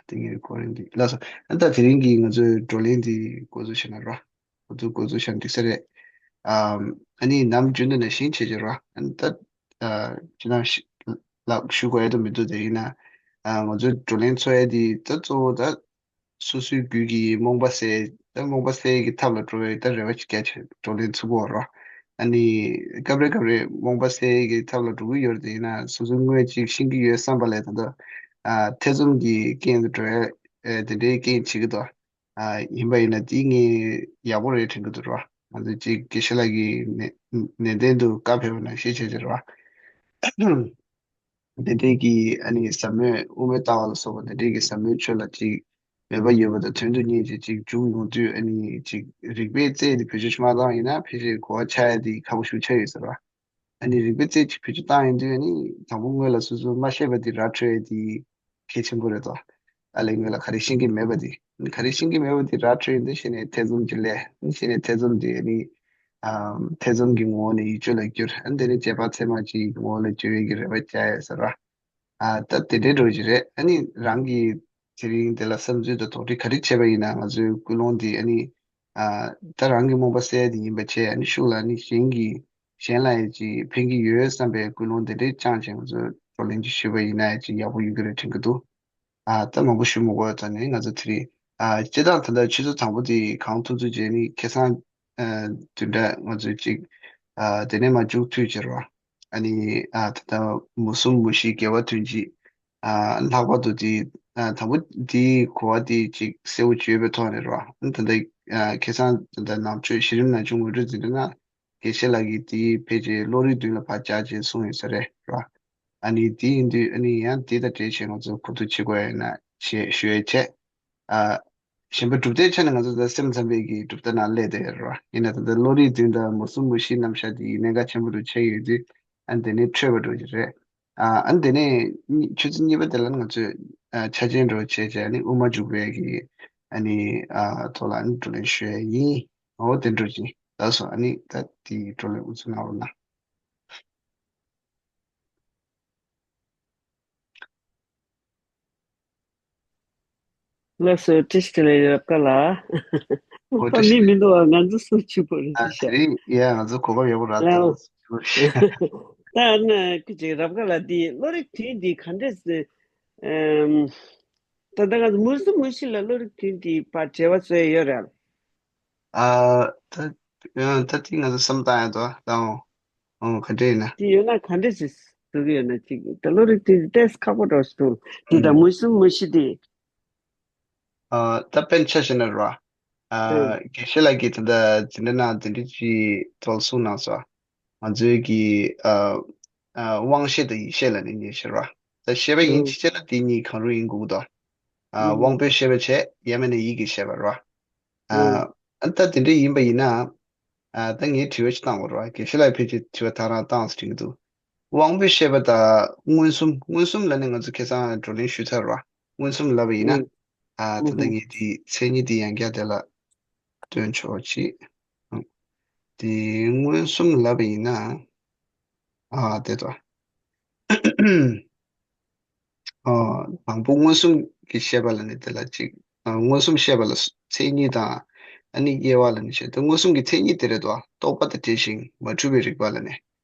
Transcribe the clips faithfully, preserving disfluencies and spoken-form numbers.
ཏིང་ངེ་འཛིན་ཁོ་རང་འདི་ལགས་སོ། ཨ་ད་དེ་རིང་གི་ང་ཚོའི་བགྲོ་གླེང་འདི་འགོ་འཛུགས་བྱས་ན་ར། འགོ་འཛུགས་འགོ་འཛུགས་བྱས་ན་འགྲིག་ས་རེད། ཨམ། ཨ་ནི་ནམ་རྒྱུན་དུ་ནས་བཞིན་བྱེད་ཀྱི་ར། ཨ་ནི་ད་ཨ་ཅི་ན་ཤི་ལགས་ཞུ་དགོས་ཡ་དུ་མི་འདུག་དེ་ཡིན་ན། ཨ་ང་ཚོའི་བགྲོ་གླེང་འཚོགས་ཡ་འདི་ད་གཙོ་བོ་ད་སོ་སོའི་རྒྱུད་ཀྱི་རྨོངས་པ་སེལ། ད་རྨོངས་པ་སེལ་གྱི་ཐབས་ལ་འགྲོ་བའི་ད་རེ་བ་ཅིག་རྒྱ་ཆེ་བགྲོ་གླེང་ཚུགས་པ་རོ། ཨ་ནི་སྐབས་རེ་སྐབས་རེ་རྨོངས་པ་སེལ་གྱི་ཐབས་ལ་འགྲོ་གི་ཡོད་རེད། དེ་ཡིན་ན་སོ་སོའི་དངོས་ཅིག་ཤེས་ཀྱི་ཡོད་བསམ་པ་ལས་ད་ལྟ་ཨ་ཐེ་ཚོམ་གྱི་རྐྱེན་དུ་འགྲོ་ཡ་ཨེ་དེ་འདྲའི་རྐྱེན་བྱེད་ཀྱི་འདུག་ཨ་ཡིན་པ་ཡིན་ན་དེ་ངས་ཡག་པོ་རེད་དྲན་གྱི་འདུག་རོ། ང་ཚོ་ཅིག་དགེ་བཤེས་ལགས་ཀྱིས་ནན་ནན་ཏན་དུ་བཀའ་ཕེབས་པ་ནང་བཞིན་བྱས་བྱས་རོ། དེ་འདྲའི་གི་ཨ་ནི་ཟབ་མོའི་དབུ་མའི་ལྟ་བ་ལ་སོགས་པ་དེ་འདྲའི་གི་ཟབ་མོའི་ཆོས་ལ་ཅིག་མོས་པ་ཡོད་པ་དང་དོན་དུ་གཉེར་ཅིག་ཅིག་འཇུག་ཡོང་དུས། ཨ་ནི་ཅིག་རིག་པའི་རྩལ་དེ་བེད་སྤྱོད་མ་བཏང་ཡིན་ན་ཕལ་ཆེར་གོ་བ་ཆག་ཡ་དེ་ཁག་པོ་ཞིག་ཆགས་ཡོད་ཟེར་བ། ཨ་ནི་རིག་པའི་རྩལ་ཅིག་བེད་སྤྱོད་བཏང་ཡོང་དུས། ཨ་ནི་དང་པོ་སྔོན་ལ་སོ་སོ་མ་ཤེས་པ་དེ་ར་འཕྲོད་ཡ་དེ་གལ་ཆེན་པོ་རེད་དོ། ཨ་ལས་སྔོན་ལ་ག་རེ་ཤེས་ཀྱི་མེད་པ་དེ། ག་རེ་ཤེས་ཀྱི་མེད་པ་དེ་ར་འཕྲོད་ཡོང་དུས་ཤེས་ནས་ཐེ་ཚོམ་གྱི་ལས། ཤེས་ནས་ཐེ་ཚོམ་དེ་ཨ་ནི། ཨམ། ཐེ་ཚོམ་གྱི་ངོ་བོ་ནས་ཡིད་དཔྱོད་ལ་བསྒྱུར། ཨ་ནི་དེ་ནས་དཔྱད་པ་ཚད་མ་གཅིག་གི་ངོ་བོ་ལ་བསྒྱུར་ཡས་ཀྱི་རེ་བ་བཅའ་ཡས་ཟེར་བ། ཨ་ད་དེ་འདྲའི་འགྲོ་གི་རེད། ཨ་ནི་རང་གིས་དེ་རིང་དེ་ལ་བསམ་ཚུལ་དང་དོགས་འདྲི་ག་རེ་བྱས་པ་ཡིན་ན། ང་ཚོའི་ཀུན་སློང་འདི་ཨ་ནི་ཨ་ད་རང་གི་རྨོངས་པ་སེལ་ཡས་དེ་ཡིན་པ་བྱས། ཨ་ནི་ཤུགས་ལ་ཨ་ནི་གཞན་གྱི་གཞན་ལ་ཡང་ཅིག་ཕན་གྱི་ཡོད་བསམ་པའི་ཀུན་སློང་དེ་འདྲའི་བཅངས་བྱས་ང་ཚོས་བགྲོ་གླེང་ཅིག་ཞུས་པ་ཡིན་ན་ཡང་ཅིག་ཡག་པོ་ཡོད་ཀྱི་རེད་དྲན་གྱི་འདུག་ཨ་ད་མང་པོ་ཞུ་མི་དགོས་ཙང་ནས། ང་ཚོ་དེ་རིང་ཨ་སྤྱིར་བཏང་ད་ལྟ་ཆུ་ཚོད་དང་པོ་དེ་གང་ཐུབ་ཐུབ་བྱས་ནས་ཁ་སང་ཨ་བདུན་ཕྲག་ང་ཚོས་ཅིག་ཨ་དེ་ནས་མ་མཇུག་མཐུད་བྱེད་རོགས། ཨ་ནི་ཨ་ད་ལྟ་མུ་གསུམ་མུ་བཞི་དགེ་བ་དོན་བཞི། ཨ་ལྷག་པར་དུ་དེ་ཨ་དང་པོ་དེའི་གོ་བ་དེ་ཅིག་གསལ་པོ་བརྗོད་པའི་ཐོག་ནས་རོགས། ཨ་ད་ལྟ་ཨ་ཁ་སང་ད་ལྟ་ནང་ཆོས་གཞི་རིམ་ནང་ཆོས་ངོ་སྤྲོད་འཛིན་གྲྭ་ནང་དགེ་བཤེས་ལགས་ཀྱིས་དེའི་ཕལ་ཆེར་བློ་རིག་མདུན་ལ་ཕར་བཅར་བྱས་གསུངས་ཡོད་ས་རེད་རོགས། ཨ་ནི་དེ་ཡིན་དུས་ཨ་ནི་ཡང་དེ་དང་འབྲེལ་བྱས་ང་ཚོ་གོ་བསྡུར་བྱེད་དགོས་ཡོད་ན་ཞེས་ཞུ་ཡས་བྱས། ཨ་གཞན་པ་གྲུབ་མཐའི་ཆ་ནས་ང་ཚོ་ད་སེམས་ཙམ་པའི་གི་གྲུབ་མཐའ་ནང་སླེབས་བསྡད་ཡོད་རེད་བ། ཡིན་ན་ད་ལྟ་བློ་རིག་མདུན་དང་མུ་གསུམ་མུ་བཞི་རྣམ་གཞག་དེ་གནད་འགག་ཆེན་པོ་རུ་ཆགས་ཡོད་དུས། ཨ་དེ་ནས་འཕྲོས་པ་འགྲོ་གི་རེད། ཨ་ཨ་དེ་ནས་གཉིས་ཆུ་ཚོད་གཉིས་པ་དེ་ལ་ང་ཚོས་ཨ་ཆ་ཆེན་འགྲོ་བྱས་བྱས། ཨ་ནི་དབུ་མ་འཇུག་པའི་གི་ཨ་ནི་ཨ་ཐོག་ལ་ཨ་ནི་བགྲོ་གླེང་ཞུ་ཡས་ཡིན། འོ་དེ་འགྲོ་གི་ཡིན། ད་སོ་ཨ་ནི་ད་དེའི་བགྲོ་གླེང་དབུ་འཛུགས་གནང་རོགས་གནང་། ལགས་སོ། བཀྲ་ཤིས་བདེ་ལེགས་རབ་དགའ་ལགས། འོ་ད་བཀྲ་ཤིས་མི་བདེ་མི་འདུག་བ། ང་ཚོ་སུ་གཅིག་པོ་རེད་ཨ། ཤག་དེ་རིང་ཡ་ང་ཚོ་གོ་སྐབས་ཡག་པོ་རག་ལགས། འདུག་ད་ན་ཁྱེད་ཀྱིས་རབ་དགའ་ལགས་འདི་བློ་རིག་མདུན་འདི་ག་འདྲས་སེ། ཨམ། ད་ལྟ་ང་ཚོ་མུ་གསུམ་མུ་བཞི་ལ་བློ་རིག་མདུན་འདི་བར་འབྲེལ་བ་བཟོས་ཡོད་རེད། ཨ། ད་ཨ་ད་དེ་ང་ཚོ་བསམ་བཏང་ཡ་དོ་ད་འོ། འོ་ག་འདྲ་ཡིན་ན། དེ་ཡོད་ན་ག་འདྲ་ཞིག་བཟོ་གི་ཡོད་ན་ཅིག་ད་བློ་རིག་དེ་ཏོག་ཙམ་ཁག་པོ་འདྲ་ཞིག་འདུག་དེ་དང་ཨུམ། མུ་གསུམ་མུ་བཞི་དེ། ཨ་ད་དཔེར་ན་ཆ་བཞག་ན་ར། ཨ་ཨུམ། དགེ་བཤེས་ལགས་ཀྱིས་ད་ལྟ་འཛིན་གྲྭ་ནང་འཛིན་གྲྭ་གཅིག་ཐོག་གསུངས་གནང་སོང་། ང་ཚོའི་གི་ཨ་ཨ་དབང་ཤེས་དང་ཡིད་ཤེས་ལབ་ནས་གཉིས་ཤིག་ར། ད་ཤེས་པ་ཡིན་ཨུམ། གཅིག་བྱས་ན་དེ་གཉིས་གང་རུང་ཡིན་དགོས་ཀྱི་འདུག་ཨ་ཨུམ། དབང་པོའི་ཤེས་པ་བྱས། ཡང་མིན་ན་ཡིད་ཀྱི་ཤེས་པ་ར། ཨ་ཨུམ། ཨ་ད་དེ་འདྲ་ཡིན་པ་ཡིན་ན། ཨ་ད་ངས་དྲི་བ་ཞིག་བཏང་བ་རེད་བ། དགེ་བཤེས་ལགས་ཕལ་ཆེར་དྲི་བ་ད་རང་བཏང་ཟེར་གྱི་འདུག་དབང་པོའི་ཤེས་པ་དང་མངོན་སུམ། མངོན་སུམ་ལབ་ནས་ང་ཚོ་ཁ་སང་བགྲོ་གླེང་ཞུས་ཚར་བ། མངོན་སུམ་ལབ་པ་ཡིན་ན། ཨུ་ཨ་ད་ཧུ། ལྟ་ངས་དེའི་མཚན་ཉིད་དེ་ཡང་བསྐྱར་དེ་ལ་སྟོན་ཆོག་ཅིག་དེ་མངོན་སུམ་ལབ་པ་ཡིན་ན། ཨ་དེ་ད། ཨ་དང་པོ་མངོན་སུམ་གྱི་ཤེས་པ་ལ་ནི་དེ་ལ་གཅིག་ཨ་མངོན་སུམ་ཤེས་པ་ལ་མཚན་ཉིད་དང་། ཨ་ནི་དབྱེ་བ་ལ་ནི་བྱས་ཏེ། མངོན་སུམ་གྱི་མཚན་ཉིད་དེ་རེད་དོ། རྟོག་པ་དང་བྲལ་ཞིང་མ་འཁྲུལ་བའི་རིག་པ་ལ་ནི་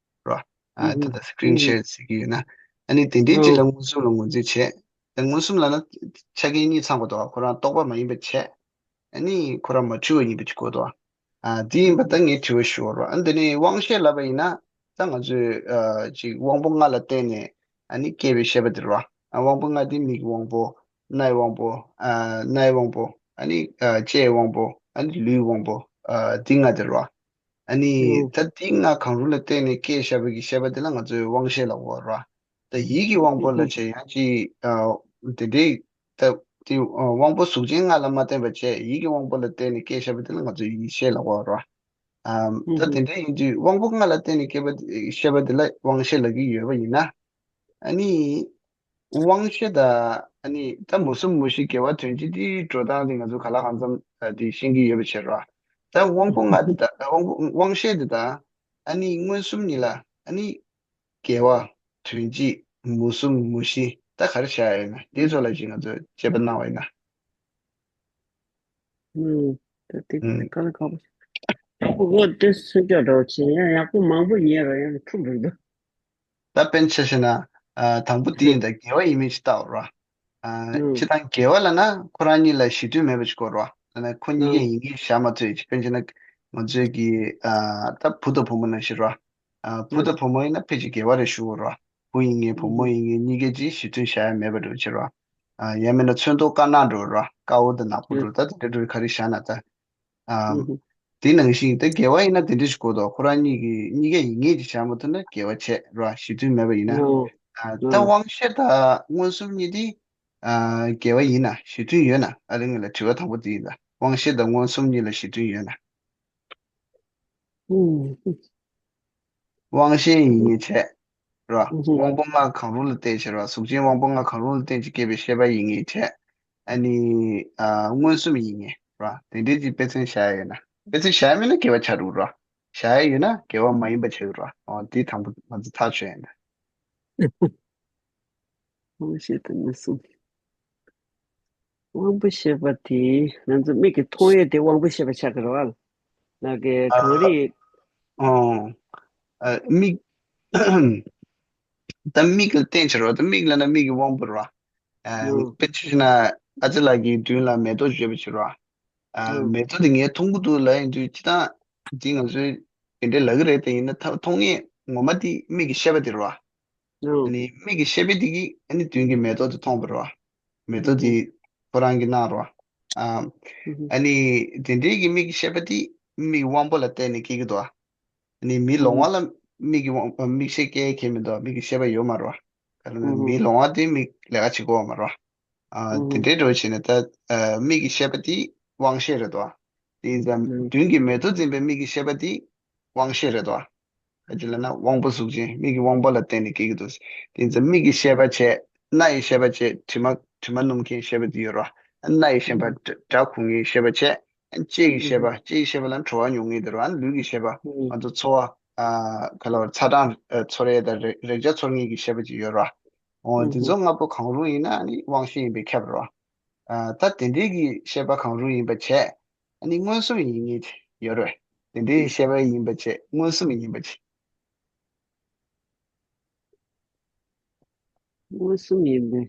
རོ། ཨ་ད་ལྟ་screen share་ཟེར་གྱི་ཡོད་ན། ཨ་ནི་དེ་འདྲའི་གཅིག་ལ་མངོན་སུམ་ལ་ངོས་འཛིན་བྱས། ད་མངོན་སུམ་ལབ་ན་ཆ་རྐྱེན་གཉིས་ཚང་དགོས་དོ། ཁོ་རང་རྟོག་པ་མ་ཡིན་པ་བྱས། ཨ་ནི་ཁོ་རང་མ་འཁྲུལ་བ་ཡིན་པ་ཅིག་དགོས་དོ། ཨ་དེ་ཡིན་པ་ད་ངས་དྲི་བ་ཞུ་བ་རོ། ཨ་འདི་ནི་དབང་ཤེས་ལབ་པ་ཡིན་ན། ད་ང་ཚོས་ཨ་ཅིག་དབང་པོ་ལྔ་ལ་བརྟེན་ནས་ཨ་ནི་སྐྱེས་པའི་ཤེས་པ་དེ་རོ། ཨ་དབང་པོ་ལྔ་དེ་མིག་གི་དབང་པོ། རྣའི་དབང་པོ། ཨ་སྣའི་དབང་པོ། ཨ་ནི་ཨ་ལྕེའི་དབང་པོ། ཨ་ནི་ལུས་དབང་པོ། ཨ་དེ་ལྔ་དེ་རོ། ཨ་ནི་ཨུ། ད་དེ་ལྔ་གང་རུང་ལ་བརྟེན་ནས་སྐྱེས་བཞག་པའི་གི་ཤེས་པ་དེ་ལ་ང་ཚོས་དབང་ཤེས་ལབ་དགོས་ར། ད་ཡིད་ཀྱི་དབང་པོ་ལ་ཨུ་ཧུ། བྱས་ཡང་ཅི་ཨ་དེ་འདྲའི་ད་དེ་ཨ་དབང་པོ་གཟུགས་ཅན་ལྔ་ལ་མ་བརྟེན་པ་བྱས་ཡིད་ཀྱི་དབང་པོ་ལ་བརྟེན་ནས་སྐྱེས་བཞག་པ་དེ་ལ་ང་ཚོས་ཡིད་ཤེས་ལབ་དགོས་ར། ཨ་ཨུ་ད་ཧུ། དེ་འདྲའི་ཡིན་དུས་དབང་པོ་ལྔ་ལ་བརྟེན་ནས་སྐྱེས་པ་ཤེས་པ་དེ་ལ་དབང་ཤེས་ལབ་ཀྱི་ཡོད་པ་ཡིན་ན། ཨ་ནི། དབང་ཤེས་དང་ཨ་ནི་ད་མུ་གསུམ་མུ་བཞི་དགེ་བ་དོན་བཞི་དེའི་འགྲོ་སྟངས་དེ་ང་ཚོ་ག་ལ་གང་འཚམ་ཨ་དེ་ཤེས་ཀྱི་ཡོད་པ་བྱས་ར། ད་དབང་པོ་ལྔ་དེ་དང་དབང་པོ་དབང་ཤེས་དེ་དང་ཨ་ནི་མངོན་སུམ་གཉིས་ལ་ཨ་ནི་དགེ་བ་དོན་བཞི་མུ་གསུམ་མུ་བཞི་ ད་ག་རེ་བྱ་ཡ་ཡིན་ན་དེའི་ཐོག་ལ་ཅིག་ང་ཚོས་དཔྱད་པ་གནང་བ་ཡིན་ན། ཨུམ། ད་དེ་ཨུམ། དཀའ་ལས་ཁག་པོ་ཞིག་ཡག་པོ་གོ་དེ་སུན་ཀྱང་འདྲ་བོ་བྱས་ཡང་ཡག་པོ་མང་པོ་ཉན་ར་ཡང་འཁྲུག་འགྲོ་འདུག་ད་དཔེར་ན་ཆ་བཞག་ན། ཨ། དང་པོ་དེ་ཡིན་ད་དགེ་བ་ཡིན་མིན་ཞིག་བལྟ་བ་ར། ཨ། ཨུམ། སྤྱིར་བཏང་དགེ་བ་ལབ་ན་ཁོ་རང་ཉིད་ལ་ཞེ་འདུན་མེད་པ་ཞིག་དགོས་ར། ལབ་ན་ཁོ་གཉིས་ཀ་ཨུམ། ཡིན་གྱི་བཞག་མ་ཚོད་ཅིག་དཔེར་ན་ཆ་བཞག་ན་ང་ཚོའི་གི། ཨ། ད་བུ་དང་བུ་མོ་ནང་བཞིན་ར། ཨ། བུ་ཨུམ། དང་བུ་མོ་ཡིན་ན་ཕལ་ཆེར་དགེ་བ་རེ་ཞུ་དགོས་ར། བུ་ཡིན་ངེས་བུ་མོ་ཨུམ། ཡིན་ངེས་གཉིས་ཀས་ཅིག་ཞེ་འདུན་བཞག་ཡ་མེད་པ་འདྲ་བོ་བྱེད་ར། ཨ། ཡང་མིན་ན་ཚོན་མདོག་དཀར་ནག་འདྲ་བོ་ར། དཀར་པོ་དང་ནག་པོ་འདྲ་བོ་ད་དེ་འདྲ་འདྲ་བོ་ག་རེ་བཞག་ན་ད། ཨ། ཨུམ། དེ་ནང་བཞིན་དེ་དགེ་བ་ཡིན་ན་དེ་འདྲ་ཞིག་དགོས་དོ། ཁོ་རང་གཉིས་ཀྱི་གཉིས་ཀ་ཡིན་ངེས་ཀྱི་བྱ་མ་ཐུབ་ན་དགེ་བ་བྱས་ར་ཞེ་འདུན་མེད་པ་ཡིན་ན། ཨོ། ཨ། ད་ཨོ། དབང་ཤེས་དང་མངོན་སུམ་གཉིས་དེ། ཨ། དགེ་བ་ཡིན་ན་ཞེ་འདུན་ཡོད་ན། ཨ་རི་ངོས་ལ་དྲི་བ་དང་པོ་དེ་ཡིན་ད། དབང་ཤེས་དང་མངོན་སུམ་གཉིས་ལ་ཞེ་འདུན་ཡོད་ན། ཨུམ། དབང་ཤེས་ཡིན་ངེས་བྱས། ར། ཨུམ། དབང་པོ་ལྔ་གང་རུང་ལ་བརྟེན་བྱས་ར། གཟུགས་ཅན་དབང་པོ་ལྔ་གང་རུང་ལ་བརྟེན་བྱས་སྐྱེས་པའི་ཤེས་པ་ཡིན་ངེས་བྱས། ཨ་ནི། ཨ། མངོན་སུམ་ཡིན་ངེས་ར། དེ་འདྲའི་ཅིག་དཔེ་མཚོན་བཞག་ཡ་ཡོད་ན། དཔེ་མཚོན་བཞག་ཡ་མེད་ན་དགེ་བ་ཆགས་འགྲོ་ར། བཞག་ཡ་ཡོད་ན་དགེ་བ་མ་ཡིན་པ་ཆགས་འགྲོ་ར། འོ་དེ་དང་པོ་ང་ཚོ་ཐག་ཆོད་ཡ་ཡིན་ད། དབང་ཤེས་དང་མངོན་སུམ། དབང་པོ་ཤེས་པ་དེ་ང་ཚོ་མིག་གིས་མཐོང་ཡས་དེ་དབང་པོ་ཤེས་པ་ཆགས་ཀྱི་རེད་བ། ལགས་ཀྱི་ཨ། གངས་རི། ཨོ། ཨ། མིག་ད་མིག་ལ་བརྟེན་བྱས་རོ། ད་མིག་ལབ་ན་མིག་གི་དབང་པོ་རོ། ཨ། ཨོ། དཔེ་ཆ་བཞག་ན་ཨ་ཅག་ལགས་ཀྱི་མདུན་ལ་མེ་ཏོག་ཡོད་པ་བྱས་རོ། ཨ། ཨོ། མེ་ཏོག་དེ་ངས་མཐོང་གི་འདུག་ལབ་ཡིན་དུས་སྤྱིར་བཏང་འདི་ང་ཚོའི་དེ་འདྲའི་ལབ་ཀྱི་རེད། དེ་ཡིན་ན་ད་མཐོང་ཡས་ངོ་མ་དེ་མིག་གི་ཤེས་པ་དེ་རོ། ཨ་ནི་མིག་གི་ཤེས་པ་དེ་གིས་ཨ་ནི་མདུན་གྱི་མེ་ཏོག་དེ་མཐོང་བ་རེད་བ། མེ་ཏོག་དེ་ཁོ་རང་གིས་གནང་རེད་བ། ཨ། ཨ་ནི་དེ་འདྲའི་གི་མིག་གི་ཤེས་པ་དེ་མིག་གི་དབང་པོ་ལ་བརྟེན་ནས་སྐྱེ་གི་འདུག་ཨ་ནི་མིའི་ལོང་བ་ལ་མིག་གི་དབང་མིག་ཤེས་སྐྱེ་གི་མི་འདུག་མིག་གི་ཤེས་པ་ཡོད་མ་རེད་བ། ག་རེ་ལབ་ན་མིའི་ལོང་བ་དེ་མིག་ལས་ཀ་བྱེད་ཀྱི་ཡོད་མ་རེད་བ། ཨ། དེ་འདྲའི་འགྲོ་བྱས་ནས་ད་ཨ་མིག་གི་ཤེས་པ་དེ་དབང་ཤེས་རེད་དོ། དེ་ཙམ་མདུན་གྱི་མེ་ཏོག་འཛིན་པའི་མིག་གི་ཤེས་པ་དེ་དབང་ཤེས་རེད་དོ། ག་ཅི་ལབ་ན་དབང་པོ་གཟུགས་ཅན་མིག་གི་དབང་པོ་ལ་བརྟེན་ནས་སྐྱེ་གི་འདུག་དེ་ཙམ་མིག་གི་ཤེས་པ་བྱས། རྣ་ཡི་ཤེས་པ་བྱས། དྲི་མ་དྲི་མ་སྣོམ་མཁན་ཤེས་པ་དེ་ཡོད་རོ། རྣ་ཡི་ཤེས་པ་སྒྲ་གོ་མཁན་ཤེས་པ་བྱས། ལྕེ་ཡི་ཤེས་པ་ལྕེ་ཡི་ཤེས་པ་ལ་བྲོ་བ་མྱོང་མཁན་དེ་རོ། ལུས་ཀྱི་ཤེས་པ་ང་ཚོ་ཚོར་བ་ག་ལ་བར་ཚ་གྲང་ཚོར་ཡས་དང་རེག་རེག་བྱ་ཚོར་མཁན་གྱི་ཤེས་པ་ཅིག་ཡོད་རོ། འོ་འདི་ཚོ་ལྔ་པོ་གང་རུང་ཡིན་ན་ནི་དབང་ཤེས་ཡིན་པས་ཁྱབ་རོ། ཨ། ད་དེ་འདྲའི་གི་ཤེས་པ་གང་རུང་ཡིན་པ་བྱས། ཨ་ནི་མངོན་སུམ་ཡིན་ངེས་ཡོད་རེད། དེ་འདྲའི་ཤེས་པ་ཡིན་པ་བྱས་མངོན་སུམ་ཡིན་པ་བྱས། མངོན་སུམ་ཡིན་པས།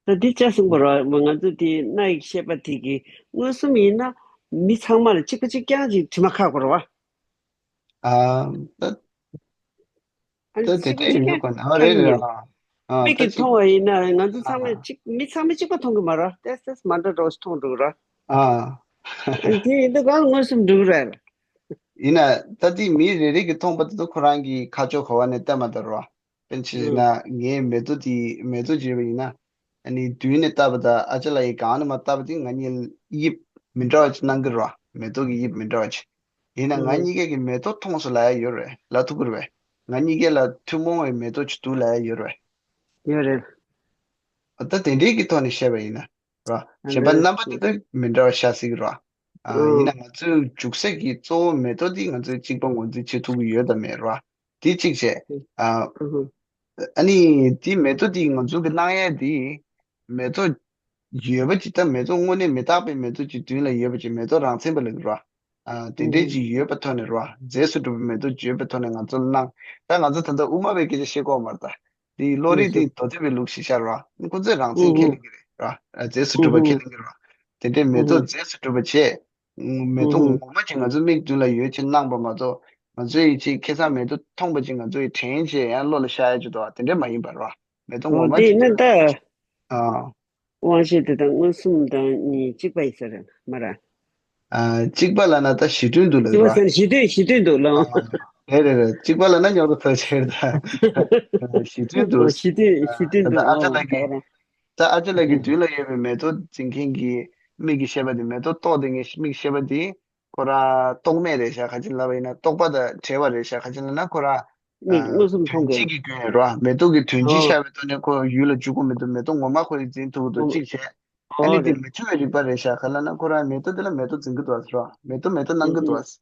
ད་འདི་ཅག་གསུངས་པ་རོ། ང་ཚོ་དེ་རྣ་ཡི་ཤེས་པ་དེ་གི་མངོན་སུམ་ཡིན་ན་མི་ཚང་མ་ལ་གཅིག་པ་གཅིག་རྐྱང་གཅིག་དྲི་མ་ཁ་དགོས་རོ་བ། ཨ། ད་ཨ་ནི་ད་དེ་གཅིག་པ་འདྲ་གཅིག་ཡིན་ཡོད་རྐྱང་ག་ན་རེད་རྐྱང་རེད། ཡིན། ཨ། ཨ། མིག་ད་གིས་གཅིག་མཐོང་བ་ཡིན་ན་ང་ཚོ་ཚང་མས་ཨ་གཅིག་མི་ཚང་མས་གཅིག་པ་མཐོང་གི་མ་རེད། ཏོག་ཙམ་མ་འདྲ་འདྲ་བོ་ཞིག་མཐོང་འགྲོ་གི་རེད། ཨ། ཨ་ནི་དེ་ཡིན་དུས་གང་མངོན་སུམ་འགྲོ་གི་རེད། ཡིན་ན་ད་དེ་མི་རེ་རེ་གིས་མཐོང་པ་དེ་ཚོ་ཁོ་རང་གི་ཁ་ཕྱོགས་ག་བ་ནས་བལྟས་མ་བལྟས་རོ། དཔེར་ན་ཆ་བཞག་ན་ངས་མེ་ཏོག་དེ་མེ་ཏོག་བརྗོད་པ་ཡིན་ན། ཨ་ནི་མདུན་ནས་བལྟས་པ་དང་ཨ་ཅག་ལགས་ཀྱིས་སྒང་ནས་མར་བལྟས་པ་དེ་ང་གཉིས་དབྱིབས་མི་འདྲ་བ་ཅིག་སྣང་གི་རེད་བ། མེ་ཏོག་གི་དབྱིབས་མི་འདྲ་བ་ཅིག་ཡིན་ན་ང་གཉིས་ཀས་ཀྱིས་མེ་ཏོག་མཐོང་སོང་ལབ་ཡ་ཡོད་རེད། ལབ་ཐུབ་ཀྱི་རེད་པས། ང་གཉིས་ཀས་ལ་ཐུན་མོང་བའི་མེ་ཏོག་ཅིག་འདུག་ལབ་ཡ་ཡོད་རེད། ཡོད་རེད། ད་དེ་འདྲའི་གི་ཐོག་ནས་བཤད་པ་ཡིན་ན་ར། གཞན་པ་རྣམ་པ་དེ་དག་མི་འདྲ་བ་ཤར་སྲིད་ཀྱི་ར། ཨ། ཡིན་ན་ང་ཚོའི་འཇུག་སའི་གི་གཙོ་བོ་མེ་ཏོག་འདི་ང་ཚོས་གཅིག་པ་ངོས་འཛིན་བྱེད་ཐུབ་ཀྱི་ཡོད་དམ་མེད་ར། དེ་གཅིག་བྱས། ཨ། ཨ་ནི་དེ་མེ་ཏོག་འདི་ང་ཚོ་གི་སྣང་ཡས་འདི་མེ་ཏོག་ཡོད་པ་ཅིག་དང་མེ་ཏོག་དངོས་གནས་མི་རྟག་པའི་མེ་ཏོག་ཅིག་མདུན་ལ་ཡོད་པ་ཅིག་མེ་ཏོག་རང་མཚན་པ་ལ་གི་ར། ཨ། དེ་འདྲའི་ཅིག་ཡོད་པའི་ཐོག་ནས་ར། རྫས་སུ་གྲུབ་པའི་མེ་ཏོག་ཡོད་པའི་ཐོག་ནས་ང་ཚོ་ལ་སྣང་། ད་ང་ཚོ་ད་ལྟ་དབུ་མ་པའི་སྐད་ཆ་བཤད་ཀྱི་ཡོད་མ་རེད་ད། དེ་བློ་རིག་དེ་མདོ་སྡེ་པའི་ལུགས་ཤིག་ཤར་ར། ཁོ་ཚོས་རང་མཚན་ཁས་ལེན་གྱི་རེད་ར། རྫས་སུ་གྲུབ་པ་ཁས་ལེན་གྱི་རེད་ར། དེ་འདྲའི་མེ་ཏོག་རྫས་སུ་གྲུབ་པ་བྱས། མེ་ཏོག་ངོ་མ་ཅིག་ང་ཚོ་མིག་མདུན་ལ་ཡོད་ཅེས་སྣང་བ་མ་གཏོགས་ང་ཚོས་ཡིད་ཆེས་ཁ་སང་མེ་ཏོག་མཐོང་པ་ཅིག་ང་ཚོ་ཡིས་དྲན་བྱས་ཡང་བློ་ལ་ཤར་ཡ་ཅིག་འདུག་བ། དེ་འདྲ་མ་ཡིན་པ་ར། མེ་ཏོག་ངོ་མ་ཅིག་མདུན་ལ་ཡོད་ཅེས། ཨ། དབང་ཤེས་དེ་དང་མངོན་སུམ་དང་གཉིས་གཅིག་པ་ཡིན་ས་རེད་མ་རེད། ཨ། གཅིག་པ་ལབ་ན་ད་གཞི་མཐུན་འདུག་ལབ་གཅིག་པ་ར། ཟེར་ན་གཞི་མཐུན་གཞི་མཐུན་འདུག་ལབ། ཨ། རེད་རེད་རེད། གཅིག་པ་ལབ་ན་རྙོག་དྲ་ཚ་ཆེར་ད། གཞི་མཐུན་འདུག་གཞི་མཐུན་གཞི་མཐུན་ད་འདུག་ཨ་ཅག་ལགས་ཀྱིས། ད་ཨ་ཅག་ལགས་ཀྱི་མདུན་ལ་ཡོད་པའི་མེ་ཏོག་འཛིན་མཁན་གྱི་མིག་གི་ཤེས་པ་དེ། མེ་ཏོག་རྟོགས་བསྡད་མཁན་མིག་གི་ཤེས་པ་དེ་ཁོ་རང་རྟོག་མེད་རེད་ཤག་ག་ཅི་ལབ་པ་ཡིན་ན་རྟོག་པ་དང་བྲལ་བ་རེད་ཤག་ག་ཅི་ལབ་ན་ཁོ་རང་། མིག་མངོན་སུམ་མཐོང་དོན་གྱི་སྤྱི་གི་སྐྱོན་རེད་ར། མེ་ཏོག་གི་དོན་སྤྱི་ཤར་བའི་ཐོག་ནས་ཁོ་ཡུལ་ལ་འཇུག་གི་མི་འདུག་མེ་ཏོག་ངོ་མ་ཁོ་ཡིས་འཛིན་ཐུབ་ཀྱི་འདུག་གཅིག་བྱས། ཨ་ནི་དེ་མི་འཆུ་བའི་རིག་པ་རེད་ཤག་ག་ལབ་ན་ཁོ་རང་མེ་ཏོག་དེ་ལ་མེ་ཏོག་འཛིན་གྱི་འདུག་ཟེར་ར། མེ་ཏོག་མེ་ཏོག་སྣང་གི་འདུག་ཟེར།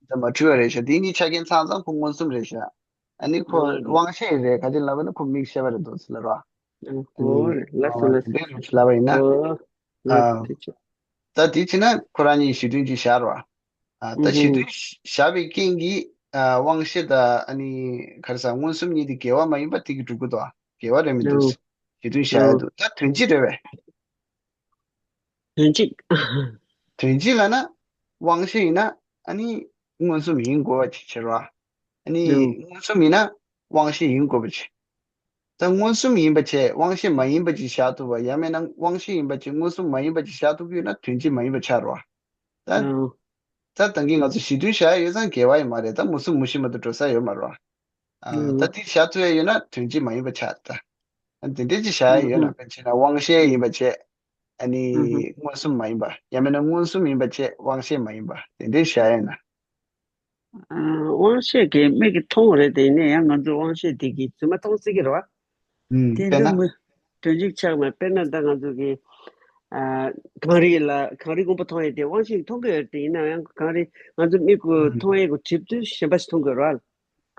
དེ་མ་འཁྲུལ་བ་རེད་ཤག་དེ་གཉིས་ཆ་རྐྱེན་ཚང་ཚང་ཁོ་མངོན་སུམ་རེད་ཤག་ཨ་ནི་ཁོ་དབང་ཤེས་རེད། ག་ཅི་ལབ་པ་ན་ཁོ་མིག་ཤེས་པ་རེད་འདུག་ཟེར་ལབ་ར། ཨོ། ལགས་སོ། ལགས་སོ། དེ་འདྲ་ལབ་པ་ཡིན་ན། ཨོ། ལགས་སོ། ཨ། ཐུགས་རྗེ་ཆེ། ད་དེ་བྱས་ན་ཁོ་རང་གཉིས་གཞི་མཐུན་ཅིག་བཞག་རོགས། ཨ། ད་གཞི་མཐུན་བཞག་པའི་རྐྱེན་གྱིས། ཨ། དབང་ཤེས་དང་ཨ་ནི་ག་རེ་ཟ། མངོན་སུམ་གཉིས་དེ་འགལ་བ་མ་ཡིན་པ་དེ་གིས་གྲུབ་ཀྱི་འདུག་འགལ་བ་རེད་མི་འདུག་ཨོ། གཞི་མཐུན་བཞག་ཡ་འདུག་ད་དོན་སྤྱི་རེད་པས། དོན་གཅིག་དོན་གཅིག་ལབ་ན། དབང་ཤེས་ཡིན་ན་ཨ་ནི་མངོན་སུམ་ཡིན་དགོས་པ་ཅིག་བྱེད་རོགས། ཨ་ནི་ཨོ། མངོན་སུམ་ཡིན་ན་དབང་ཤེས་ཡིན་དགོས་པ་ཅིག་ད་མངོན་སུམ་ཡིན་པ་བྱས་དབང་ཤེས་མ་ཡིན་པ་ཅིག་བཞག་ཐུབ་པ། ཡང་མིན་ན་དབང་ཤེས་ཡིན་པ་བྱས་མངོན་སུམ་མ་ཡིན་པ་ཅིག་བཞག་ཐུབ་ཀྱི་ཡོད་ན་དོན་སྤྱི་མ་ཡིན་པ་ཆགས་རོགས། ད། ཨོ། ད་ད་གིན་ང་ཚོ་གཞི་མཐུན་བཞག་ཡོད་ཙང་འགལ་བ་ཡིན་མ་རེད། ད་མུ་གསུམ་མུ་བཞི་མ་གཏོགས་འགྲོ་ས་ཡོད་མ་རེད། ཨ། ཨོ། ད་དེ་བཞག་ཐུབ་ཡ་ཡོད་ན་དོན་སྤྱི་མ་ཡིན་པ་ཆགས། ད་དེ་འདྲས་ཅིག་བཞག་ཡ་ཡོད་ན། ཨོ། དཔེར་ན་དབང་ཤེས་ཡིན་པ་བྱས། ཨ་ནི་ཨོ། མངོན་སུམ་མ་ཡིན་པ། ཡང་མིན་ན་མངོན་སུམ་ཡིན་པ་བྱས་དབང་ཤེས་མ་ཡིན་པ། དེ་འདྲས་བཞག་ཡ་ཡོད་ན། ཨ། དབང་ཤེས་ཀྱིས་མིག་གིས་མཐོང་བ་རེད། དེ་ནས་ཡང་ང་ཚོ་དབང་ཤེས་དེ་གིས་རྫུན་མ་མཐོང་སྲིད་ཀྱི་རེད་པ། ཨུམ། དེ་དཔེར་ན། ཚོ་མི་དོན་གཅིག་ཆགས་མ། དཔེར་ན་ད་ང་ཚོ་གི། ཨ། གངས་རི་ལ། གངས་རི་སྔོན་པོ་མཐོང་ཡས་དེ་དབང་ཤེས་ཀྱིས་མཐོང་གི་ཡོད་རེད། དེ་ཡིན་ན་ཡང་གངས་རི་ང་ཚོ་མིག་གིས་ཨུམ། མཐོང་ཡས་ཀྱི་གྲིབ་དུས་གཞན་པ་ཞིག་མཐོང་གི་ཡོད་རེད་པ།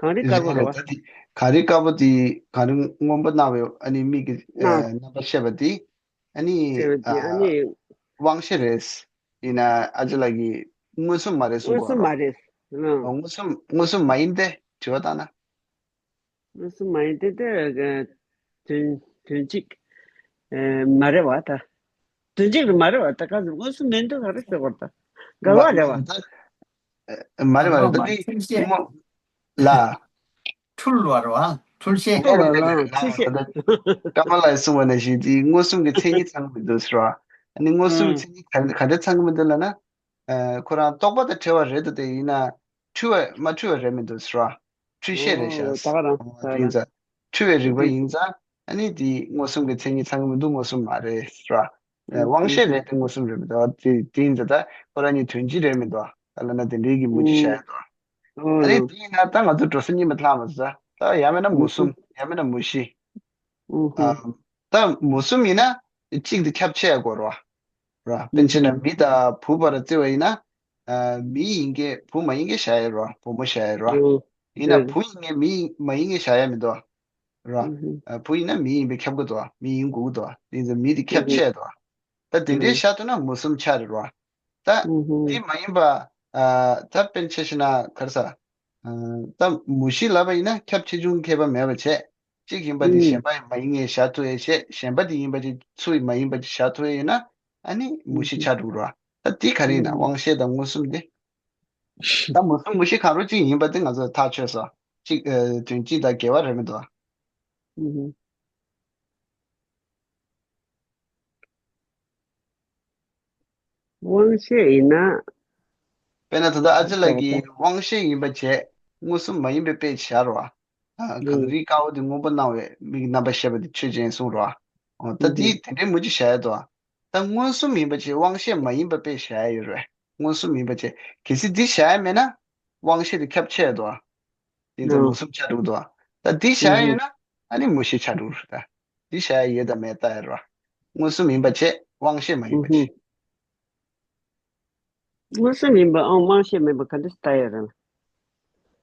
གངས་རི་དཀར་པོ་རེད་པ། ད་དེ་གངས་རི་དཀར་པོ་དེ། གངས་རི་སྔོན་པོ་སྣང་བའི་ཨ་ནི་མིག་གི། ཨ། ཨ། རྣམ་པར་ཤེས་པ་དེ། ཨ་ནི། ཤེས་པ་དེ། ཨ། ཨ་ནི། དབང་ཤེས་རེད། ཡིན་ན་ཨ་ཅག་ལགས་ཀྱིས་མངོན་སུམ་མ་རེད་གསུང་གི་ཡོད་རེད་པ། མངོན་སུམ་མ་རེད། ཨ། མངོན་སུམ། མངོན་སུམ་མ་ཡིན་ཏེ། དྲི་བ་བཏང་ན། མངོན་སུམ་མ་ཡིན་ཏེ། དེ་དོན་དོན་གཅིག་ཨེ། མ་རེད་པ་ད། དོན་གཅིག་ཏུ་མ་རེད་པ་ད། ག་ཚོད་མངོན་སུམ་མིན་འདུག་ག་རེ་ཟེར་བ་ད། འགལ་བ་རེད་པ། མ་རེད་པ་རེད། ད་འདི་མ་རེད་པ་རེད། ད་འདི་ཐུགས་རྗེ་ཆེ། སྔོན། ལ། འཁྲུལ་བ་རེད་པ། འཁྲུལ་ཤེས། འཁྲུལ་བ་རེད། ཐུགས་རྗེ་ཆེ། ད་ཀརྨ་ལགས་གསུངས་པ་ནང་བཞིན་དེ་མངོན་སུམ་གྱི་མཚན་ཉིད་ཚང་གི་མི་འདུག་ཟེར་བ། ཨ་ནི་མངོན་སུམ་གྱི་མཚན་ཉིད་ག་ག་འདྲ་ཚང་གི་མི་འདུག་ལབ་ན། ཨ། ཁོ་རང་རྟོག་པ་དང་བྲལ་བ་རེད་འདུག་དེ་ཡིན་ན་འཁྲུལ་བ་མ་འཁྲུལ་བ་རེད་མི་འདུག་ཟེར་བ། འཁྲུལ་ཤེས་རེད་ཤག་ཨོ། ད་ག་རང་། ད་ག་དེ་ཡིན་རང་། ཙང་། འཁྲུལ་བའི་རིག་པ་ཡིན་ཙང་། ཨ་ནི་དེ་མངོན་སུམ་གྱི་མཚན་ཉིད་ཚང་གི་མི་འདུག་མངོན་སུམ་མ་རེད་ཟེར་བ། ཨ། དབང་ཤེས་རེད་དེ་མངོན་སུམ་རེད་མི་འདུག་དེ་དེ་ཡིན་ཙང་ད་ཁོ་རང་གཉིས་དོན་གཅིག་རེད་མི་འདུག་ད་ལབ་ན་དེ་འདྲའི་གི་མུ་ཅི་བཞག་ཡ་འདུག་ཨ་ནི་དེ་ཡིན་ན་ད་ང་ཚོ་འགྲོ་ས་གཉིས་མ་ལྷག་མ་ཟེར། ད་ཡང་མིན་ན་མུ་གསུམ། ཡང་མིན་ན་མུ་བཞི། ཨ། ད་མུ་གསུམ་ཡིན་ན་གཅིག་དེ་ཁྱབ་ཆེ་དགོས་རེད་པ། ར། དཔེར་ན་ཆ་བཞག་ན་མི་དང་བུ་བར་བརྩི་བ་ཡིན་ན། ཨ། མི་ཡིན་མཁན་བུ་མ་ཡིན་མཁན་བཞག་ཡ་རེད་པ། བུ་མོ་བཞག་ཡ་རེད་པ། ཡིན་ན་བུ་ཡིན་མཁན་མི་མ་ཡིན་མཁན་བཞག་ཡ་མི་འདུག་ར། ཨ། བུ་ཡིན་ན་མི་ཡིན་པས་ཁྱབ་ཀྱི་འདུག་མི་ཡིན་དགོས་ཀྱི་འདུག་དེ་ཡིན་ཙང་མི་དེ་ཁྱབ་ཆེ་འདུག་ད་དེ་འདྲའི་བཞག་ཐུབ་ན་མུ་གསུམ་ཆགས་རེད་པ། ད་དེ་མ་ཡིན་པ། ཨ། ད་དཔེར་ན་ཆ་བཞག་ན་ག་རེ་ཟ། ཨ། ད་མུ་བཞི་ལབ་པ་ཡིན་ན་ཁྱབ་ཆེ་ཆུང་ཁྱད་པར་མེད་པ་བྱས། གཅིག་ཡིན་པ་དེ་གཞན་པ་མ་ཡིན་མཁན་བཞག་ཐུབ་ཡས་བྱས། གཞན་པ་དེ་ཡིན་པ་ཅིག་ཚུར་མ་ཡིན་པ་ཅིག་བཞག་ཐུབ་ཡས་ཡིན་ན། ཨ་ནི་མུ་བཞི་ཆགས་འགྲོ་གི་རེད་པ། ད་དེ་ག་རེ་ཡིན་ན་དབང་ཤེས་དང་མངོན་སུམ་དེ། ད་མུ་གསུམ་མུ་བཞི་གང་རུང་གཅིག་ཡིན་པ་དེ་ང་ཚོ་ཐག་ཆོད་སོང་། གཅིག་ཨ། དོན་གཅིག་དང་འགལ་བ་རེད་མི་འདུག་དབང་ཤེས་ཡིན་ན། དཔེར་ན་ད་ལྟ་ཨ་ཅག་ལགས་ཀྱིས་དབང་ཤེས་ཡིན་པ་བྱས་མངོན་སུམ་མ་ཡིན་པའི་དཔེ་བཞག་རེད་པ། ཨ། གངས་རིའི་དཀར་པོ་དེ་སྔོན་པོ་སྣང་བའི་མིག་རྣམ་པར་ཤེས་པ་དེ་ཆོས་ཅན་གསུངས་རེད་པ། ཨོ། ད་དེ་དེ་འདྲའི་མུ་ཅི་བཞག་ཡ་འདུག་ད་མངོན་སུམ་ཡིན་པ་བྱས་དབང་ཤེས་མ་ཡིན་པ་དཔེ་བཞག་ཡ་ཡོད་རེད་པས། མངོན་སུམ་ཡིན་པ་བྱས་གལ་སྲིད་འདི་བཞག་ཡ་མེད་ན་དབང་ཤེས་དེ་ཁྱབ་ཆེ་ཡ་འདུག་དེ་ཚོ་མུ་གསུམ་ཆགས་འགྲོ་གི་འདུག་ད་འདི་བཞག་ཡོད་ན་ཨ་ནི་མུ་བཞི་ཆགས་འགྲོ་གི་རེད། ད་འདི་བཞག་ཡ་ཡོད་དམ་མེད་ལྟ་ཡ་རེད་པ། མངོན་སུམ་ཡིན་པ་བྱས་དབང་ཤེས་མ་ཡིན་པ་བྱས། མངོན་སུམ་ཡིན་པའམ་དབང་ཤེས་མིན་པ་ག་འདྲ་ལྟ་ཡ་རེད།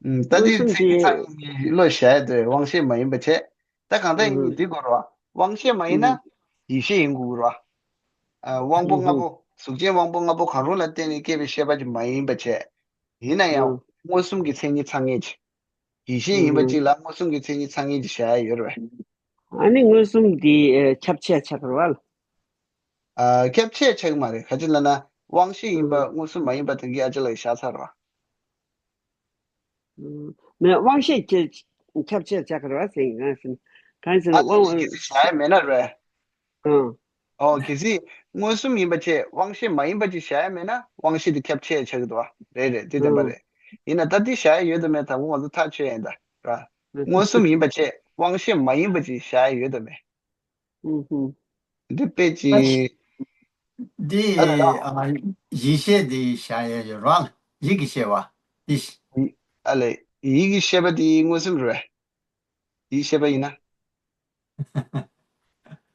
ཨུམ། ད་འདི་མཚན་ཉིད་ཚང་གི་བློ་བཞག་ཡ་དེ་དབང་ཤེས་མ་ཡིན་པ་བྱས། ད་གང་ལྟར་ཡིན་འདི་དགོས་རེད་པ། དབང་ཤེས་མ་ཡིན་ན་ཡིད་ཤེས་ཡིན་དགོས་རེད་པ། ཨ། དབང་པོ་ལྔ་པོ། གཟུགས་ཅན་དབང་པོ་ལྔ་པོ་གང་རུང་ལ་བརྟེན་ནས་སྐྱེས་པའི་ཤེས་པ་ཅིག་མ་ཡིན་པ་བྱས། ཡིན་ན་ཡང་མངོན་སུམ་གྱི་མཚན་ཉིད་ཚང་ངེས་ཅིག་ཡིད་ཤེས་ཡིན་པ་ཅིག་ལ་མངོན་སུམ་གྱི་མཚན་ཉིད་ཚང་ངེས་ཅིག་བཞག་ཡ་ཡོད་རེད་པས། ཨ་ནི་མངོན་སུམ་འདི་ཨེ་ཁྱབ་ཆེ་ཆགས་པ་རེད་པ། ཨ། ཁྱབ་ཆེ་ཆགས་ཀྱི་མ་རེད། ག་ཅི་ལབ་ན་དབང་ཤེས་ཡིན་པ་མངོན་སུམ་མ་ཡིན་པ་དེ་གི་ཨ་ཅག་ལགས་བཞག་ཚར་བ། མེད། དབང་ཤེས་ཁྱབ་ཆེ་ཆགས་ཀྱི་རེད་པ་ཟེར་གྱི་ཡིན། གང་ཟེར་ན་ཨ་དབང་། དེ་གི་བཞག་ཡ་མེད་ན་རེད། ཨང་། ཨོ། གལ་སྲིད་མངོན་སུམ་ཡིན་པ་བྱས་དབང་ཤེས་མ་ཡིན་པ་ཅིག་བཞག་ཡ་མེད་ན་དབང་ཤེས་དེ་ཁྱབ་ཆེ་ཆགས་ཀྱི་འདུག་པ། རེད་རེད། དེ་བདེན་པ་རེད། ཡིན་ན་ད་འདི་བཞག་ཡ་ཡོད་དམ་མེད་ད་ང་ཚོ་ཐག་ཆོད་ཡ་ཡིན་ད། ར། མངོན་སུམ་ཡིན་པ་བྱས་དབང་ཤེས་མ་ཡིན་པ་ཅིག་བཞག་ཡ་ཡོད་དམ་མེད། ཨུ་ཧུ། འདི་དཔེ་ཅིག་འདི། ཨ་ལ་ལ། ཨ། ཡིད་ཤེས་འདི་བཞག་ཡ་ཡོད་རེད་པ། ཡིད་ཀྱི་ཤེས་པ། ཡིད། ཡིད། ཨ་ལས། ཡིད་ཀྱི་ཤེས་པ་འདི་མངོན་སུམ་རེད། ཡིད་ཤེས་པ་ཡིན་ན།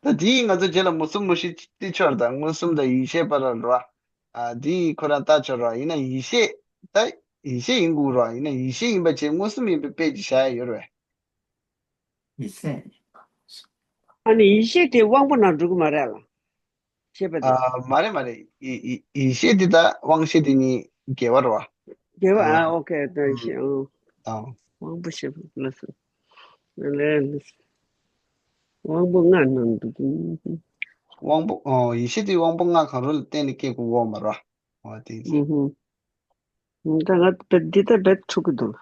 ད་དེ་ང་ཚོ་རྗེས་ལ་མུ་གསུམ་མུ་བཞི་བརྩི་ཆོག་རེད། ད་མངོན་སུམ་དང་ཡིད་ཤེས་བར་ལ་རེད་པ། ཨ། དེ་ཁོ་རང་ལྟ་ཆོག་རེད་པ། ཡིན་ན་ཡིད་ཤེས། ད་ཡིད་ཤེས་ཡིན་དགོས་རེད་པ། ཡིན་ན་ཡིད་ཤེས་ཡིན་པ་བྱས་མངོན་སུམ་ཡིན་པའི་དཔེ་ཅིག་བཞག་ཡ་ཡོད་རེད་པས། ཡིད་ཤེས་ཡིན་པ། ཨ་ནི་ཡེ་ཤེས་དེ་དབང་པོ་ནང་འགྲོ་གི་མ་རེད་ལ། ཤེས་པ་དེ། ཨ། མ་རེད་མ་རེད། ཡེ་ཡེ་ཡེ་ཤེས་དེ་དང་དབང་ཤེས་དེ་གཉིས་འགལ་བ་རེད་བ། འགལ་བ། ཨ། ཨ། ཨོ་ཁེ། ད་ཡེ་ཤེས། ཨོ། ཨ། དབང་པོ་ཤེས་པ་ལ་སོ། ལ་ལ་སོ། དབང་པོ་ལྔ་ནང་འདུ། དབང་པོ། ཨོ། ཡེ་ཤེས་དེ་དབང་པོ་ལྔ་གང་རུང་ལ་བརྟེན་ནས་སྐྱེ་དགོས་འོ་མ་རེད་བ། ཨོ་དེ་ཡིན་ཟེར། ཨུ་ཧུ། ད་ང་དཔེ་འདི་ལྟར་རྦད་འཁྲུག་གི་འདུག་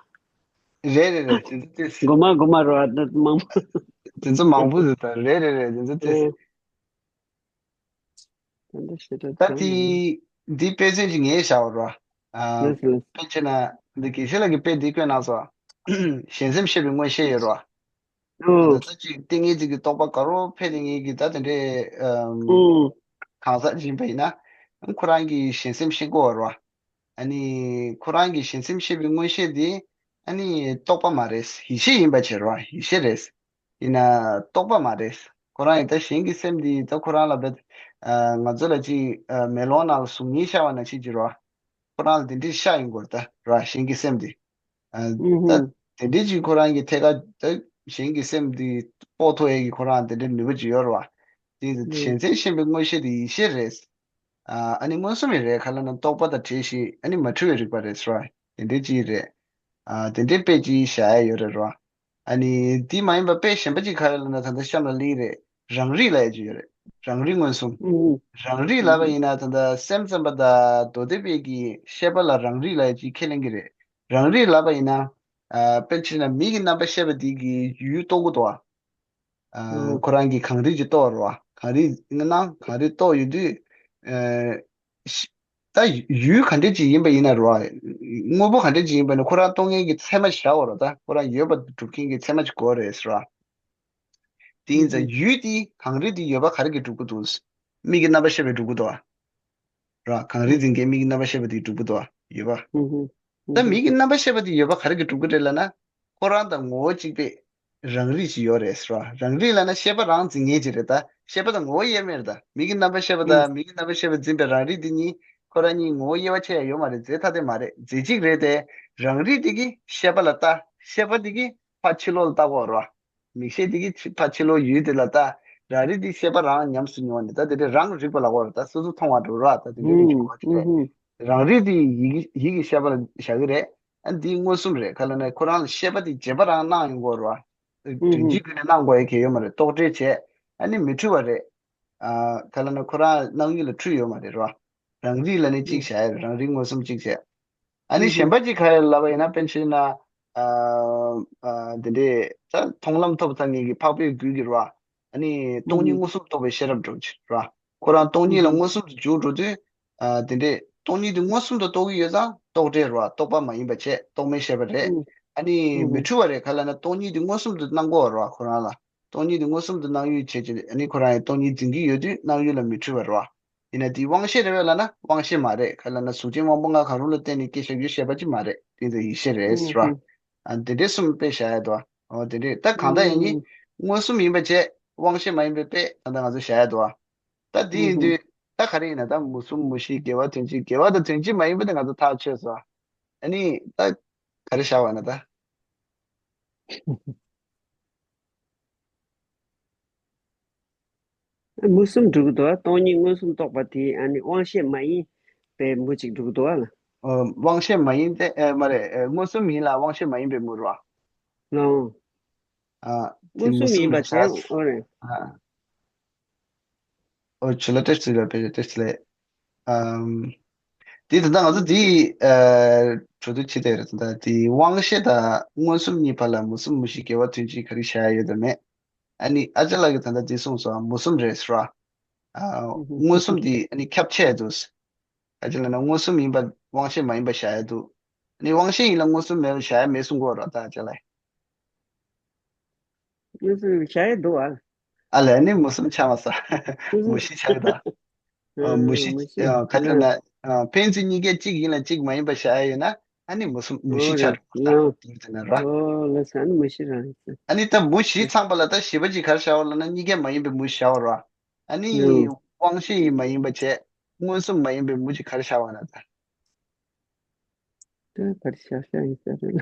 རེད་རེད་རེད། དེ་ཚོ་ཏོག་ཙམ། མགོ་མ་མགོ་མ་རོ་ཨ་ད་མང་པོ། དེ་ཚོ་མང་པོ་རེད་ད། རེད་རེད་རེད། དེ་ཚོ་ཏོག་ཙམ། ཨེ། ད་འདི་ཞེ་དྲག་ད་དེ། འདི་དཔེ་མཚོན་ཅིག་ངས་བཞག་པ་རོ། ཨ། ལགས་སོ། དཔེ་བྱས་ན་འདི་དགེ་བཤེས་ལགས་ཀྱིས་དཔེ་འདི་བཀོད་གནང་སོང་། གཞན་སེམས་ཤེས་པའི་མངོན་ཤེས་ཡོད་རོ། ཨོ། ད་ལྟ་ཅིག་ཏིང་ངེ་འཛིན་གྱི་རྟོགས་པ་དགའ་རབ་འཕེལ་ཏེ་ངེད་ཀྱི་ད་དེ་འདྲའི། ཨམ། ཨུ། གང་ཟག་ཅིག་ཡིན་པ་ཡིན་ན་ཁོ་རང་གིས་གཞན་སེམས་ཤེས་དགོས་པ་རེད་བ། ཨ་ནི་ཁོ་རང་གིས་གཞན་སེམས་ཤེས་པའི་མངོན་ཤེས་དེ་ཨ་ནི་རྟོག་པ་མ་རེད། ཡིད་ཤེས་ཡིན་པ་བྱས་རེད་བ། ཡིད་ཤེས་རེད། ཡིན་ན་རྟོག་པ་མ་རེད། ཁོ་རང་ཡིན་ད་གཞན་གྱི་སེམས་དེ་ད་ཁོ་རང་ལ་བེད། ང་ཚོ་ལ་ཅིག་མེ་ལོང་ནང་ལ་གཟུགས་བརྙན་ཤར་བ་ནང་བཞིན་གྱི་རེད་བ། ཁོ་རང་ལ་དེ་འདྲའི་ཤ་ཡིན་དགོས་ད་ར་གཞན་གྱི་སེམས་དེ། ཨ། ད་ཨུ་ཧུ། དེ་འདྲའི་ཅིག་ཁོ་རང་གི་ཐད་ཀར་ད་གཞན་གྱི་སེམས་དེ་དཔོག་ཐུབ་ཡས་ཀྱི་ཁོ་རང་དེ་འདྲའི་ནུས་པ་ཅིག་ཡོད་རེད་བ། དེ་ཨུ། གཞན་སེམས་ཤེས་པའི་མངོན་ཤེས་དེ་ཡིད་ཤེས་རེད། ཨ། ཨ་ནི་མངོན་སུམ་ཡིན་རེད། ག་ལ་ན་རྟོག་པ་དང་བྲལ་ཞིང་ཨ་ནི་མ་འཁྲུལ་བའི་རིག་པ་རེད་ཟེར་བ་དེ་འདྲའི་ཅིག་རེད། ཨ། དེ་འདྲའི་དཔེ་ཅིག་བཞག་ཡས་ཡོད་རེད་རོ། ཨ་ནི་དེ་མ་ཡིན་པ་དཔེ་གཞན་པ་ཅིག་ག་རེ་ལབ་ན་ད་ལྟ་གཤམ་ལ་སླེབས་རེད། རང་རིག་ལབ་ཡ་ཅིག་ཡོད་རེད། རང་རིག་མངོན་སུམ། ཨུ། རང་རིག་ལབ་པ་ཨུ། ཡིན་ན་ད་ལྟ་སེམས་ཙམ་པ་དང་མདོ་སྡེ་པའི་གི་བཤད་པ་ལ་རང་རིག་ལབ་ཡ་ཅིག་ཁས་ལེན་གྱི་རེད། རང་རིག་ལབ་པ་ཡིན་ན། ཨ། དཔེར་བྱས་ན་མིག་གི་རྣམ་པ་ཤེས་པ་དེ་གི་ཡུལ་རྟོགས་ཀྱི་འདུག་བ། ཨ། ཨུ། ཁོ་རང་གིས་གང་རིག་ཅིག་རྟོགས་རེད་བ། གང་རིག་ན་གང་རིག་རྟོགས་ཡོད་དུས། ཨ། ད་ཡུལ་ག་འདྲ་ཅིག་ཡིན་པ་ཡིན་ན་རོ། དངོས་པོ་ག་འདྲ་ཅིག་ཡིན་པ་ཡིན་ན་ཁོ་རང་རྟོགས་མཁན་གྱི་ཚད་མ་ཞིག་བྱ་དགོས་རེད། ད་ཁོ་རང་ཡོད་པ་སྒྲུབ་མཁན་གྱི་ཚད་མ་ཅིག་དགོས་རེད་ཟེར་བ། དེ་ཡིན་ཙང་ཡུལ་དེ་གངས་རི་དེ་ཡོད་པ་ག་རེ་གིས་སྒྲུབ་ཀྱི་འདུག་མིག་གི་རྣམ་པ་ཤེས་པས་སྒྲུབ་ཀྱི་འདུག་བ། ར། གངས་རི་འཛིན་མཁན་མིག་གི་རྣམ་པ་ཤེས་པ་དེས་སྒྲུབ་ཀྱི་འདུག་བ། ཡོད་པ། ད་མིག་གི་རྣམ་པ་ཤེས་པ་དེ་ཡོད་པ་ག་རེ་གིས་སྒྲུབ་ཀྱི་རེད་ལབ་ན། ཁོ་རང་དང་ངོ་བོ་གཅིག་པའི་རང་རིག་ཅིག་ཡོད་རེད་ཟེར་བ། རང་རིག་ལབ་ན་ཤེས་པ་རང་འཛིན་མཁན་ཅིག་རེད་ད། ཤེས་པ་དང་ངོ་བོ་དབྱེར་མེད་རེད་ད། མིག་གི་རྣམ་པ་ཤེས་པ་དང་མིག་གི་རྣམ་པ་ཤེས་པ་འཛིན་པའི་རང་རིག་དེ་གཉིས་ཁོ་རང་གཉིས་ངོ་བོ་དབྱེ་བ་ཕྱེ་ཡ་ཡོད་མ་རེད། རྫས་ཐ་དད་མ་རེད། རྫས་གཅིག་རེད་དེ། རང་རིག་དེ་གིས་ཤེས་པ་ལ་ལྟ། ཤེས་པ་དེ་གིས་ཕར་ཕྱི་ལོགས་ལ་ལྟ་དགོས་རེད་བ། མིག་ཤེས་དེ་གིས་ཕྱི་ཕར་ཕྱི་ལོགས་ཡུལ་དེ་ལ་ལྟ། རང་རིག་དེ་ཤེས་པ་རང་ཉམས་སུ་མྱོང་ནས་ད་དེ་འདྲའི་རང་རིག་པ་ལ་དགོས་རེད་ད། སོ་སོ་མཐོང་བ་འགྲོ་ར་ད་དེ་འདྲའི་རིག་གི་གོ་ཅིག་རེད། རང་རིག་དེ་ཡིད་ཀྱི་ཡིད་ཀྱི་ཤེས་པ་ལ་བཞག་གི་རེད། ཨ། འདི་མངོན་སུམ་རེད། ག་ལ་ན་ཁོ་རང་ལ་ཤེས་པ་དེ་རྗེས་པ་རང་སྣང་ཡོང་དགོས་རེད་བ། དོན་སྤྱིའི་སྒོ་ནས་སྣང་དགོས་ཡ་གལ་ཡོད་མ་རེད། རྟོག་བྲལ་བྱས། ཨ་ནི་མི་འཁྲུལ་བ་རེད། ཨ། ག་ལ་ན་ཁོ་རང་སྣང་ཡུལ་ལ་འཁྲུལ་ཡོད་མ་རེད་རོ། རང་རིག་ལ་ནི་གཅིག་བྱ་ཡ་རེད། རང་རིག་མངོན་སུམ་གཅིག་བྱས། ཨ་ནི་གཞན་པ་གཅིག་ག་རེ་ལབ་པ་ཡིན་ན་དཔེར་བྱས་ན། ཨ། ཨ། དེ་འདྲས་ད་མཐོང་ལམ་ཐོབ་ཚར་ངེས་ཀྱི་འཕགས་པའི་རྒྱུད་ཀྱི་རོ། ཨ་ནི་སྟོང་ཉིད་མངོན་སུམ་རྟོགས་པའི་ཤེས་རབ་འགྲོ་གི་རོ། ཁོ་རང་སྟོང་ཉིད་ལ་མངོན་སུམ་དུ་འཇུག་འགྲོ་དུས། ཨ། དེ་འདྲས་སྟོང་ཉིད་དེ་མངོན་སུམ་དུ་རྟོགས་ཀྱི་ཡོད་ཙང་རྟོག་བྲལ་རོ། རྟོག་པ་མ་ཡིན་པ་བྱས། རྟོག་མེད་ཤེས་པ་རེད། ཨ་ནི་མི་འཁྲུལ་བ་རེད། ག་ལ་ན་སྟོང་ཉིད་དེ་མངོན་སུམ་དུ་སྣང་གོ་རོ་ཁོ་རང་ལ། སྟོང་ཉིད་དེ་མངོན་སུམ་དུ་སྣང་ཡུལ་བྱེད་ཀྱི་རེད། ཨ་ནི་ཁོ་རང་ཡང་སྟོང་ཉིད་འཛིན་གྱི་ཡོད་དུས་སྣང་ཡུལ་ལ་མི་འཁྲུལ་བ་རེད་བ། ཡིན་ན་དེ་དབང་ཤེས་རེད་བས་ལབ་ན་དབང་ཤེས་མ་རེད། ག་ལ་ན་གཟུགས་ཅན་དབང་པོ་ལྔ་གང་རུང་ལ་བརྟེན་ནས་སྐྱེ་ཤེས་ཡོད་ཤེས་པ་ཅིག་མ་རེད། དེ་ཚོ་ཡིད་ཤེས་རེད་ཟེར་བ། ཨ། དེ་འདྲའི་གསུམ་དཔེ་བཞག་ཡ་འདུག་ཨོ་དེ་འདྲས་ད་གང་ལྟར་ཡིན་ནི། མངོན་སུམ་ཡིན་པ་བྱས། དབང་ཤེས་མ་ཡིན་པའི་དཔེ་ད་ལྟ་ང་ཚོ་བཞག་ཡ་འདུག་ད་དེ་ཡིན་དུས་ད་ག་རེ་ཡིན་ན་ད་མུ་གསུམ་མུ་བཞི་དགེ་བ་དོན་གཅིག་དགེ་བ་དང་དོན་གཅིག་མ་ཡིན་པ་དེ་ང་ཚོ་ཐག་ཆོད་སོང་། ཨ་ནི་ད་ག་རེ་བཞག་པ་ན་ད། མུ་གསུམ་འགྲུབ་ཀྱི་འདུག་སྟོང་ཉིད་མངོན་སུམ་རྟོགས་པ་དེ་ཨ་ནི་དབང་ཤེས་མ་ཡིན་པའི་མུ་གཅིག་འགྲུབ་ཀྱི་འདུག་ཨ་ལ། ཨ། དབང་ཤེས་མ་ཡིན་ཏེ། ཨ། མ་རེད། ཨ། མངོན་སུམ་ཡིན་ལ་དབང་ཤེས་མ་ཡིན་པའི་མུ་རེད་བ། ཨོ། ཨ། དེ་མངོན་སུམ་མུ་ཡིན་པ་གསུམ་བྱས། བཞག་ཨོ་རེད། ཨ། ཨོ་ཆུ་ལ་ཏེ་ཙི་ལ་པེ་ཏེ་ཙི་ལེ། ཨམ། དེ་ད་ལྟ་ང་ཚོ་དེ། ཨ། གྲོས་བསྡུར་བྱེད་བསྡད་རེད། ད་ལྟ་དེ་དབང་ཤེས་དང་མངོན་སུམ་གཉིས་བར་ལ་མུ་གསུམ་མུ་བཞི་དགེ་བ་དོན་གཅིག་ག་རེ་བཞག་ཡ་ཡོད་དམ་མེད། ཨ་ནི་ཨ་ཅག་ལགས་ཀྱིས་ད་ལྟ་འདི་གསུངས་སོང་། མུ་གསུམ་རེད་ཟེར་བ། ཨ། མངོན་སུམ་འདི་ཨ་ནི་ཁྱབ་ཆེ་འདུག་ཨ་ཅག་ལགས་ན་མངོན་སུམ་ཡིན་པ་དབང་ཤེས་མ་ཡིན་པ་བཞག་ཡ་འདུག་ཨ་ནི་དབང་ཤེས་ཡིན་ལ་མངོན་སུམ་མེད་པ་བཞག་ཡ་མེད་གསུང་གི་ཡོད་རེད་ད་ཨ་ཅག་ལགས། མངོན་སུམ་བཞག་ཡ་འདུག་ཨ། ཨ་ལས་ཨ་ནི་མུ་གསུམ་ཆགས་མ་སོང་། མུ་བཞི་ཆགས་ད། ཨ། མུ་བཞི། ཨ། ག་ཅི་ལབ་ན། ཨ། ཕན་ཚུན་གཉིས་ཀས་གཅིག་ཡིན་ལ་གཅིག་མ་ཡིན་པ་བཞག་ཡ་ཡོད་ན། ཨ་ནི་མུ་གསུམ་མུ་བཞི་ཆགས་འགྲོ་གི་རེད། ཨོ། དེ་ན་ར། ཨོ་ལགས་སོ། ཨ་ནི་མུ་བཞི་རང་རེད། ཨ་ནི་ད་མུ་བཞི་ཚང་པ་ལ་ད་བཞི་པ་ཅིག་ག་རེ་བཞག་པ་ལབ་ན་གཉིས་ཀས་མ་ཡིན་པའི་མུ་བཞག་པ་ར། ཨ་ནི་ཨོ། དབང་ཤེས་ཡིན་མ་ཡིན་པ་བྱས། མངོན་སུམ་མ་ཡིན་པའི་མུ་ཅིག་ག་རེ་བཞག་པ་ན་ད། ད་ག་རེ་ཤ་ཤ་ཡིན་ས་རེད་ལ།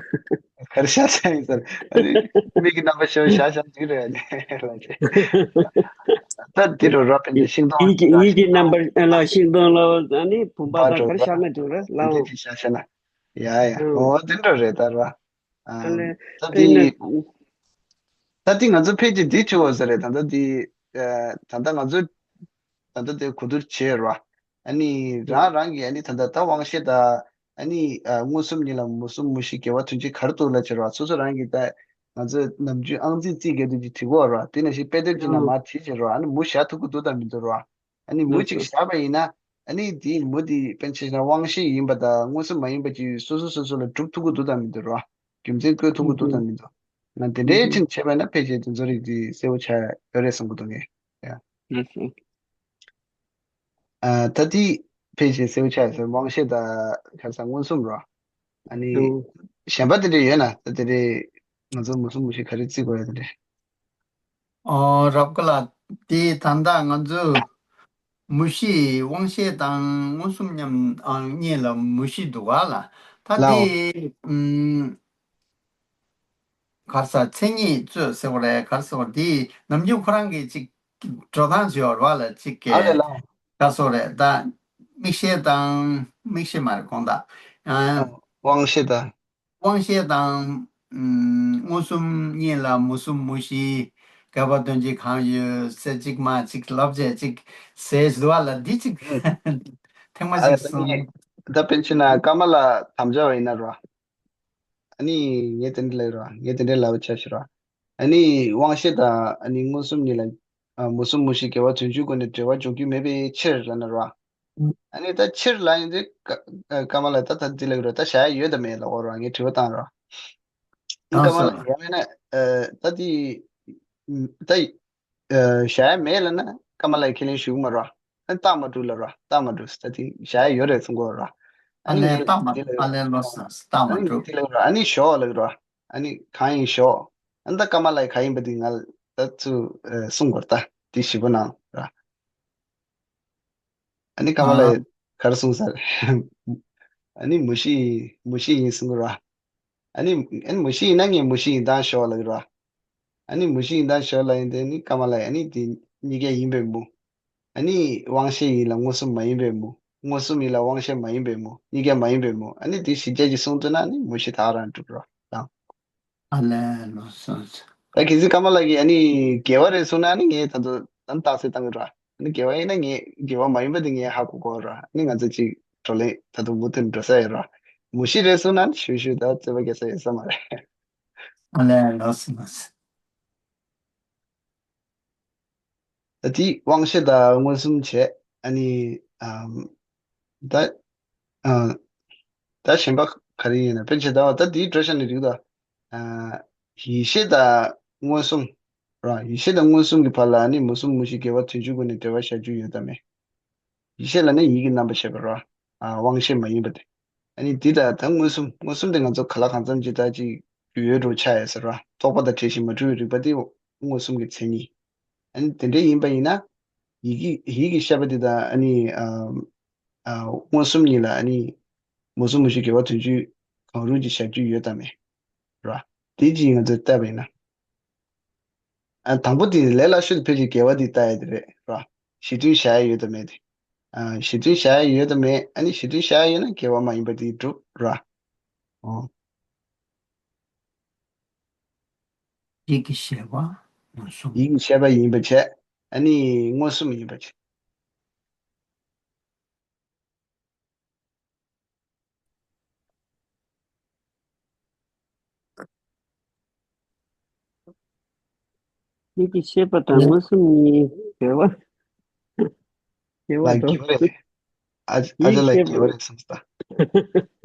ག་རེ་ཤ་ཤ་ཡིན་ས་རེད། ཨ་ནི་མིག་གི་རྣམ་པ་ཤ་ཤ་ཤ་ཅིག་རེད་ལ་ཅེ། ད་འདི་རུ་རོ་པན་དེ་ཤིང་སྡོང་ཡིད་ཀྱི་ཡིད་ཀྱི་རྣམ་པ་ལ་ཤིང་སྡོང་ལ་ཨ་ནི་བུམ་པ་དང་ག་རེ་ཤ་མེད་འགྲོ་ར་ལ། འོ་ད་ཤ་ཤ་ན་ཡ་ཡ་འོ་དེ་འདྲ་རེད་ད་ར། ཨ་ལེ། ད་དེ་ནི་དེ་ད་དེ་ང་ཚོ་ཕལ་ཆེར་འདི་བྱེད་དགོས་ས་རེད། ད་ལྟ་དེ་ད་ལྟ་ང་ཚོ་ད་ལྟ་དེ་གོ་བསྡུར་བྱས་ར། ཨ་ནི་རང་རང་གི་ཨ་ནི་ད་ལྟ་ད་དབང་ཤེད་ད་ཨ་ནི་མངོན་སུམ་གཉིས་ལ་མུ་གསུམ་མུ་བཞི་དགེ་བ་དོན་བྱེད་ག་རེ་འདུག་ལབ་བྱས་ར། སོ་སོ་རང་གི་ད་ང་ཚོ་ནམ་རྒྱུན་ཨང་རྩིས་རྩིས་རྒྱག་དུས་ཀྱི་བྲིས་གོ་ར། དེ་ནང་བཞིན་དཔེ་དེབ་ཅིག་ནང་མར་བྲིས་བྱས་ར། ཨ་ནི་མུ་བཞག་ཐུབ་ཀྱི་འདུག་དང་མི་འདུག་ར། ཨ་ནི་མུ་གཅིག་བཞག་པ་ཡིན་ན་ཨ་ནི་དེའི་མུ་དེ་དཔེར་ན་ཆ་བཞག་ན་དབང་ཤེད་ཡིན་པ་དང་མངོན་སུམ་མ་ཡིན་པ་ཅིག་སོ་སོ་སོ་སོ་ལ་སྒྲུབ་ཐུབ་ཀྱི་འདུག་དང་མི་འདུག་ར། རྒྱུ་མཚན་བཀོད་ཐུབ་ཀྱི་འདུག་དང་མི་འདུག་ང་དེ་འདྲའི་ཕྱིན་བྱས་པ་ན་ཕལ་ཆེར་དེ་ཚོ་རིགས་དེ་གསལ་པོ་ཆགས་ཡོད་རེད་བསམ་གྱི་འདུག་ངས། ཡ། ཨ་ད་དེ་ཕལ་ཆེར་གསལ་པོ་ཆགས་ཡོད་ཟེར། དབང་ཤེད་དང་ཁ་སང་མངོན་སུམ་རོ། ཨ་ནི་གཞན་པ་དེ་འདྲ་ཡོད་ན་ད་དེ་འདྲའི་ང་ཚོ་མུ་གསུམ་མུ་བཞི་ག་རེ་བརྩི་དགོས་ཡ་དེ་འདྲ། ཨོ་རབ་དགའ་ལགས། དེ་ད་ལྟ་ང་ཚོས་མུ་བཞི་དབང་ཤེད་དང་མངོན་སུམ་མཉམ་ཨང་གཉིས་ལ་མུ་བཞི་འདུག་ག་ལ། ད་ལའོ། དེ་ཨུམ། ག་རེ་ཟ་མཚན་ཉིད་རྩོད་ཟེར་བ་རེད། ག་རེ་ཟེར་བ་དེ་ནམ་རྒྱུན་ཁོ་རང་གིས་ཅིག་འགྲོ་སྟངས་བྱེད་བར་བ་ལ་ཅིག་ཨ་ལས་གི་ལའོ། ག་རེ་ཟེར་བ་རེད། ད་མིག་ཤེས་དང་མིག་ཤེས་མ་རེད་དགོངས་དག་ཨ། དབང་ཤེད་དང་། དབང་ཤེད་དང་ཨུམ། མངོན་སུམ་གཉིས་ལ་མུ་གསུམ་མུ་བཞི་དགེ་བ་དོན་བྱེད་གང་ཡོད་ཟེར་ཅིག་མ་ཅིག་ལབ་བྱས་ཅིག་ཟེར་བ་ལ་འདི་ཅིག་ཨུ། ཐེངས་མ་ཨ་ཅིག་ད་གསུངས། ངས་ད་དཔེར་ན་ཆ་བཞག་ན་ཀ་མ་ལ་དམ་བཅའ་བ་ཡིན་ན་རོ། ཨ་ནི་ངས་དེ་འདྲ་ལབ་རོ། ངས་དེ་འདྲ་ལབ་པ་ཆ་བཞག་རོ། ཨ་ནི་དབང་ཤེད་དང་ཨ་ནི་མངོན་སུམ་གཉིས་ལ་ཨ་མུ་གསུམ་མུ་བཞི་དགེ་བ་དོན་བྱེད་སྒོ་ནས་འབྲེལ་བ་འཇོག་རྒྱུ་མེད་པའི་ཕྱིར་ལབ་ན་རོ། ཨ་ནི་ད་ཕྱིར་ལབ་ཡིན་དུས་ཀ་ཀ་མ་ལ་ད་ད་འདི་ལབ་རོ། ད་བཞག་ཡ་ཡོད་དམ་མེད་ལབ་རོ། ངས་དྲི་བ་བཏང་རོ། ཨ་ནི་ཀ་མ་ལ་ཡང་མེད་ན་ཨ་ད་དེ་ད། ཨ་བཞག་ཡ་མེད་ལབ་ན་ཀ་མ་ལ་ཡིས་ཁས་ལེན་ཞུ་གི་མ་རེད། ཨ་ནི་རྟགས་མ་གྲུབ་ལབ་རེད། རྟགས་མ་གྲུབ་ད་དེ་བཞག་ཡ་ཡོད་རེད་གསུང་གི་ཡོད་རེད། ཨ་ཨ་ནི་ལས་ངས་རྟགས་མ་དེ་ལབ་ཨ་ལས་ལོ་ས་རྟགས་ཨ་མ་ནི་ངས་གྲུབ། དེ་ལབ་རེད། ཨ་ནི་ཞོག་ལབ་རེད། ཨ་ནི་གང་ཡིན་ཞོག་ཨ་ནི་ད་ཀ་མ་ལ་ཡིས་གང་ཡིན་པ་དེ་ང་ལ་ད་ཚུར་ཨ་གསུང་དགོས་རེད། ད་དེ་ཞིབ་པོ་གནང་ར། ཨ་ནི་ཀ་མ་ལ་ཨ་ཡིས་ག་རེ་གསུངས་ས་རེད། ཨ་ནི་མུ་བཞི་ཡིན་མུ་བཞི་ཡིན་གསུང་གི་ར། ཨ་ནི་ཨ་ནི་མུ་བཞི་ཡིན་ན་ངས་མུ་བཞི་ཡིན་སྟངས་ཞོག་ལབ་ཀྱི་ར། ཨ་ནི་མུ་བཞི་ཡིན་སྟངས་ཞོག་ལབ་ཡིན་དེ་ནི་ཀ་མ་ལ་ཡིས་ཨ་ནི་དེ་གཉིས་ཀ་ཡིན་པའི་མུ། ཨ་ནི་དབང་ཤེད་ཡིན་ལ་མངོན་སུམ་མ་ཡིན་པའི་མུ། མངོན་སུམ་ཡིན་ལ་དབང་ཤེད་མ་ཡིན་པའི་མུ། གཉིས་ཀ་མ་ཡིན་པའི་མུ། ཨ་ནི་དེ་ཞིབ་ཆ་ཅིག་གསུང་ཐུབ་ན་ཨ་ནི་མུ་བཞི་ད་ག་རང་འགྲུབ་རོགས་དང་། ཨ་ལས་ལོ་སོ་སོ། ད་གལ་སྲིད་ཀ་མ་ལ་གིས་ཨ་ནི་དགེ་བ་རེད་གསུངས་ན་ཨ་ནི་ངས་ད་དུང་ཨ་ནི་རྟགས་གསལ་བཏང་གི་ར། ཨ་ནི་དགེ་བ་ཡིན་ན་ངས་དགེ་བ་མ་ཡིན་པ་དེ་ངས་ཧ་གོ་གོ་ར། ཨ་ནི་ང་ཚོ་གཅིག་བགྲོ་གླེང་ད་དུང་མུ་མཐུད་འགྲོ་ས་ཡོད་ར། མུ་བཞི་རེད་གསུངས་ན་ཨ་ནི་ཞུ་ཞུ་ད་རྩོད་པ་རྒྱག་ས་ཡོད་ས་མ་རེད། ཨ་ལས་ལོ་སོ་ལོ་སོ། ད་དེ་དབང་ཤེད་དང་མངོན་སུམ་བྱས་ཨ་ནི་ཨམ། ད་ཨ། ད་གཞན་པ་ག་རེ་ཡིན་ན་དཔེར་ན་ཆ་བཞག་ན་ད་དེའི་འགྲོ་བཞག་ནས་རིགས་ད། ཨ། ཡིད་ཤེས་དང་མངོན་སུམ། ར་ཡིད་ཤེས་དང་མངོན་སུམ་གྱི་བར་ལ་ཨ་ནི་མུ་གསུམ་མུ་བཞི་དགེ་བ་དོན་བྱེད་སྒོ་ནས་འབྲེལ་བ་བཞག་རྒྱུ་ཡོད་དམ་མེད། ཡིད་ཤེས་ལ་ནི་ཡིད་ཀྱི་རྣམ་པར་ཤེས་པ་ར། ཨ་དབང་ཤེས་མ་ཡིན་པ་དེ། ཨ་ནི་འདི་དང་ད་མངོན་སུམ་མངོན་སུམ་དེ་ང་ཚོ་ག་ལ་གང་འཚམ་ཅིག་ད་ཅིག་ཡོད་འགྲོ་ཆགས་ཡོད་ཟེར་ར། རྟོག་པ་དང་བྲལ་ཞིང་མ་འཁྲུལ་བའི་རིག་པ་དེ་མངོན་སུམ་གྱི་མཚན་ཉིད། ཨ་ནི་དེ་འདྲ་ཡིན་པ་ཡིན་ན། ཡིད་ཀྱི་ཡིད་ཀྱི་ཤེས་པ་དེ་དང་ཨ་ནི་ཨ་ཨ་མངོན་སུམ་གཉིས་ལ་ཨ་ནི་མུ་གསུམ་མུ་བཞི་དགེ་བ་དོན་བྱེད་གང་རུང་གཅིག་བཞག་རྒྱུ་ཡོད་དམ་མེད། ར། དེ་གཅིག་ང་ཚོས་བལྟས་པ་ཡིན་ན། ཨ་དང་པོ་དེ་ལས་སླ་ཤོས་དེ་ཕལ་ཆེར་དགེ་བ་དེ་ལྟ་ཡ་དེ་རེད་ར། གཞི་མཐུན་བཞག་ཡ་ཡོད་དམ་མེད་དེ། ཨ་གཞི་མཐུན་བཞག་ཡ་ཡོད་དམ་མེད། ཨ་ནི་གཞི་མཐུན་བཞག་ཡ་ཡོད་ན་དགེ་བ་མ་ཡིན་པ་དེ་འགྲུབ་ར། ཨོ། ཡིད་ཀྱི་ཤེས་པ་མངོན་སུམ། ཡིད་ཀྱི་ཤེས་པ་ཡིན་པ་བྱས། ཨ་ནི་མངོན་སུམ་ཡིན་པ་བྱས། ཡིད་ཀྱི་ཤེས་པ་དང་མངོན་སུམ་གཉིས་འབྲེལ་བ། འབྲེལ་བ་ལ་འགྲོ། འགྱུར་བ་རེད། ཨ་ཨ་ཅག་ལ་ཡིད་ཀྱི་ཤེས་པ་འགྱུར་བ་རེད་གསུངས་སོང་།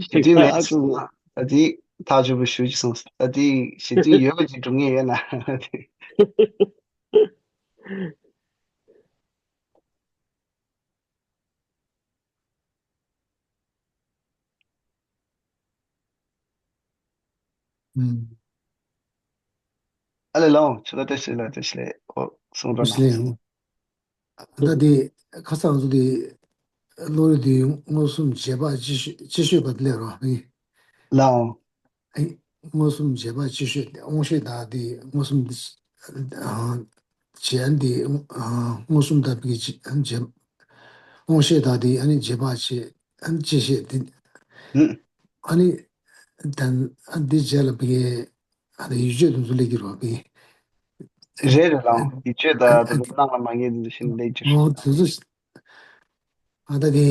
ཞི་མཐུན་མེད་གསུངས་སོང་། ད་དེ་ཐག་ཆོད་པོ་ཞུ་ཅིག་གསུངས་སོང་། ད་དེ་ཞི་མཐུན་ཡོད་པ་ཅིག་སྒྲུབ་ངེས་ཡོད་ན། ཨ་ལས་ལོང་ཆུ་ཚོད་བཀྲ་ཤིས་བདེ་ལེགས། བཀྲ་ཤིས་བདེ་ལེགས། ཨོ་གསུང་རོགས་གནང་། ད་དེ་ཁ་སང་ཚོ་དེ་བློ་རིག་དེ་མངོན་སུམ་བྱེད་པ་ཅི་ཤོད་ཅི་ཤོད་པ་དེ་ལས་རོ། ཨེ། ལའོ། ཨེ། མངོན་སུམ་རྗེས་དཔག་བཅད་ཤེས་དབང་ཤེས་དག་དེ་མངོན་སུམ་འདི། ཨ། བྱེད་ཡན་དེ། ཨ། མངོན་སུམ་དག་པའི་རྗེས་རྗེས། དབང་ཤེས་དག་དེ་ཨ་ནི་རྗེས་དཔག་བྱེད་ཨ་ནི་བཅད་ཤེས་དེ། ཨ་ནི། ད་ཨ་འདི་རྗེས་ལ་བི་ཨ་ནི་ཡུལ་ཆད་དུ་འཛུལ་ལེགས་ཀྱི་རོ་བི། རེད་རེད་ལའོ། ཡུལ་ཆད་དག་དེ་ཚོ་སྣང་ལ་མ་ངེས་དེ་ཚོ་ཤིན་ལེགས་ཀྱི་རོ། ཨོ་དེ་ཚོ། ཨ་ད་དེ།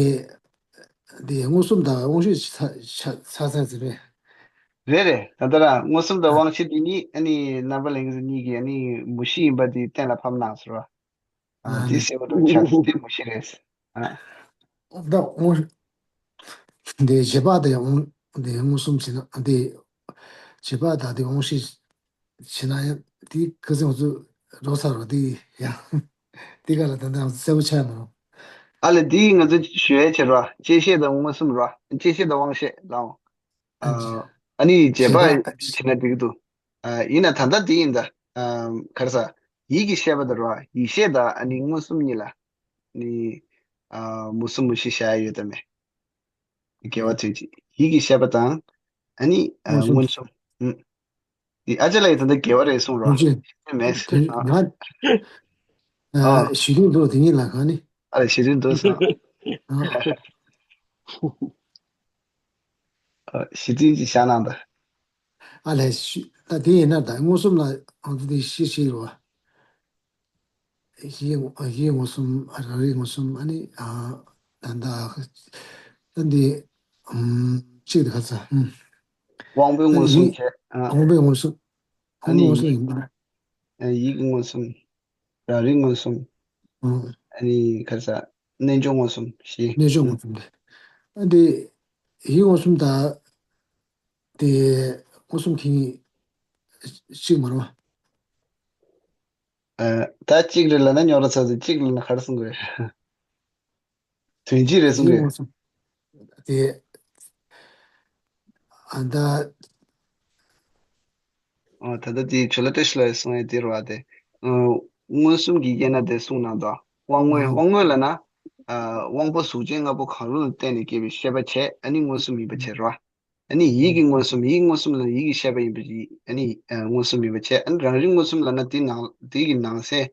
དེ་མངོན་སུམ་དང་དབང་ཤེས་ཆ་ཆ་ཆ་ཚང་ཟེར་བས། རེད་རེད། ད་ལྟ་ར་མངོན་སུམ་དང་དབང་ཤེས་དེ་གཉིས་ཨ་ནི་རྣམ་པ་ལྷན་ཁག་གཉིས་ཀྱི་ཨ་ནི་མུ་བཞི་ཡིན་པ་དེ་གཏན་ལ་ཕབ་གནང་ཟེར་བ། ཨ་དེ་གསལ་པོ་འདུག་ཆགས་སོང་། དེ་མུ་བཞི་རེད། ཨ། ད་དབང་། དེ་རྗེས་དཔག་དེ་དབང་། དེ་མངོན་སུམ་བྱེད་ན་དེ། རྗེས་དཔག་དང་དེ་དབང་ཤེས་བྱེད་ན་ཡང་དེ་ཁ་སང་ང་ཚོ་རོགས་ཚར་བ་དེ་ཡང་། དེ་ག་ལ་ད་ལྟ་གསལ་པོ་ཆགས་མ་རུང་། ཨ་ལས་དེ་ང་ཚོ་ཞུ་ཡས་བྱེད་རོགས། བཅད་ཤེས་དང་མངོན་སུམ་རོགས། བཅད་ཤེས་དང་དབང་ཤེས་ལའོ། ཨ་ནི་རྗེས་དཔག་བྱེད་ན་འགྲིག་གི་འདུག་ཨ་ཡིན་ན་ད་ལྟ་འདི་ཡིན་ད། ཨ་ག་རེ་ཟ། ཡིད་ཀྱི་ཤེས་པ་དང་རོ། ཡིད་ཤེས་དང་ཨ་ནི་མངོན་སུམ་གཉིས་ལ། ནི། ཨ་མུ་གསུམ་མུ་བཞི་བཞག་ཡ་ཡོད་དམ་མེད། དགེ་བ་དོན་གཅིག་ཡིད་ཀྱི་ཤེས་པ་དང་། ཨ་ནི་ཨ་མངོན་སུམ། མངོན་སུམ། ཨུམ། འདི་ཨ་ཅག་ལགས་ཀྱིས་ད་ལྟ་དགེ་བ་རེད་གསུངས་རོ། མངོན་སུམ། མེད། དོན་ང་། ཨ། ཞི་ལུས་འདུག་དེ་གཉིས་ལ་གང་ནི། ཨ་ལས་ཞི་ལུས་འདུག་སོང་། ཨ། ཨ་ཞི་བདེ་ཅིག་བཞག་གནང་དང་། ཨ་ལས་ཞུ་ད་དེ་ཡིན་ན་ད་མངོན་སུམ་ལ་ཨང་ཚོ་དེ་ཤེས་ཤེས་རོ། ཡིད་ཡིད་མངོན་སུམ་རང་རིག་མངོན་སུམ་ཨ་ནི་ཨ་ད་ད་ད་འདི་ཨམ་གཅིག་དེ་ག་ཚ་ཨམ། དབང་པོའི་མངོན་སུམ་བྱས། ཨ། དབང་པོའི་མངོན་སུམ། ཨ་དབང་པོའི་ནི་མངོན་སུམ་ཡིན་པ། ཡིད་ཀྱི་མངོན་སུམ། རང་རིག་མངོན་སུམ། ཨ་ནི་ཁ་ས་རྣལ་འབྱོར་མངོན་སུམ་ཞེས། རྣལ་འབྱོར་མངོན་སུམ་དེ། ཨ་འདི་ཡིད་མངོན་སུམ་དང་དེ་མངོན་སུམ་གྱི་གཅིག་མ་རེད་བ། ཨ་ད་གཅིག་རེད་ལབ་ན་རྙོག་དྲ་ཚ་ཚ། གཅིག་ལབ་ན་ག་རེ་གསུང་དགོས། དོན་གཅིག་རེད་གསུང་གི། དེ་ཨ་ད། ཨ་ད་ལྟ་དེ་ཇོ་ལ་བཀྲ་ཤིས་ལགས་གསུང་ཡས་དེ་རེད་བ་དེ། ཨ་མངོན་སུམ་གྱི་དབྱེ་ན་དེ་གསུངས་གནང་འདུག་དབང་མངོན། དབང་མངོན་ལབ་ན། ཨ་དབང་པོ་གཟུགས་ཅན་ལྔ་པོ་གང་རུང་ལ་བརྟེན་ནས་སྐྱེས་པའི་ཤེས་པ་བྱས་ཨ་ནི་མངོན་སུམ་ཡིན་པ་བྱས་རེད་བ། ཨ་ནི་ཡིད་ཀྱི་མངོན་སུམ། ཡིད་མངོན་སུམ་ལབ་ན་ཡིད་ཀྱི་ཤེས་པ་ཡིན་པ་ཡིན། ཨ་ནི་ཨ་མངོན་སུམ་ཡིན་པ་བྱས། ཨ་ནི་རང་རིག་མངོན་སུམ་ལབ་ན་དེ་ནང་དེ་གི་ནང་གསེས་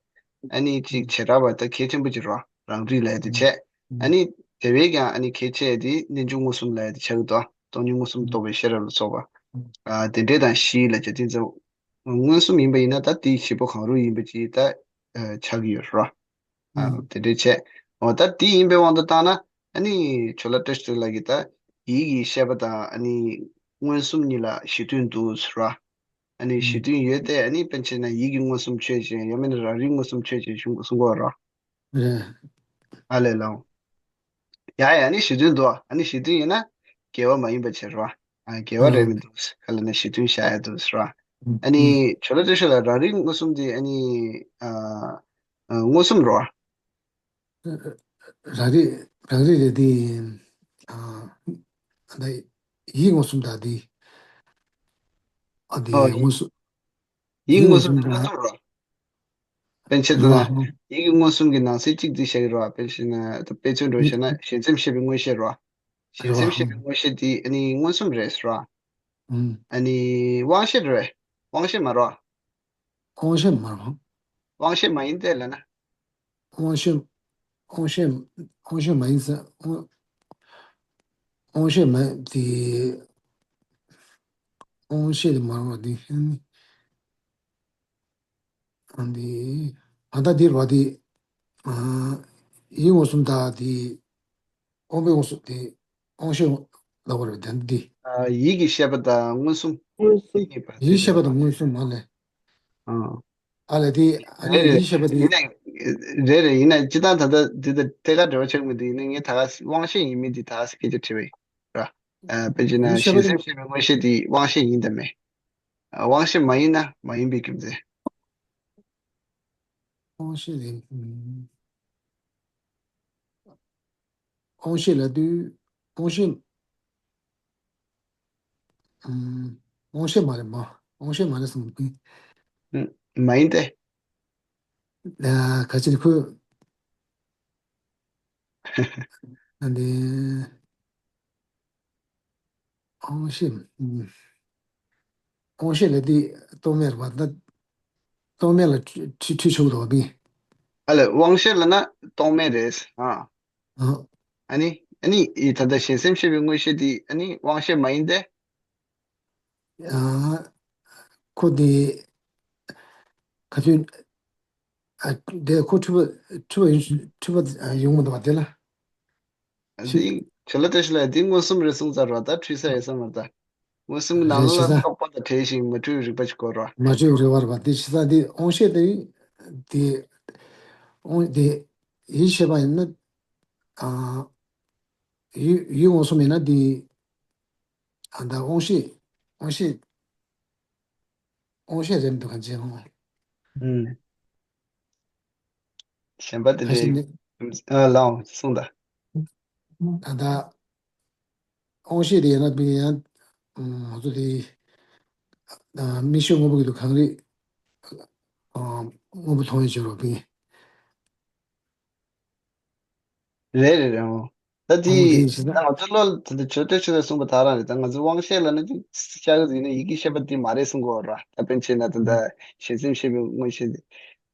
ཨ་ནི་ཅིག་བྱེ་བྲག་པ་དང་གལ་ཆེན་པོ་ཅིག་རོ། རང་རིག་ལབ་ཡ་དེ་བྱས། ཨ་ནི་དེ་བས་ཀྱང་ཨ་ནི་གལ་ཆེ་ཡ་དེ་རྣལ་འབྱོར་མངོན་སུམ་ལབ་ཡ་དེ་ཆགས་ཀྱི་འདུག་སྟོང་ཉིད་མངོན་སུམ་རྟོགས་པའི་ཤེས་རབ་ལ་སོགས་པ། ཨ་དེ་འདྲས་དང་བཞི་ལ་བྱ་དེ་ཚོ་མངོན་སུམ་ཡིན་པ་ཡིན་ན་ད་དེའི་བཞི་པོ་གང་རུང་ཡིན་པ་ཅིག་ད་ཆགས་ཀྱི་ཡོད་རོ། ཨ་དེ་འདྲས་བྱས། འོ་ད་དེ་ཡིན་པའི་དབང་དུ་བཏང་ན་ཨ་ནི་ཇོ་ལ་བཀྲ་ཤིས་ལགས་ཀྱིས་ད་ཡིད་ཀྱི་ཤེས་པ་དང་ཨ་ནི་མངོན་སུམ་གཉིས་ལ་གཞི་མཐུན་འདུག་ཟེར་བ། ཨ་ནི་གཞི་མཐུན་ཡོད་དེ་ཨ་ནི་དཔེར་བྱས་ན་ཡིད་ཀྱི་མངོན་སུམ་ཆོས་ཅན། ཡང་མིན་ན་རང་རིག་མངོན་སུམ་ཆོས་ཅན་གསུང་གསུང་གོ་རོ། ཨ་ལས་ལའོ། ཡ་ཡ་ཨ་ནི་གཞི་མཐུན་འདུག་ཨ་ནི་གཞི་མཐུན་ཡིན་ན་དགེ་བ་མ་ཡིན་པ་བྱས་རོ། ཨ་དགེ་བ་རེད་མི་འདུག་ག་ལ་ན་གཞི་མཐུན་བཞག་ཡ་འདུག་ཟེར་བ། ཨ་ནི་ཇོ་ལ་བཀྲ་ཤིས་ལགས་རང་རིག་མངོན་སུམ་དེ་ཨ་ནི་ཨ་མངོན་སུམ་རོ། རང་རིག་རང་རིག་རེད་དེ། ཨ་ད་ཡིད་མངོན་སུམ་དང་དེ། ཨ་དེ་ཨོ་མངོན་སུམ། ཡིད་མངོན་སུམ་དེ་མངོན་སུམ་རོ། དཔེར་ཆ་བཏང་ན་ཡིད་ཀྱི་མངོན་སུམ་གྱི་ནང་གསེས་གཅིག་འདི་བཤད་ཀྱི་རོ། དཔེར་བཤད་ན་དཔེ་མཚོན་འགྲོ་བཤད་ན་ཞེན་སེམས་ཤེས་པའི་མངོན་ཤེས་རོ། ཞེན་སེམས་ཤེས་པའི་མངོན་ཤེས་དེ་ཨ་ནི་མངོན་སུམ་རེད་ཟེར་རོ། ཨ་ནི་དབང་ཤེས་རེད། དབང་ཤེས་མ་རོ། དབང་ཤེས་མ་རོ། དབང་ཤེས་མ་ཡིན་ཏེ་ལབ་ན། དབང་ཤེས། དབང་ཤེས། དབང་ཤེས་མ་ཡིན་ཟེར། དབང་། དབང་ཤེས་མ་དེ། དབང་ཤེས་དེ་མ་རེད་བ་དེ། ཨ་ནི། ཨ་ད་དེ་རེད་བ་དེ། ཨ་ཡིད་མངོན་སུམ་དང་དེ། དབང་པོའི་དབང་སོ་དེ། དབང་ཤེས་ལབ་པ་རེད་དེ་འདི། ཨ་ཡིད་ཀྱི་ཤེས་པ་དང་མངོན་སུམ། མངོན་སུམ། ཡིད་ཀྱི་ཤེས་པ་དང་མངོན་སུམ་མ་ལས། ཨ། ཨ་ལས་དེ་ཨ་ནི་རེད་རེད། ཡིད་ཤེས་པ་དེ། ཡིན་ན། རེད་རེད། ཡིན་ན་སྤྱིར་བཏང་ད་ལྟ་འདི་དང་ཐད་ཀར་འབྲེལ་བ་ཆགས་མི་འདུག་ཡིན་ན་ངས་ད་ག་དབང་ཤེས་ཡིན་མིན་འདི་ད་ག་སྐད་ཆ་དྲིས་པ་ཡིན་ར། ཨ་དཔེ་བྱས་ན་ཡིད་ཤེས་པ་ཞེན་དེ། སེམས་ཤེས་པའི་མངོན་ཤེས་དེ་དབང་ཤེས་ཡིན་དམ་མེད། ཨ་དབང་ཤེས་མ་ཡིན་ན་མ་ཡིན་པའི་རྒྱུ་མཚན། དབང་ཤེས་དེ། ཨུམ། དབང་ཤེས་ལབ་དུས་དབང་ཤེས། ཨུམ། དབང་ཤེས་མ་རེད་མ། དབང་ཤེས་མ་རེད་གསུངས་པས། ཨུམ། མ་ཡིན་ཏེ། ཨ་ག་ཅི་རེད་ཁོས། ཨ་འདི། དབང་ཤེས། ཨུམ། དབང་ཤེས་ལ་དེ་རྟོག་མེད་རེད་པ། ད་རྟོག་མེད་ལ་ཁྲི་ཁྲི་ཆུག་འདུག་པ་དེ། ཨ་ལས་དབང་ཤེས་ལ་ན་རྟོག་མེད་རེད། ཨ། ཨ། ཨ་ནི་ཨ་ནི་ཨི་ད་ལྟ་གཞན་སེམས་ཤེས་པའི་མངོན་ཤེས་དེ་ཨ་ནི་དབང་ཤེས་མ་ཡིན་ཏེ། ཨ། ཁོ་དེ་ག་ཚོད། ཨ། དེ་ཁོ་འཁྲུལ་པ་འཁྲུལ་པ་ཡོང་འཁྲུལ་པ་ཡོང་མི་འདུག་པ་དེ་ལ། ཨ། ཤི། འདི་ཇོ་ལ་བཀྲ་ཤིས་ལགས་འདི་མངོན་སུམ་རེད་གསུངས་ཚར་བ། ད་འཁྲུལ་ས་ཡོད་ས་མ་རེད། ད་མངོན་སུམ་གྱི་ནང་རེད་ལོགས་ལ་ཤི་ས། རྟོག་པ་དང་བྲལ་ཞིང་མ་འཁྲུལ་བའི་རིག་པ་ཞིག་དགོས་རེད་པ། མ་འཁྲུལ་བའི་རིག་པ་རེད་པ། དེ་ཤི་ས་དེ་དབང་ཤེས་དེ་དེ་དབང་དེ་ཡིད་ཤེས་པ་ཡིན་ན། ཨ། ཡིད་ཡིད་མངོན་སུམ་ཡིན་ན་དེ། ཨ། ད་དབང་ཤེས། དབང་ཤེས། དབང་ཤེས་རེད་འདུག་ག་ཅེས་ཧོ། ཨུམ། གཞན་པ་དེ་ཁ་ཤས་འདྲའི་ནི། ཨ་ལའོ་གསུངས་དང་། ད་ལྟ་དབང་ཤེས་དེ་ཡང་ན་པིན་ཡང་ང་ཚོ་དེ་མིག་ཤེས་དངོས་པོ་གི་དུ་གང་རེད། ཨ། དངོས་པོ་མཐོང་ཡོད་ཅེས་རོ་པིན། རེད་རེད་རེད། འོ། ད་དེ་ཨང་དེ་ཡིན་ད་ང་ཚོ་བློ་ད་ལྟ་ཇོ་ཏོ་ཆོས་ལ་གསུངས་པ་དག་རང་རེད། ད་ང་ཚོ་དབང་ཤེས་ལ་ནི་ཅིག་ཤ་གི་ཡིན་ན་ཡིད་ཀྱི་ཤེས་པ་དེ་མ་རེད་གསུང་གི་ཡོད་ར། ད་པན་ཆེ་ན་ད་ལྟ་གཞན་སེམས་ཤེས་པའི་མངོན་ཤེས་དེ།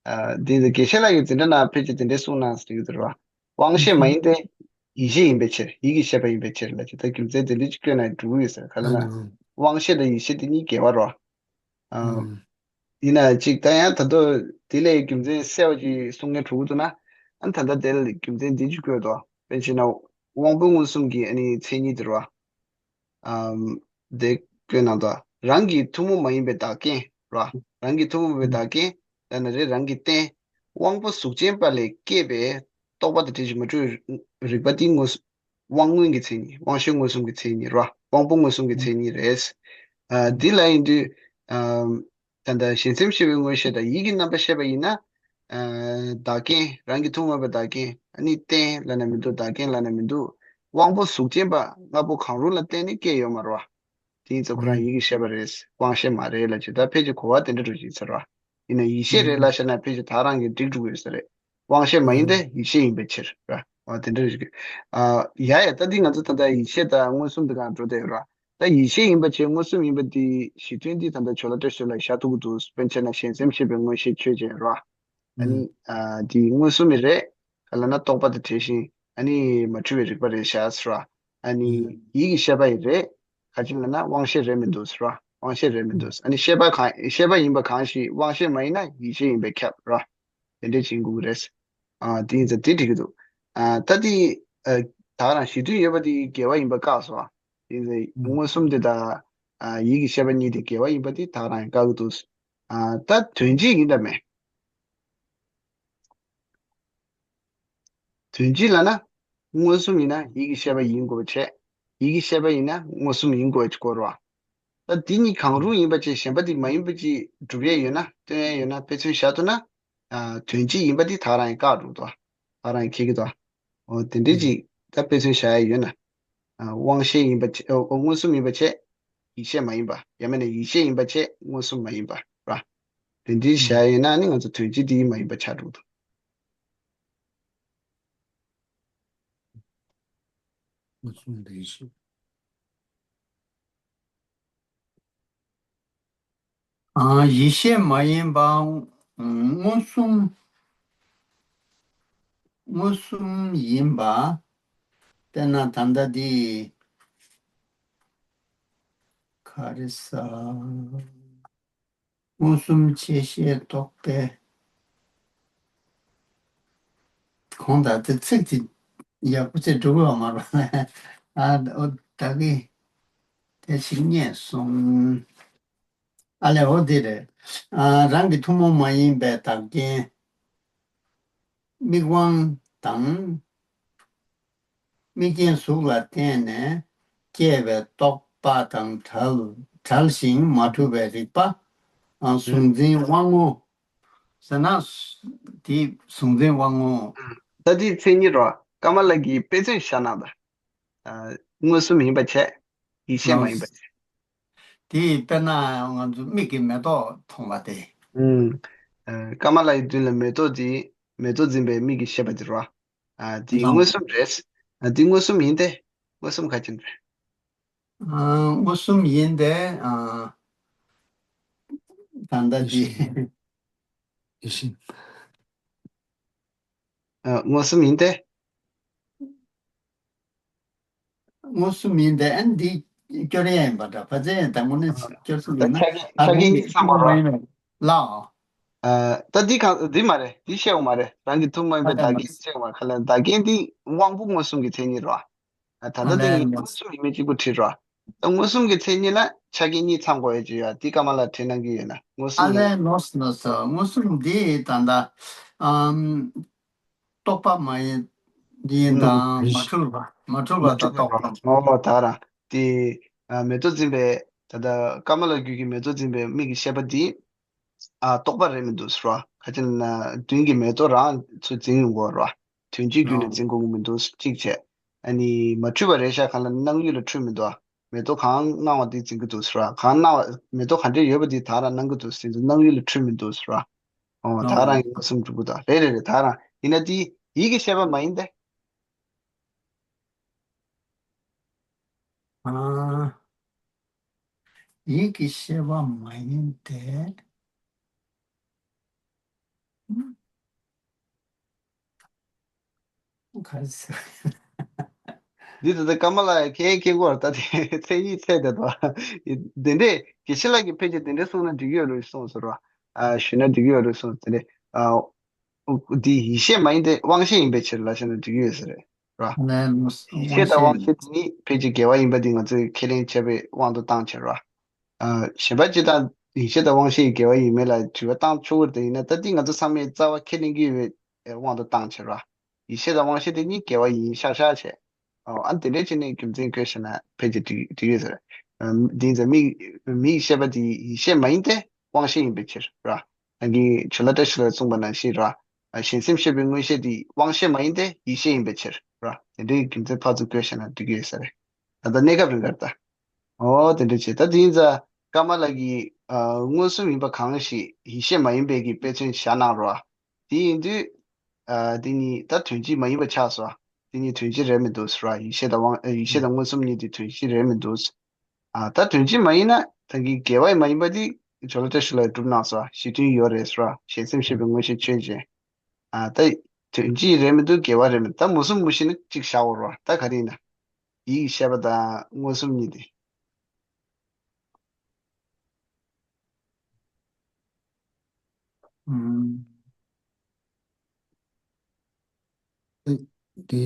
ཨ། དེ་ད་དགེ་བཤེས་ལགས་ཀྱིས་འཛིན་གྲྭ་ནང་ཕལ་ཆེར་དེ་འདྲའི་གསུངས་གནང་ཟེར་གྱི་འདུག་ར། དབང་ཤེས་མ་ཡིན་ཏེ། ཡིད་ཤེས་ཡིན་པའི་ཕྱིར། ཡིད་ཀྱི་ཤེས་པ་ཡིན་པའི་ཕྱིར་ལ་ཅིག་ད་རྒྱུ་མཚན་དེ་འདྲའི་ཅིག་བཀོད་ན་འགྲིག་གི་ཡོད་ཟེར། ག་ལ་ན། དབང་ཤེས་དང་ཡིད་ཤེས་དེ་གཉིས་འགལ་བ་ར། ཨ། ཡིན་ན་ཅིག་ད་ཡང་ད་དུང་དེ་ལས་རྒྱུ་མཚན་གསལ་བ་ཅིག་གསུང་མཁན་འགྲོ་གི་འདུག་ན། ཨ། ད་ལྟ་དེ་ལ་རྒྱུ་མཚན་འདི་ཅིག་བཀོད་དོ། དཔེར་ན་དབང་པོ་མངོན་སུམ་གྱི་ཨ་ནི་མཚན་ཉིད་དེ་རེད་པ། ཨམ། དེ་བཀོད་གནང་དོ། རང་གི་ཐུན་མོང་མ་ཡིན་པའི་བདག་རྐྱེན་རེད་པ། རང་གི་ཐུན་མོང་མ་ཡིན་པའི་བདག་རྐྱེན་ལ་ན་རེ་རང་གི་རྟེན། དབང་པོ་གཟུགས་ཅན་པ་ལས་སྐྱེས་པའི་རྟོག་པ་དང་བྲལ་ཞིང་མ་འཁྲུལ་བའི་རིག་པ་དེ་མངོན་སུམ། དབང་མངོན་གྱི་མཚན་ཉིད། དབང་ཤེས་མངོན་སུམ་གྱི་མཚན་ཉིད་རེད་པ། དབང་པོ་མངོན་སུམ་གྱི་མཚན་ཉིད་རེད། ཨ། འདི་ལ་ཡིན་དུས། ཨ། ད་ལྟ་གཞན་སེམས་ཤེས་པའི་མངོན་ཤེས་དང་ཡིད་ཀྱི་རྣམ་པར་ཤེས་པ་ཡིན་ན། ཨ། བདག་རྐྱེན། རང་གི་ཐུན་མོང་མ་ཡིན་པའི་བདག་རྐྱེན། ཨ་ནི་རྟེན་ལབ་ན་མི་འདུག་བདག་རྐྱེན་ལབ་ན་མི་འདུག་དབང་པོ་གཟུགས་ཅན་པ་ལྔ་པོ་གང་རུང་ལ་བརྟེན་ནས་སྐྱེས་ཡོད་མ་རེད་པ། དེ་ཡིན་ཙང་ཁོ་རང་ཡིད་ཀྱི་ཤེས་པ་རེད། དབང་ཤེས་མ་རེད་ལབ་ཅིག་ད་ཕལ་ཆེར་གོ་བ་དེ་འདྲ་འདྲ་ཅིག་ཡིན་ས་རེད་པ། ཡིན་ན་ཡིད་ཤེས་རེད་ལབ་བཤད་ན་ཕལ་ཆེར་ད་རང་གིས་འགྲིག་འགྲོ་གི་ཡོད་ས་རེད། དབང་ཤེས་མ་ཡིན་ཏེ་ཡིད་ཤེས་ཡིན་པའི་ཕྱིར་ར། འོ་དེ་འདྲ་ཞིག་ཨ། ཡ་ཡ། ད་འདི་ང་ཚོ་ད་ལྟ་ཡིད་ཤེས་དང་མངོན་སུམ་དེ་གང་འགྲོ་བསྡད་ཡོད་ར། ད་ཡིད་ཤེས་ཡིན་པ་བྱས་མངོན་སུམ་ཡིན་པ་དེ་གཞི་མཐུན་འདི་ད་ལྟ་ཇོ་ལ་བཀྲ་ཤིས་ལ་བཞག་ཐུབ་ཀྱི་འདུག་དཔེར་ན་ཆ་བཞིན་གཞན་སེམས་ཤེས་པའི་མངོན་ཤེས་ཆོས་ཅན་ར། ཨ་ནི། ཨ། དེ་མངོན་སུམ་ཡིན་རེད། ག་ལ་ན་རྟོག་པ་དང་བྲལ་ཞིང་ཨ་ནི་མ་འཁྲུལ་བའི་རིག་པ་རེད་བཞག་ཟེར་ར། ཨ་ནི་ཡིད་ཀྱི་ཤེས་པ་ཡིན་རེད། ག་ཅི་ལབ་ན་དབང་ཤེས་རེད་མི་འདུག་ཟེར་ར། དབང་ཤེས་རེད་མི་འདུག་ཨ་ནི་ཤེས་པ་གང་ཤེས་པ་ཡིན་པ་གང་ཞིག་དབང་ཤེས་མ་ཡིན་ན་ཡིད་ཤེས་ཡིན་པས་ཁྱབ་ར། དེ་འདྲས་བྱེད་དགོས་ཀྱི་རེད། ཨ། དེ་ཡིན་ཙང་དེ་འགྲིག་གི་འདུག་ཨ། ད་དེ། ཨ། ད་ག་རང་གཞི་མཐུན་ཡོད་པ་དེ་འགལ་བ་ཡིན་པ་བཀག་སོང་། དེ་ཡིན་ཙང་མངོན་སུམ་དེ་དང་། ཨ། ཡིད་ཀྱི་ཤེས་པ་གཉིས་དེ་འགལ་བ་ཡིན་པ་དེ་ད་ག་རང་ཡང་བཀག་གི་འདུག་ཨ། ད་དོན་སྤྱི་ཡིན་དང་མེད། དོན་སྤྱི་ལབ་ན། མངོན་སུམ་ཡིན་ན་ཡིད་ཀྱི་ཤེས་པ་ཡིན་དགོས་པ་བྱས། ཡིད་ཀྱི་ཤེས་པ་ཡིན་ན་མངོན་སུམ་ཡིན་དགོས་པ་ཅིག་དགོས་རེད་པ། ད་འདི་གཉིས་གང་རུང་ཡིན་པ་བྱས་གཞན་པ་དེ་མ་ཡིན་པ་ཅིག་སྒྲུབ་ཡས་ཡོད་ན་སྟོན་ཡས་ཡོད་ན་དཔེ་མཚོན་བཞག་ཐུབ་ན། ཨ། དོན་སྤྱི་ཡིན་པ་དེ་ད་ག་རང་ཡང་བཀག་འགྲོ་གི་འདུག་ད་ག་རང་ཡང་འཁེལ་གྱི་འདུག་འོ་དེ་འདྲའི་ཅིག་ད་དཔེ་མཚོན་བཞག་ཡས་ཡོད་ན། ཨ། དབང་ཤེས་ཡིན་པ་བྱས། ཨོ། མངོན་སུམ་ཡིན་པ་བྱས། ཡིད་ཤེས་མ་ཡིན་པ། ཡང་མིན་ན་ཡིད་ཤེས་ཡིན་པ་བྱས་མངོན་སུམ་མ་ཡིན་པ་ར། དེ་འདྲའི་བཞག་ཡས་ཡོད་ན་ནི་ང་ཚོ་དོན་སྤྱི་དེ་མ་ཡིན་པ་ཆགས་འགྲོ་གི་འདུག་མངོན་སུམ་དེ་ཡིད་ཤེས། ཨ། ཡིད་ཤེས་མ་ཡིན་པ། མངོན་སུམ། མངོན་སུམ་ཡིན་པ། དཔེར་ན་ད་ལྟ་འདི། ག་རེ་ཟ། མངོན་སུམ་ཆེ་ཤེས་རྟོག་པའི། གོང་དང་དེ་ཚིག་དེ་ཡག་པོ་ཚིག་འགྲོ་གི་ཡོད་མ་རེད། ཨ། འོ་ད་གི་དེ་ཞིག་རྙེད་སོང་། ཨ་ལས། འོ་དེ་རེད། ཨ། རང་གི་ཐུན་མོང་མ་ཡིན་པའི་བདག་རྐྱེན། མིག་དབང་དང་། དམིགས་རྐྱེན་གཟུགས་ལ་བརྟེན་ནས་སྐྱེས་པའི་རྟོག་པ་དང་བྲལ། བྲལ་ཞིང་མ་འཁྲུལ་བའི་རིག་པ། ཨ། གཟུང་འཛིན་དབང་ངོ་ཟེར་ན། དེ་གཟུང་འཛིན་དབང་ངོ་། ད་དེའི་མཚན་ཉིད་རོ། ཀ་མ་ལ་གིས་དཔེ་མཚོན་བཞག་གནང་དང་། ཨ། མངོན་སུམ་ཡིན་པ་བྱས། ཡིད་ཤེས་མ་ཡིན་པ་བྱས། དེ་དཔེར་ན་ང་ཚོ་མིག་གིས་མེ་ཏོག་མཐོང་བ་དེ། ཨུམ། ཨ། ཀ་མ་ལ་ཡི་མདུན་ལ་མེ་ཏོག་དེ། མེ་ཏོག་འཛིན་པའི་མིག་གི་ཤེས་པ་དེ་རོ། ཨ། དེ་ལགས། མངོན་སུམ་རེད། ཨ། དེ་མངོན་སུམ་ཡིན་ཏེ། མངོན་སུམ་ག་ཅི་རེད། ཨ། མངོན་སུམ་ཡིན་ཏེ། ཨ། ད་ལྟ་འདི། ཡེ་ཤེས། ཡེ་ཤེས། ཨ། མངོན་སུམ་ཡིན་ཏེ། མངོན་སུམ་ཡིན་ཏེ། ཨ་ནི་འདི་སྐྱོར་ཡ་ཡིན་པ་འདྲ། ཕལ་ཆེར་ད་དངོས་གནས་སྐྱོར་སུ་ད་ཡིན་ན། ཆ་རྐྱེན་ད་ཆ་རྐྱེན་གཉིས་ཚང་བ་རོ། ལའོ། ཨ། ད་འདི་གང་འདི་མ་རེད། འདི་བཤད་འོང་མ་རེད། རང་གི་ཐུགས་མ་ཡིན་པའི་བདག་རྐྱེན་བཤད་འོང་མ་རེད། ག་ལ་བདག་རྐྱེན་འདི་དབང་པོ་མངོན་སུམ་གྱི་མཚན་ཉིད་རོ། ཨ། ད་ལྟ་འདི་ངས་མངོན་སུམ་ཡིན་མིན་གཅིག་པུ་དྲིས་རོ། ད་མངོན་སུམ་གྱི་མཚན་ཉིད་ལ་ཆ་རྐྱེན་གཉིས་ཚང་དགོས་ཡོད་ཀྱི་ཡོད། འདི་ཀ་མ་ལ་དྲིས་གནང་གི་ཡོད་ན། མངོན་ཨ་སུམ་ལས་ཡིན། ནོ་སི་ནོ་སི། མངོན་སུམ་འདི་ད་ལྟ། ཨམ། རྟོག་པ་མ་ཡིན་ཡིན་དང་མ་འཁྲུལ་བ། མ་འཁྲུལ་བ་དང་རྟོག་པ། ཨོ། ད་རང་དེ། ཨ། མེ་ཏོག་འཛིན་པའི། ད་ལྟ་ཀ་མ་ལ་རྒྱུད་ཀྱི་མེ་ཏོག་འཛིན་པའི་མིག་གི་ཤེས་པ་འདི། ཨ། རྟོག་པ་རེད་མི་འདུག་ཟེར་བ། ག་ཅི་ན་མདུན་གྱི་མེ་ཏོག་རང་ཚུར་འཛིན་ཡོང་གི་ཡོད་རེད་བ། དོན་སྤྱིའི་རྒྱུད་ནས་འཛིན་དགོས་ཀྱི་མི་འདུག་གཅིག་བྱས། ཨ་ནི་མ་འཁྲུལ་བ་རེད་ཤག་ག་ལ་སྣང་ཡུལ་ལ་འཁྲུལ་མི་འདུག་མེ་ཏོག་གང་སྣང་བ་དེ་འཛིན་གྱི་འདུག་ཟེར་བ། གང་སྣང་བ། མེ་ཏོག་ག་འདྲས་ཡོད་པ་དེ་དག་རང་སྣང་གི་འདུག་ཟེར་དུས་སྣང་ཡུལ་ལ་འཁྲུལ་མི་འདུག་ཟེར་བ། ཨོ། དག་རང་གི་མངོན་སུམ་གྲུབ་ཀྱི་འདུག་རེད་རེད་རེད། དག་རང་ཡིན་ན་དེ་ཡིད་ཀྱི་ཤེས་པ་མ་ཡིན་ཏེ། ཨ། ཡིད་ཀྱི་ཤེས་པ་མ་ཡིན་ཏེ། ག་རེ་ཟེར། འདི་ད་ལྟ་ཀ་མ་ལ་ཡ་ཁྱེད་ཁྱེད་གོ་ད་དེ་མཚན་ཉིད་ཚད་དེ་དོ། དེ་འདྲས་དགེ་བཤེས་ལགས་ཀྱིས་ཕལ་ཆེར་དེ་འདྲས་གསུངས་ན་འགྲིག་གི་ཡོད་རེད་གསུངས་ཟེར་བ། ཨ། ཞུས་ན་འགྲིག་གི་ཡོད་རེད་གསུངས། དེ་འདྲས། ཨ། འདི་ཡིད་ཤེས་མ་ཡིན་ཏེ་དབང་ཤེས་ཡིན་པའི་ཕྱིར་ལབ་བྱས་ན་འགྲིག་གི་ཡོད་ས་རེད། ར། ལན། ཡིད་ཤེས་དང་དབང་ཤེས་དེ་གཉིས་ཕལ་ཆེར་འགལ་བ་ཡིན་པ་འདི་ང་ཚོས་ཁས་ལེན་བྱས་པའི་དབང་དུ་བཏང་བྱས་ར། ཨ། གཞན་པ་སྤྱིར་བཏང་ཡིད་ཤེས་དང་དབང་ཤེས་འགལ་བ་ཡིན་མིན་ལ་དྲི་བ་བཏང་ཆོག་གི་རེད། ཡིན་ན་ད་འདི་ང་ཚོ་ཚང་མས་རྩ་བ་ཁས་ལེན་གྱི་ཡོད་པའི་དབང་དུ་བཏང་བྱས་ར། ཡིད་ཤེས་དང་དབང་ཤེས་དེ་གཉིས་འགལ་བ་ཡིན་ཤག་ཤག་བྱས། ཨོ། ཨ། དེ་འདྲའི་ཆ་ནས་རྒྱུ་མཚན་བཀོད་བཞག་ན་ཕལ་ཆེར་འགྲིག་འགྲིག་ཡོད་ཟེར། ཨ། དེ་ཡིན་ཙང་མིག་མིག་ཤེས་པ་དེ་ཡིད་ཤེས་མ་ཡིན་ཏེ་དབང་ཤེས་ཡིན་པའི་ཕྱིར་ར། ནང་གི་ཇོ་ལ་བཀྲ་ཤིས་ལགས་གསུངས་པ་ནང་བཞིན་ར། ཨ། གཞན་སེམས་ཤེས་པའི་མངོན་ཤེས་དེ་དབང་ཤེས་མ་ཡིན་ཏེ་ཡིད་ཤེས་ཡིན་པའི་ཕྱིར་ར། དེ་འདྲའི་རྒྱུ་མཚན་ཕར་ཚུར་བཀོད་བཞག་ན་འགྲིག་གི་ཡོད་ས་རེད། ད་ལྟ་གནས་སྐབས་རིང་གར་ད། ཨོ། དེ་འདྲ་བྱས། ད་དེ་ཡིན་ཙང་ཀ་མ་ལ་གིས། ཨ། མངོན་སུམ་ཡིན་པ་གང་ཞིག་ཡིད་ཤེས་མ་ཡིན་པའི་གི་དཔེ་མཚོན་བཞག་གནང་རོགས། དེ་ཡིན་དུས། ཨ། དེ་གཉིས་ད་དོན་སྤྱི་མ་ཡིན་པ་ཆགས་སོ། དེ་གཉིས་དོན་སྤྱི་རེད་མི་འདུག་ཟེར་བ། ཡིད་ཤེས་དང་དབང་། ཡིད་ཤེས་དང་མངོན་སུམ་གཉིས་དེ་དོན་སྤྱི་རེད་མི་འདུག་ཨ། ད་དོན་སྤྱི་མ་ཡིན་ན་ད་གིན་འགལ་བ་མ་ཡིན་པ་དེ་ཇོ་ལ་བཀྲ་ཤིས་ལགས་སྒྲུབ་གནང་སོ། གཞི་མཐུན་ཡོད་རེད་ཟེར་བ། གཞན་སེམས་ཤེས་པའི་མངོན་ཤེས་ཆོས་ཅན། ཨ། ད་དོན་སྤྱི་རེད་མི་འདུག་འགལ་བ་རེད་མི་འདུག་ད་མུ་གསུམ་མུ་བཞི་ནི་གཅིག་བཞག་འོ་རོ། ད་ག་རེ་ཡིན་ན། ཡིད་ཀྱི་ཤེས་པ་དང་མངོན་སུམ་གཉིས་དེ། ཨུམ། དེ།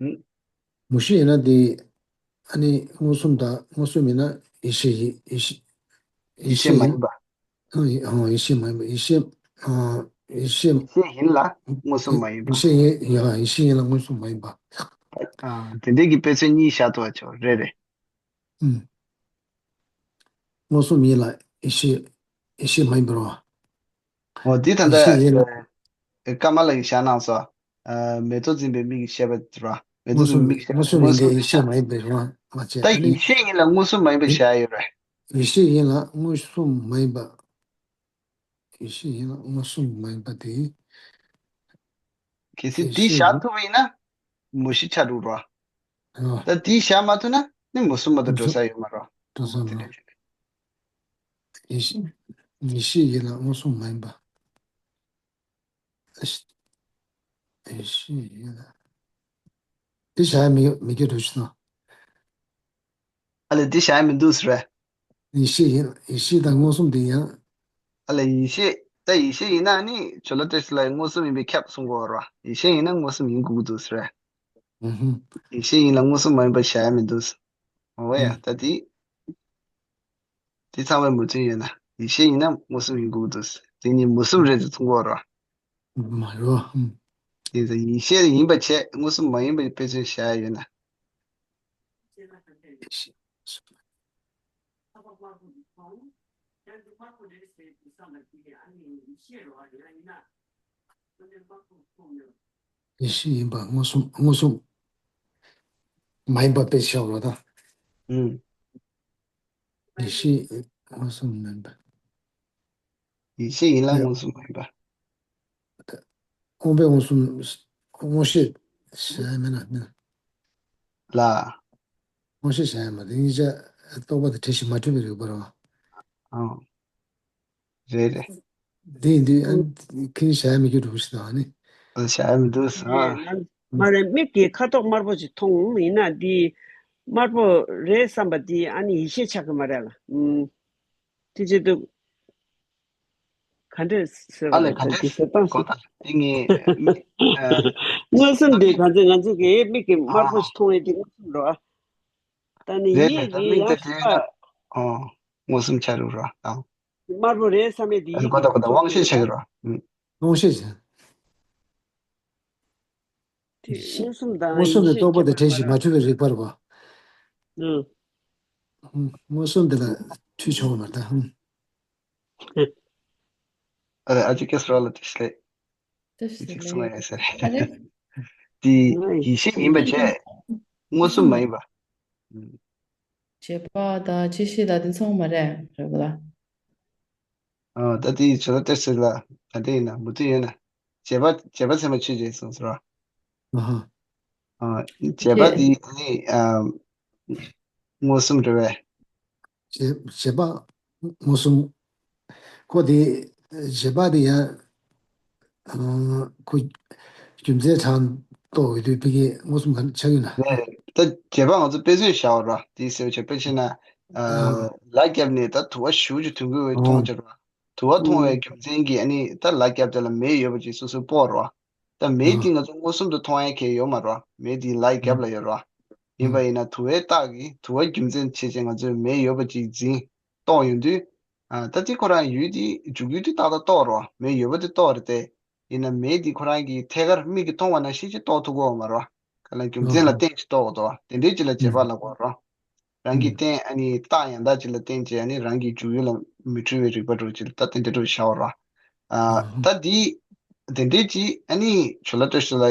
ཨུམ། མུ་བཞི་ཡིན་ན་དེ། ཨ་ནི་མངོན་སུམ་དང་མངོན་སུམ་ཡིན་ན་ཡིད་ཤེས་ཡིན། ཡིད་ཤེས། ཡིད་ཤེས་ཡིད་ཤེས་མ་ཡིན་ཡིན་པ། ཨང་། ཡིད། ཨང་། ཡིད་ཤེས་མ་ཡིན་པ། ཡིད་ཤེས། ཨ། ཡིད་ཤེས། ཡིད་ཤེས་ཡིན་ལ་མངོན་སུམ་མ་ཡིན་པ། ཡིད་ཤེས་ཡིན། ཡ། ཡིད་ཤེས་ཡིན་ལ་མངོན་སུམ་མ་ཡིན་པ། ཨ། དེ་འདྲའི་གི་དཔེ་མཚོན་གཉིས་བཞག་ཐུབ་པ་ཆོག་རེད་རེད། ཨུམ། མངོན་སུམ་ཡིན་ལ་ཡིད་ཤེས། ཡིད་ཤེས་མ་ཡིན་པ་རེད་བ། འོ། འདི་ད་ལྟ་ཡིད་ཤེས་ཡིན་ལ། ཀ་མ་ལ་གིས་བཞག་གནང་སོ། ཨ། མེ་ཏོག་འཛིན་པའི་མིག་གི་ཤེས་པ་ར། མེ་ཏོག་མངོན་འཛིན་པའི་སུམ། མིག་གི་ཤེས་པ། མངོན་སུམ་མངོན་ཡིན་ཏེ་སུམ་ཡིད་ཤེས་མ་ཡིན་པའི་རེད་བ། མ་བྱས། ད་ཨ་ནི་ཡིད་ཤེས་ཡིན་ལ་མངོན་སུམ་མ་ཡིན་པ་ཡིད། བཞག་ཡོད་རེད། ཡིད་ཤེས་ཡིན་ལ་མངོན་སུམ་མ་ཡིན་པ། ཡིད་ཤེས་ཡིན་ལ་མངོན་སུམ་མ་ཡིན་པ་དེ། གལ་སྲིད་ཡིད་དེ་ཤེས་བཞག་ཡིན། ཐུབ་པ་ཡིན་ན་མུ་བཞི་ཆགས་འགྲོ་ར། ཨ། ད་དེ་བཞག་མ་ཐུབ་ན་ནི་མུ་གསུམ་མ་གཏོགས་འགྲོ་ས་ཡོད་མ་རེད། འགྲོ་ས་མ་རེད། ཡིད་ཤེས། ཡིད་ཤེས་ཡིན་ལ་མངོན་སུམ་མ་ཡིན་པ། ཨེ་ཤི། ཨེ་ཤི་ཡ། དེ་བྱ་ཡ་མི་མི་སྐྱོ་འགྲོ་ཤི་ན། ཨ་ལས་དེ་བྱ་ཡ་མི་འདུག་ཟེར་བས། ཡིད་ཤེས་ཡིན། ཡིད་ཤེས་དང་མངོན་སུམ་དེ་ཡང་། ཨ་ལས་ཡིད་ཤེས། ད་ཡིད་ཤེས་ཡིན་ན་ནི་ཇོ་ལ་བཀྲ་ཤིས་ལགས་མངོན་སུམ་ཡིན་པས་ཁྱབ་གསུང་གི་ཡོད་རེད་བ། ཡིད་ཤེས་ཡིན་ན་མངོན་སུམ་ཡིན་དགོས་ཀྱི་འདུག་ཟེར་བས། ཨུ་ཧུ། ཡིད་ཤེས་ཡིན་ལ་མངོན་སུམ་མ་ཡིན་པ་བྱ་ཡ་མི་འདུག་འོ་ཡ། ཨུ། ད་དེ། དེ་ཚང་མའི་མོས་མཐུན་ཡོད་ན། ཡིད་ཤེས་ཡིན་ན་མངོན་སུམ་ཡིན་དགོས་ཀྱི་འདུག་དེ་གཉིས་མུ་གསུམ་རེད་དུ་མཐོང་གི་ཡོད་རེད་བ། མ་རེད་བ། ཨུ། དེ་ཚོ་ཡིད་ཤེས་ཡིན་པ་བྱས་མངོན་སུམ་མ་ཡིན་པའི་དཔེ་མཚོན་བཞག་ཡོད་ན། ཡིད་ཤེས་ཡིན་པ་མངོན་སུམ་མངོན་སུམ་མ་ཡིན་པ་དཔེ་བཞག་རོགས་དང་། ཨུ། ཡིད་ཤེས་མངོན་སུམ་མིན་པ། ཡིད་ཤེས་ཡིན་ལ་ཡ། མངོན་སུམ་མ་ཡིན་པ། དབང་པོའི་མངོན་སུམ། མངོན་ཤེས་ཟེར་ཡ་མེད་ན་ནི། ལ། དབང་ཤེས་བྱ་ཡ་མ་རེད། གཉིས་ཆ་རྟོག་པ་དང་བྲལ་ཞིང་མ་འཁྲུལ་བའི་རིག་པ་རེད་བ། ཨང་། རེད་རེད། དེ་ཡིན་དུས་ཨ་ཁྱེད་བྱ་ཡ་མི་འགྱུར་འགྲོ་གི་ཞིག་དང་ཨ་ནི། བྱ་ཡ་མི་འདུག་ཟེར། མ་རེད། མིག་གིས་ཁ་དོག་དམར་པོ་ཅིག་མཐོང་ཡིན་ན་འདི་དམར་པོ་རེད་བསམ་པ་འདི་ཨ་ནི་ཡིད་ཤེས་ཆགས་ཀྱི་མ་རེད་ལ། ཨུམ། དེ་བྱེད་དུས་ག་འདྲས་ཟེར་བ་ཨ་ལས་རེད། ག་ད་འདི་འདྲས་ཟེར་སྟངས་གོ་ད་དེ་ངས་མི་ཨ། མངོན་སུམ་འདི་མིག་ག་ཚོད་ང་ཚོ་གི་མིག་གིས་དམར་པོ་ཨ། ཞིག་མཐོང་ཡས་འདི་མངོན་སུམ་རེད་བ། ད་ནི་རེད་ཡིད་རེད། ད་ཀྱིས་མིག་དེ་ཡང་བྲིས་ཤེས་ན་ཨོ་མངོན་སུམ་ཆགས་རུ་ར་དང་། དམར་པོ་རེད་བསམ་ཡས་འདི་ཡིད་གོ་ད་ཀྱིས་གོ་ད་དབང་ཤེས་ཆགས་ཀྱི་ར། ཨུམ། དབང་ཤེས་ཀྱི། དེ་མངོན་སུམ་དང་མངོན་སུམ་ཡིད་དེ་ཤེས་རྟོག་པ་ཁྱད་དང་པར་བྲལ་ཞིང་མ་མ་རེད། འཁྲུལ་བའི་རིག་པ་རེད་བ། ཨུམ། ཨུམ། མངོན་སུམ་དེ་ལ་འཁྲུལ་ཆོག་གི་མ་རེད་ད། ཨུམ། ཨ་རེ་ཨ་ཅེ་ཀེ་སི་ར་ལ་དེ་ཤི་ལེ། ཏིས་དེ་ཅིག་གསུང་ལེ། ཡ་ཟེར། ཨ་རེ། དེ་ཡིད་ཤེས་ཡིན་པ་བྱས། མངོན་སུམ་མ་ཡིན་པ། ཨུམ། བྱེད་པ་དང་བཅད་ཤེས་དང་དེ་ཚང་མ་རེད་རེད་པ་ལ། ཨ་ད་དེ་ཡི་ཆོས་ལ་ཏིས་ལ་ག་འདྲ་ཡིན་ན་མུ་མཐུད་ཡོད་ན། བྱེད་པ་བྱེད་པ་ཚད་མ་ཆོས་ཅན་གསུངས་ཟེར་བ། ཨ་ཧ། ཨ་བྱེད་པ་དེ་ནི་ཨ་མངོན་སུམ་རེད་པས། བྱེད་བྱེད་པ་མངོན་སུམ། ཁོ་དེ་བྱེད་པ་དེ་ཡང་ཁོ་རྒྱུ་མཚན་དྲང་རྟོགས་ཡོད་དུས་ཕ་གི་མངོན་སུམ་ག་ཆགས་ཡོད་ན། ད་བྱེད་པ་ང་ཚོ་དཔེ་མཚོན་བཞག་པ་ར་དེའི་སེམས་ཆ་དཔེ་ཆེ་ན། ལ་རྒྱབ་ནས་ད་དུ་བ་ཞུ་རྒྱུ་དུས་འགོས་འོས་མཐོང་ཆེ་ར། དུ་བ་མཐོང་བའི་རྒྱུ་མཚན་གྱིས་ཨ་ནི་ད་ལ་རྒྱབ་དེ་ལ་མེ་ཡོད་པ་ཅིག་སོ་སོའི་སྤོ་ར། ད་མེ་དེ་ང་ཚོ་མངོན་སུམ་དུ་མཐོང་ཡ་གལ་ཡོད་མ་རེད་བ། མེ་དེ་ལའི་རྒྱབ་ལ་ཡོད་རེད་བ། ཡིན་པ་ཡིན་ན་དུ་བའི་རྟགས་ཀྱིས་དུ་བ་རྒྱུ་མཚན་བྱེད་ཅིང་ང་ཚོས་མེ་ཡོད་པ་ཅིག་འཛིན་རྟོགས་ཡོང་དུས། ཨ་ད་དེ་ཁོ་རང་ཡུལ་དེ་འཇུག་ཡུལ་དེ་ཏག་ཏག་རྟོགས་རེད་བ། མེ་ཡོད་པ་དེ་རྟོགས་རེད་དེ། ཡིན་ན་མེ་དེ་ཁོ་རང་གིས་ཐད་ཀར་མིག་གིས་མཐོང་བ་ནང་བཞིན་ཅིག་རྟོགས་ཐུབ་ཀྱི་ཡོད་མ་རེད་བ། ག་ལ་རྒྱུ་མཚན་ལ་བརྟེན་ཅིག་རྟོགས་དགོས་འདུག་བ། དེ་འདྲའི་ཅིག་ལ་བྱེད་པ་ལབ་དགོས་རེད་བ། རང་གི་རྟེན་ཨ་ནི་རྟགས་ཡང་དག་ཅིག་ལ་བརྟེན་བྱས་ཨ་ནི་རང་གི་འཇུག་ཡུལ་ལ་མི་འཁྲུལ་བའི་རིག་པ་འགྲོ་ཅིག་ལ་ད་དེ་འདྲ་འགྲོ་བཞག་པ་རེད། ཨ་ད་འདི་དེ་འདྲའི་ཅིག་ཨ་ནི་ཇོ་ལ་ཏྲ་ཤི་ལ་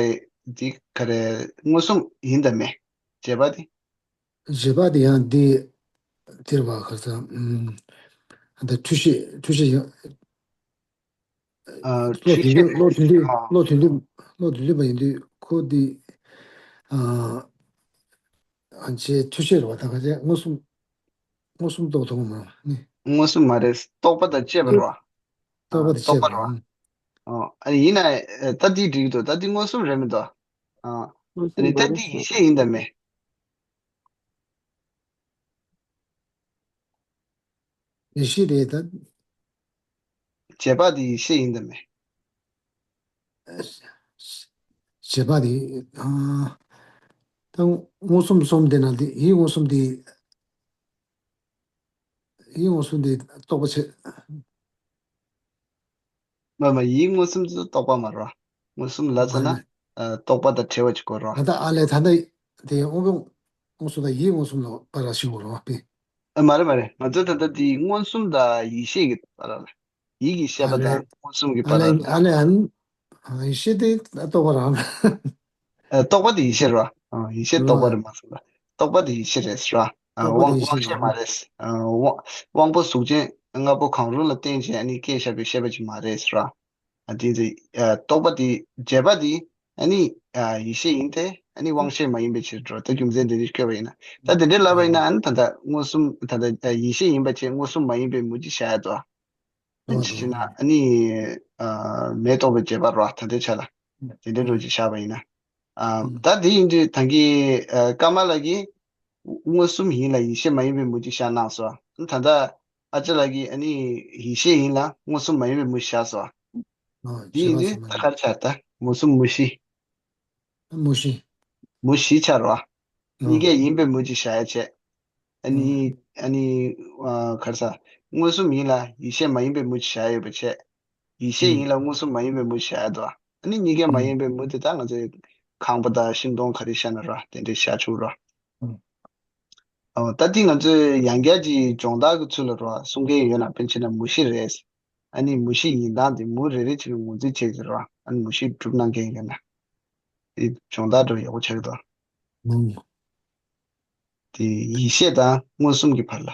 འདི་ག་རེ་མངོན་སུམ་ཡིན་དང་མེད། བྱེད་པ་དེ། བྱེད་པ་དེ་ཡང་འདི་དེར་བ་ག་ས་ཨ་ད་འཁྲུལ་ཤེས་འཁྲུལ་ཤེས་ཡང་། བློ་དོན་ལྡན་བློ་དོན་ལྡན་བློ་དོན་ལྡན་བློ་དོན་ལྡན་པ་ཡིན་དུས་ཁོ་འདི་ཨ་ཅེ་འཁྲུལ་ཤེས་རེད་བ། ད་ག་ཅེ་མངོན་སུམ་མངོན་སུམ་རྟོགས་ཐུབ་མ་ནི། མངོན་སུམ་མ་རེད། རྟོག་པ་དང་བཅས་པ་རེད་བ། རྟོག་པ་དང་བཅས་པ་རེད་བ། ཨ་ཡིན་ན་ད་འདི་འགྲིག་འདུག་ད་འདི་མངོན་སུམ་རེད་མི་འདུག་ཨ་ནི་ད་འདི་ཡིད་ཤེས་ཡིན་དང་མེད། ཡིད་ཤེས་རེད་ད། བྱེད་པ་དེ་ཡིད་ཤེས་ཡིན་དང་མེད། བྱེད་པ་དེ་ཨ་ད་མངོན་སུམ་གསུམ་དེ་ན་དེ་ཡིད་མངོན་སུམ་དེ་ཡིད་མངོན་སུམ་དེ་རྟོགས་པ་བྱེད། མ་མ་ཡིད་མངོན་སུམ་དེ་རྟོགས་པ་མ་རེད། མངོན་སུམ་ལབ་ཙ་ན་རྟོགས་པ་དང་བྲལ་བ་ཅིག་གོ་རེད། ད་ལྟ་ཨ་ལས་ད་ལྟ་དེ་དབང་པོ་མངོན་སུམ་དང་ཡིད་མངོན་སུམ་ལ་བར་ལ་ཞིག་གོ་རེད་པས། ཨ་མ་རེད་མ་རེད། ང་ཚོ་ད་ལྟ་དེ་མངོན་སུམ་དང་ཡིད་ཤེས་ཀྱི་བར་ལ་ཡིད་ཀྱི་ཤེས་པ་དང་མངོན་སུམ་གྱི་བར་ལ། ཨ་ལས་ཨ་ལས་ཨ་ཡིད་ཤེས་དེ་རྟོགས་པ་རང་། རྟོགས་པ་དེ་ཡིད་ཤེས་རེད་བ། ཡིད་ཤེས་རྟོགས་པ་རེད་མ་སོང་ལ། རྟོགས་པ་དེ་ཡིད་ཤེས་རེད་ཟེར་བ། དབང་དབང་ཤེས་མ་རེད། དབང་དབང་པོ་གཟུགས་ཅན་ལྔ་པོ་གང་རུང་ལ་བརྟེན་བྱས་ནི་སྐྱེས་བཞག་པའི་ཤེས་པ་ཅིག་མ་རེད་ཟེར་བ། དེ་ཚེ་རྟོགས་པ་དེ་བྱེད་པ་དེ་ཨ་ནི་ཡིད་ཤེས་ཡིན་ཏེ་ཨ་ནི་དབང་ཤེས་མ་ཡིན་པའི་ཕྱིར་རོ། ད་རྒྱུ་མཚན་དེ་འདྲ་བཀོད་པ་ཡིན་ན་ད་དེ་འདྲའི་ལབ་པ་ཡིན་ན་ཨ་ནི་ད་ལྟ་མངོན་སུམ་ད་ལྟ་ཡིད་ཤེས་ཡིན་པ་བྱས་མངོན་སུམ་མ་ཡིན་པའི་མུ་ཅི་བཞག་ཡ་དོ། ཨ་ནི་ཕྱི་ཕྱི་ན་ཨ་ནི་མེ་ཏོག་པའི་བྱེད་པ་རོ། ད་ལྟའི་ཆ་ལ་དེ་འདྲའི་རོ་ཅིག་བཞག་པ་ཡིན་ན། ད་དེ་ཡིན་དུས་ད་གིན་ཀརྨ་ལགས་ཀྱིས་མངོན་སུམ་ཡིན་ལ་ཡིད་ཤེས་མ་ཡིན་པའི་མུ་ཅིག་བཞག་གནང་སོང་། ད་ལྟ་ཨ་ཅེ་ལགས་ཀྱིས་ཨ་ནི་ཡིད་ཤེས་ཡིན་ལ་མངོན་སུམ་མ་ཡིན་པའི་མུ་ཅིག་བཞག་སོང་། དེ་ཡིན་དུས་ད་ག་རེ་ཆགས། ད་མངོན་སུམ་མུ་བཞི། མུ་བཞི། མུ་བཞི་ཆགས་རོ། གཉིས་ཀ་ཡིན་པའི་མུ་ཅིག་བཞག་ཡ་བྱས། ཨ་ནི་ཨ་ནི་ག་རེ་ཟ། མངོན་སུམ་ཡིན་ལ་ཡིད་ཤེས་མ་ཡིན་པའི་མུ་ཅིག་བཞག་ཡོད་པ་བྱས། ཡིད་ཤེས་ཡིན་ལ་མངོན་སུམ་མ་ཡིན་པའི་མུ་ཅིག་བཞག་ཡ་དོ། ཨ་ནི་གཉིས་ཀ་མ་ཡིན་པའི་མུ་དེ་ད་ང་ཚོས་ཁང་པ་དང་ཤིང་སྡོང་ག་རེ་བཞག་ན་རོ་དེ་འདྲའི་བཞག་ཆོག་རོ། ཨོ་ད་དེ་ང་ཚོས་ཡང་བསྐྱར་གྱི་སྦྱོང་བརྡར་གྱི་ཚུལ་ལ་རོ་གསུང་མཁན་ཡོད་ན་ཕན་ཆེ་ན་མུ་བཞི་རེད། ཨ་ནི་མུ་བཞི་ཡིན་སྟངས་དེ་མུ་རེ་རེ་བྱས་ནས་ངོས་འཛིན་བྱེད་ཀྱི་རོ། ཨ་ནི་མུ་བཞི་སྒྲུབ་གནང་མཁན་ཡོད་ན། དེ་སྦྱོང་བརྡར་འགྲོ་ཡག་པོ་ཆགས་ཀྱི་འདུག་དེ་ཡིད་ཤེས་དང་མངོན་སུམ་གྱི་བར་ལ།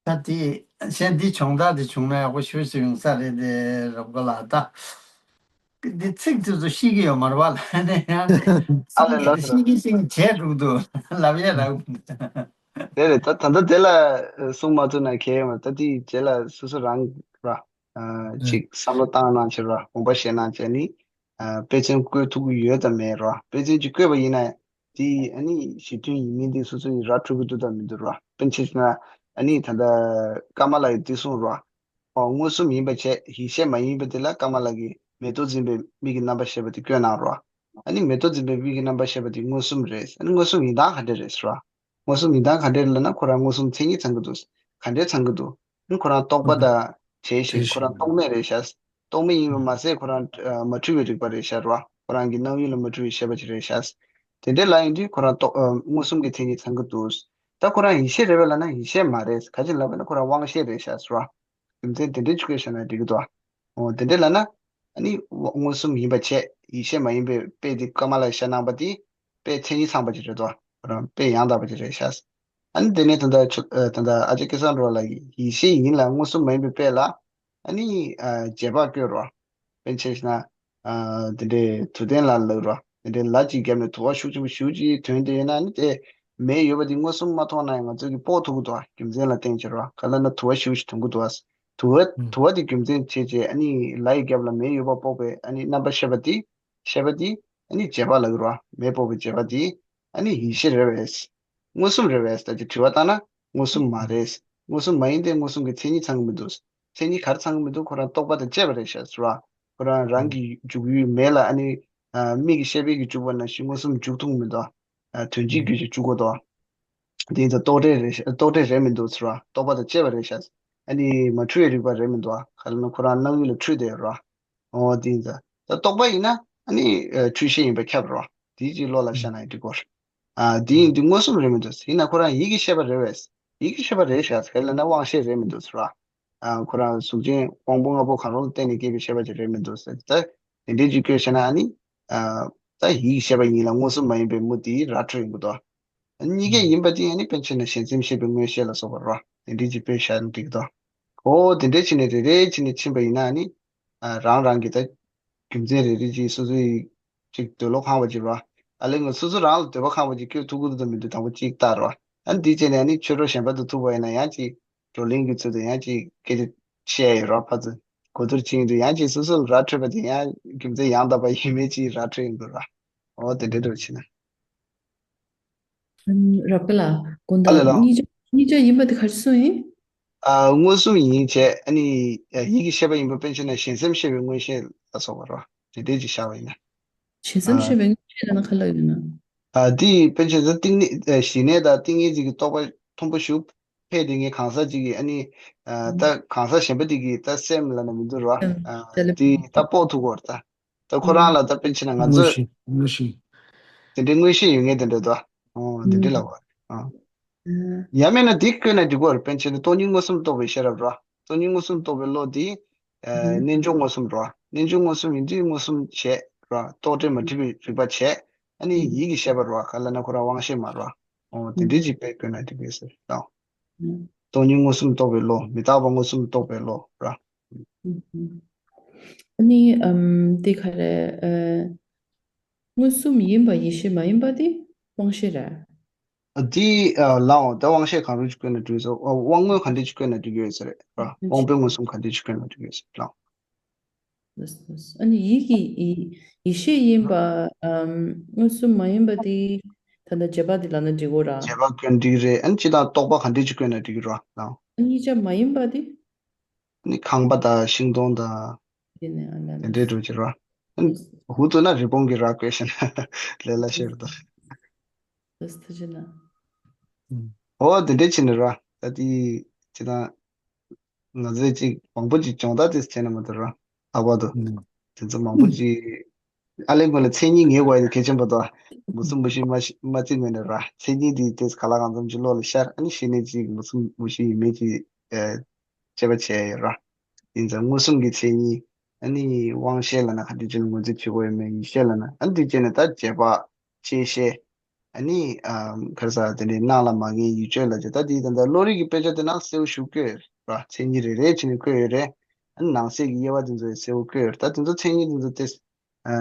ད་དེ་གཞན་འདི་སྦྱོང་བརྡར་དེ་བྱུང་ན་ཡག་པོ་ཞེ་པོ་ཅིག་ཡོང་ས་རེད་དེ། རབ་དགའ་ལགས། ད་འདི་ཚིག་དེ་ཚོ་ཤེས་ཀྱི་ཡོད་མ་རེད་པ་ལ། ནས་ཡང་ཨ་ལས་ལགས་སོ། ཤེས་ཀྱི་ཤེས་ཀྱི་བྱས་འགྲོ་གི་འདུག་ལབ་ཡས་རག་གི་མི་འདུག་དེ་རེད། ད་ད་ལྟ་དེ་ལ་གསུང་མ་ཐུབ་ན་གལ་ཡོད་མ་རེད། ད་དེ་རྗེས་ལ་སོ་སོ་རང་ར་ཨ་ཅིག་བསམ་བློ་བཏང་གནང་བྱས་ར་དགོངས་པ་བཞེས་གནང་བྱས་ནི། ཨ་དཔེ་མཚོན་བཀོད་ཐུབ་ཀྱི་ཡོད་དམ་མེད་ར། དཔེ་མཚོན་ཅིག་བཀོད་པ་ཡིན་ན་དེ་ཨ་ནི་ཞི་མཐུན་ཡིན་མིན་དེ་སོ་སོ་ཡིས་ར་འཕྲོད་ཀྱི་འདུག་དམ་མི་འདུག་ར། དཔེར་ན་ཆ་བཞག་ན་ཨ་ནི་ད་ལྟ་ཀ་མ་ལ་ཡིས་དེ་གསུངས་ར། ཨོ་མངོན་སུམ་ཡིན་པ་བྱས་ཡིད་ཤེས་མ་ཡིན་པ་དེ་ལ་ཀ་མ་ལ་གིས་མེ་ཏོག་འཛིན་པའི་མིག་གི་རྣམ་པར་ཤེས་པ་དེ་བཀོད་གནང་ར། ཨ་ནི་མེ་ཏོག་འཛིན་པའི་མིག་གི་རྣམ་པར་ཤེས་པ་དེ་མངོན་སུམ་རེད། ཨ་ནི་མངོན་སུམ་ཡིན་སྟངས་ག་འདྲ་རེད་ཟེར་བ། མངོན་སུམ་ཡིན་སྟངས་ག་འདྲ་རེད་ལབ་ན། ཁོ་རང་མངོན་སུམ་མཚན་ཉིད་ཚང་གི་འདུག་ག་འདྲ་ཚང་གི་འདུག་ཨ་ནི་ཁོ་རང་རྟོག་པ་དང་བྲལ་ཞིང་ཁོ་རང་རྟོག་མེད་རེད་ཤག་རྟོག་མེད་ཡིན་པ་མ་ཟད་ཁོ་རང་ཨ་མ་འཁྲུལ་བའི་རིག་པ་རེད་ཤག་ར། ཁོ་རང་གི་སྣང་ཡུལ་ལ་མ་འཁྲུལ་བའི་ཤེས་པ་ཅིག་རེད་ཤག་དེ་འདྲ་ལབ་ཡིན་དུས་ཁོ་རང་རྟོག་ཨ་མངོན་སུམ་གྱི་མཚན་ཉིད་ཚང་གི་འདུག་ད་ཁོ་རང་ཡིད་ཤེས་རེད་པས་ལབ་ན་ཡིད་ཤེས་མ་རེད། ག་ཅི་ལབ་པ་ན་ཁོ་རང་དབང་ཤེས་རེད་ཤག་ཟེར་བ། རྒྱུ་མཚན་དེ་འདྲའི་ཆུ་སྐད་བཤད་ན་འགྲིག་གི་འདུག་འོ་དེ་འདྲ་ལབ་ན། ཨ་ནི་མངོན་སུམ་ཡིན་པ་བྱས་ཡིད་ཤེས་མ་ཡིན་པའི་དཔེ་དེ་ཀ་མ་ལ་ཤ་ནང་པ་དེ་དཔེ་མཚན་ཉིད་ཚང་པ་ཅིག་རེད་དོ། ཁོ་རང་དཔེ་ཡང་དག་པ་ཅིག་རེད་ཤག་ཨ་ནི་དེ་ནས་ད་ལྟ་ཆུ་ཨ་ད་ལྟ་ཨ་ཅེ་སྐལ་བཟང་རོ་ལ་ཡིད་ཤེས་ཡིན་ལ་མངོན་སུམ་མ་ཡིན་པའི་དཔེ་ལ་ཨ་ནི་ཨ་རྗེས་དཔག་བཀོད་རོགས། དཔེར་ན་ཆ་བཞག་ན། ཨ་དེ་འདྲའི་དུ་ལྡན་ལ་ལབ་རོགས། དེ་འདྲའི་ལ་གཅིག་བརྒྱབ་ནས་དུ་བ་ཤུགས་ཆེན་པོ་ཞེ་པོ་ཅིག་ཐོན་བསྡད་ཡོད་ན་ནི་དེ་མེ་ཡོད་པ་དེ་མངོན་སུམ་མ་མཐོང་ན་ཡང་ང་ཚོས་ཀྱིས་དཔོག་ཐུབ་ཀྱི་འདུག་རྒྱུ་མཚན་ལ་བརྟེན་བྱས་རོགས། ག་ལབ་ན་དུ་བ་ཞེ་པོ་ཞིག་ཐོན་གྱི་འདུག་ཨ། དུ་བ་དུ་བ་དེ་རྒྱུ་མཚན་བྱས་བྱས་ཨ་ནི་ལ་ཡི་རྒྱབ་ལ་མེ་ཡོད་པ་དཔོག་པའི་ཨ་ནི་རྣམ་པར་ཤེས་པ་དེ་ཤེས་པ་དེ་ཨ་ནི་རྗེས་དཔག་ལབ་ཀྱི་རོགས། མེ་དཔོག་པའི་རྗེས་དཔག་དེ་ཨ་ནི་ཡིད་ཤེས་རེད་པས། མངོན་སུམ་རེད་པས་ད་ཅི་དྲི་བ་བཏང་ན་མངོན་སུམ་མ་རེད། མངོན་སུམ་མ་ཡིན་ཏེ་མངོན་སུམ་གྱི་མཚན་ཉིད་ཚང་གི་མི་འདུག་མཚན་ཉིད་ག་རེ་ཚང་གི་མི་འདུག་ཁོ་རང་རྟོག་པ་དང་བཅས་པ་རེད་ཤག་ཟེར་བ། ཁོ་རང་རང་གི་འཇུག་ཡུལ་མེ་ལ་ཨ་ནི་ཨ་མིག་གི་ཤེས་པའི་གི་འཇུག་པ་ནང་བཞིན་མངོན་སུམ་འཇུག་ཐུབ་མི་འདུག་ཨ་དོན་སྤྱིའི་རྒྱུ་ཅིག་འཇུག་དགོས་འདུག་དེ་ཡིན་ཙང་རྟོག་བྲལ་རེད་ཤག་རྟོག་བྲལ་རེད་མི་འདུག་ཟེར་བ། རྟོག་པ་དང་བཅས་པ་རེད་ཤག་ཨ་ནི་མ་འཁྲུལ་བའི་རིག་པ་རེད་མི་འདུག་ག་ལབ་ན་ཁོ་རང་སྣང་ཡུལ་ལ་འཁྲུལ་བསྡད་ཡོད་རེད་བ། འོ་དེ་ཡིན་ཙང་ད་རྟོག་པ་ཡིན་ན་ཨ་ནི་ཨ་འཁྲུལ་ཤེས་ཡིན་པ་ཁྱབ་རོགས། དེའི་ཅིག་བློ་ལ་ཤར་ན་ཡང་འགྲིག་གོ། ཨ་དེ་ཡིན་དུས་མངོན་སུམ་རེད་མི་འདུག་ཡིན་ན་ཁོ་རང་ཡིད་ཀྱི་ཤེས་པ་རེད་པས། ཡིད་ཀྱི་ཤེས་པ་རེད་ཤག་ག་ལབ་ན་དབང་ཤེས་རེད་མི་འདུག་ཟེར་བ། ཨ་ཁོ་རང་གཟུགས་ཅན་དབང་པོ་ལྔ་པོ་གང་རུང་ལ་བརྟེན་ནས་སྐྱེས་པའི་ཤེས་པ་ཅིག་རེད་མི་འདུག་ཟེར་ད། དེ་འདྲའི་ཅིག་བཀོད་བྱས་ན་ཨ་ནི། ཨ་ད་ཡིད་ཀྱི་ཤེས་པ་ཡིན་ལ་མངོན་སུམ་མ་ཡིན་པའི་མུ་དེ་ར་འཕྲོད་ཡོང་གི་འདུག་གཉིས་ཀ་ཡིན་པ་དེ་ཨ་ནི་དཔེར་ན་ཆ་བཞག་ན་གཞན་སེམས་ཤེས་པའི་མངོན་ཤེས་ལ་སོགས་པ་ར་དེ་འདྲའི་ཅིག་དཔེ་བཞག་ན་འགྲིག་གི་འདུག་འོ་དེ་འདྲའི་ཕྱིན་ནས་རེ་རེ་ཕྱིན་ནས་ཕྱིན་པ་ཡིན་ན་ཨ་ནི། ཨ་རང་རང་གི་ད། རྒྱུ་མཚན་རེ་རེ་ཅིག་སོ་སོའི་ཅིག་འདོད་བློ་ཁེངས་པ་ཅིག་ར། ཨ་ལས་ངོ་སོ་སོ་རང་ལ་འདོད་པ་ཁེངས་པ་ཅིག་བསྐྱེད་ཐུབ་ཀྱི་འདུག་མི་འདུག་དང་པོ་ཅིག་བལྟ་ར། ཨ་ནི་དེའི་རྗེས་ནས་ཨ་ནི་ཆོས་གྲོགས་གཞན་པ་དང་ཐུག་པ་ཡིན་ན་ཡང་ཅིག་བགྲོ་གླེང་གི་ཚུལ་དུ་ཡང་ཅིག་སྐད་ཆ་བཤད་ཡོད་ར། ཕར་ཚུར་གོ་བསྡུར་བྱེད་ཀྱི་འདུག་ཡང་ཅིག་སོ་སོ་ལ་ར་འཕྲོད་པ་དེ་ཡང་རྒྱུ་མཚན་ཡང་དག་པ་ཡིན་མིན་ཅིག་ར་འཕྲོད་ཡོང་གི་ར། འོ་དེ་འདྲ་འདྲ་བྱས་ན། ཨ་ནི་རབ་དགའ་ལགས་དགོངས་ཨ་ལས་དག་ལགས། གཉིས་ཆ་གཉིས་ཆ་ཡིན་པ་དེ་ག་རེ་གསུངས་ཡིན། ཨ་མངོན་སུམ་ཡིན་བྱས་ཨ་ནི་ཡིད་ཀྱི་ཤེས་པ་ཡིན་པ་དཔེར་ན་ཆ་བཞག་ན་གཞན་སེམས་ཤེས་པའི་མངོན་ཤེས་ལ་སོགས་པ་རོ། དེ་འདྲས་ཅིག་བཞག་པ་ཡིན་ན། གཞན་སེམས་ཤེས་པའི་མངོན་ཤེས་ལབ་ན་ག་ལབ་ཡོད་ན། ཨ་དེ་དཔེར་ན་ཆ་བཞག་ན་གཏིང་ནས་ཨ་ཞི་གནས་དང་ཏིང་ངེ་འཛིན་གྱི་རྟོགས་པ་མཐོན་པོ་ཞིག་ཕེབས་དེ་ངས་གང་ཟག་ཅིག་གིས་ཨ་ནི་ཨ་ད་གང་ཟག་གཞན་པ་དེ་གིས་ད་སེམས་ལབ་ན་མི་འདུག་རོ། ཨ་དེ་ད་དཔོག་ཐུབ་ཀྱི་ཡོད་རེད་ད། ད་ཁོ་རང་ལ་ད་དཔེར་ན་ཆ་བཞག་ན་ང་ཚོས་དངོས་གཞི་དངོས་གཞི། དེ་འདྲའི་མངོན་ཤེས་ཡོད་མཁན་དེ་འདྲ་འདུག་ཨོ་དེ་འདྲའི་ལབ་པ་རེད། ཨ། ཡང་མིན་ན་དེ་བཀོད་ན་འགྲིག་གི་རེད། དཔེར་ན་ཆ་བཞག་ན་སྟོང་ཉིད་མངོན་སུམ་རྟོགས་པའི་ཤེས་རབ་ར། སྟོང་ཉིད་མངོན་སུམ་རྟོགས་པའི་བློ་དེ། ཨ་རྣལ་འབྱོར་མངོན་སུམ་ར། རྣལ་འབྱོར་མངོན་སུམ་ཡིན་དུས་མངོན་སུམ་བྱས་ར། རྟོག་བྲལ་མ་འཁྲུལ་བའི་རིག་པ་བྱས། ཨ་ནི་ཡིད་ཀྱི་ཤེས་པ་ར། ག་ལབ་ན་ཁོ་རང་དབང་ཤེས་མ་ར། ཨོ་དེ་འདྲའི་ཅིག་དཔེ་བཀོད་ན་འགྲིག་གི་ཟེར་དང་། སྟོང་ཉིད་མངོན་སུམ་རྟོགས་པའི་བློ། མི་རྟག་པ་མངོན་སུམ་རྟོགས་པའི་བློ་ར། ཨ་ནི་ཨམ་དེ་ག་རེ། ཨ་མངོན་སུམ་ཡིན་པ་ཡིད་ཤེས་མ་ཡིན་པ་དེ་དབང་ཤེས་རེད། ཨ་དེ་ཨ་ལའོ་ད་དབང་ཤེས་གང་རུང་ཅིག་བཀོད་ན་འགྲིག་སོ། ཨ་དབང་མངོན་ག་འདྲ་ཅིག་བཀོད་ན་འགྲིག་གི་ཡོད་ས་རེད་ར། དབང་པོའི་མངོན་སུམ་ག་འདྲ་ཅིག་བཀོད་ན་འགྲིག་གི་ཡོད་ས་རེད་ལའོ། ལགས་སོ། ཨ་ནི་ཡིད་ཀྱི་ཡིད་ཡིད་ཤེས་ཡིན་པ་ཨམ་མངོན་སུམ་མ་ཡིན་པ་དེ་ད་ལྟ་རྗེས་དཔག་དེ་ལབ་ན་འགྲིག་གོ་ར། རྗེས་དཔག་བཀོད་འགྲིག་རེད། ཨ་ནི་སྤྱིར་བཏང་རྟོག་པ་ག་འདྲ་ཅིག་བཀོད་ན་འགྲིག་གི་ར་ལའོ། ཨ་གཉིས་ཆ་མ་ཡིན་པ་དེ། ཨ་ནི་ཁང་པ་དང་ཤིང་སྡོང་དང་། དེ་ནས་ཨ་ལ་དེ་འདྲའི་འགྲོ་ཅི་ར། ཨ་ནི་ཧུ་ཐུ་ན་རི་བོང་གི་ར་བཀོད་ཤེ་ན་ལས་ལ་ཤེར་དང་། ལགས་སོ་ཐུགས་རྗེ་གནང་། ཨོ་དེ་འདྲའི་ཕྱིན་ནི་ར། ད་དེ་ཅི་དང་། ང་ཚོས་ཅིག་མང་པོ་ཅིག་སྦྱོང་བརྡར་དེ་བྱས་ན་མ་གཏོགས་ར། ལྷག་པར་དུ། དེ་ཚོ་མང་པོ་ཅིག་ཨ་ལས་ཁོ་ལ་མཚན་ཉིད་ངེས་དགོས་ཡ་དེ་གལ་ཆེན་པོ་འདུག་མུ་གསུམ་མུ་བཞི་མ་ཤི་མ་བརྩི་མེད་ནི་ར། མཚན་ཉིད་དེ་དེ་ག་ལ་གང་འཚམ་ཅིག་བློ་ལ་ཤར། ཨ་ནི་གཞི་ནས་ཅིག་མུ་གསུམ་མུ་བཞི་ཡིན་མིན་ཅིག་ཨེ། དཔྱད་པ་བྱས་ཡོད་ར། ཡིན་ཙང་མངོན་སུམ་གྱི་མཚན་ཉིད། ཨ་ནི་དབང་ཤེས་ལབ་ན་ག་འདྲ་ཅིག་ལ་ངོས་འཛིན་བྱེད་དགོས་ཡོད་མེད། ཡིད་ཤེས་ལབ་ན། ཨ་ནི་དེ་བྱས་ནས་ད་རྗེས་དཔག་བཅད་ཤེས། ཨ་ནི་ཨམ་ག་རེ་ཟེར་དེ་འདྲའི་སྣང་ལ་མ་ངེས་ཡིད་དཔྱོད་ལ་བྱེད། ད་དེའི་ད་ལྟ་བློ་རིག་གི་དཔེ་ཆ་དེ་ནང་གསལ་བོ་ཞིག་བཀོད་ཡོད་རེད་བ། མཚན་ཉིད་རེ་རེ་བྱས་ནས་བཀོད་ཡོད་རེད། ཨ་ནི་ནང་གསེས་ཀྱི་དབྱེ་བ་དེ་ཚོ་ཡང་གསལ་བོ་བཀོད་ཡོད་རེད། ད་དེ་ཚོ་མཚན་ཉིད་དེ་ཚོ་དེ་ཨ་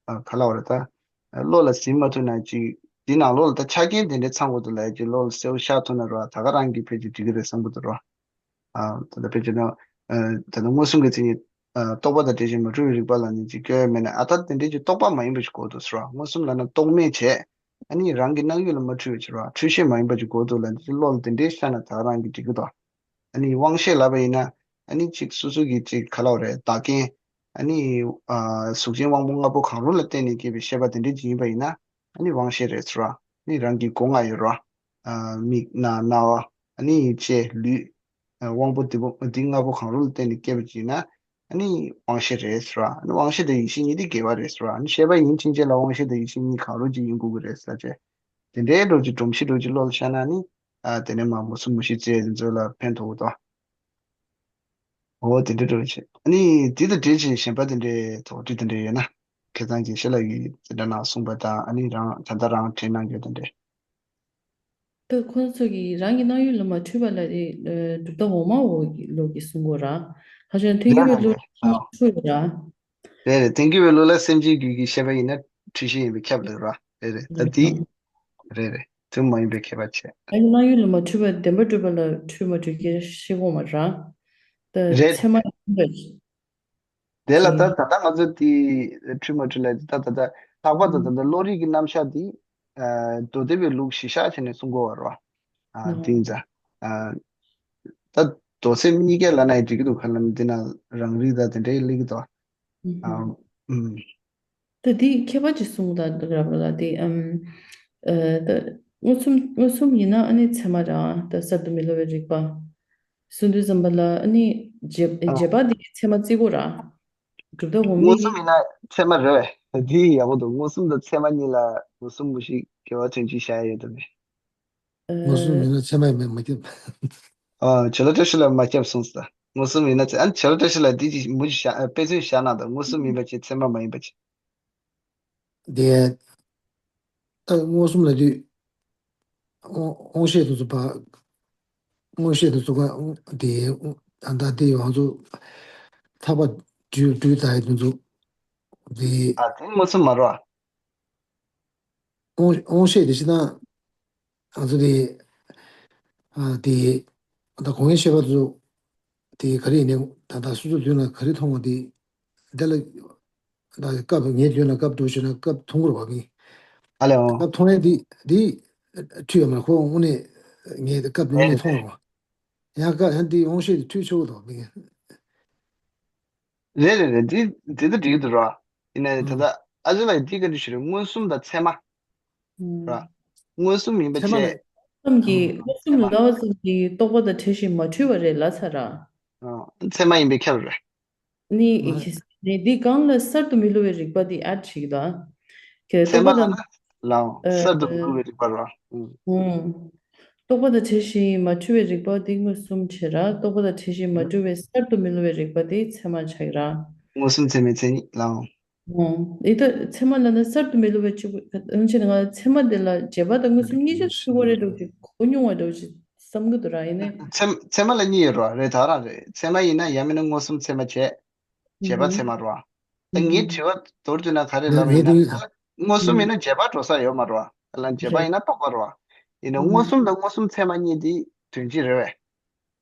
ཨ་ག་ལབ་དགོས་རེད། ད་བློ་ལ་ཟིན་མ་ཐུབ་ན་ཅིག་དེའི་ནང་ལོགས་ལ་ད་ཆ་རྐྱེན་དེ་འདྲའི་ཚང་དགོས་འདུག་ལབ་ཡ་ཅིག་བློ་ལ་གསལ་བོ་ཤར་ཐུབ་ན་རེད་བ། ད་ག་རང་གིས་ཕལ་ཆེར་འགྲིག་གི་རེད་བསམ་གྱི་འདུག་རེད་བ། ཨ་ད་ལྟ་དཔེ་བྱས་ན་ཨ་ད་ལྟ་མངོན་སུམ་གྱི་མཚན་ཉིད་ཨ་རྟོག་པ་དང་བྲལ་ཞིང་མ་འཁྲུལ་བའི་རིག་པ་ལ་ནི་ཅིག་སྐྱོན་ཡོད་མེད་ན། ཨ་ད་དེ་འདྲའི་ཅིག་རྟོག་པ་མ་ཡིན་པ་ཞིག་དགོས་འདུག་ཟེར་བ། མངོན་སུམ་ལབ་ན་རྟོག་མེད་བྱས། ཨ་ནི་རང་གི་སྣང་ཡུལ་ལ་མ་འཁྲུལ་བ་བྱེད་རོགས། འཁྲུལ་ཤེས་མ་ཡིན་པ་ཅིག་དགོས་འདུག་ལབ་ན་ཅིག་བློ་ལ་དེ་འདྲའི་ཤར་ན་ད་རང་གིས་འགྲིག་གི་འདུག་ཨ་ནི་དབང་ཤེས་ལབ་པ་ཡིན་ན་ཨ་ནི་ཅིག་སོ་སོ་གི་ཅིག་ག་ལབ་དགོས་རེད། བདག་རྐྱེན། ཨ་ནི་ཨ་གཟུགས་ཅན་དབང་པོ་ལྔ་པོ་གང་རུང་ལ་བརྟེན་ནས་སྐྱེས་པའི་ཤེས་པ་དེ་འདྲའི་ཅིག་ཡིན་པ་ཡིན་ན་ཨ་ནི་དབང་ཤེས་རེད་ཟེར་རོགས། ཨ་ནི་རང་གི་སྒོ་ལྔ་ཡོད་རོགས། ཨ་མིག་རྣ་རྣ་བ། ཨ་ནི་ལྕེ་ལུས། དབང་པོ་འདི་པོ་འདི་ལྔ་པོ་གང་རུང་ལ་བརྟེན་ནས་སྐྱེས་པ་ཅིག་ཡིན་ན་ཨ་ནི་དབང་ཤེས་རེད་ཟེར་བ། ཨ་ནི་དབང་ཤེས་དང་ཡིད་ཤེས་གཉིས་དེ་དགེ་བ་རེད་ཟེར་བ། ཨ་ནི་ཤེས་པ་ཡིན་ཕྱིན་ཆད་ལ་དབང་ཤེས་དང་ཡིད་ཤེས་གཉིས་གང་རུང་ཅིག་ཡིན་དགོས་ཀྱི་རེད་ཟེར་བྱས། དེ་འདྲའི་འགྲོ་ཅིག་སྒྲོམ་གཞི་འགྲོ་ཅིག་བློ་ལ་ཤར་ན་ནི་ཨ་དེ་ནས་མ་མུ་གསུམ་མུ་བཞི་རྩེ་དེ་ཚོ་ལ་ཕན་ཐོགས་ཀྱི་འདུག་འོ་དེ་འདྲ་འགྲོ་ཅིག་ཨ་ནི་དེ་དང་འབྲེལ་ཅིག་གཞན་པ་དེ་འདྲའི་དོགས་འདྲི་དེ་འདྲ་ཡོད་ན། ཁ་སང་གི་ཤེས་ལ་ཡིས་དེ་འདྲ་ནང་གསུངས་པ་དང་ཨ་ནི་རང་ད་ལྟ་རང་དྲན་གནང་རྒྱུ་དེ་འདྲ། ད་ཁོང་ཚོ་གིས་རང་གི་སྣང་ཡུལ་ལ་མ་འཁྲུལ་བ་ལ་རེད། གྲུབ་མཐའ་འོག་མ་འོག་གི་ལུགས་ཀྱི་གསུང་གོ་ར། ཧ་ཅང་ཐོན་གྱི་བའི་ལུགས་ལ་འཁྲུལ་ར། རེད་རེད། ཐོན་གྱི་བའི་ལུགས་ལ་སེམས་ཅན་རྒྱུད་ཀྱི་ཤེས་པ་ཡིན་ན་འཁྲུལ་ཤེས་ཡིན་པས་ཁྱབ་ལེ་ར། རེད་རེད། ད་དེ་རེད་རེད། དུ་མ་ཡིན་པའི་ཁྱད་པར་ཆེ། རང་གི་སྣང་ཡུལ་ལ་མ་འཁྲུལ་བ་བདེན་པར་གྲུབ་པ་ལ་འཁྲུལ་མ་འཁྲུལ་སྐྱེ་ཤེས་གོ་མ་ར། ད་རེད། ཚད་མ་ཡིན་པ། དེ་ལ་ད་ད་ལྟ་ང་ཚོ་དེ་འཁྲུལ་མ་འཁྲུལ་ལ་ད་ད་ད་ལྷག་པར་དུ་ད་ལྟ་བློ་རིག་གི་རྣམ་གཞག་འདི་མདོ་སྡེ་པའི་ལུགས་གཞི་བཞག་བྱས་ནས་གསུང་དགོས་པ་རེད་བ། དེ་ཡིན་ཙང་ད་མདོ་སེམས་གཉིས་ཀ་ལབ་ན་ཡང་འགྲིག་གི་འདུག་ག་ལབ་ན་འདི་ན་རང་རིག་དང་དེ་འདྲའི་སླེབས་ཀྱི་འདུག་ད་འདི་ཁྱད་པར་ཅིག་གསུངས་དང་འདུག་ར་བ་ལ་དེ་ད་མངོན་སུམ་མངོན་སུམ་ཡིན་ན་ཨ་ནི་ཚད་མ་ར་ད་གསར་དུ་མི་སླུ་བའི་རིག་པ། གསུང་དུས་ཙམ་པ་ལ་ཨ་ནི་རྗེས་རྗེས་དཔག་འདི་ཚད་མ་བརྩི་དགོས་ར། གྲུབ་མཐའ་འོག་མའི་མངོན་སུམ་ཡིན་ན་ཚད་མ་རེད་བས། འདི་ཡག་པོ་འདུག་མངོན་སུམ་དང་ཚད་མ་གཉིས་ལ་མངོན་སུམ་མུ་བཞི་དགེ་བ་དོན་གཅིག་བཞག་ཡོད་དམ་མེད། མངོན་སུམ་ཡིན་ན་ཚད་མ་ཡིན་པས་མ་ཁྱབ། ཨ་བྱེད་ལ་བཀྲ་ཤིས་ལ་མ་ཁྱབ་གསུངས་སོ། མངོན་སུམ་ཡིན་ན་ཚད་ཨ་བྱེད་ལ་བཀྲ་ཤིས་ལ་འདི་ཅིག་མུ་བཞི་བཞག་དཔེ་མཚོན་བཞག་གནང་དང་མངོན་སུམ་ཡིན་པ་ཅིག་ཚད་མ་མ་ཡིན་པ་ཅིག་དེ་ད་མངོན་སུམ་ལ་དུས་དབང་དབང་ཤེས་དུ་ཚུགས་པ། མངོན་ཤེས་དུ་ཚུགས་པ་དེ་ད་ལྟ་དེ་ང་ཚོ་ཐག་པ་བྲུས་བྲུས་ད་ཡི་དུ་ཚུགས་དེ། ཨ་དེ་མངོན་སུམ་མ་རེད་བ། དབང་དབང་ཤེས་དེ་ཕྱི་ནང་ང་ཚོ་དེ་ཨ་དེ་ད་གོང་ཡང་ཤེས་པ་ཚོ་དེ་ག་རེ་ཡིན་ནའི་ད་ལྟ་སོ་སོ་མདུན་ལ་ག་རེ་མཐོང་བ་དེ་དེ་ལ་ད་སྐབས་ངའི་མདུན་ལ་སྐབས་འགྲོ་བྱས་ན་སྐབས་མཐོང་དགོས་རེད་བ་མི། ཨ་ལེ་ཨོ། སྐབས་མཐོང་ཡ་དེ་དེ་འཁྲུལ་ཡོད་མ་རེད། ཁོ་དངོས་གནས་ངས་སྐབས་དངོས་གནས་མཐོང་རེད་བ། ཡང་སྐབས་ཡང་དེ་དབང་ཤེས་དེ་འཁྲུལ་ཆོག་གི་འདུག་མི། རེད་རེད་རེད། འདི་འདི་ལྟ་འགྲིག་གི་འདུག་ར། ཡིན་ནའི་ད་ལྟ་ཨ་ཅེ་ལགས་འདི་བཀའ་འདྲི་ཞུ་རེད། མངོན་སུམ་དང་ཚད་མ། ར། མངོན་སུམ་ཡིན་པ་ཚད་མ་བྱས། ལ་མངོན་སུམ་གྱི་མངོན་སུམ་ལ་ལབ་པ་ཙམ་གྱིས་རྟོག་པ་དང་བྲལ་ཞིང་མ་འཁྲུལ་བ་རེད་ལབ་ཚར་ར། ཚད་མ་ཡིན་པས་ཁྱབ་རེད། ནི་ནི་འདི་གང་ལ་གསར་དུ་མི་སླུ་བའི་རིག་པ་འདི་ཨ་ཁྲིག་ལ། ཁྱེད་ཚད་མ་རྟོག་པ་ལ་དང་ལའོ་གསར་དུ་མི་སླུ་བའི་རིག་པ་ར། ཨུ། རྟོག་པ་དང་བྲལ་ཞིང་མ་འཁྲུལ་བའི་རིག་པ་དེ་མངོན་སུམ་བྱེད་ར། རྟོག་པ་དང་བྲལ་ཞིང་མ་འཁྲུལ་བའི་གསར་དུ་མི་སླུ་བའི་རིག་པ་དེ་ཚད་མ་ཆགས་ར། མངོན་སུམ་ཚད་མའི་མཚན་ཉིད་ལའོ། ཨོ། ཨི་ད་ཚད་མ་ལ་ན་གསར་དུ་མི་སླུ་བའི་ཆུ་བོ་ཨང་ཆེ་ན་ང་ཚད་མ་དེ་ལ་རྗེས་དཔག་དང་མངོན་སུམ་གཉིས་ཆ་ཚུད་དགོས་རེད་འགྲོ་ཅིག་གོ་མྱོང་བ་འགྲོ་ཅིག་བསམ་གི་འདུག་ར་ཡིན་ནའི། ཚད་ཚད་མ་ལ་གཉིས་ཡོད་ར་རེད་ད་རང་རེད། ཚད་མ་ཡིན་ན་ཡང་མིན་ན་མངོན་སུམ་ཚད་མ་བྱས། རྗེས་དཔག་ཚད་མ་རེད་བ། ད་ངའི་དྲི་བ་མདོར་བསྡུས་ན་ག་རེ་ལབ་ཡིན་ན། མངོན་སུམ་ཡིན་ན་རྗེས་དཔག་འགྲོ་ས་ཡོད་མ་རེད་བ། ད་ལ་རྗེས་དཔག་ཡིན་ན་རྟོག་པ་རེད་བ། ཡིན་ན་མངོན་སུམ་དང་མངོན་སུམ་ཚད་མ་གཉིས་དེ་དོན་གཅིག་རེད་བས།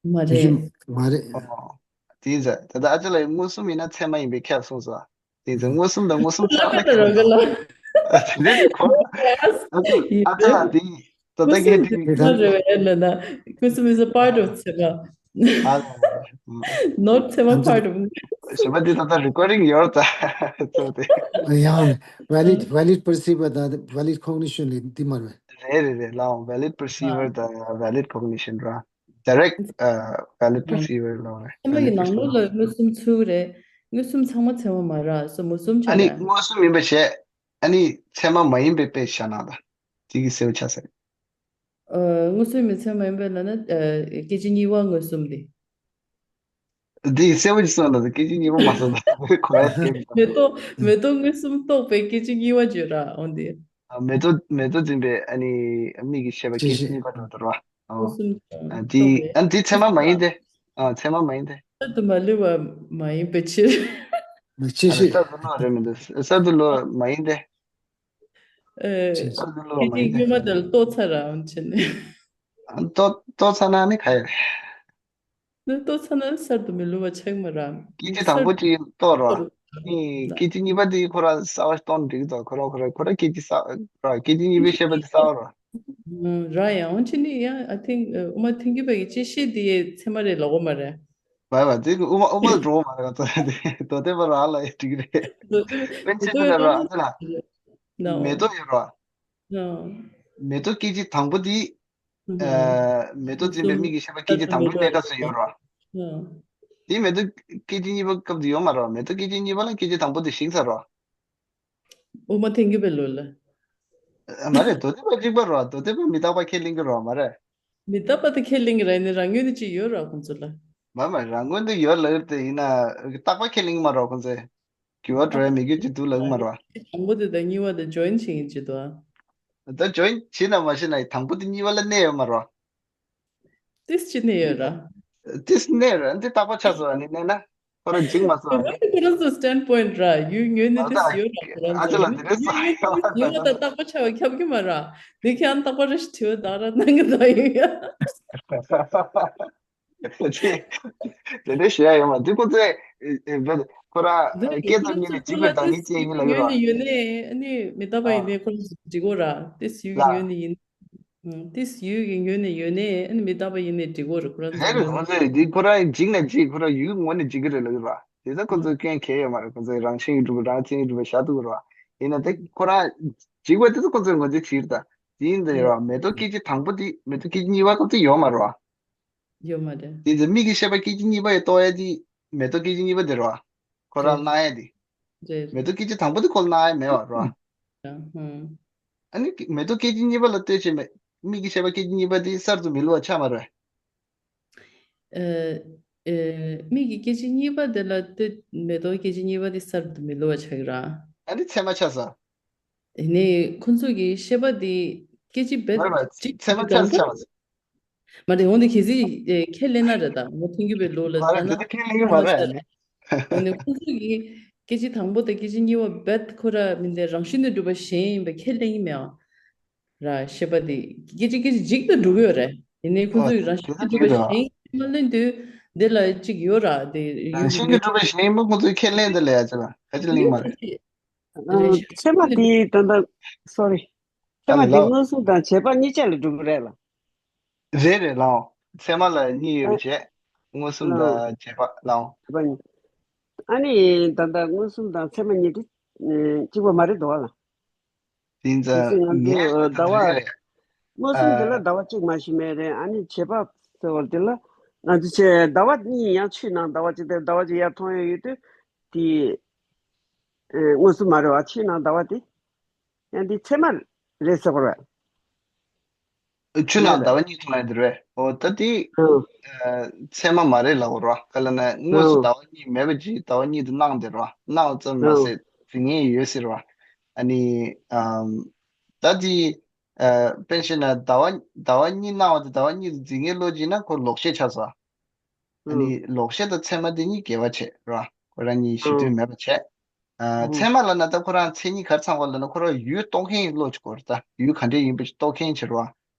མ་རེད། མ་རེད། ཨོ། དེ་ཡིན་ཙང་ད་ལྟ་ཨ་ཅེ་ལགས་མངོན་སུམ་ཡིན་ན་ཚད་མ་ཡིན་པས་ཁྱབ་གསུངས་སོ། དེ་ཡིན་ཙང་མངོན་སུམ་དང་མངོན་སུམ་ཚད་མ་ཁྱབ་གསུངས་སོ། དེ་ནས་ཁོ་ཨ་ཅེ་ཨ་ཅེ་ལགས་དེ་ད་ལྟ་ངས་དེ་ཚད་མ་རེད་བས་ལབ་ན་མངོན་སུམ་is a part of ཚད་མ། ཨ། Not ཚད་མ་part of། ཞེས་པ་འདི་ད་ལྟ་recording ཡོད་ད། ཚོ་དེ། ཡང་valid valid perceiver དང་valid cognition ལས་འདི་མ་རེད། རེད་རེད་རེད་ལའོ། valid perceiver དང་valid cognition ར། direct ཨ་valid perceiver ལའོ་རེད། ཚད་མ་གི་ནང་ལོགས་ལ་མངོན་སུམ་ཚུད་རེད། མངོན་སུམ་ཚང་མ་ཚད་མ་མ་ར་སོ་མངོན་སུམ་ཆགས་ཨ་ནི་ར། མངོན་སུམ་ཡིན་པ་བྱས། ཨ་ནི་ཚད་མ་མ་ཡིན་པའི་དཔེ་བཞག་ན་ད། དེ་གི་གསལ་བོ་ཆགས་ཟེར། ཨ་མངོན་སུམ་མི་ཚད་མ་ཡིན་པས་ལབ་ན་ཨ་སྐད་ཅིག་གཉིས་པ་མངོན་སུམ་དེ། འདི་གསལ་བོ་ཅིག་གསུངས་ལ་སྐད་ཅིག་གཉིས་པ་མ་གསུངས་ད་གོ་ཡ་སྐད་མི་མེ་ཏོག་མེ་ཏོག་མངོན་སུམ་རྟོགས་པའི་སྐད་ཅིག་གཉིས་པ་བརྗོད་ར་འོང་དེ། མེ་ཏོག་མེ་ཏོག་འཛིན་པའི་ཨ་ནི་མིག་གི་ཤེས་པ་སྐད་ཅིག་གཉིས་པ་འགྲོ་འདུག་ར། ཨོ། ཨ་འདི་ཨ་འདི་ཚད་མ་མ་ཡིན་ཏེ། ཨ་ཚད་མ་མ་ཡིན་ཏེ། གསར་དུ་མ་ལུས་པ་མ་ཡིན་པའི་ཕྱིར། མི་ཅི་ཨ་ཞིག་གསར་དུ་ལུས་པ་རེད་མི་འདུག་གསར་དུ་ལུས་པ་མ་ཡིན་ཏེ། ཨེ། གསར་དུ་ལུས་པ་མ་ཡིན་ཏེ། སྐད་ཅིག་སྔོན་མ་དེར་རྟོགས་ཚར་ར་འོན་ཆེ་ནས། ཨ་རྟོགས་རྟོགས་ཚར་ན་ནི་ག་ཡོད་རེད། ནི་ལྟོ་ཚ་ན་གསར་དུ་མི་བསླུ་བ་ཆགས་མ་ར། སྐད་ཅིག་དང་པོ་གཅིག་གཏོར་རོ། ནི་སྐད་ཅིག་གཉིས་པ་དེ་ཁོ་ར་གསར་བ་གཏོང་འགྲིག་ཏོ། ཁོ་ར་ཁོ་ར་ཁོ་ར་སྐད་ཅིག་གསར་ར་སྐད་ཅིག་གཉིས་པའི་བཤད་པ་དེ་གསར་བ་ར། ར་ཡང་འོན་ཆེ་ནི་ཡང་I think དབུ་མ་ཐེང་གི་པ་གི་ཅི་ཤེས་དེ་ཚད་མ་རེད་ལ་འོ་མ་རེད། བ་བ་དེ་དབུ་མ་དབུ་མ་འགྲོ་མ་རེད། ང་ཚོ་དེ་མདོ་སྡེ་པ་ར་ལ་འགྲིག་རེད། དཔེ་ཆ་དེ་ལ་ར་ཨ་ཚ་ལ་མེ་ཏོག་ཡོད་ར། མེ་ཏོག་སྐད་ཅིག་དང་པོ་དེ། ཨ་མེ་ཏོག་འཛིན་པའི་མིག་གི་ཤེས་པ་སྐད་ཅིག་དང་པོའི་གནས་སྐབས་སུ་ཡོད་རོ། དེ་མེ་ཏོག་སྐད་ཅིག་གཉིས་པ་སྐབས་དུ་ཡོད་མ་རོ། མེ་ཏོག་སྐད་ཅིག་གཉིས་པ་ལ་སྐད་ཅིག་དང་པོ་དེ་ཞིག་ཚར་རོ། དབུ་མ་ཐེང་གི་པའི་ལོ་ལ། ཨ་མ་རེད། མདོ་སྡེ་པ་གཅིག་པ་རོ། མདོ་སྡེ་པ་མི་རྟག་པ་ཁས་ལེན་གི་རོ་མ་རེད། མི་རྟག་པ་དེ་ཁས་ལེན་གི་ར་ནི་རང་ངོས་ནས་ཅི་ཡོད་ར་ཁོང་ཚོ་ལ། མ་མ་རང་ངོས་ནས་ཡོད་ལ་ཡོད་དེ་ཡིན་ན་རྟག་པ་ཁས་ལེན་གི་མ་རོ་ཁོང་ཚོས། འགྱུར་བ་འགྲོ་ཡ་མེད་རྒྱུ་ཅིག་འདུག་ལབ་ཀྱི་མ་རེད་བ། དང་པོ་དེ་དང་གཉིས་པ་དེ་ཇོ་ཡིན་བྱེད་ཀྱིན་ཅི་འདུག་ཨ། ད་ཇོ་ཡིན་བྱེད་ན་མ་བྱེད་ན་དང་པོ་དེ་གཉིས་པ་ལ་གནས་ཡོད་མ་རེད་བ། ཏིས་ཅི་གནས་ཡོད་ར། ཏིས་གནས་ར་འདི་རྟག་པ་ཆགས་སོང་ཨ་ནི་གནས་ན་ཁོ་རང་འཇིག་མ་སོང་ཨ་ནི། ཁོ་རང་ཚོ་stand point ར་ཡུལ་ངོས་ནས་ཏིས་ཡོད་ར་ཁོ་རང་ཨ་ཅེ་ལ་འདི་རེད་ས་ཡོད་ར་ད་རྟག་པ་ཆགས་པ་ཁྱབ་ཀྱི་མ་ར། འདི་ཁྱེད་རང་རྟག་པ་རེ་ཞིག་དྲི་བ་བདག་ར་གནང་གི་ད་ཡོད་ཡ། དེ་འདྲའི་ཞུ་ཡ་ཡོད་མ་འདི་ཁོ་ཚོས་ཁོ་ར་སྐད་ཙམ་ཉིད་ནས་འཇིག་པའི་བདག་ཉིད་ཅན་ཡིན་ལ་ཡོད་ར། ཡོད་ནས་ཨ་ནི་མི་རྟག་པ་ཡིན་ནའི་ཁོ་རང་ཚོ་འགྲིག་གོ་ར་ཏེ་སུའི་གི་ཡོད་ནས་ཡིན། ཏེ་སུའི་གི་ཡོད་ནས་ཡོད་ནས་ཨ་ནི་མི་རྟག་པ་ཡིན་ནས་འགྲིག་གོ་ར་ཁོ་རང་ཚོ་རེད་རེད་ཁོ་ཚོས་འདི་ཁོ་ར་འཇིག་ནས་འཇིག་ཁོ་ར་ཡུལ་ངོ་ནས་འཇིག་གི་རེད་ལ་ཡོད་ར། དེ་ཚོ་ཁོ་ཚོས་སྐྱོན་གལ་ཡོད་མ་རེད། ཁོ་ཚོས་རང་བཞིན་གྱིས་གྲུབ་པ་རང་བཞིན་གྱིས་གྲུབ་པ་བཞག་ཐུབ་ཀྱི་རེད་བ། ཡིན་ན་དེ་ཁོ་རང་འཇིག་པ་དེ་ཚོ་ཁོ་ཚོས་ངོས་འཛིན་བྱེད་ཀྱི་རེད་ད། དེ་ཡིན་དུས་རེད་བ་མེ་ཏོག་སྐད་ཅིག་དང་པོ་དེ་མེ་ཏོག་སྐད་ཅིག་གཉིས་པ་ཁོ་ཚོ་ཡོད་མ་རེད་བ། ཡོད་མ་རེད། དེ་ཚོ་མིག་གི་ཤེས་པ་སྐད་ཅིག་གཉིས་པ་ཡི་རྟོགས་ཡ་དེ་མེ་ཏོག་སྐད་ཅིག་གཉིས་པ་དེ་རེད་བ། ཁོ་རང་རེད་སྣང་ཡ་དེ། རེད། མེ་ཏོག་སྐད་ཅིག་དང་པོ་དེ་ཁོ་ལ་སྣང་ཡ་མེད་བ་རེད་བ། ཨ་ནི་མེ་ཏོག་སྐད་ཅིག་གཉིས་པ་ལ་ལྟོས་བྱས་མེ་མིག་གི་ཤེས་པ་སྐད་ཅིག་གཉིས་པ་དེ་གསར་དུ་མི་བསླུ་བ་ཆགས་མ་རེད། ཨ་ཨ་མིག་གི་སྐད་ཅིག་གཉིས་པ་དེ་ལ་ལྟོས་མེ་ཏོག་སྐད་ཅིག་གཉིས་པ་དེ་གསར་དུ་མི་བསླུ་བ་ཆགས་ཀྱི་ར། ཨ་ནི་ཚད་མ་ཆགས་ས། ཡིན་ནའི་ཁོ་ཚོ་གི་ཤེས་པ་དེ་སྐད་ཅིག་རྦད་མ་རེད་མ་གཅིག་ཚད་མ་ཆགས་ས་ཆགས་མ་རེད། མ་རེད་འོན་ཏེ་གལ་སྲིད་ཨེ་ཁས་ལེན་ན་རེད་ད་ངོ་མཐུན་གྱི་པའི་ལོ་ལ་མ་ལྟ་ན་རེད་དེ་ཁས་ལེན་གྱི་མ་རེད་ཨ་ནི། འོན་ཏེ་ཁོ་ཚོ་གི་སྐད་ཅིག་དང་པོ་དང་སྐད་ཅིག་གཉིས་པ་རྦད་ཁོ་ར་མིན་ཏེ་རང་བཞིན་དུ་གྲུབ་པ་གཞན་ཡིན་པ་ཁས་ལེན་གྱི་མེད་ཨ། ར་ཤེས་པ་དེ་སྐད་ཅིག་སྐད་ཅིག་འཇིག་ཏུ་འགྲོ་གི་ཡོད་རེད། ཡིན་ནའི་ཁོ་ཨོ་ཚོ་ཡི་རང་དེ་བཞིན་དུ་ཚོ་གྲུབ་པ་འགྲིག་གི་རེད་བ། གཞན་མ་ལེན་དུས་འདི་ལ་ཅིག་ཡོད་ར་དེ་ཡོད་རང་བཞིན་གྱི་གྲུབ་པ་གཞན་མ་ཁོ་ཚོས་ཁས་ལེན་དེ་ལ་ཡ་ཅི་ལ་ག་ཅི་ལེན་མ་རེད། རེད་ཤག་ཚད་མ་དེ་ད་ལྟ་sorry། ཚད་མ་དེ་མངོན་སུམ་དང་རྗེས་དཔག་གཉིས་ཆ་ལ་གྲུབ་པ་རེད་ལ། རེད་རེད་ལའོ། ཚད་མ་ལ་གཉིས་ཡོད་པ་བྱས། མངོན་སུམ་དང་རྗེས་དཔག་ལའོ། རྗེས་དཔག་གཉིས། ཨ་ནི་ད་ལྟ་མངོན་སུམ་དང་ཚད་མ་གཉིས་དེ་གཅིག་པ་མ་རེད་འདུག་ལ། དེ་ཚོ་གལ་སྲིད་ང་ཚོས་ངས་ཟླ་བ་རེད། མངོན་སུམ་དེ་ལ་ཨ་ཟླ་བ་གཅིག་མ་ཞིག་མེད་རེད། ཨ་ནི་རྗེས་དཔག་ཟེར་བ་དེ་ལ་ང་ཚོས་བྱས་ཟླ་བ་གཉིས་ཡང་ཆུའི་ནང་ཟླ་བ་གཅིག་དང་ཟླ་བ་གཅིག་ཡར་མཐོང་ཡ་ཡོད་དུས་དེ་ཨེ་མངོན་སུམ་མ་རེད་བ། ཆུའི་ནང་ཟླ་བ་དེ་ཡང་དེ་ཚད་མ་རེད་ཟེར་བ་རེད། ཆུ་ནང་ཟླ་བ་གཉིས་མཐོང་ཡ་དེ་རེད། འོ་ད་དེ་ཨ་ཚད་མ་མ་རེད་ལབ་དགོས་རེད་བ། ག་ལབ་ན་དངོས་སུ་ཨ་ཟླ་བ་གཉིས་མེད་པ་ཅིག་ཟླ་བ་གཉིས་དུ་སྣང་དེ་རེད་བ། སྣང་བ་ཙམ་མ་ཨ་ཟད་འཛིན་མཁན་ཡོད་ཟེར་བ། ཨ་ནི་ཨམ་ད་དེ་ཨ་དཔེ་བཤད་ན་ཟླ་བ་ཟླ་བ་གཉིས་སྣང་བ་དེ་ཟླ་བ་གཉིས་དུ་འཛིན་མཁན་བློ་ཅིག་ན་ཁོ་ལོག་ཤེས་ཆགས་སོ། ཨ་ནི་ལོག་ཤེས་དང་ཚད་མ་དེ་གཉིས་འགལ་བ་བྱེད་ར། ཁོ་རང་གཉིས་གཞི་མཐུན་མེད་པ་བྱེད། ཨ་ཚད་མ་ལབ་ན་ད་ཁོ་རང་མཚན་ཉིད་ག་རེ་ཚང་བ་ལབ་ན་ཁོ་རང་ཡུལ་རྟོགས་མཁན་བློ་ཅིག་དགོས་རེད་ད། ཡུལ་ག་འདྲས་ཡིན་པ་ཞིག་རྟོགས་མཁན་བྱེད་ར།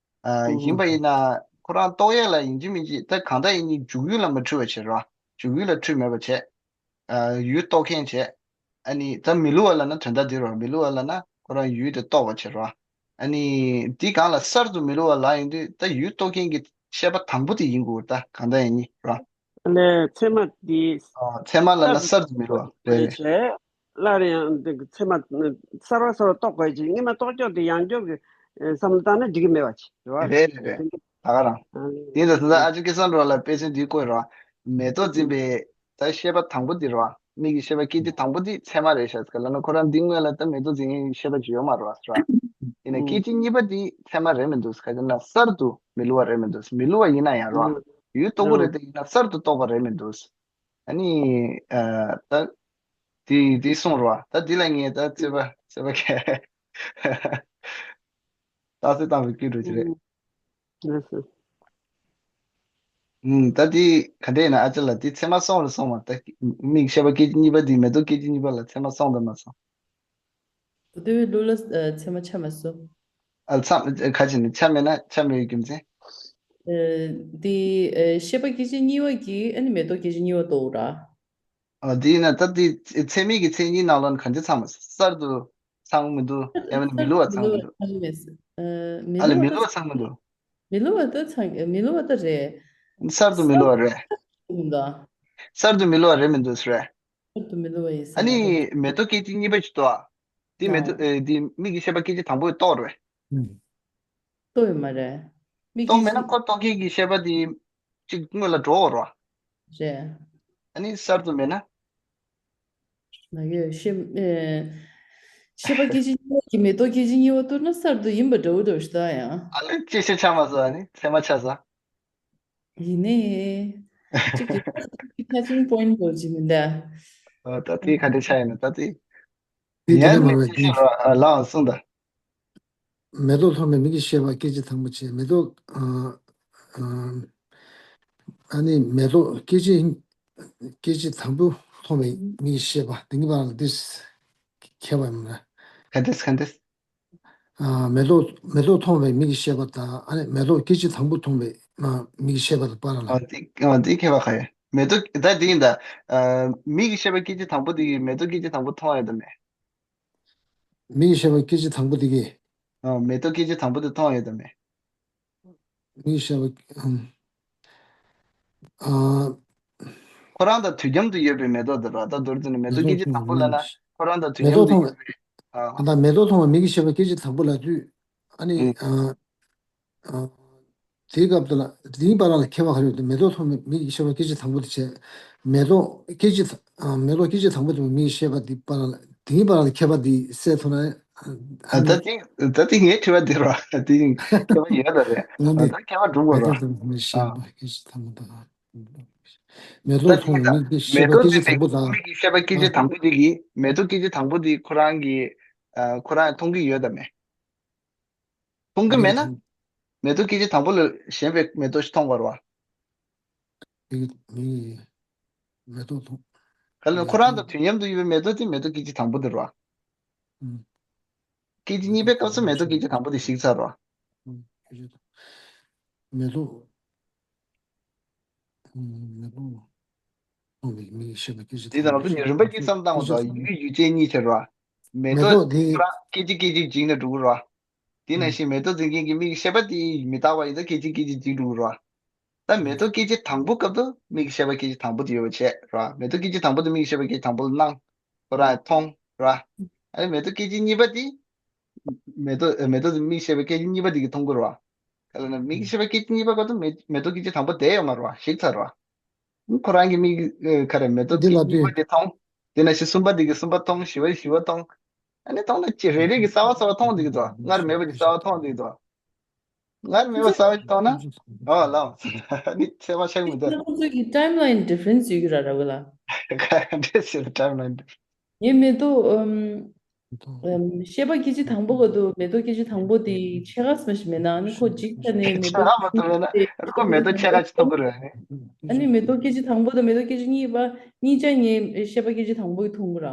ཨ་ཡིན་པ་ཡིན་ན་ཁོ་རང་རྟོགས་ཡས་ལ་ཡིན་གཅིག་མིན་གཅིག་ད་གང་ལྟར་ཡིན་གཉིས་འཇུག་ཡུལ་ལ་མ་འཁྲུལ་བ་བྱེད་ར། འཇུག་ཡུལ་ལ་འཁྲུལ་མེད་པ་བྱེད། ཨ་ཡུལ་རྟོགས་མཁན་བྱེད། ཨ་ནི་ད་མི་བསླུ་བ་ལབ་ན་དོན་དག་འདི་རེད་བ། མི་བསླུ་བ་ལབ་ན་ཁོ་རང་ཡུལ་དེ་རྟོགས་པ་བྱེད་རེད་བ། ཨ་ནི་འདི་སྒང་ལ་གསར་དུ་མི་བསླུ་བ་ལབ་ཡོང་དུས་ད་ཡུལ་རྟོགས་མཁན་གྱི་ཤེས་པ་དང་པོ་དེ་ཡིན་དགོས་རེད་ད་གང་ལྟར་ཡིན་ནའི་རེད་བ། ལས་ཚད་མ་འདི་ཨ་ཚད་མ་ལབ་ན་གསར་དུ་གསར་དུ་མི་བསླུ་བ་རེད་རེད། བྱས་སླར་ཡང་འདི་ཚད་མ་གསར་བ་གསར་བ་རྟོགས་དགོས་ཀྱི་སྔོན་མ་རྟོགས་ཀྱོག་དེ་ཡང་སྐྱོ་གི་བསམ་བློ་བཏང་ན་འགྲིག་གི་མེད་པ་ཅིག་རེད་བ། རེད་རེད་རེད། ད་ག་རང་། ཨ་དེ་འདྲ་སོང་ཙང་ཨ་ཅེ་སྐལ་བཟང་རོ་ལ་དཔེ་མཚོན་འདི་བཀོད་རོགས། མེ་ཏོག་འཛིན་པའི་ད་ཤེས་པ་དང་པོ་འདི་རོགས། མིག་གི་ཤེས་པ་སྐད་ཅིག་དང་པོ་འདི་ཚད་མ་རེད་ཤག་ཟེར་ལབ་ན་ཁོ་རང་འདི་སྔོན་ལ་ད་མེ་ཏོག་འཛིན་མཁན་གྱི་ཤེས་པ་ཅིག་ཡོད་མ་རེད་བ་ཟེར་བ། ཡིན་ན་སྐད་ཅིག་གཉིས་པ་འདི་ཚད་མ་རེད་མི་འདུག་ག་ཅི་ན་གསར་དུ་མི་བསླུ་བ་རེད་མི་འདུག་མི་བསླུ་བ་ཡིན་ན་ཡང་རོགས། ཡུལ་རྟོགས་པ་རེད་དེ་ཡིན་ན་གསར་དུ་རྟོགས་པ་རེད་མི་འདུག་ཨ་ནི་ཨ་ད་དེ་དེ་གསུངས་རོགས། ད་འདི་ལ་ངས་ད་རྩོད་པ་རྩོད་པ་གས་ རྟགས་གསལ་བཏང་བའི་སྐད་འགྲོ་གི་རེད། ཨུམ། ལགས་སོ། ཨུམ། ད་དེ་ག་འདྲ་ཡིན་ན་ཨ་ཅག་ལགས། དེ་ཚད་མ་སོང་རེད་སོང་བ། ད་མིག་ཤེས་པ་སྐད་ཅིག་གཉིས་པ་དེ་མེ་ཏོག་སྐད་ཅིག་གཉིས་པ་ལ་ཚད་མ་སོང་དང་མ་སོང་། ད་ལྟ་བའི་ལུགས་ལ་ཨ་ཚད་མ་ཆགས་མ་སོང་། ཨ། ཚད་མ་ག་ཅི་ནས་ཆགས་མེད་ན་ཆགས་མེད་རྒྱུ་མཚན། ཨ། དེ་ཨ་ཤེས་པ་སྐད་ཅིག་གཉིས་པ་གིས་ཨ་ནི་མེ་ཏོག་སྐད་ཅིག་གཉིས་པ་རྟོགས་ར། ཨ། དེ་ཡིན་ན་ད་དེ་ཚད་མིན་གྱི་མཚན་ཉིད་ནང་ལོགས་ནས་གང་ཅི་ཚང་མ་གསར་དུ་ཚང་མི་འདུག་ཡང་མིན་མི་བསླུ་བ་ཚང་མི་འདུག་ཚང་མེད། ཨ། ཨ་ལས་མི་མི་བསླུ་བ་བསླུ་བ་ཚང་མི་འདུག་མི་བསླུ་བ་ད་ཚང་མི་བསླུ་བ་ད་རེད། གསར་དུ་མི་བསླུ་བ་རེད། མི་འདུག་གསར་དུ་མི་བསླུ་བ་རེད་མི་འདུག་ཟེར་རེད། གསར་དུ་མི་བསླུ་བ་ཡིན་ཟེར་ཨ་ནི་ན་རེད། མེ་ཏོག་སྐད་ཅིག་གཉིས་པ་ཅིག་འདུག་ཨ། དེ་མེ་ཏོག་ཨ། ཨེ། དེ་མིག་གི་ཤེས་པ་སྐད་ཅིག་དང་པོས་རྟོགས་རེད། ཨུ། རྟོགས་ཡོད་མ་རེད། མིག་རྟོགས་མེད་ན་གིས་ཁོ་རྟོག་གེ་གི་ཤེས་པ་དེ་གཅིག་སྔོན་ལ་འགྲོ་འོ་རོ། རེད། ཨ་ནི་གསར་དུ་མེད་ན། ན་ཡོད་ཤེས་ཨེ། ཤེས་པ་སྐད་ཅིག་གཉིས་པ་གིས་མེ་ཏོག་སྐད་ཅིག་གཉིས་པ་རྟོགས་ན་གསར་དུ་ཡིན་པ་འདྲ་བོ་འདྲ་བོ་ཞིག་ད་ཡང་། ཨ་ལས་ཅི་ཞིག་ཆགས་མ་སོང་ཨ་ནི་ཚད་མ་ཆགས་སོང་། ཡིན་ནའི། གཅིག་གི་ཊར་ནིང་པོ་ཡིན་ཊ་འདྲ་བོ་ཅིག་མིན་ད། ཨ། ད་དེ་ག་འདྲ་ཆགས་ཡིན་ན་ད་དེ། དེ་དེ་ཡང་འདྲ་མ་མི་རེད་ཅི་དེ། ཤེས་རོགས་ཨ་ལའང་གསུངས་ད། མེ་ཏོག་མཐོང་བས་མིག་གི་ཤེས་པ་སྐད་ཅིག་དང་པོ་བྱས། མེ་ཏོག་ཨ། ཨ། ཨ་ནི་མེ་ཏོག་སྐད་ཅིག་སྐད་ཅིག་དང་པོ་མཐོང་བས་མིག་གི་ཤེས་པ་དེ་གཉིས་བར་ལ་དེ་ཁྱད་པར་མི་འདུག་ག་འདྲས་ག་འདྲས། ཨ། མེ་ཏོག་མེ་ཏོག་མཐོང་བས་མིག་གི་ཤེས་པ་དང་ཨ་ནི་མེ་ཏོག་སྐད་ཅིག་དང་པོ་མཐོང་བས་མ་མིག་གི་ཤེས་པ་དང་བར་ལ། ཨ། དེ་ཨ་དེ་ཁྱད་པར་ག་རེ་ཡོད། མེ་ཏོག་ད་དེ་ཡིན་ད། ཨ། མིག་གི་ཤེས་པ་སྐད་ཅིག་དང་པོ་དེ་གིས་མེ་ཏོག་སྐད་ཅིག་དང་པོ་མཐོང་ཡོད་དམ་མེད། མིག་གི་ཤེས་པ་སྐད་ཅིག་དང་པོ་དེ་གིས། ཨ། མེ་ཏོག་སྐད་ཅིག་དང་པོ་དེ་མཐོང་ཡོད་དམ་མེད། མིག་གི་ཤེས་པ་ཨམ། ཨ། ཁོ་རང་དང་དུས་མཉམ་དུ་ཡོད་པའི་མེ་ཏོག་དེ་ར། ད་མདོར་བསྡུས་ནས་མེ་ཏོག་སྐད་ཅིག་དང་པོ་ལབ་ན་ཁོ་རང་དང་དུས་མཉམ་དུ་ཡོད་པའི། ཨ། ད་མེ་ཏོག་མཐོང་བ་མིག་གི་ཤེས་པ་སྐད་ཅིག་དང་པོ་ལབ་དུས་ཨ་ནི། ཨ། ཨ། དེའི་སྐབས་དེ་ལ་དེའི་བར་ལ་ཁྱད་པར་ག་རེ་ཡོད་དེ། མེ་ཏོག་མཐོང་བའི་མིག་གི་ཤེས་པ་སྐད་ཅིག་དང་པོ་དེ་བྱས། མེ་ཏོག་སྐད་ཅིག་ཨ། མེ་ཏོག་སྐད་ཅིག་དང་པོ་དེ་མིག་གི་ཤེས་པ་དེའི་བར་ལ་དེའི་བར་ལ་ཁྱད་པར་དེ་སེལ་ཐུབ་ན། ཨ། ད་དེ་ད་དེ་ངའི་དྲི་བ་དེ་རོ། དེ་ཁྱད་པར་ཡོད་ད་རེད། ང་ཨ། འདི་ད་ཁྱད་པར་འགྲུབ་དགོས་རོ། མེ་ཏོག་དང་མེ་ཏོག་མཐོང་བའི་མིག་གི་ཤེས་པ་སྐད་ཅིག་དང་པོ་དང་། མེ་ཏོག་དེ་མིག་གི་ཤེས་པ་སྐད་ཅིག་དང་པོ་དང་། མིག་གི་ཤེས་པ་སྐད་ཅིག་དང་པོ་དེ་གིས་མེ་ཏོག་སྐད་ཅིག་དང་པོ་དེ་ཁོ་རང་གིས། ཨ། ཁོ་རང་མཐོང་གི་ཡོད་དམ་མེད། མཐོང་གི་མེད་ན། མེ་ཏོག་སྐད་ཅིག་དང་པོ་ལས་གཞན་པའི་མེ་ཏོག་ཞིག་མཐོང་བ་རེད་བ། མེ་མེ་ཏོག་མཐོང་། ག་ལ་ཁོ་རང་དང་དུས་མཉམ་དུ་ཡོད་པའི་མེ་ཏོག་དེ་མེ་ཏོག་སྐད་ཅིག་དང་པོ་དེ་རེད་བ། ཨུམ། སྐད་ཅིག་གཉིས་པའི་སྐབས་སུ་མེ་ཏོག་སྐད་ཅིག་དང་པོ་དེ་ཞིག་ཚར་རེད་བ། ཨུམ། མེ་ཏོག་མེ་ཏོག་མཐོང་བའི་མིག་གི་ཤེས་པ་སྐད་ཅིག་དེ་དང་དང་པོ་ཉིད་རིམ་པ་གཅིག་བསམ་བཏང་བ་དང་ཡུལ་ཡུལ་ཅན་གཉིས་ཆར་བ། མེ་ཏོག་ཁོ་རང་སྐད་ཅིག་སྐད་ཅིག་འཇིག་ནས་འགྲོ་གི་རེད་བ། དེ་ནང་བཞིན་མེ་ཏོག་འཛིན་མཁན་གྱི་མིག་གི་ཤེས་པ་དེ་མི་རྟག་པ་ཡིན་ཙང་སྐད་ཅིག་སྐད་ཅིག་འཇིག་འགྲོ་གི་རེད་བ། ད་མེ་ཏོག་སྐད་ཅིག་དང་པོ་སྐབས་དུ་མིག་གི་ཤེས་པ་སྐད་ཅིག་དང་པོ་དེ་ཡོད་པ་བྱས་རེད་བ། མེ་ཏོག་སྐད་ཅིག་དང་པོ་དེ་མིག་གི་ཤེས་པ་སྐད་ཅིག་དང་པོ་ལ་སྣང་། ཁོ་རང་མཐོང་རེད་བ། ཨ་ནི་མེ་ཏོག་སྐད་ཅིག་གཉིས་པ་དེ། མེ་ཏོག་མེ་ཏོག་དེ་མིག་གི་ཤེས་པ་སྐད་ཅིག་གཉིས་པ་དེ་གིས་མཐོང་གི་རེད་བ། ག་ལ་ན་མིག་གི་ཤེས་པ་སྐད་ཅིག་གཉིས་པ་སྐབས་དུ་མེ་མེ་ཏོག་སྐད་ཅིག་དང་པོ་དེ་ཡོད་མ་རེད་བ། ཞིག་ཚར་བ། ཁོ་རང་གི་མིག་གིས་ག་རེ་མེ་ཏོག་འདི་ལ་སྐད་ཅིག་གཉིས་པ་དེ་མཐོང་། དེ་ནང་བཞིན་གསུམ་པ་དེ་གིས་གསུམ་པ་མཐོང་། བཞི་པ་བཞི་པ་མཐོང་། ཨ་ནི་མཐོང་ན་ཅི་རེ་རེ་གིས་གསར་བ་གསར་བ་མཐོང་བསྡད་ཀྱི་འདུག་སྔར་མེད་པ་ཅིག་གསར་བ་མཐོང་བསྡད་ཀྱི་འདུག་སྔར་མེད་པ་གསར་བ་ཞིག་མཐོང་ན། ཨོ་ལའོ། ཨ་ནི་ཚད་མ་ཆགས་མི་འདུག་ཁྱེད་ཚོ་གི་ཊའིམ་ལའིན་ཌི་ཕ་རེན་སི་ཡོད་ཀྱི་ར་ར་བ་ལ། ག་འདྲས་ཟེར་ཊའིམ་ལའིན་ཌི་ཕ་རེན་སི། ངས་མེ་ཏོག་ཨམ། ཨམ། ཤེས་པ་སྐད་ཅིག་དང་པོ་ག་དུ་མེ་ཏོག་སྐད་ཅིག་དང་པོ་དེ་ཕྱེད་ཀ་ཙམ་ཞིག་མེད་ན་ཨ་ནི་ཁོ་འཇིག་ཚར་ནས་མེ་ཏོག་ཕྱེད་ཀ་མ་གཏོགས་མེད་ན་ཁོ་མེ་ཏོག་ཕྱེད་ཀ་ཅིག་མཐོང་གི་རེད། ཨ་ནི་མེ་ཏོག་སྐད་ཅིག་དང་པོ་དང་མེ་ཏོག་སྐད་ཅིག་གཉིས་པ་གཉིས་ཆ་ངས་ཤེས་པ་སྐད་ཅིག་དང་པོ་གིས་མཐོང་གི་ར།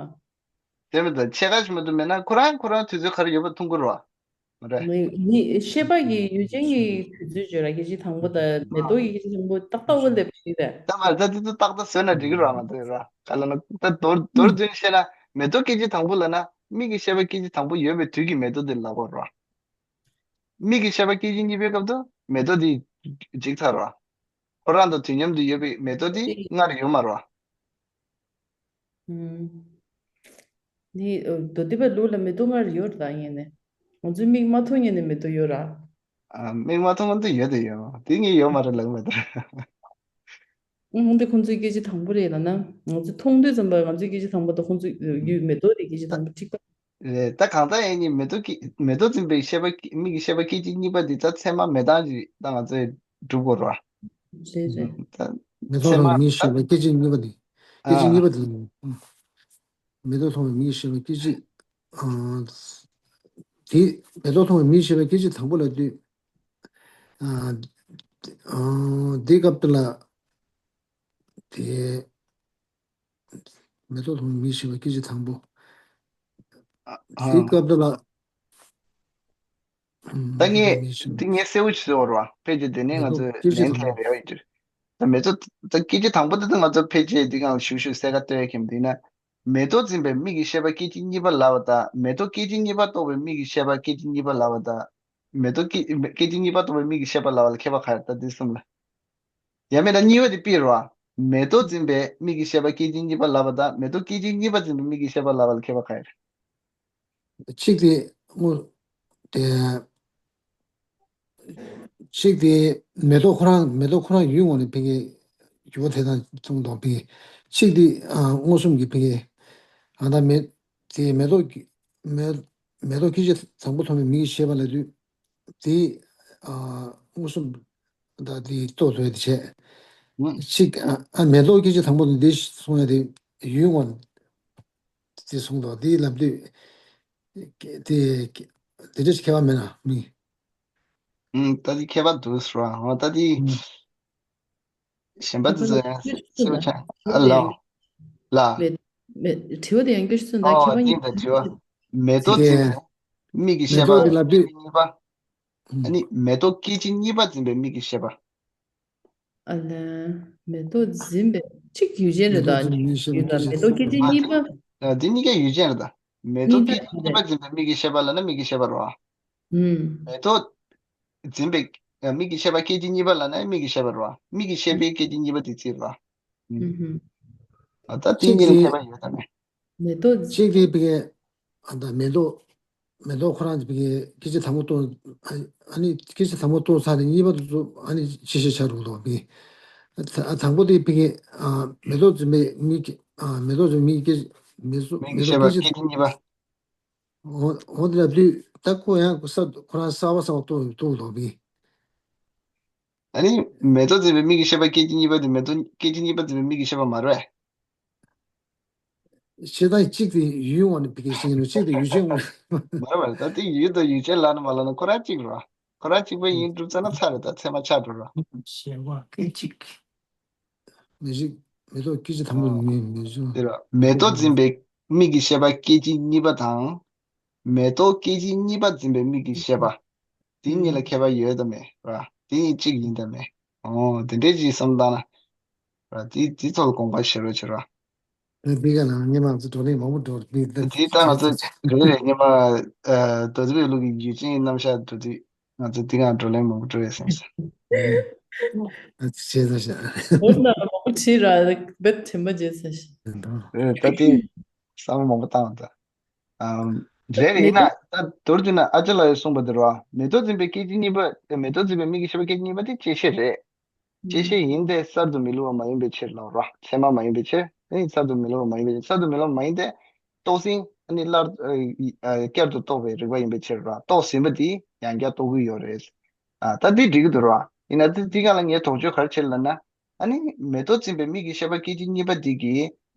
དེ་མིན་ད་ཕྱེད་ཀ་ཞིག་མ་གཏོགས་མེད་ན་ཁོ་རང་ཁོ་རང་དུས་ཚོད་ག་རེ་ཡོད་པ་མཐོང་གི་རེད་བ། མ་རེད། ནི་ནི་ཤེས་པ་གི་ཡུལ་ཅན་གྱི་དུས་ཚོད་བརྗོད་ར་སྐད་ཅིག་དང་པོ་དང་མེ་ཏོག་གི་སྐད་ཅིག་དང་པོ་ཏག་ཏག་པོ་སླེབས་ཤིག་རེད། ད་མ་ད་དེ་ཚོ་ཏག་ཏག་བཟོས་ན་འགྲིག་གི་རེད་བ། མ་གཏོགས་ར་ག་ལ་ན་ད་མདོར་མདོར་བསྡུས་ནས་བཤད་ན་མེ་ཏོག་སྐད་ཅིག་དང་པོ་ལབ་ན་མིག་གི་ཤེས་པ་སྐད་ཅིག་དང་པོ་ཡོད་པའི་དུས་ཀྱི་མེ་ཏོག་དེ་ལབ་དགོས་རེད་བ། མིག་གི་ཤེས་པ་སྐད་ཅིག་གཉིས་པའི་སྐབས་དུ་མེ་ཏོག་དེ་འཇིག་ཚར་བ། ཁོ་རང་དང་དུས་མཉམ་དུ་ཡོད་པའི་མེ་ཏོག་དེ་སྔར་ཡོད་མ་རེད་བ། ཨུམ། ནི་ཨ་མདོ་སྡེ་པའི་ལུགས་ལ་མེ་ཏོག་སྔར་ཡོད་རེད་ད་ངས་ནས། ང་ཚོའི་མིག་མ་མཐོང་ཉིན་ནས་མེ་ཏོག་ཡོད་ར། ཨ། མིག་མ་མཐོང་ཉིན་དུ་ཡོད་དེ་ཡོད། དེ་ངས་ཡོད་མ་རེད་ལབ་མེད་ད། ཨང་། འདི་ཁོང་ཚོའི་སྐད་ཆ་དང་པོ་རེད་ལབ་ན། ང་ཚོ་མཐོང་དུས་ཙམ་པ་ང་ཚོའི་སྐད་ཆ་དང་པོ་དང་ཁོང་ཚོའི་ཡུལ་མེ་ཏོག་དེ་སྐད་ཆ་དང་པོ་གཅིག་པ། རེད། ད་གང་ལྟར་ཡིན་ནའི་མེ་ཏོག་གི་མེ་ཏོག་འཛིན་པའི་ཤེས་པ་མིག་གི་ཤེས་པ་སྐད་ཅིག་གཉིས་པ་འདི་ད་ཚད་མ་མེད་སྟངས་ཅིག་ད་ང་ཚོས་སྒྲུབ་དགོས་རེད་བ། རེད་རེད། ད་མེ་ཏོག་ཚད་མ་མཐོང་བའི་མིག་གི་ཤེས་པ་སྐད་ཅིག་གཉིས་པ་འདི། སྐད་ཅིག་གཉིས་པ་འདི་ལ། མེ་ཏོག་མཐོང་བའི་མིག་གི་ཤེས་པ་སྐད་ཅིག་ཨ། དེ་མེ་ཏོག་མཐོང་བའི་མིག་ཤེས་པ་སྐད་ཅིག་དང་པོ་ལབ་དུས། ཨ། ཨ། དེའི་སྐབས་དེ་ལ། དེ། མེ་ཏོག་མཐོང་བའི་མིག་ཤེས་པ་སྐད་ཅིག་དང་པོ། ཨ། དེའི་སྐབས་དེ་ལ། ཨ། ད་ངས་མིག་ཤེས་པ། འདི་ངས་གསལ་བོ་ཞིག་ཟེར་བ་རེད་བ། ཕལ་ཆེར་དེ་ནས་ང་ཚོས་ལན་ཐེབས་ཡོད་ཀྱི་རེད། ད་མེ་ཏོག་ད་སྐད་ཅིག་དང་པོ་དེ་ད་ང་ཚོ་ཕལ་ཆེར་འདི་སྒང་ལ་ཞུ་ཞུ་གསལ་ཁ་གཏོད་ཡ་ཁྱིམ་འདི་ན། མེ་ཏོག་འཛིན་པའི་མིག་གི་ཤེས་པ་སྐད་ཅིག་གཉིས་པ་ལབ་པ་དང་མེ་ཏོག་སྐད་ཅིག་གཉིས་པ་རྟོགས་པའི་མིག་གི་ཤེས་པ་སྐད་ཅིག་གཉིས་པ་ལབ་པ་དང་། མེ་ཏོག་སྐད་སྐད་ཅིག་གཉིས་པ་རྟོགས་པའི་མིག་གི་ཤེས་པ་ལབ་པ་ལ་ཁྱད་པར་ག་རེ། ད་འདི་གསུམ་ལ། ཡང་མིན་ན་གཉིས་པ་དེ་ཕྱིར་རོ། མེ་ཏོག་འཛིན་པའི་མིག་གི་ཤེས་པ་སྐད་ཅིག་གཉིས་པ་ལབ་པ་དང་མེ་ཏོག་སྐད་ཅིག་གཉིས་པ་འཛིན་པའི་མིག་གི་ཤེས་པ་ལབ་པ་ལ་ཁྱད་པར་ག་རེ། གཅིག་དེ་དངོས་དེ། གཅིག་དེ་མེ་ཏོག་ཁོ་རང་མེ་ཏོག་ཁོ་རང་ཡུལ་ངོས་ནས་ཕ་གི་འགྱུར་བ་དེ་དང་མཚུངས་དང་ཕ་གི། གཅིག་དེ་ཨ་མངོན་སུམ་གྱི་ཕ་གི། ཨ་ད་མེ་དེ་མེ་ཏོག་གི་མེ་མེ་ཏོག་སྐད་ཅིག་དང་པོ་མཐོང་བའི་མིག་གི་ཤེས་པ་ལབ་དུས། དེ་ཨ་མངོན་སུམ་ད་དེ་རྟོགས་ཐུབ་ཡ་དེ་བྱས། ཨུ། གཅིག་ཨ་ཨ་མེ་ཏོག་སྐད་ཅིག་དང་པོ་དེ་འདི་གསུང་ཡ་དེ་ཡུལ་ངོས་དེ་གསུངས་འདུག་དེ་ལབ་དུས་དེ་དེ་འདྲ་ཞིག་ཁྱད་པར་མེད་ན་མིན། ཨུ། ད་དེ་ཁྱད་པར་འདུག་ཟེར་བ། འོ་ད་དེ་ཨུ། གཞན་པ་དེ་ཚོ་ཡང་སེམས་ཆ་ཨ་ལ་ལ། མེ་མེ་དྲི་བ་དེ་ཡང་བསྐྱར་གསུངས་དང་ཨོ་ཁྱད་པར་དེ་ཡིན་ད་དྲི་བ། མེ་ཏོག་དེ་འཛིན་པའི་མིག་གི་ཤེས་པ་མེ་ཏོག་དེ་ལབ་དུས་གཉིས་པ། ཨ་ནི་མེ་ཏོག་སྐད་ཅིག་གཉིས་པ་འཛིན་པའི་མིག་གི་ཤེས་པ། ཨ་ལས། མེ་ཏོག་འཛིན་པའི་གཅིག་ཡུལ་ཅན་རེད་ད། མེ་ཏོག་འཛིན་པའི་མིག་ཤེས་པ་ཡུལ་ད་མེ་ཏོག་སྐད་ཅིག་གཉིས་པ། ཨ་དེ་གཉིས་ཀ་ཡུལ་ཅན་རེད་ད། མེ་ཏོག་གཉིས་ཀ་སྐད་ཅིག་ཡུལ་གཉིས་པ་ཅན་འཛིན་པའི་མིག་གི་ཤེས་པ་ལབ་ན་མིག་གི་ཤེས་པ་རེད་བ། ཨུམ། མེ་ཏོག་འཛིན་པའི་མིག་གི་ཤེས་པ་སྐད་ཅིག་གཉིས་པ་ལབ་ན་མིག་གི་ཤེས་པ་རེད་བ། མིག་གི་ཤེས་པའི་སྐད་ཅིག་གཉིས་པ་དེ་རྩིས་རེད་བ། ཨུམ། ཨ་ད་དེ་གཉིས་ལ་ཁྱད་པར་ཡོད་ད་མེད། མེ་ཏོག་གཅིག་དེ་ཕ་གི་ཨ་ད་མེ་ཏོག་མེ་ཏོག་ཁོ་རང་ཕ་གི་སྐད་ཅིག་དང་པོ་རྟོགས། ཨ་ནི་སྐད་ཅིག་དང་པོ་རྟོགས་ཚར་ནས་གཉིས་པ་དེ་ཚོ་ཨ་ནི་ཅི་ཞིག་ཆགས་འགྲོ་གི་འདུག་ཕ་གི། ཨ་དང་པོ་དེ་ཕ་གི་ཨ་མེ་ཏོག་འཛིན་པའི་མིག་གི་ཨ་མེ་ཏོག་འཛིན་མིག་གི་མེ་ཏོག་མིག་གི་མེ་ཏོག་ཤེས་པ་སྐད་ཅིག་སྐད་ཅིག་གཉིས་པ། འོ་འོ་དེ་ལབ་དུས་ད་ཁོ་ཡང་ས་ཁོ་རང་གསར་པ་གསར་པ་རྟོགས་རྟོགས་འདུག་ཕ་གི། ཨ་ནི་མེ་ཏོག་འཛིན་པའི་མིག་གི་ཤེས་པ་སྐད་ཅིག་གཉིས་པ་དེ་མེ་ཏོག་སྐད་ཅིག་གཉིས་པ་འཛིན་པའི་མིག་གི་ཤེས་པ་མ་རེད། ཤེས་སྟངས་གཅིག་དེ་ཡུལ་ངོས་ནས་ཕ་གི་ཤེས་ཀྱི་འདུག་གཅིག་དེ་ཡུལ་ཅན་ངོས་ནས། མ་རེད་མ་རེད། ད་དེ་ཡུལ་དང་ཡུལ་ཅན་ལབ་ན་མ་ལབ་ན་ཁོ་རང་གཅིག་རེད་བ། ཁོ་རང་གཅིག་པ་ཡིན་གྲུབ་ཙ་ན་ཚར་རེད། ད་ཚད་མ་ཆགས་འགྲོ་རེད། ཤེས་པ་སྐད་ཅིག་མེ་རིག་མེ་ཏོག་སྐད་ཅིག་དང་པོ་ནས་མེ་མེ་བཟོ། དེ་ར་མེ་ཏོག་འཛིན་པའི་མིག་གི་ཤེས་པ་སྐད་ཅིག་གཉིས་པ་དང་། མེ་ཏོག་སྐད་ཅིག་གཉིས་པ་འཛིན་པའི་མིག་གི་ཤེས་པ། དེ་གཉིས་ལ་ཁྱད་པར་ཡོད་དམ་མེད་ར། དེ་གཉིས་གཅིག་ཡིན་དམ་མེད། ཨོ་དེ་འདྲའི་ཅིག་བསམ་བཏང་ན། ར་དེ་དེ་ཚོ་ལ་དགོངས་པ་བཞེས་རོགས་བྱེད་ར། ཨ་འདི་ག་ལ་སྔོན་མ་ང་ཚོ་བགྲོ་གླེང་མང་པོ་འགྲོ་འདི་ད་དེ་ད་ང་ཚོ་བགྲོ་གླེང་སྔོན་མ་རྡོ་རྗེ་པའི་ལུགས་ཀྱི་ཡུལ་ཅན་གྱི་རྣམ་གཞག་འགྲོ་དུས། ང་ཚོ་འདི་ག་བགྲོ་གླེང་མང་པོ་འགྲོ་ཡོད་སེམས་སོ། ཨ་ཙི་བྱས་ཙང་ཤག་འོ་ན་མང་པོ་བྲིས་ར་རྦད་དྲན་པ་བརྗེད་ཚར་ཤག་ཨེ་ད་དེ་བསམ་བློ་མང་པོ་བཏང་བ་ད། ཨམ། རེད་རེད་ཡིན་ན་ད་མདོར་བསྡུས་ན་ཨ་ཅག་ལགས་ཀྱིས་གསུངས་པ་དེ་རེད་བ། མེ་ཏོག་འཛིན་པའི་སྐད་ཅིག་གཉིས་པ་མེ་ཏོག་འཛིན་པའི་མིག་གི་ཤེས་པ་སྐད་ཅིག་གཉིས་པ་དེ་བཅད་ཤེས་རེད། བཅད་ཤེས་ཡིན་ཏེ་གསར་དུ་མི་བསླུ་བ་མ་ཡིན་པའི་ཕྱིར་ལ་རོ། ཚད་མ་མ་ཡིན་པའི་ཕྱིར། ཨ་ནི་གསར་དུ་མི་བསླུ་བ་མ་ཡིན་པའི་ཕྱིར། གསར་དུ་མི་བསླུ་བ་མ་ཡིན་ཏེ། རྟོགས་ཟིན་ཨ་ནི་སླར་ཨ་ཨ་བསྐྱར་དུ་རྟོགས་པའི་རིག་པ་ཡིན་པའི་ཕྱིར་རོ། རྟོགས་ཟིན་པ་དེ་ཡང་བསྐྱར་རྟོགས་ཀྱི་ཡོད་རེད། ཨ་ད་འདི་འགྲིག་གི་འདུག་རོ། ཡིན་ན་འདི་འདི་ག་ལ་ངས་དོགས་གཅོད་ག་རེ་བྱེད་ལབ་ན། ཨ་ནི་མེ་ཏོག་འཛིན་པའི་མིག་གི་ཤེས་པ་སྐད་ཅིག་གཉིས་པ་འདི་གིས་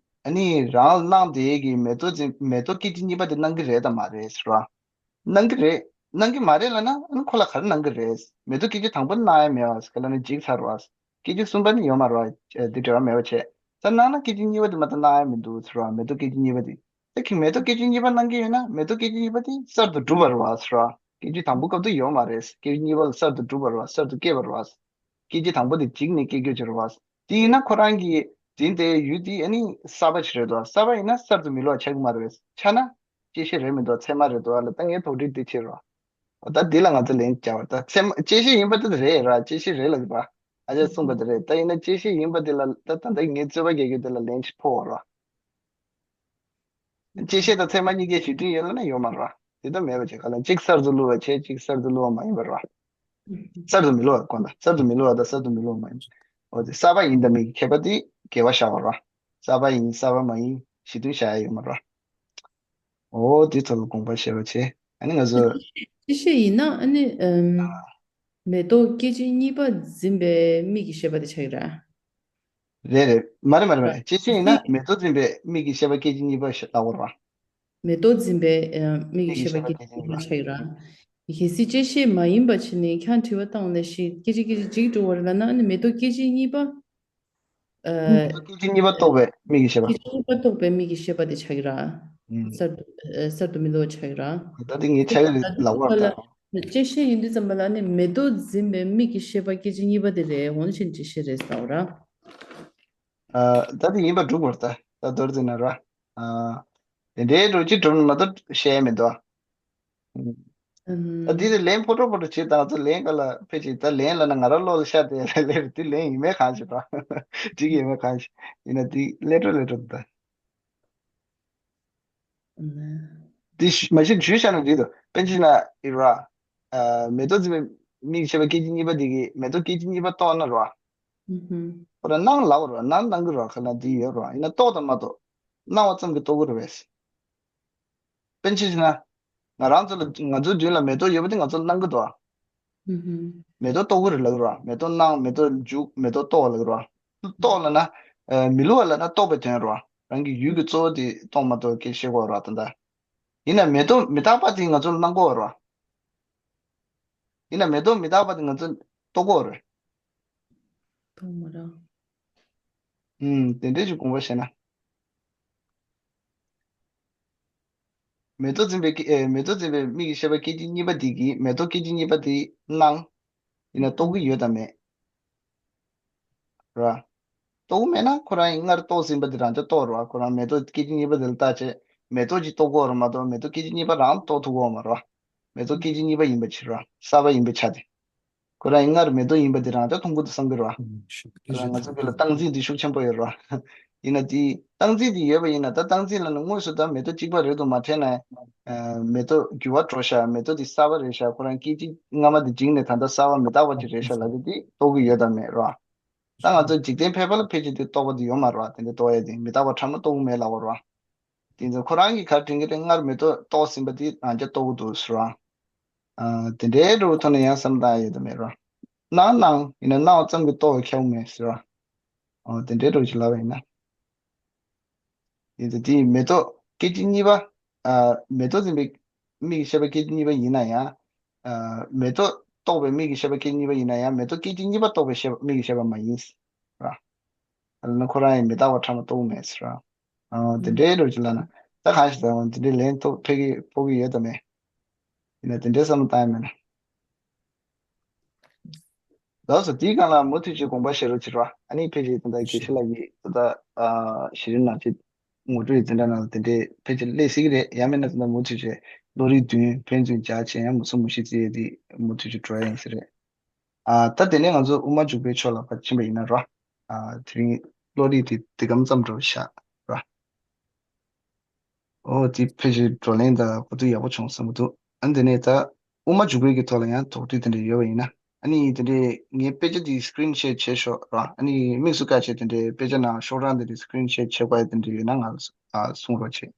ཨ་ནི་རང་ལ་སྣང་བསྡད་ཀྱི་མེ་ཏོག་འཛིན་མེ་ཏོག་སྐད་ཅིག་གཉིས་པ་དེ་སྣང་གི་རེད་དམ་མ་རེད་ཟེར་བ། སྣང་གི་རེད། སྣང་གི་མ་རེད་ལབ་ན་ཨ་ནི་ཁོ་ལ་ག་རེ་སྣང་གི་རེད། མེ་ཏོག་སྐད་ཅིག་དང་པོ་སྣང་ཡ་མེད་པ་ཟེར་ག་ལབ་ན་འཇིག་ཚར་བ། སྐད་ཅིག་གསུམ་པ་ནི་ཡོད་མ་རེད་བ། དེ་འབྲེལ་བ་མེད་པ་བྱས། ད་སྣང་ན་སྐད་ཅིག་གཉིས་པ་དེ་མ་གཏོགས་སྣང་ཡ་མི་འདུག་ཟེར་བ་མེ་ཏོག་སྐད་ཅིག་གཉིས་པ་དེ། ད་ཁྱེད་མེ་ཏོག་སྐད་ཅིག་གཉིས་པ་སྣང་གི་ཡོད་ན་མེ་ཏོག་སྐད་ཅིག་གཉིས་པ་དེ་གསར་དུ་གྲུབ་པ་རེད་བ་ཟེར་བ། སྐད་ཅིག་དང་པོ་སྐབས་དུ་ཡོད་མ་རེད། སྐད་ཅིག་གཉིས་པ་ལ་གསར་དུ་གྲུབ་པ་རེད་བ། གསར་དུ་སྐྱེས་པ་རེད་བ། སྐད་ཅིག་དང་པོ་དེ་འཇིག་ནས་སྐྱེ་རྒྱུ་ཅིག་རེད་བ། དེ་ཡིན་ན་ཁོ་རང་གི་དེ་འདྲའི་ཡུལ་དེ་ཨ་ནི་གསར་པ་ཞིག་རེད་དོ། གསར་པ་ཡིན་ན་གསར་དུ་མི་བསླུ་བ་ཆགས་ཀྱི་མ་རེད། ཆགས་ན་བཅད་ཤེས་རེད་མི་འདུག་ཚད་མ་རེད་དོ་ལ་ད་ངས་དོགས་འདྲི་འདི་བྱེད་རོགས། འོ་ད་འདི་ལ་ང་ཚོ་ལན་རྒྱག་པ་ད་ཚད་མ་བཅད་ཤེས་ཡིན་པ་དེ་རེད་ར། བཅད་ཤེས་རེད་ལ་ར། ཨ་ཅག་གསུངས་པ་དེ་རེད། ད་ཡིན་ན་བཅད་ཤེས་ཡིན་པ་དེ་ལ་ད་ད་ལྟ་ངས་རྩོད་པ་རྒྱག་རྒྱུ་དེ་ལ་ལན་ཅིག་ཕོག་རོགས། བཅད་ཤེས་དང་ཚད་མ་གཉིས་ཀའི་གཞི་མཐུན་ཡོད་ལ་ན་ཡོད་མ་རེད་བ། དེ་ལྟ་མེད་པ་བྱས་ག་ལ་གཅིག་གསར་དུ་བསླུ་བ་བྱས་གཅིག་གསར་དུ་བསླུ་བ་མ་ཡིན་པ་རེད་བ། གསར་དུ་མི་བསླུ་བ་དགོངས་དག་གསར་དུ་མི་བསླུ་བ་དང་གསར་དུ་མི་བསླུ་བ་མ་ཡིན། འོ་དེ་གསར་པ་ཡིན་དང་མིན་གྱི་ཁྱད་པར་དེ་འགལ་བ་བཞག་པ་རེད་བ། གསར་པ་ཡིན་གསར་པ་མ་ཡིན་གཞི་མཐུན་བཞག་ཡ་ཡོད་མ་རེད་བ། འོ་དེ་ཚོ་ལ་དགོངས་པ་བཞེས་པ་བྱས་ཨ་ནི་ང་ཚོ། བཅད་ཤེས་ཡིན་ན་ཨ་ནི་ཨམ། མེ་ཏོག་སྐད་ཅིག་གཉིས་པ་འཛིན་པའི་མིག་གི་ཤེས་པ་དེ་ཆགས་ཀྱི་རེད། རེད་རེད། མ་རེད་མ་རེད་མ་རེད། བཅད་ཤེས་ཡིན་ན་མེ་ཏོག་འཛིན་པའི་མིག་གི་ཤེས་པ་སྐད་ཅིག་གཉིས་པ་ཞེས་ལབ་དགོས་རེད་བ། མེ་ཏོག་འཛིན་པའི་ཨ་མིག་གི་ཤེས་པ་སྐད་ཅིག་གཉིས་པ་ཆགས་ཀྱི་རེད། གལ་སྲིད་བཅད་ཤེས་མ་ཡིན་པ་བྱས་ནས་ཁྱེད་རང་དྲི་བ་བཏང་ནས་ཤི་སྐད་ཅིག་སྐད་ཅིག་འཇིག་འགྲོ་བ་རེད་ལབ་ན། ཨ་ནི་མེ་ཏོག་སྐད་ཅིག་གཉིས་པ། ཨ། སྐད་ཅིག་གཉིས་པ་རྟོགས་པའི་མིག་གི་ཤེས་པ། སྐད་ཅིག་གཉིས་པ་རྟོགས་པའི་མིག་གི་ཤེས་པ་དེ་ཆགས་ཀྱི་རེད། ཨུམ། གསར་དུ་ཨ་གསར་དུ་མི་རྟོགས་ཆགས་ཀྱི་རེད། ད་དེ་ངས་ཆགས་ཀྱི་རེད་ལབ་པ་ལ་ད། བཅད་ཤེས་ཡིན་དུས་ཙམ་པ་ལ་ནི་མེ་ཏོག་འཛིན་པའི་མིག་གི་ཤེས་པ་སྐད་ཅིག་གཉིས་པ་དེ་རེད། འོ་ན་ཕྱིན་བཅད་ཤེས་རེད་ཟེར་བ་རེད། ཨ། ད་དེ་ཡིན་པ་སྒྲུབ་དགོས་རེད་ད། ད་མདོར་བསྡུས་ན་ར། ཨ། དེ་འདྲའི་འགྲོ་ཅི་སྒྲུབ་ན་མ་གཏོགས་ཤེས་མི་འདུག་ཨ། ཨ། ད་འདི་དེ་ལན་ཕོ་ཊོ་ཕོ་ཊོ་བྱེད་དང་ཚོ་ལན་ག་ལ་ཕེ་ཅིག་ད་ལན་ལ་ན་ང་རང་བློ་ལ་ཤར་ཏེ་ལན་རེད། དེ་ལན་ཡིན་མེད་གང་ཞིག་ར། འགྲིག་ཡིན་མེད་གང་ཞིག་ཡིན་ན་དེ་ལན་འགྲོ་ལན་འགྲོ་ད། ཨ། དེ་ཞུ་མ་གཞི་ཞུས་བཞག་ན་འགྲིག་འདུག་དཔེར་ན་ཆ་བཞག་ན་ཨི་ར། ཨ། མེ་ཏོག་འཛིན་པའི་མིག་ཤེས་པ་སྐད་ཅིག་གཉིས་པ་དེ་གིས་མེ་ཏོག་སྐད་ཅིག་གཉིས་པ་རྟོགས་ན་ར། ཨུ་ཧུམ། ཁོ་རང་སྣང་ལབ་ར། སྣང་སྣང་གི་ར། ཁ་ན་དེ་ཡོད་ར། ཡིན་ན་རྟོགས་དང་མ་རྟོགས། སྣང་བ་ཙམ་གྱིས་རྟོགས་ཀྱི་རེད་པས། དཔེར་ན་ཆ་བཞག་ན། ང་རང་ཚོ་ལ་ང་ཚོའི་མདུན་ལ་མེ་ཏོག་ཡོད་པ་དེ་ང་ཚོ་སྣང་གི་འདུག་ཨ། ཨུ་ཧུམ། མེ་ཏོག་རྟོགས་ཀྱི་རེད་ལབ་ཀྱི་རེད་པ། མེ་ཏོག་སྣང་། མེ་ཏོག་འཇུག་མེ་ཏོག་རྟོགས་ལབ་ཀྱི་རེད་པ། རྟོགས་ལབ་ན། ཨ། མི་སླུ་བ་ལབ་ན་རྟོགས་པའི་དོན་རེད་པ། རང་གི་ཡུལ་གྱི་གཙོ་བོ་དེ་རྟོགས་མ་རྟོགས་སྐད་ཆ་བཤད་དགོས་རེད་པ་ད་ལྟ། ཡིན་ན་མེ་ཏོག་མི་རྟག་པ་དེ་ང་ཚོ་ལ་སྣང་གི་ཡོད་རེད་པ། ཡིན་ན་མེ་ཏོག་མི་རྟག་པ་དེ་ང་ཚོ་རྟོགས་ཀྱི་ཡོད་རེད། རྟོགས་མ་རེད། ཨུམ། དེ་འདྲའི་ཅིག་དགོངས་པ་བཞེས་ན། མེ་ཏོག་འཛིན་པའི་སྐད། ཨེ། མེ་ཏོག་འཛིན་པའི་མིག་གི་ཤེས་པ་སྐད་ཅིག་གཉིས་པ་དེ་གིས་མེ་ཏོག་སྐད་ཅིག་གཉིས་པ་དེ་སྣང་། ཡིན་ན་རྟོགས་ཀྱི་ཡོད་དམ་མེད། ར། རྟོགས་ཀྱི་མེད་ན་ཁོ་རང་ཡིན་སྔར་རྟོགས་ཟིན་པ་དེ་རང་ཅག་རྟོགས་ར། ཁོ་རང་མེ་ཏོག་སྐད་ཅིག་གཉིས་པ་དེ་ལ་བལྟས་བྱས་མེ་ཏོག་ཅིག་རྟོགས་ཀྱི་ཡོད་རེད་མ་གཏོགས་མེ་ཏོག་སྐད་ཅིག་གཉིས་པ་རང་རྟོགས་ཐུབ་ཀྱི་ཡོད་མ་རེད། མེ་ཏོག་སྐད་ཅིག་གཉིས་པ་ཡིན་པའི་ཕྱིར་ར། གསར་པ་ཡིན་པའི་ཆ་དེ། ཁོ་རང་ཡིན་སྔར་མེ་ཏོག་ཡིན་པ་དེ་རང་ཅག་མཐོང་གི་འདུག་བསམ་གྱི་རེད་པ། ཨུམ། ཤུགས་ཁོ་རང་ང་ཚོ་གི་ལ་སྟངས་འཛིན་དེ་ཤུགས་ཆེན་པོ་ཡོད་རེད་པ། ཡིན་ན་དེ་སྟངས་འཛིན་དེ་ཡོད་པ་ཡིན་ན་ད་སྟངས་འཛིན་ལབ་ན་དངོས་སུ་ད་མེ་ཏོག་གཅིག་པ་རེད་འདུག་མ་དྲན་ན། ཨ། མེ་ཏོག་འགྱུར་བ་འགྲོ་ཤག་མེ་ཏོག་དེ་གསར་པ་རེད་ཤག་ཁོ་རང་སྐད་ཅིག་སྔ་མ་དེ་འཇིག་ནས་ད་ལྟ་གསར་པ་མི་རྟག་པ་ཅིག་རེད་ཤག་ལབ་ཀྱི་དེ་རྟོགས་ཀྱི་ཡོད་དམ་མེད་རེད་པ། ད་ང་ཚོ་འཇིག་རྟེན་ཕལ་པ་ལ་ཕལ་ཆེར་དེ་རྟོགས་པ་དེ་ཡོད་མ་རེད་པ། དེ་འདྲ་རྟོགས་ཡ་དེ་མི་རྟག་པ་ཕྲ་མོ་རྟོགས་ཀྱི་མེད་ལབ་པ་རེད་པ། དེ་ཚོ་ཁོ་རང་གིས་ག་རེ་དྲན་གྱི་རེད། སྔར་མེ་ཏོག་རྟོགས་ཟིན་པ་དེ་རང་ཅག་རྟོགས་ཀྱི་འདུག་ཟེར་བ། ཨ། དེ་འདྲའི་འགྲོ་བའི་ཐོག་ནས་ཡང་བསམ་བཏང་ཡ་ཡོད་དམ་མེད་ར། སྣང་སྣང་ཡིན་ན་སྣང་བ་ཙམ་གྱིས་རྟོགས་པའི་ཁྱབ་མེད་ཟེར་བ། ཨ། དེ་འདྲའི་འགྲོ་ཅིག་ལབ་པ་ཡིན་ན། ཡིན་ད་དེ་མེ་ཏོག་སྐད་ཅིག་གཉིས་པ། ཨ། མེ་ཏོག་འཛིན་པའི་མིག་གི་ཤེས་པ་སྐད་ཅིག་གཉིས་པ་ཡིན་ན་ཡང་། ཨ། མེ་ཏོག་རྟོགས་པའི་མིག་གི་ཤེས་པ་སྐད་ཅིག་གཉིས་པ་ཡིན་ན་ཡང་མེ་ཏོག་སྐད་ཅིག་གཉིས་པ་རྟོགས་པའི་ཤེས་པ་མིག་གི་ཤེས་པ་མ་ཡིན་ཟེར་བ། ལབ་ན་ཁོ་རང་ཡང་མི་རྟག་པ་ཕྲ་མོ་རྟོགས་མེད་ཟེར་བ། ཨ། དེ་འདྲའི་འགྲོ་ཅིག་ལབ་ན་ད་གང་ཞིག་ད་དེ་འདྲའི་ལན་ཐོབ་ཕེབས་ཀྱི་ཕོག་གི་ཡོད་དམ་མེད། ཡིན་ན་དེ་འདྲའི་བསམ་བློ་བཏང་ཡ་མེད་ན། ལགས་སོ། དེའི་སྒང་ལ་མུ་མཐུད་ཀྱི་དགོངས་པ་བཞེས་རོགས་བྱེད་རོགས། ཨ་ནི་ཕལ་ཆེར་ད་ལྟ་དགེ་བཤེས་ལགས་ཀྱིས་ད་ལྟ་ཨ་གཞི་རིམ་ནང་ཆེད་ངོ་སྤྲོད་ཡི་འཛིན་གྲྭ་ནང་ལ་དེ་འདྲའི་ཕལ་ཆེར་སླེབས་སྲིད་ཀྱི་རེད། ཡང་མིན་ན་ད་ལྟ་མུ་མཐུད་བྱས་བློ་རིག་བདུན་ཕན་ཚུན་སྦྱར་བྱས་ཡང་མུ་གསུམ་མུ་བཞི་བརྩི་ཡས་དེ་མུ་མཐུད་ཀྱི་འགྲོ་ཡ་ཡིན་ས་རེད། ཨ། ད་དེ་ནས་ང་ཚོ་དབུ་མ་འཇུག་པའི་ཕྱོགས་ལ་ཕར་ཕྱིན་པ་ཡིན་ན་རོ། ཨ། དེ་རིང་བློ་རིག་དེ་འདི་གམ་ཙམ་འགྲོ་བཞག་རོ། ཨོ། དེ་ཕལ་ཆེར་བགྲོ་གླེང་དང་གོ་བསྡུར་ཡག་པོ་བྱུང་བསམ་གྱི་འདུག་ཨ། དེ་ནས་ད་དབུ་མ་འཇུག་པའི་གི་ཐོག་ལ་ཡང་དོགས་འདྲི་དེ་འདྲ་ཡོད་པ་ཡིན་ན། ཨ་ནི་དེ་འདྲའི་ངའི་དཔེ་ཆ་དེ་སི་ཀི་རིན་ཤེར་བྱས་ཤོག་ར། ཨ་ནི་དམིགས་སུ་བཀར་བྱས་དེ་འདྲའི་དཔེ་ཆ་ནང་ཤོག་གྲངས་དེ་འདྲའི་སི་ཀི་རིན་ཤེར་བྱེད་དགོས་ཡ་དེ་འདྲ་ཡོད་ན་ང་ལ་ཨ་གསུང་རོགས་བྱེད།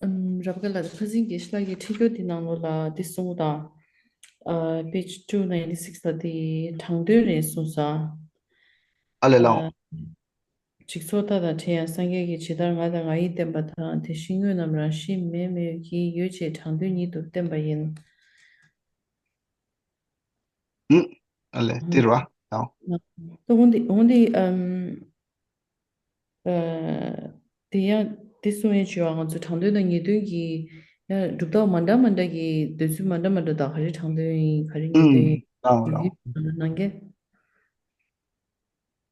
ཨམ། རབ་དགའ་ལགས། ཁ་སང་དགེ་བཤེས་ལགས་ཀྱིས་ཁྲིད་སྐྱོར་འདི་ནང་ལོགས་ལ་འདི་གསུངས་པ་དང་། ཨ། page two ninety six ལ་འདི་དྲང་དོན་རེད་གསུངས་སོང་། ཨ་ལས་ལགས། ཨ། འཇིག་ཚོགས་མཐའ་དང་བྲལ་ཡང་སངས་རྒྱས་ཀྱིས་ཇི་ལྟར་ང་དང་ང་ཡིས་བསྟན་པ་དང་། དེ་བཞིན་དངོས་རྣམས་རང་བཞིན་མེད་མེད་ཀྱི་ཡོད་ཅེས་དྲང་དོན་ཉིད་དུ་བསྟན་པ་ཡིན། ཨུམ། ཨ་ལས། ཨུམ། འདི་རེད་པ། ད་འོང་འདི་འོང་འདི། ཨམ། ཨ། དེ་ཡང་དེ་གསུང་ཡས་བྱས་པ་ང་ཚོ་དྲང་དོན་དང་ངེས་དོན་གྱི་ཡང་གྲུབ་མཐའ་མ་འདྲ་མ་འདྲ་གི་འདོད་ཚུལ་མ་འདྲ་མ་འདྲ་དང་། ག་རེ་དྲང་དོན་ཡིན། ག་རེ་ངེས་དོན་ཡིན། ཨུམ། ད་འོང་། ད་འོང་། ཡོད་ཀྱི་ནང་གི།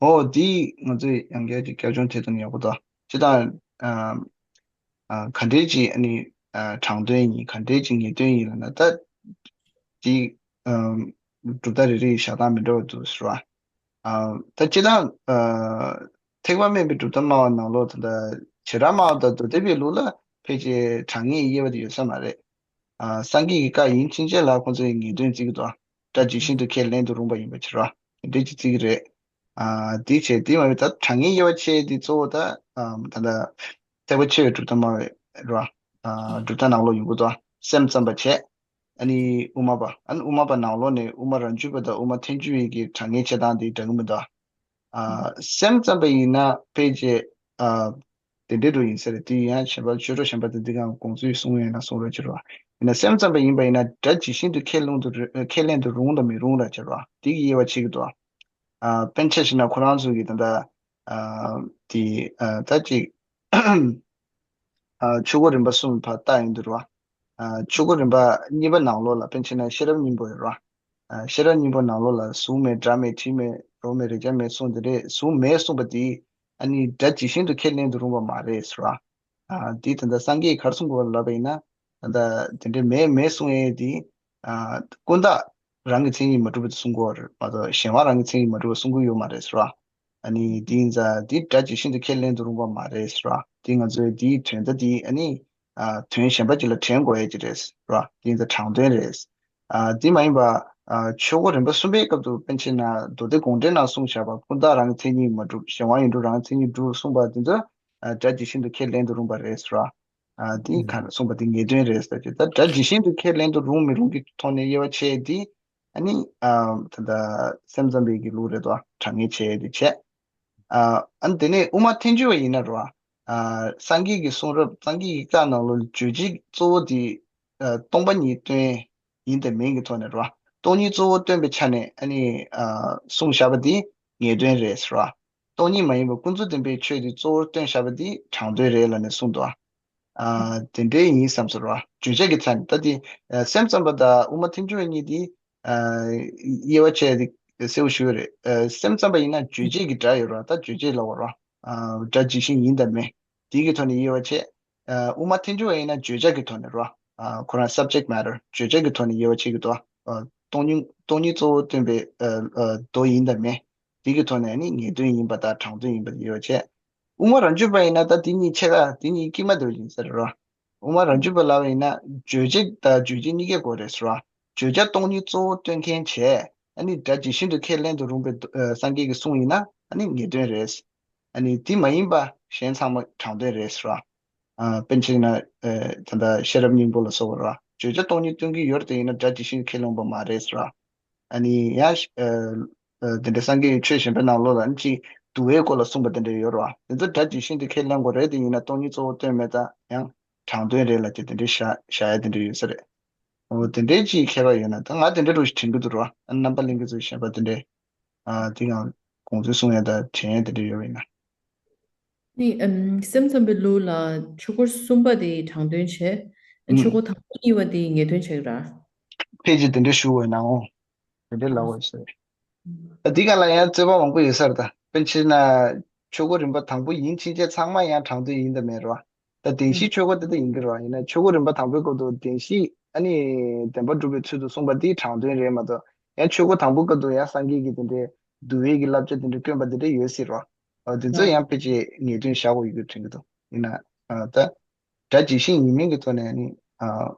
ཨོ། དེ་ང་ཚོས་ཡང་བསྐྱར་ཅིག་བསྐྱར་སྦྱོང་བྱེད་ཐུབ་ན་ཡག་པོ་འདུག་སྤྱིར་བཏང་། ཨ། ཨ། ག་འདྲས་ཅིག་ཨ་ནི། ཨ། དྲང་དོན་ཡིན། ག་འདྲས་ཅིག་ངེས་དོན་ཡིན་ལབ་ན་ད། དེ། ཨ། གྲུབ་མཐའ་རེ་རེ་ཡི་བཞག་སྟངས་མི་འདྲ་བ་འདུག་ཟེར་བ། ཨ། ད་སྤྱིར་བཏང་། ཨ། ཐེག་པ་དམན་པའི་གྲུབ་མཐའ་སྨྲ་བ་ནང་ལོགས་ད་ལྟ་བྱེ་བྲག་སྨྲ་བ་དང་མདོ་སྡེ་པའི་ལུགས་ལ་ཕལ་ཆེར་གྲངས་ངེས་དབྱེ་བ་དེ་ཡོད་ས་མ་རེད། ཨ། སངས་རྒྱས་ཀྱི་བཀའ་ཡིན་ཕྱིན་ཆད་ལ་ཁོང་ཚོས་ངེས་དོན་བརྩི་གི་འདུག་སྒྲ་ཇི་བཞིན་དུ་ཁས་ལེན་དུ་རུང་བ་ཡིན་པ་བྱེ་བྲག་དེ་འདྲས་ཀྱི་བརྩི་གི་རེད། ཨ། དེ་བྱས་དེ་མ་ཡིན་ད་གྲངས་ངེས་དབྱེ་བ་ཕྱེ་དེ་གཙོ་བོ་ད། ཨ། ད་ལྟ་ཐེག་པ་ཆེ་བའི་གྲུབ་མཐའ་སྨྲ་བའི་རེད་བ། ཨ། གྲུབ་མཐའ་ནང་ལོགས་ཡོང་གི་འདུག་སེམས་ཙམ་པ་བྱས། ཨ་ནི་དབུ་མ་པ། ཨ་ནི་དབུ་མ་པ་ནང་ལོགས་ནས་དབུ་མ་རང་རྒྱུད་པ་དང་དབུ་མ་ཐལ་འགྱུར་བའི་གི་གྲངས་ངེས་བྱེད་སྟངས་དེ་འདྲ་གི་མི་འདུག་ཨ། སེམས་ཙམ་པ་ཡིན་ན་ཕལ་ཆེར། ཨ། དེ་འདྲའི་འགྲོ་ཡིན་ས་རེད། དེ་ཡང་གཞན་པ་ཆོས་གྲོགས་གཞན་པ་དེ་འདི་གང་དགོངས་ཚུལ་གསུང་ཡོད་ན་གསུང་རོགས་བྱེད་རོགས། ཡིན་ན་སེམས་ཙམ་པ་ཡིན་པ་ཡིན་ན་སྒྲ་ཇི་བཞིན་དུ་ཁས་ལེན་དུ་རུ་ཁས་ལེན་དུ་རུང་དང་མི་རུང་ར་བྱེད་རོགས་དེ་གི་དབྱེ་བ་ཕྱེ་གི་འདུག་ཨ། དཔེར་ཆ་བཞག་ན་ཁོ་རང་ཚོ་གི་ད་ལྟ། ཨ། དེ། ཨ། ད་ཅིག་ཨ། ཆོས་འཁོར་རིམ་པ་གསུམ་ཕར་བལྟ་ཡོང་དུས་རེད་བ། ཨ། ཆོས་འཁོར་རིམ་པ་གཉིས་པ་ནང་ལོགས་ལ་དཔེར་ན་ཆད་ན་ཤེས་རབ་སྙིང་པོ་ཡོད་རེད་བ། ཨ། ཤེས་རབ་སྙིང་པོ་ནང་ལོགས་ལ་གཟུགས་མེད་སྒྲ་མེད་དྲི་མེད་རོ་མེད་རེག་བྱ་མེད་གསུངས་དེ་རེད། གཟུགས་མེད་གསུངས་པ་དེ་ཨ་ནི་སྒྲ་ཇི་བཞིན་དུ་ཁས་ལེན་དུ་རུང་བ་མ་རེད་ཟེར་བ། ཨ། དེ་ད་ལྟ་སངས་རྒྱས་གར་གསུང་དགོས་པ་ལབ་པ་ཡིན་ན། ད་ལྟ་དེ་འདྲའི་མེད་མེད་གསུང་ཡས་དེ། ཨ། ཀུན་བརྟགས་རང་གི་མཚན་ཉིད་མ་གྲུབ་པ་གསུང་གི་ཡོད་རེད་མ་གཏོགས་གཞན་དབང་རང་གི་མཚན་ཉིད་མ་གྲུབ་པ་གསུང་གི་ཡོད་མ་རེད་ཟེར་བ། ཨ་ནི་དེ་ཡིན་ཙང་དེ་སྒྲ་ཇི་བཞིན་དུ་ཁས་ལེན་དུ་རུང་བ་མ་རེད་ཟེར་བ། དེ་ང་ཚོའི་དེའི་དོན་དག་དེ་ཨ་ནི། ཨ། དོན་གཞན་པ་ཅིག་ལ་དྲན་དགོས་ཡས་ཅིག་རེད་ཟེར་བ། དེ་ཡིན་ཙང་དྲང་དོན་རེད། ཨ། དེ་མ་ཡིན་པ། ཨ། ཆོས་འཁོར་རིམ་པ་གསུམ་པའི་སྐབས་སུ་དཔེར་ན་ཆད་ན་མདོ་སྡེ་དགོངས་འགྲེལ་ནང་གསུངས་བཞག་པ་ཀུན་བརྟགས་རང་གི་མཚན་ཉིད་མ་གྲུབ་གཞན་དབང་ཡིན་གྲུབ་རང་གི་མཚན་ཉིད་གྲུབ་གསུངས་པ་དེ་ཚོ། ཨ། སྒྲ་ཇི་བཞིན་དུ་ཁས་ལེན་དུ་རུང་བ་རེད་ཟེར་བ། ཨ། དེ་ག་རེ་གསུངས་པ་དེ་ངེས་དོན་རེད་ཟེར་གྱི། ད་སྒྲ་ཇི་བཞིན་དུ་ཁས་ལེན་དུ་རུང་མི་རུང་གི་ཐོག་ནས་དབྱེ་བ་ཕྱེ་དེ། ཨ་ནི། ཨ། ད་ལྟ་སེམས་ཙམ་པའི་གི་ལུགས་རེད་དོ། གྲངས་ངེས་བྱས་དེ་བྱས། ཨ། ཨ་ནི་དེ་ནས་དབུ་མ་ཐལ་འགྱུར་བ་ཡིན་ན་རོ། ཨ། སངས་རྒྱས་ཀྱི་གསུང་རབ་སངས་རྒྱས་ཀྱི་བཀའ་ནང་ལོགས་ལ་རྗོད་བྱེད་གཙོ་བོ་དེ། ཨ། སྟོང་པ་ཉིད་སྟོན་ཡིན་དང་མིན་གྱི་ཐོག་ནས་རོ། སྟོང་ཉིད་གཙོ་བོ་སྟོན་པའི་ཆ་ནས་ཨ་ནི། ཨ། གསུངས་བཞག་པ་དེ་ངེས་དོན་རེད་ཟེར་བ། སྟོང་ཉིད་མ་ཡིན་པ་ཀུན་རྫོབ་བདེན་པའི་ཆོས་དེ་གཙོ་བོར་སྟོན་བཞག་པ་དེ་དྲང་དོན་རེད་ལབ་ནས་གསུངས་འདུག་ཨ། དེ་འདྲའི་ཡིན་བསམ་ཟེར་བ། བརྗོད་བྱ་གི་ཚད་ནས་ད་དེ། ཨ། སེམས་ཙམ་པ་དང་དབུ་མ་ཐལ་འགྱུར་བ་གཉིས་དེ། ཨ། དབྱེ་བ་ཕྱེ་དེ་གསལ་པོ་ཞུ་ཡོད་རེད། ཨ། སེམས་ཙམ་པ་ཡིན་ན་རྗོད་བྱེད་ཀྱི་སྒྲ་ཡོད་རེད་བ། ད་རྗོད་བྱེད་ལབ་པ་རེད་བ། ཨ། སྒྲ་ཇི་བཞིན་ཡིན་དང་མིན། དེ་གི་ཐོག་ནས་དབྱེ་བ་ཕྱེ། ཨ། དབུ་མ་ཐལ་འགྱུར་བ་ཡིན་ན་བརྗོད་བྱ་གི་ཐོག་ནས་རེད་བ། ཨ། ཁོ་རང་subject matter བརྗོད་བྱ་གི་ཐོག་ནས་དབྱེ་བ་ཕྱེ་གི་འདུག་ཨ། སྟོང་ཉིད་སྟོང་ཉིད་གཙོ་བོ་སྟོན་པའི། ཨ། ཨ། མདོ་ཡིན་དང་མིན། དེ་གི་ཐོག་ནས་ནི་ངེས་དོན་ཡིན་པ་དང་དྲང་དོན་ཡིན་པ་དེ་དབྱེ་བ་ཕྱེ། དབུ་མ་རང་རྒྱུད་པ་ཡིན་ན་ད་དེ་གཉིས་ཕྱེད་ཀ་དེ་གཉིས་དཀྱིལ་མ་དེ་ཡིན་ས་རེད་རོ། དབུ་མ་རང་རྒྱུད་པ་ལབ་པ་ཡིན་ན་རྗོད་བྱེད་དང་རྗོད་བྱེད་གཉིས་ཀའི་སྐོར་རེད་ཟེར་བ། བརྗོད་བྱ་སྟོང་ཉིད་གཙོ་བོ་སྟོན་མཁན་བྱས། ཨ་ནི་སྒྲ་ཇི་བཞིན་དུ་ཁས་ལེན་དུ་རུང་བའི། ཨ། སངས་རྒྱས་ཀྱི་གསུང་ཡིན་ན་ཨ་ནི་ངེས་དོན་རེད། ཨ་ནི་དེ་མ་ཡིན་པ་གཞན་ཚང་མ་དྲང་དོན་རེད་ཟེར་བ། ཨ། དཔེར་ན་ཆད་ན། ཨ། ད་ལྟ་ཤེས་རབ་སྙིང་པོ་ལ་སོགས་པ་རེད་བ། བརྗོད་བྱ་སྟོང་ཉིད་སྟོན་གྱི་ཡོད་དེ་ཡིན་ན་སྒྲ་ཇི་བཞིན་ཁས་ལེན་པ་མ་རེད་ཟེར་བ། ཨ་ནི་ཡང་། ཨ། ཨ། དེ་འདྲ་སངས་རྒྱས་ཀྱི་ཆོས་གཞན་པའི་ནང་ལོགས་ལ་ཨ་ནི་ཅིག་བསྡུ་བའི་སྐོར་ལ་གསུངས་པ་དེ་འདྲ་ཡོད་རེད་བ། དེ་ཚོ་སྒྲ་ཇི་བཞིན་དུ་ཁས་ལེན་དགོས་རེད་དེ་ཡིན་ན་སྟོང་ཉིད་གཙོ་བོ་སྟོན་མེད་ད་ཡང་དྲང་དོན་རེད་ལབ་ཀྱི་དེ་འདྲའི་བཞག་བཞག་ཡ་དེ་འདྲ་ཡོད་ས་རེད། འོ་དེ་འདྲའི་ཅིག་ཁྱད་པར་ཡོད་ན་ད་ང་དེ་འདྲ་འདྲ་ཞིག་དྲན་གྱི་འདུག་རེད་བ། ཨ། རྣམ་པ་ལྷན་རྒྱས་ཚོས་བཤད་པ་དེ་འདྲའི། ཨ། དེ་ཡང་དགོངས་ཚུལ་གསུང་ཡ་དང་དྲན་ཡ་དེ་འདྲ་ཡོད་པ་ཡིན་ན། ནི། ཨམ། སེམས་ཙམ་པའི་ལུགས་ལ་ཆོས་འཁོར་གསུམ་པ་དེ་དྲང་དོན་བྱས། ཨ། ཆོས་ཨུམ། འཁོར་དང་པོ་གཉིས་པ་དེ་ངེས་དོན་བྱས་ར། ཕལ་ཆེར་དེ་འདྲ་ཞུ་འོས་ན་འོང་། དེ་འདྲ་ལབ་འོས་ཟེར། ཨ། འདི་ག་ལ་ཡང་རྩོད་པ་མང་པོ་ཡོད་ས་རེད་ད། དཔེར་ན་ཆད་ན་ཆོས་འཁོར་རིམ་པ་དང་པོ་ཡིན་ཕྱིན་ཆད་ཚང་མ་ཡང་དྲང་དོན་ཡིན་དང་མེད་རེད་བ། ད་བདེན་བཞིའི་ཆོས་འཁོར་དེ་ད་ཡིན་གྱི་རེད་བ། ཡིན་ན་ཆོས་འཁོར་རིམ་པ་དང་པོའི་སྐབས་དུ་བདེན་བཞི་ཨ་ནི་བདེན་པ་སྒྲུབ་པའི་ཚུལ་དུ་གསུངས་པ་འདི་དྲང་དོན་རེད་མ་གཏོགས། ཡང་ཆོས་འཁོར་དང་པོའི་སྐབས་དུ་ཡང་སངས་རྒྱས་ཀྱིས་དེ་འདྲའི་བསྡུ་བའི་གི་བསླབ་བྱ་དེ་འདྲ་བསྐྱོན་པ་དེ་འདྲ་ཡོད་སྲིད་རེད་བ། འོ་དེ་ཚོ་ཡང་ཕལ་ཆེར་ངེས་དོན་བཞག་དགོས་ཡོད་དྲན་གྱི་འདུག་ཡིན་ན། ཨ། ད་སྒྲ་ཇི་བཞིན་ཡིན་མིན་གྱི་ཐོག་ནས་ནི། ཨ།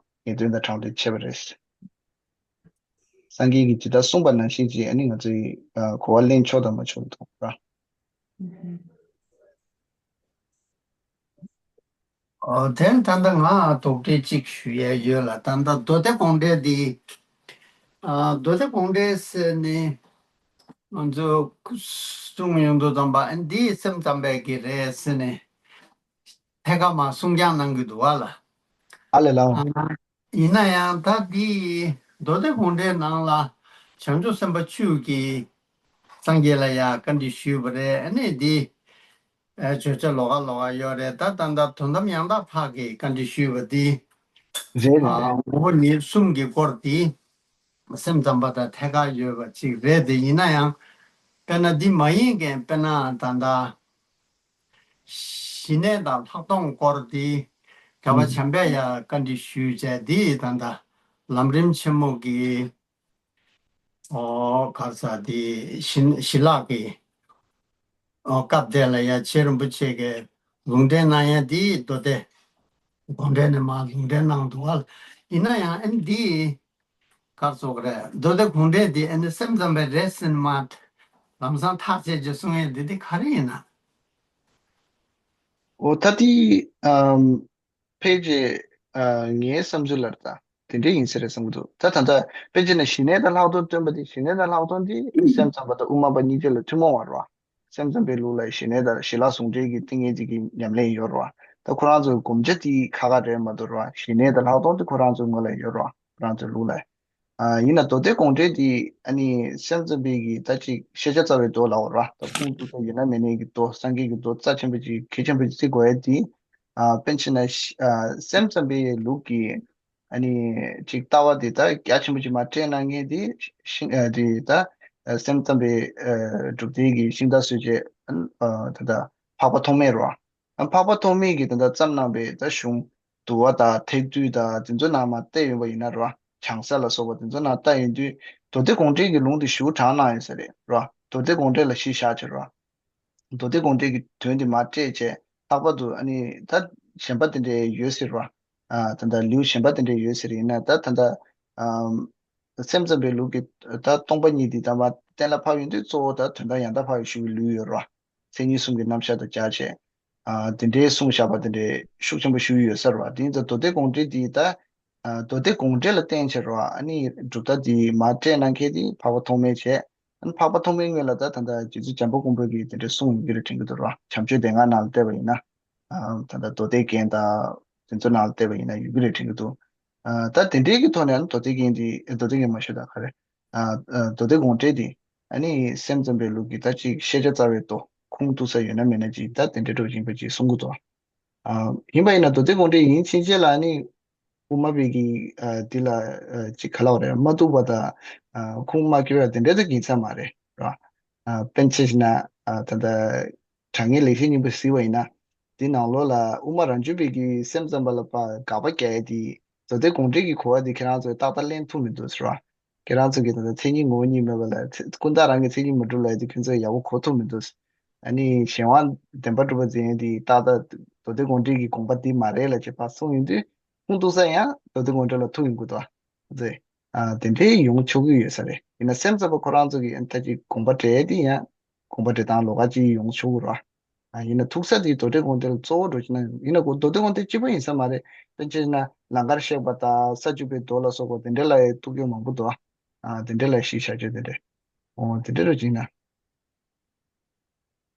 ངེས་དོན་དང་དྲང་དོན་ཕྱེ་བ་རེད། སངས་རྒྱས་ཀྱིས་ཇི་ལྟར་གསུངས་པ་ནང་བཞིན་གྱི་ཨ་ནི་ང་ཚོའི། ཨ། གོ་བ་ལེན་ཆོག་དང་མ་ཆོག་དང་ར། ཨོ། དེ་ད་ལྟ་ང་དོགས་འདྲི་གཅིག་ཞུ་ཡས་ཡོད་ལ། ད་ལྟ་མདོ་སྡེ་དགོངས་འགྲེལ་འདི། ཨ། མདོ་སྡེ་དགོངས་འགྲེལ་ཟེར་ནི་ང་ཚོ་གསུང་ཡོང་དུས་ཙམ་པ་འདི་སེམས་ཙམ་པའི་གི་རེད་ཟེར་ནས་ཐད་ཀར་མར་གསུང་སྐྱོང་གནང་གི་འདུག་བ་ལ། ཨ་ལས་ལགས། ཨ། ཡིན་ན་ཡང་ད་འདི་མདོ་སྡེ་དགོངས་འགྲེལ་ནང་ལ་བྱང་ཆུབ་སེམས་དཔའ་བཅུ་གིས་སངས་རྒྱས་ལ་ཡང་བཀའ་འདྲི་ཞུས་པ་རེད། ཨ་ནི་འདི། ཨ། བརྗོད་བྱ་ལོགས་ཀ་ལོགས་ཀ་ཡོད་རེད། ད་ད་ལྟ་དོན་དམ་ཡང་དག་འཕགས་ཀྱིས་བཀའ་འདྲི་ཞུས་པ་འདི། རེད་རེད། ཨ། རེད། ངོ་བོ་ཉིད་གསུམ་གྱི་སྐོར་འདི་སེམས་ཙམ་པ་དང་ཐད་ཀར་ཡོད་པ་ཅིག་རེད་དེ། ཡིན་ན་ཡང་དཔེར་ན་འདི་མ་ཡིན་མཁན་དཔེར་ན་ད་ལྟ་ཞི་གནས་དང་ལྷག་མཐོང་སྐོར་འདི་རྒྱལ་བ་ཨུམ། བྱམས་པས་ཡང་བཀའ་འདྲི་ཞུས་བྱས། འདི་ད་ལྟ་ལམ་རིམ་ཆེན་མོ་གི་ ཨོ་ག་རེ་ཟེར་དེ་ཞི་ཞི་ལྷག་གི་ཨོ་སྐབས་དེ་ལ་ཡ་རྗེ་རིན་པོ་ཆེ་གི་ལུང་འདྲེན་གནང་ཡ་དེ་མདོ་སྡེ་དགོངས་འགྲེལ་ནས་མར་ལུང་འདྲེན་གནང་འདུག་ཨ། ཡིན་ན་ཡང་ཨ་ནི་འདི་ག་རེ་ཟེར་དགོས་རེད། མདོ་སྡེ་དགོངས་འགྲེལ་འདི་ཨ་ནི་སེམས་ཙམ་པའི་རེད་ཟེར་ནས་མར་ལམ་སང་ཐག་བཅད་རྗེས་གསུང་ཡ་འདི་དེ་ག་རེ་ཡིན་ན། ཨོ་ད་དེ་ཨམ། ཕལ་ཆེར། ཨ། ངའི་བསམ་ཚུལ་ལ་ད་དེ་འདྲ་ཡིན་ས་རེད་བསམ་གྱི་འདུག་ད་ད་ལྟ་ཕལ་ཆེར་ན་ཞི་གནས་དང་ལྷག་མཐོང་སྟོན་པ་དེ། ཞི་གནས་དང་ལྷག་མཐོང་དེ་སེམས་ཙམ་པ་དང་དབུ་མ་པ་གཉིས་ཆ་ལ་ཐུན་མོང་བ་རེད་བ། སེམས་ཙམ་པའི་ལུགས་ལ་ཞི་གནས་དང་ཞི་ལྷག་ཟུང་འབྲེལ་གྱི་ཏིང་ངེ་འཛིན་གྱི་ཉམས་ལེན་ཡོད་རེད་བ། ད་ཁོ་རང་ཚོའི་སྒོམ་བྱ་དེ་ཁག་ཁག་རེད་མ་གཏོགས་རེད་བ། ཞི་གནས་དང་ལྷག་མཐོང་དེ་ཁོ་རང་ཚོའི་ངོས་ལ་ཡོད་རེད་བ། ཁོ་རང་ཚོའི་ལུགས་ལ། ཨ། ཡིན་ན་མདོ་སྡེ་དགོངས་འགྲེལ་འདི་ཨ་ནི་སེམས་ཙམ་པའི་གི་ད་ཅིག་ཤེས་བྱ་རྩ་བའི་མདོ་ལབ་དགོས་རེད་བ། ད་ཁུངས་གཏུགས་ས་ཡོད་ན་མེད་ནའི་གི་མདོ། སངས་རྒྱས་ཀྱི་མདོ་རྩ་ཆེན་པོ་ཅིག་གལ་ཆེན་པོ་ཅིག་བརྩི་དགོས་ཡ་འདི། ཨ། དཔེ་བྱས་ན་ཤི། ཨ། སེམས་ཙམ་པའི་ལུགས་ཀྱི་ཨ་ནི་ཅིག་ལྟ་བ་འདི་ད་རྒྱ་ཆེན་པོ་ཅིག་མར་བཀྲལ་གནང་མཁན་འདི་ཤིང་། ཨ། འདི་ད་སེམས་ཙམ་པའི། ཨ། གྲུབ་མཐའི་གི་ཤིང་རྟ་སྲོལ་འབྱེད། ཨ། ད་ལྟ་འཕགས་པ་ཐོགས་མེད་རེད་བ། འཕགས་པ་ཐོགས་མེད་ཀྱིས་ད་ལྟ་བརྩམས་གནང་བའི་ད་གཞུང་། དུ་བ་དང་ཐེག་བསྡུས་དང་དེ་ཚོ་ནང་མར་བལྟས་ཡོང་པ་ཡིན་ན་རེད་བ། བྱང་ས་ལ་སོགས་པ་དེ་ཚོ་ནང་བལྟས་ཡོང་དུས་མདོ་སྡེ་དགོངས་འགྲེལ་གྱི་ལུང་དེ་ཞེ་པོ་དྲངས་གནང་ཡོད་ས་རེད་རེད་བ། མདོ་སྡེ་དགོངས་འགྲེལ་ལ་གཞི་བཞག་བྱས་རེད་བ། མདོ་སྡེ་དགོངས་འགྲེལ་གྱི་དོན་དེ་མར་བཀྲལ་བྱས། ལྷག་པར་དུ་ཨ་ནི་ད་གཞན་པ་དེ་འདྲའི་ཡོད་ཟེར་བ། ཨ། ད་ལྟ་ལེའུ་གཞན་པ་དེ་འདྲའི་ཡོད་ཟེར་ཡིན་ན། ད་ད་ལྟ། ཨམ། སེམས་ཙམ་པའི་ལུགས་ཀྱི་ད་སྟོང་པ་ཉིད་དེ་ད་མར་གཏན་ལ་ཕབ་ཡོང་དུས་གཙོ་བོ་ད་དོན་དམ་ཡང་དག་འཕགས་པའི་ཤུགས་ཀྱི་ལུས་ཡོད་རེད་བ། མཚན་ཉིད་གསུམ་གྱི་རྣམ་གཞག་དང་སྦྱར་བྱས། ཨ། དེ་འདྲའི་གསུངས་བཞག་པ་དེ་འདྲའི་ཤུགས་ཆེན་པོ་ཞེ་པོ་ཡོད་ས་རེད་བ། དེ་ཡིན་ཙང་མདོ་སྡེ་དགོངས་འགྲེལ་འདི་ད། ཨ། མདོ་སྡེ་དགོངས་འགྲེལ་ལ་བརྟེན་བྱས་རེད་བ། ཨ་ནི་གྲུབ་མཐའ་འདི་མར་བཀྲལ་གནང་མཁན་དེ་འཕགས་པ་ཐོགས་མེད་བྱས། ཨ་ནི་འཕགས་པ་ཐོགས་མེད་སྔོན་ལ་ད་ད་ལྟ་རྗེ་བཙུན་བྱམས་པ་མགོན་པོ་གིས་དེ་འདྲའི་གསུངས་ཡོད་ཀྱི་རེད་དྲན་གྱི་འདུག་རེད་བ། བྱམས་ཆོས་སྡེ་ལྔ་ནང་ལ་བལྟས་པ་ཡིན་ན། ཨ། ད་ལྟ་མདོ་སྡེ་རྒྱན་དང་དེ་ཚོ་ནང་ལ་བལྟས་པ་ཡིན་ན་ཡོད་ཀྱི་རེད་དྲན་གྱི་འདུག་ཨ། ད་དེ་འདྲའི་གི་ཐོག་ནས་ཨ་ནི་མདོ་སྡེ་རྒྱན་འདི། མདོ་སྡེ་རྒྱན་མ་ཤོད་ད་ག་རེ། ཨ། ཨ། མདོ་སྡེ་དགོངས་འགྲེལ་འདི་ཨ་ནི་སེམས་ཙམ་པའི་ལུགས་ཀྱི་ད་ཅིག་ཤེས་བྱ་རྩ་བའི་མདོ། ཁུངས་གཏུགས་ས་ཡོད་ན་མེད་ན་ཅིག་ད་དེ་འདྲའི་འདྲ་བོ་ཡིན་པ་ཅིག་གསུང་གི་འདུག་ཨ། ཡིན་པ་ཡིན་ན་མདོ་སྡེ་དགོངས་འགྲེལ་ཡིན་ཕྱིན་ཆད་ལ་ཨ་ནི་དབུ་མ་པའི་གི། ཨ། འདི་ལ། ཨ། ཅིག་ག་ལབ་དགོས་རེད། མ་ཐུག་པ་དང་། ཨ། ཁུངས་མ་འཁྱོལ་བ་དེ་འདྲ་ད་ཡིན་ས་མ་རེད་ར། ཨ། དཔེར་ན་ཆ་བཞག་ན། ཨ། ད་ལྟ་དྲང་ངེས་ལེགས་བཤད་སྙིང་པོ་གཟིགས་པ་ཡིན་ན། འདི་ནང་ལོགས་ལ་དབུ་མ་རང་རྒྱུད་པའི་གི་སེམས་ཙམ་པ་ལ་ཕར་དགག་པ་རྒྱག་ཡ་དེ། མདོ་སྡེ་དགོངས་འགྲེལ་གྱི་གོ་བ་དེ་ཁྱེད་རང་ཚོས་ཏག་ཏག་ལེན་ཐུབ་མི་འདུག་ཟེར་བ། ཁྱེད་རང་ཚོ་གིས་ད་ལྟ་མཚན་ཉིད་ངོ་བོ་ཉིད་མེད་པ་ལ་ཚེ་ཀུན་བརྟགས་རང་གི་མཚན་ཉིད་མ་གྲུབ་ལབ་ཡ་དེ་ཁྱོད་ཚོས་ཡག་པོ་གོ་ཐུབ་མི་འདུག་ཨ་ནི་གཞན་དབང་བདེན་པར་གྲུབ་པ་འཛིན་ཡ་དེ་ཏག་ཏག་མདོ་སྡེ་དགོངས་འགྲེལ་གྱི་དགོངས་པ་དེ་མ་རེད་ལབ་བྱས་ཕར་གསུངས་ཡོང་དུས། ཁུངས་གཏུགས་ས་ཡང་མདོ་སྡེ་དགོངས་འགྲེལ་ལ་ཐུག་ཡོང་གི་འདུག་ཨ། ཨ། དེ་འདྲའི་ཡོང་ཆོག་གི་ཡོད་ས་རེད། ཡིན་ན་སེམས་ཙམ་པ་ཁོ་རང་ཚོ་གིས་ཨ་ནི་ད་ཅིག་དགོངས་པ་འགྲེལ་ཡ་དེ་ཡང་། དགོངས་པ་འགྲེལ་སྟངས་ལོགས་ཀ་ཅིག་ཡོང་ཆོག་གི་རེད། ཨ། ཡིན་ན་ཐུག་ས་དེ་མདོ་སྡེ་དགོངས་འགྲེལ་གཙོ་བོ་འགྲོ་གི་ན། ཡིན་ན་ཁོ་མདོ་སྡེ་དགོངས་འགྲེལ་གཅིག་པ་ཡིན་ས་མ་རེད། དཔེར་ན་ཆ་བཞག་ན་ལང་ཀར་གཤེགས་པ་དང་ས་བཅུ་པའི་མདོ་ལ་སོགས་པ་དེ་འདྲ་ལ་ཡང་གཏུག་རྒྱུ་མང་པོ་འདུག་ཨ། དེ་འདྲ་ལ་གཞི་བཞག་རྒྱུ་དེ་འདྲ། འོ་དེ་འདྲ་རུ་བྱས་ན།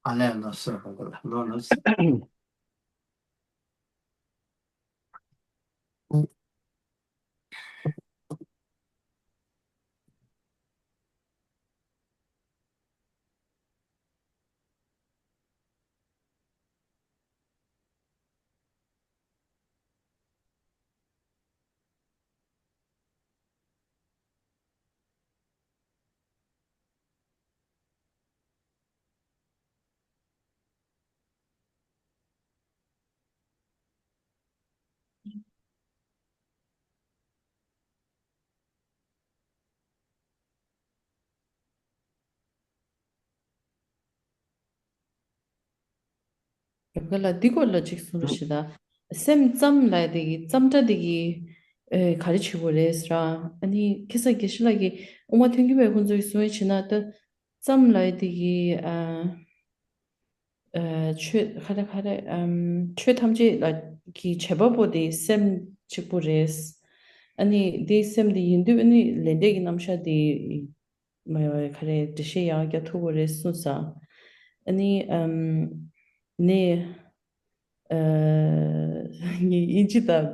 ཨ་ལས། ལགས་སོ། ལགས་སོ། རྒན་ལགས། འདི་སྐོར་ལ་ཅིག་གསུང་རོགས་ཞུ་ད། སེམས་ཙམ་ལབ་ཡ་དེ་གི་ཙམ་སྒྲ་དེ་གི། ཨེ། ག་རེ་བྱེད་དགོས་རེད་ཟེར་ར། ཨ་ནི་ཁ་སང་དགེ་བཤེས་ལགས་ཀྱིས་དབུ་མ་ཐོན་གྱི་མེད། ཁོང་ཚོས་གསུང་ཡ་བྱས་ན་ད་ཙམ་ལབ་ཡ་དེ་གི། ཨ། ཨ། ཆོས་ག་རེ་ག་རེ། ཨམ། ཆོས་ཐམས་ཅད་ལ་གི་བྱེད་པ་པོ་དེ་སེམས་གཅིག་པུ་རེད། ཨ་ནི་དེ་སེམས་དེ་ཡིན་དུས་ཨ་ནི་ལས་འབྲས་ཀྱི་རྣམ་གཞག་དེ། མ་ག་རེ་འགྲེལ་བཤད་ཡང་རྒྱག་ཐུབ་ཀྱི་རེད་གསུངས་སོང་། ཨ་ནི། ཨམ། ནས། ཨ། ངས་དབྱིན་ཇི་དང་།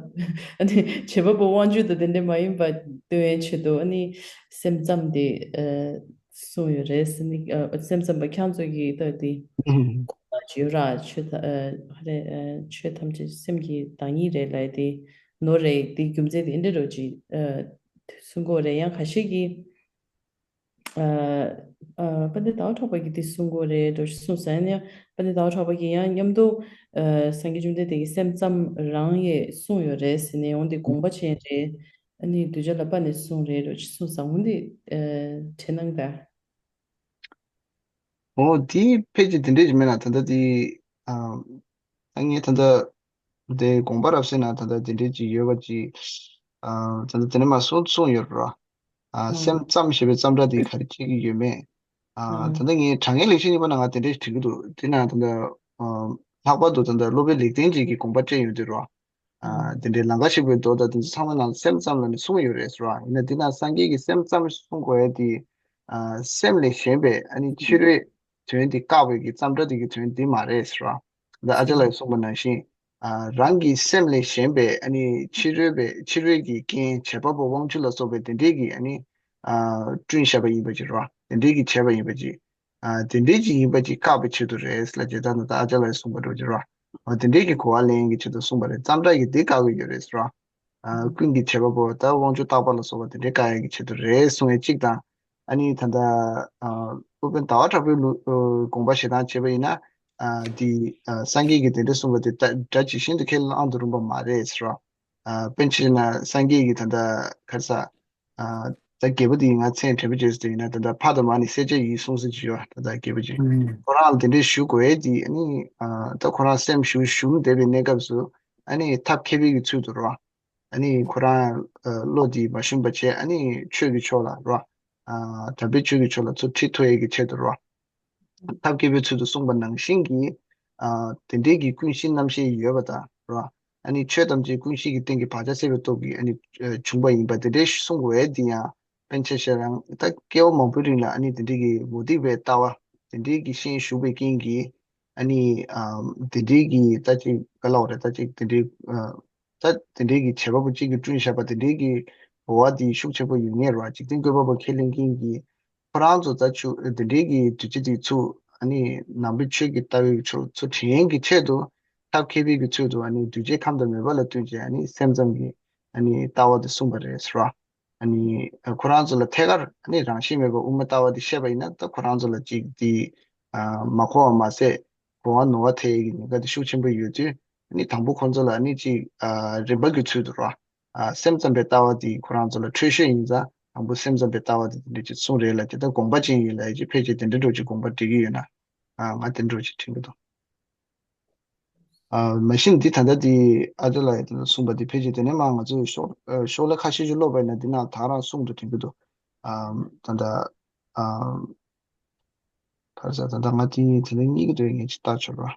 ཨ་ནི་བྱེད་པ་པོ་དབང་ཕྱུག་དང་དེ་འདྲ་མ་ཡིན་པ་སྟོན་ཡའི་ཆེད་དུ། ཨ་ནི་སེམས་ཙམ་དེ། ཨ། གསུངས་ཡོད་རེད་ཟེར་ནས། ཨ། སེམས་ཙམ་པ་ཁྱེད་ཚོ་གིས་ལྟོས་དེ། ཨུམ། ཁོ་ན་ཅིག་ཡོད་ར། ཆོས་ད། ཨ། ག་རེ། ཨ། ཆོས་ཐམས་ཅད་སེམས་ཀྱི་བདག་ཉིད་རེད་ལབ་ཡ་དེ་ནོར་རེད། དེ་རྒྱུ་མཚན་དེ་འདྲ་རོ་ཅིག་ཨ། གསུང་གི་ཡོད་རེད། ཡང་ཁ་ཤས་ཀྱིས། ཨ། ཨ། དཔལ་ལྡན་ཟླ་བ་གྲགས་པ་གིས་དེ་གསུང་གི་ཡོད་རེད་འགྲོ་གསུངས་སོང་། ཡང་ན་ཡང་དཔལ་ལྡན་ཟླ་བ་གྲགས་པ་གིས་ཡང་མཉམ་དུ། ཨ། སངས་རྒྱས་བཅོམ་ལྡན་འདས་ཀྱིས་སེམས་ཙམ་རང་ཡས་གསུངས་ཡོད་རེད་ཟེར་ནས། འོ་འདི་དགོངས་པ་ཆེན་རེད། ཨ་ནི་གདུལ་བྱ་ལ་དཔག་ནས་གསུངས་རེད་རོ་ཅིག་གསུངས་སོང་འོ་འདི་ཨ་དྲན་སྣང་ད། འོ་དེ་ཕལ་ཆེར་དེ་འདྲས་ཞིག་མེད་ན་ད་ལྟ་དེ་ཨ་ཨ་ངས་ད་ལྟ་དེ་དགོངས་པ་རབ་གསལ་ན་ད་ལྟ་དེ་འདྲས་ཅིག་ཡོད་པ་ཅིག་ཨ་ད་ལྟ་དེ་ནས་མ་གསུངས་གསུངས་ཡོད་རོ། ཨ་ཨ་སེམས་ཙམ་ཞེས་པའི་ཙམ་སྒྲ་དེ་ག་རེ་བྱེད་ཀྱི་ཡོད་མེད། ཨ་ཨ་ད་ལྟ་ངས་དྲང་ངེས་ལེགས་བཤད་གཉིས་པ་ནང་ང་དེ་འདྲས་ཞིག་དྲན་གྱི་འདུག་དེ་ན་ད་ལྟ་ཨ་ལྷག་པར་དུ་ད་ལྟ་སློབ་དཔོན་ལེགས་ལྡན་འབྱེད་ཀྱི་དགོངས་པ་བསྐྱེད་ཡོང་དུས་རོ། ཨ་དེ་འདྲའི་ལང་ཀ་གཤེགས་པའི་མདོ་དང་དེ་ཚོ་ཚང་མའི་ནང་སེམས་ཙམ་ལ་ནི་གསུངས་ཡོད་རེད་ཟེར་བ། ཡིན་ན་འདི་ན་སངས་རྒྱས་ཀྱིས་སེམས་ཙམ་གསུང་དགོས་ཡ་དེ་ཨ་སེམས་ལས་གཞན་པའི་ཨ་ནི་ཕྱི་རོལ་དོན་དེ་བཀག་པའི་གི་ཙམ་སྒྲ་དེ་གི་དོན་འདི་མ་རེད་ཟེར་བ། འདི་ཨ་ཅག་ལགས་ཀྱིས་གསུངས་པ་ནང་བཞིན་ཨ་རང་གི་སེམས་ལས་གཞན་པའི་ཨ་ནི་ཕྱི་རོལ་པའི་ཕྱི་རོལ་གྱི་རྐྱེན་བྱེད་པ་པོ་དབང་ཕྱུག་ལ་སོགས་པའི་དེ་འདྲའི་གི་ཨ་ནི་ཨ་བསྐྲུན་བཞག་པ་ཡིན་པ་ཅིག་རེད་བ། དེ་འདྲའི་གི་བྱས་པ་ཡིན་པ་ཅིག་ཨ་དེ་འདྲའི་ཅིག་ཡིན་པ་ཅིག་བཀག་པའི་ཆེད་དུ་རེད་ལ་ཇི་ལྟར་ན་ད་ཨ་ཅག་ལགས་གསུངས་པ་འགྲོ་གི་ར། ཨ་དེ་འདྲའི་གི་གོ་བ་ལེན་གི་ཆེད་དུ་གསུངས་པ་རེད། ཙམ་སྒྲ་གི་འདི་བཀག་གི་ཡོད་རེད་ཟེར་ར། ཨ་ཀུན་གྱི་བྱེད་པ་པོ་ད་དབང་ཕྱུག་རྟག་པ་ལ་སོགས་པ་དེ་འདྲའི་བཀག་ཡ་གི་ཆེད་དུ་རེད་གསུང་ཡ་གཅིག་དང་། ཨ་ནི་ད་ལྟ་ཨ་སློབ་དཔོན་ཟླ་བ་གྲགས་པའི་ལུགས་ཨ་དགོངས་པ་བཞེས་སྟངས་བྱས་པ་ཡིན་ན་ཨ་འདི་ཨ་སངས་རྒྱས་ཀྱིས་དེ་འདྲ་གསུངས་པ་དེ་ད་སྒྲ་ཇི་བཞིན་དུ་ཁས་ལེན་དབང་དུ་རུང་བ་མ་རེད་ཟེར་ར། ཨ་དཔེ་ཆ་བཞག་ན་སངས་རྒྱས་ཀྱིས་ད་ལྟ་ག་རེ་ཟ། ཨ་ད་རྒྱལ་པོ་དེ་ཡིས་ང་མཚན་དྲན་པ་བརྗོད་ཟེར་དུས་ཡིན་ན་ད་ལྟ་ཕ་དང་མ་ནི་གསད་བྱ་ཡིན་གསུངས་ཟེར་གྱི་ཡོད། ད་ལྟ་རྒྱལ་པོ་ཅིག་ཨུམ། ཁོ་རང་ལ་དེ་འདྲའི་ཞུ་དགོས་ཡས་དེ་ཨ་ནི་ཨ་ད་ཁོ་རང་སེམས་ཞུམ་ཞུམ་བསྡད་པའི་གནས་སྐབས་སུ་ཨ་ནི་ཐབས་མཁས་པའི་གི་ཚུལ་དུ་རོ། ཨ་ནི་ཁོ་རང་ཨ་བློ་དེ་མ་ཞུམ་པ་བྱས་ཨ་ནི་ཆོས་ཀྱི་ཕྱོགས་ལ་རོ། ཨ་དམ་པའི་ཆོས་ཀྱི་ཕྱོགས་ལ་ཚུར་ཁྲིད་ཐུབ་ཡས་ཀྱི་ཆེད་དུ་རོ། ཐབས་མཁས་པའི་ཚུལ་དུ་གསུངས་པ་ནང་བཞིན་གྱི་ཨ་དེ་འདྲའི་གི་ཀུན་གཞི་རྣམ་ཤེས་ཡོད་པ་དང་རོ། ཨ་ནི་ཆོས་ཐམས་ཅད་ཀུན་གཞི་གི་སྟེང་གི་བག་ཆགས་སད་པའི་སྟོབས་ཀྱིས་ཨ་ནི་ཨ་བྱུང་བ་ཡིན་པ་དེ་འདྲའི་གསུང་དགོས་ཡས་དེ་ཡང་དཔེ་ཆ་བཞག་རང་ད་སྐྱེ་བ་མང་པོའི་རིང་ལ་ཨ་ནི་དེ་འདྲའི་གི་མུ་སྟེགས་པའི་ལྟ་བ་དེ་འདྲའི་གི་ཤེས་ཞུགས་པའི་རྐྱེན་གྱིས་ཨ་ནི་ཨ་དེ་འདྲའི་གི་ད་ཅིག་ག་ལབ་དགོས་རེད། ད་ཅིག་དེ་འདྲའི་ཨ་ད་དེ་འདྲའི་གི་བྱེད་པ་པོ་གཅིག་གིས་བསྐྲུན་བཞག་པ་དེ་འདྲའི་གི་གོ་བ་དེ་ཤུགས་ཆེན་པོ་ཡོད་ངེས་རེད་བ། འཇིག་རྟེན་བཀོད་པ་པོ་ཁས་ལེན་མཁན་གྱི་ཁོ་རང་ཚོ་ད་ཆུ་དེ་འདྲའི་གི་དུས་ཚོད་དེ་ཚུར་ཨ་ནི་ནང་པའི་ཆོས་ཀྱི་ལྟ་བའི་ཕྱོགས་ཚུར་དྲན་གྱི་ཆེད་དུ་ཐབས་མཁས་པའི་གི་ཚུལ་དུ་ཨ་ནི་གདུལ་བྱའི་ཁམས་དང་མོས་པ་ལ་བསྟུན་བྱས་ཨ་ནི་སེམས་ཙམ་གྱི་ཨ་ནི་ལྟ་བ་དེ་གསུངས་པ་རེད་ཟེར་བ། ཨ་ནི་ཁོ་རང་ཚོ་ལ་ཐད་ཀར་ཨ་ནི་རང་བཞིན་མེད་པ་དབུ་མའི་ལྟ་བ་དེ་བཤད་པ་ཡིན་ན་ད་ཁོ་རང་ཚོ་ལ་ཅིག་དེ་མ་གོ་བ་མ་ཟད་གོ་བ་ནོར་བ་ཐེབས་ཡས་ཀྱི་ཉེན་ཁ་དེ་ཤུགས་ཆེན་པོ་ཡོད་དུས་ཨ་ནི་དང་པོ་ཁོ་ཚོ་ལ་ཨ་ནི་ཅིག་རིམ་པ་གི་ཚུལ་དུ་རོ། ཨ་སེམས་ཙམ་པའི་ལྟ་བ་དེ་ཁོ་རང་ཚོ་ལ་འཕྲོད་བཤད་ཡིན་ཙང་དང་པོ་སེམས་ཙམ་པའི་ལྟ་བ་དེ་དེ་འདྲ་ཅིག་གསུངས་རེད་ལ་དེ་ལྟར་དགོངས་པ་ཅན་ཡིན་ལ་ཡ་ཅིག་ཕལ་ཆེར་དེ་འདྲ་འགྲོ་ཅིག་དགོངས་པ་འགྲིག་གི་ཡོད་ན་ཨ་ང་དེ་འགྲོ་ཅིག་དྲན་གི་འདུག་ཨ་མ་གཞི་འདི་ད་ལྟ་དེ་ཨ་ཅོ་ལགས་ཡ་དེ་ཚོ་གསུངས་པ་དེ་ཕལ་ཆེར་དེ་ནས་མ་ང་ཚོས་ཤོག་ཨ་ཤོག་ལྷེ་ཁ་ཤས་ཅིག་ཀློག་པ་ཡིན་ན་འདི་ནང་ད་རང་གསུངས་འདུག་དྲན་གི་འདུག་ཨ་ད་ལྟ་ཨ་ག་རེ་ཟ་ད་ལྟ་ང་དེ་དེ་ནས་གཉིས་ཀྱི་དོན་ངས་ཅིག་ལྟ་ཆོག་ར།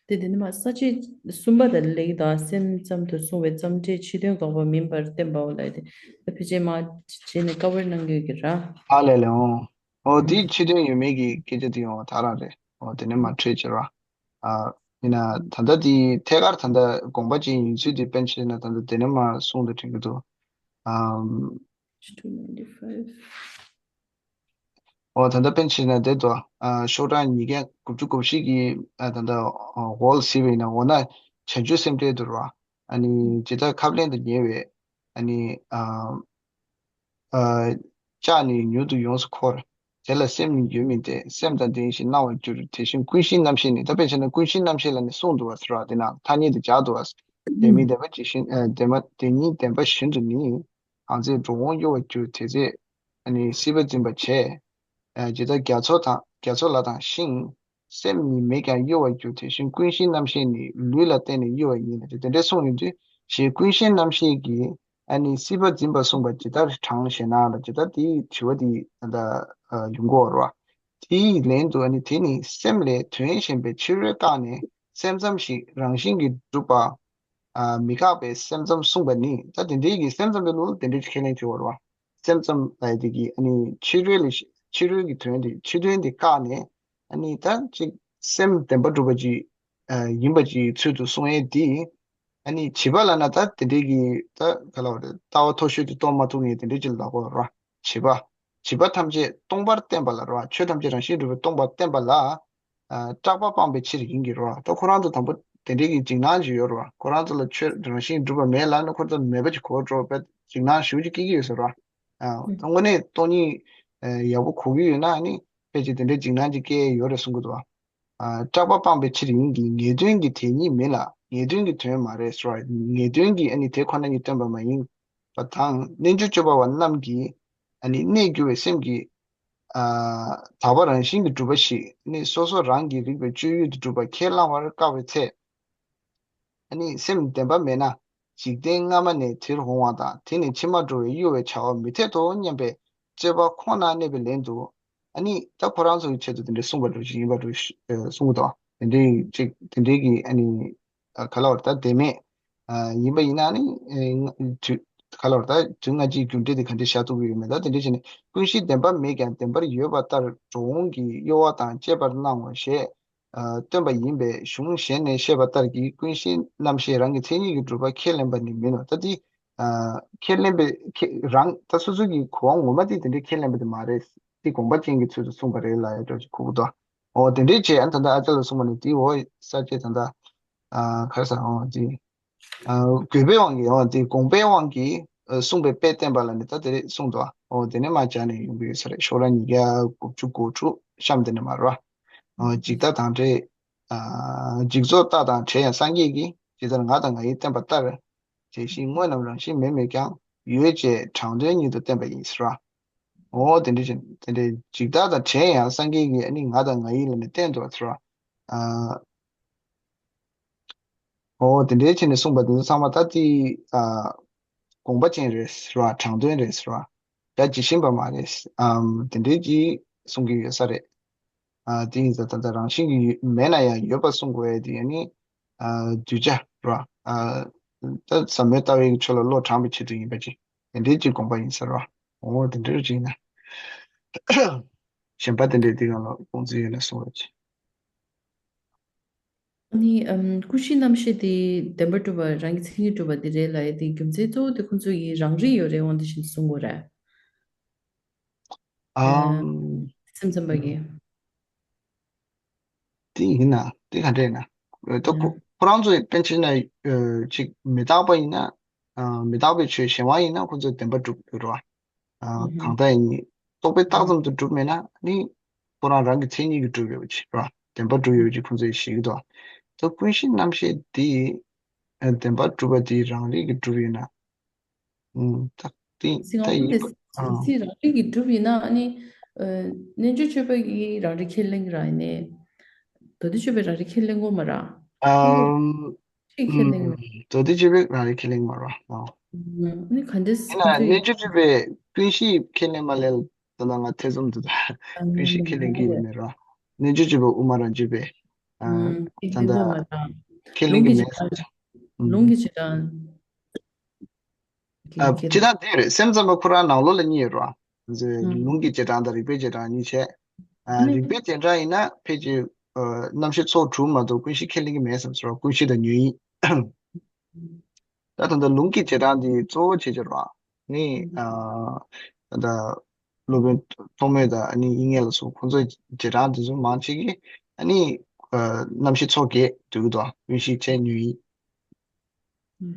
དེ་དེ་ནི་མ་ས་བཅད་གསུམ་པ་དང་ལེགས་དང་སེམས་ཙམ་དུ་གསུངས་པའི་ཙམ་སྒྲའི་ཕྱི་དོན་དགག་པ་མིན་པར་བསྟན་པའོ་ལབ་དེ་ད་ཕལ་ཆེར་མ་བྱས་ནས་ཀ་བར་གནང་དགོས་ཀྱི་ར། ཨ་ལས་ལས་འོང་། འོ་དེའི་ཕྱི་དོན་ཡོད་མེད་ཀྱི་སྐད་ཆ་དེ་ཡོང་བ་ད་རང་རེད། འོ་དེ་ནི་མ་འཕྲོད་ཅེས་ར། ཨ་ཡིན་ན་ད་ལྟ་དེ་ཐད་ཀར་ད་ལྟ་དགོངས་པ་ཅན་ཡིན་ཚུལ་དེ་དཔེ་ཆ་བཞག་ན་ད་ལྟ་དེ་ནི་མ་གསུངས་འདུག་དྲན་གྱི་འདུག་ཨམ། འོ་ད་ལྟ་དཔེ་ཆ་བཞག་ན་དེ་དོ། ཨ་ཤོག་གྲངས་ཉིས་བརྒྱ་དགུ་བཅུ་གོ་བཞི་གི་ཨ་ད་ལྟ་འོ་འོག་ལ་གཟིགས་པ་ཡིན་ན་འོ་ན་བྱང་ཆུབ་སེམས་འགྲེལ་དུ་རོ། ཨ་ནི་ཇི་ལྟར་ཁབ་ལེན་དུ་ཉེ་བའི་ཨ་ནི་ཨ་ཨ་ལྕགས་ནི་མྱུར་དུ་ཡོངས་སུ་འཁོར། དེ་ལ་སེམས་ནི་ཡོད་མིན་ཏེ། སེམས་དང་ལྡན་ཞིང་སྣང་བར་འགྱུར། དེ་བཞིན་ཀུན་གཞིའི་རྣམ་ཤེས་ནི། ད་དཔེ་བྱས་ན་ཀུན་གཞིའི་རྣམ་ཤེས་ལ་ནི་གསུངས་འདུག་བ་ཟེར་བ་དེ་ན་ཐ་སྙད་དུ་སྦྱར་འདུག་བ། དེ་མིན་བདེན་པ་ཇི་བཞིན་ཨ་བདེན་པ་དེ་ཉིད་བདེན་པ་བཞིན་དུ་ནི། གང་ཚེ་འགྲོ་འོང་གཡོ་བར་འགྱུར། དེ་ཚེ་ཨ་ནི་སྲིད་པ་འཛིན་པར་བྱེད། ཨ་ཇི་ལྟར་རྒྱ་མཚོ་དང་རྒྱ་མཚོ་ལ་དང་ཤིང་། སེམས་ནི་མེད་ཀྱང་གཡོ་བར་འགྱུར། དེ་བཞིན་ཀུན་གཞིའི་རྣམ་ཤེས་ནི། ལུས་ལ་བརྟེན་ནས་གཡོ་བ་ཡིན། དེ་འདྲའི་གསུངས་ཡོང་དུས་ཞེས་ཀུན་གཞིའི་རྣམ་ཤེས་ཀྱིས་ཨ་ནི་སྲིད་པ་འཛིན་པར་གསུངས་པ་ཇི་ལྟར་དྲངས་ཞེ་ན་ལ་ཇི་ལྟར་དེའི་དྲི་བ་དེ་ད་ཡོང་གི་ཡོད་རེད་བ། དེའི་ལན་དུ་ཨ་ནི་དེ་ནི་སེམས་ལས་དོན་གཞན་པའི་ཕྱི་རོལ་བཀག་ནས་སེམས་ཙམ་ཞིག་རང་བཞིན་གྱིས་གྲུབ་པ་ཨ་མི་འགག་པའི་སེམས་ཙམ་གསུངས་པ་ནི་ད་དེ་འདྲའི་གི་སེམས་ཙམ་པའི་ལུགས་ལ་དེ་འདྲའི་ཁས་ལེན་བྱེད་དགོས་རེད་བ། སེམས་ཙམ་ལབ་ཡ་དེ་གི་ཨ་ནི་ཕྱི་རོལ་ལས་ཕྱི་རོལ་གྱི་དོན་དེ་ཕྱི་དོན་དེ་བཀག་ནས་ཨ་ནི་ད་ཅིག་སེམས་བདེན་པ་གྲུབ་པ་ཅིག་ཨ་ཡིན་པ་ཅིག་ཚུལ་དུ་གསུང་ཡས་དེ་ཨ་ནི་བྱིས་པ་ལབ་ན་ད་དེ་འདྲའི་གི་ད་ག་ལབ་རེད། ལྟ་བ་མཐོ་ཤོས་དེ་རྟོགས་མ་ཐུབ་མཁན་དེ་འདྲའི་ཅིག་ལབ་དགོས་རེད་བ། བྱིས་པ། བྱིས་པ་ཐམས་ཅད་སྟོང་པར་བསྟན་པ་ལ་རེད་བ། ཆོས་ཐམས་ཅད་རང་བཞིན་གྲུབ་པའི་སྟོང་པར་བསྟན་པ་ལ། ཨ་སྐྲག་པ་སྤངས་པའི་ཕྱིར་ཡིན་གྱི་རེད་བ། ད་ཁོ་རང་ཚོ་དང་པོ་དེ་འདྲའི་གི་འཇིགས་སྣང་ཅིག་ཡོད་རེད་བ། ཁོ་རང་ཚོ་ལ་ཆོས་རང་བཞིན་གྲུབ་པ་མེད་ལབ་ན་ཁོ་ཚོ་མེད་པ་ཅིག་གོ་འགྲོ་བས་འཇིགས་སྣང་ཞེ་པོ་ཅིག་སྐྱེ་གི་ཡོད་ས་རེད་བ། ཨ་ད་དངོས་གནས་སྟོང་ཉིད་ཨ་ཡག་པོ་གོ་གི་ཡོད་ན་ཨ་ནི་ཕལ་ཆེར་དེ་འདྲའི་འཇིགས་སྣང་ཅིག་སྐྱེ་ཡོད་རེད་གསུང་གི་འདུག་བ། ཨ་སྐྲག་པ་སྤངས་པའི་ཕྱིར་ཡིན་གྱི། ངེས་དོན་གྱི་དེ་ཉིད་མིན་ལ། ངེས་དོན་གྱི་དོན་མ་རེད་ཟེར་བ། ངེས་དོན་གྱི་ཨ་ནི་དེ་ཁོ་ན་ཉིད་སྟོན་པ་མ་ཡིན་པ་དང་། རྣལ་འབྱོར་སྤྱོད་པ་བ་རྣམས་ཀྱིས་ཨ་ནི་གནས་གྱུར་པའི་སེམས་ཀྱི་ཨ་དག་པ་རང་བཞིན་གྱིས་གྲུབ་པ་ཞིག་ནི་སོ་སོ་རང་གིས་རིག་པའི་སྤྱོད་ཡུལ་དུ་གྲུབ་པ་ཁས་བླང་བར་དཀའ་བའི་ཚེ། ཨ་ནི་སེམས་བདེན་པ་མེད་ན། འཇིག་རྟེན་སྔ་མ་ནས་དེར་འོང་བ་དང་། དེ་ནས་ཕྱི་མ་འགྲོ་བའི་གཡོ་བའི་བྱ་བ་མི་འཐད་དོ་སྙམ་པའི་རྩོད་པ་ཁོང་ན་གནས་པའི་ལན་དུ། ཨ་ནི་ད་ཁོ་རང་ཚོ་གི་ཆེད་དུ་དེ་འདྲ་གསུངས་པ་འདྲ་ཞིག་ཡིན་པ་འདྲ་ཞིག་ཨ་གསུང་གི་འདུག་དེ་འདྲའི་ཅིག་དེ་འདྲའི་གི་ཨ་ནི་ཨ་ག་ལ་བར་ད་བདེན་མེད་ཨ་ཡིན་པ་ཡིན་ན། ཨ་ནི་ཨ་དུས་ག་ལ་བར་ད་དུས་སྔ་ཕྱིའི་རྒྱུ་འབྲས་དེ་ག་འདྲ་བཞག་ཐུབ་ཀྱི་ཡོད་མེད། ད་དེ་འདྲ་བྱས་ནས་ཀུན་གཞི་བདེན་པ་མེད་ཀྱང་བདེན་པར་ཡོད་པ་ལྟར་འགྲོ་འོང་གི་གཡོ་བ་དང་བཅས་པར་སྣང་ངོ་ཞེས། ཨ་སྟོན་པ་ཡིན་པས། གཞུང་གཞན་ནས་བཤད་པ་ལྟར་གྱི་ཀུན་གཞི་རྣམ་ཤེས་རང་གི་མཚན་ཉིད་ཀྱིས་གྲུབ་པ་ཁས་ལེན་པ་ནི་མིན་ནོ། ད་འདི་ཨ་ཁས་ལེན་པའི་ཁས་རང་ད་སོ་སོ་གི་གོ་བ་ངོ་མ་དེ་དེ་འདྲའི་ཁས་ལེན་པ་དེ་མ་རེད། དེ་དགོངས་པ་ཅན་གྱི་ཚུལ་དུ་གསུངས་པ་རེད་ལབ་ཡ་འདྲ་ཞིག་གོ་གི་འདུག་འོ་དེ་འདྲའི་བྱས། ཨ་ད་ལྟ་ཨ་ཅག་ལ་གསུངས་པ་ནི་དེ་འོ་ས་བཅད་ད་ལྟ་ཨ་ག་རེ་ཟེར། འོ་དེ། ཨ་དགོས་པའི་དབང་གིས། འོ་དེ་དགོངས་པའི་དབང་གིས་ཨ་གསུངས་པའི་དཔེ་བསྟན་པ་ལ་ནི་ད་དེ་རེད་གསུངས་འདུག་འོ་དེ་ནས་མར་སྦྱར་ནས་ཡོང་གི་ཡོད་ས་རེད། ཤོག་གྲངས་ཉིས་བརྒྱ་དགུ་བཅུ་གོ་དྲུག་གཤམ་དེ་ནས་མར་རོ། འོ་འཇིག་ལྟ་དང་བྲལ། ཨ་འཇིག་ཚོགས་ལྟ་དང་བྲལ་ཡང་སངས་རྒྱས་ཀྱིས། ཇི་ལྟར་ང་དང་ང་ཡི་བསྟན་པ་ལྟར། བྱས་ཤིང་དངོས་རྣམས་རང་བཞིན་མེད་མོད་ཀྱང་། ཡོད་ཅེས་དྲང་དོན་ཉིད་དུ་བསྟན་པ་ཡིན་ཟེར་བ། འོ་དེ་འདྲ་ཅིག་དེ་འདྲའི་འཇིག་ལྟ་དང་བྲལ་ཡང་སངས་རྒྱས་ཀྱིས་ཨ་ནི་ང་དང་ང་ཡི་ལ་ནི་བསྟན་འདུག་ཟེར་བ། ཨ། འོ་དེ་འདྲའི་ཆ་ནས་གསུངས་པ་དེ་ཚོ་ཚང་མ་ད་དེ་ཨ་དགོངས་པ་ཅན་རེད་ཟེར་བ། དྲང་དོན་རེད་ཟེར་བ། ད་ཇི་བཞིན་པ་མ་རེད། ཨམ་དེ་འདྲའི་ཅིག་གསུང་གི་ཡོད་ས་རེད། ཨ་དེ་ཡིན་ཙང་ད་ལྟ་རང་བཞིན་གྱིས་ཡོད་མེད་ན་ཡང་ཡོད་པ་གསུང་དགོས་ཡ་དེ་ཡང་ནི་ཨ་གདུལ་བྱ་རེད་བ། ཨ་ད་ཟབ་མོའི་ལྟ་བའི་ཆོས་ལ་བློ་དྲངས་པའི་ཆེད་དུ་ཡིན་པ་ཅིག་དེ་འདྲའི་ཅིག་དགོངས་པ་ཡིན་ཟེར་བ། འོ་དེ་འདྲའི་ཅིག་ཡིན་ན། གཞན་པ་དེ་འདྲའི་དེ་གང་ལ་དགོངས་ཚུལ་ཡོད་ན་གསུང་རོགས་གྱིས། ཨ་ནི་ཨམ་ཀུན་གཞི་རྣམ་ཤེས་དེ་བདེན་པར་གྲུབ་པ་རང་གི་མཚན་ཉིད་གྲུབ་པ་དེ་རེད་ལབ་ཡ་དེ་རྒྱུ་མཚན་གཙོ་བོ་དེ་ཁོང་ཚོ་ཡི་རང་རིག་ཡོད་རེད། འོ་འདི་བཞིན་གསུང་དགོས་རེད། ཨམ། སེམས་ཙམ་པ་གི། དེ་ཡིན་ན་དེ་ག་འདྲ་ཡིན་ན། ད་ཁོ་ཁོ་རང་ཚོ་ཡི་པཎ་ཆེན་ན་ཅིག་མི་རྟག་པ་ཡིན་ན། ཨ་མི་རྟག་པའི་ཆོས་གཞན་དབང་ཡིན་ན་ཁོ་ཚོས་བདེན་པར་གྲུབ་ཡོད་རེད་བ། ཨ་གང་ལྟར་ཡིན་རྟོག་པས་བཏགས་ཙམ་དུ་གྲུབ་མེད་ན་ནི་ཁོ་རང་རང་གི་མཚན་ཉིད་ཀྱིས་གྲུབ་ཡོད་པ་ཅིག་རེད་བ། བདེན་པར་གྲུབ་ཡོད་པ་ཅིག་ཁོ་ཚོས་ཤེས་ཀྱི་འདུག་ད་ཀུན་གཞི་རྣམ་ཤེས་འདི་བདེན་པར་གྲུབ་པ་འདི་རང་རིག་གིས་གྲུབ་ཡོད་ན། ཨུམ། ད་ཏིང་སྲིད་ད་ངོ་ཡིན་པ། ཨ། སྲིད་རང་རིག་གིས་གྲུབ་ཡིན་ན་ཨ་ནི། ཨ་རྣལ་འབྱོར་སྤྱོད་པ་གིས་རང་རིག་ཁས་ལེན་གྱི་ར་ཡིན་ནའི། མདོ་སྡེ་སྤྱོད་པས་རང་རིག་ཁས་ལེན་དགོས་མ་ར། ཨམ། ཁས་ཁས་ལེན་གྱི་ར། ཨུམ། མདོ་སྡེ་སྤྱོད་པས་རང་རིག་ཁས་ལེན་མ་ར། ཨ། ཨ་ནི་ག་འདྲ་ཡིན་ན་རྣལ་འབྱོར་སྤྱོད་པས་ཀུན་གཞི་ཁས་ལེན་མ་ལེན་ད་ལྟ་ང་ཐེ་ཚོམ་འདུག་ད་ཀུན་གཞི་ཁས་ལེན་གྱི་ཡོད་མེད་ར། རྣལ་འབྱོར་སྤྱོད་པས་དབུ་མ་རང་རྒྱུད་པས། ཨ། ད་ལྟ་ཁས་ལེན་གྱི་མེད་ཟེར། ལུང་གི་བྱེ་བྲག་ཨ། སྤྱི་བཏང་དེ་རེད། སེམས་ཙམ་པ་ཁོ་རང་ནང་ལོགས་ལ་གཉིས་ཡོད་རེད་བ། ལུང་གི་རྗེས་འབྲང་དང་རིགས་པའི་རྗེས་འབྲང་གཉིས་བྱས། ཨ། རིགས་པའི་རྗེས་འབྲང་ཡིན་ན་ཕལ་ཆེར་ཨ་རྣམ་ཤེས་ཚོགས་དྲུག་མ་གཏོགས་ཀུན་གཞི་ཁས་ལེན་གྱི་མེད་བསམ་ཟེར་བ། ཀུན་གཞི་དང་ཉོན་ཡིད། ད་ད་ལྟ་ལུང་གི་རྗེས་འབྲང་འདི་གཙོ་བོ་བྱེད་ཀྱི་རེད་བ། ནི་ཨ་ད་ལྟ་སློབ་དཔོན་ཐོགས་མེད་དང་ཨ་ནི་དབྱིག་གཉེན་ལ་སོགས་ཁོང་ཚོའི་རྗེས་འབྲང་འདི་ཚོ་མང་ཆེ་གིས་ཨ་ནི་ཨ་རྣམ་ཤེས་ཚོགས་བརྒྱད་འདུས་ཀྱི་འདུག་ཀུན་གཞི་བྱས་ཉོན་ཡིད།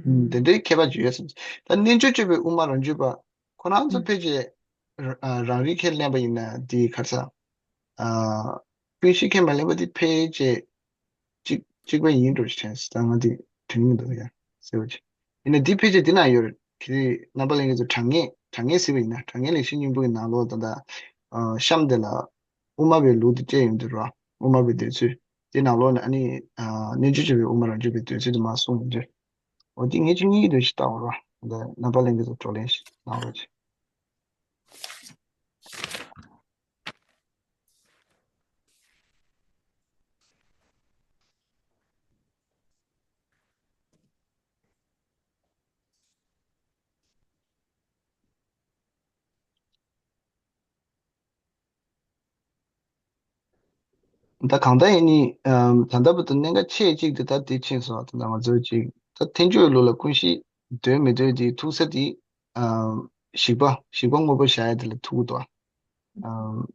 ཨུམ། དེ་འདྲའི་ཁྱད་པར་ཅིག་ཡོད་ཟེར། ད་རྣལ་འབྱོར་སྤྱོད་པའི་དབུ་མ་རང་རྒྱུད་པ་ཁོ་རང་ཚོ་ཕལ་ཆེར་ར་ཨ་རང་རིག་ཁས་ལེན་པ་ཡིན་ན་དེའི་ཁ་ཚ། ཨ་ཀུན་གཞི་ཁས་མ་ལེན་པ་དེ་ཕལ་ཆེར་གཅིག་གཅིག་པ་ཡིན་འགྲོ་ཞེས་དྲན་སོང་། ད་ང་དེ་དྲན་གྱི་མི་འདུག་ཡ་ཟེར་བ་ཅིག་ཡིན་ན་དེ་ཕལ་ཆེར་དེ་ན་ཡོད་རེད། ཁྱེད་རྣམ་པ་ལྷན་རྒྱས་ཚོ་དྲང་ངེས་དྲང་ངེས་ཟེར་བ་ཡིན་ན་དྲང་ངེས་ལེགས་བཤད་སྙིང་པོ་ཡི་ནང་ལོགས་ད་ལྟ་ཨ་གཤམ་དེ་ལ་དབུ་མ་པའི་ལུགས་དེ་བཀྲལ་ཡོང་དུས་ར་དབུ་མ་པའི་འདོད་ཚུལ་དེ་ནང་ལོགས་ནས་ཨ་ནི་ཨ་རྣལ་འབྱོར་སྤྱོད་པའི་དབུ་མ་རང་རྒྱུད་པའི་འདོད་ཚུལ་དེ་མར་གསུངས་ཡོང་དུས། འོ་དེ་ངས་ཅིག་གཉིས་འདོད་ཞིག་བཏང་བ་ར། འདི་རྣམ་པ་ལྷན་རྒྱས་ཚོ་བགྲོ་གླེང་ཞིག་གནང་རོགས་གྱིས། ད་གང་ལྟར་ཡིན་ནི་ཨམ་ད་ལྟ་བར་དུ་གནད་འགག་ཆེ་གཅིག་དེ་ད་དེ་ཕྱིན་སོང་། ད་ལྟ་ང་ཚོའི་ཅིག་ད་ཐལ་འགྱུར་ལུགས་ལ་ཀུན་གཞི་འདོད་མི་འདོད་དེ་ཐུག་ས་དེ་ཨམ་ཞིག་པ་ཞིག་པ་དངོས་པོ་བཞག་ཡ་དེ་ལ་ཐུག་གི་འདུག་ཨམ་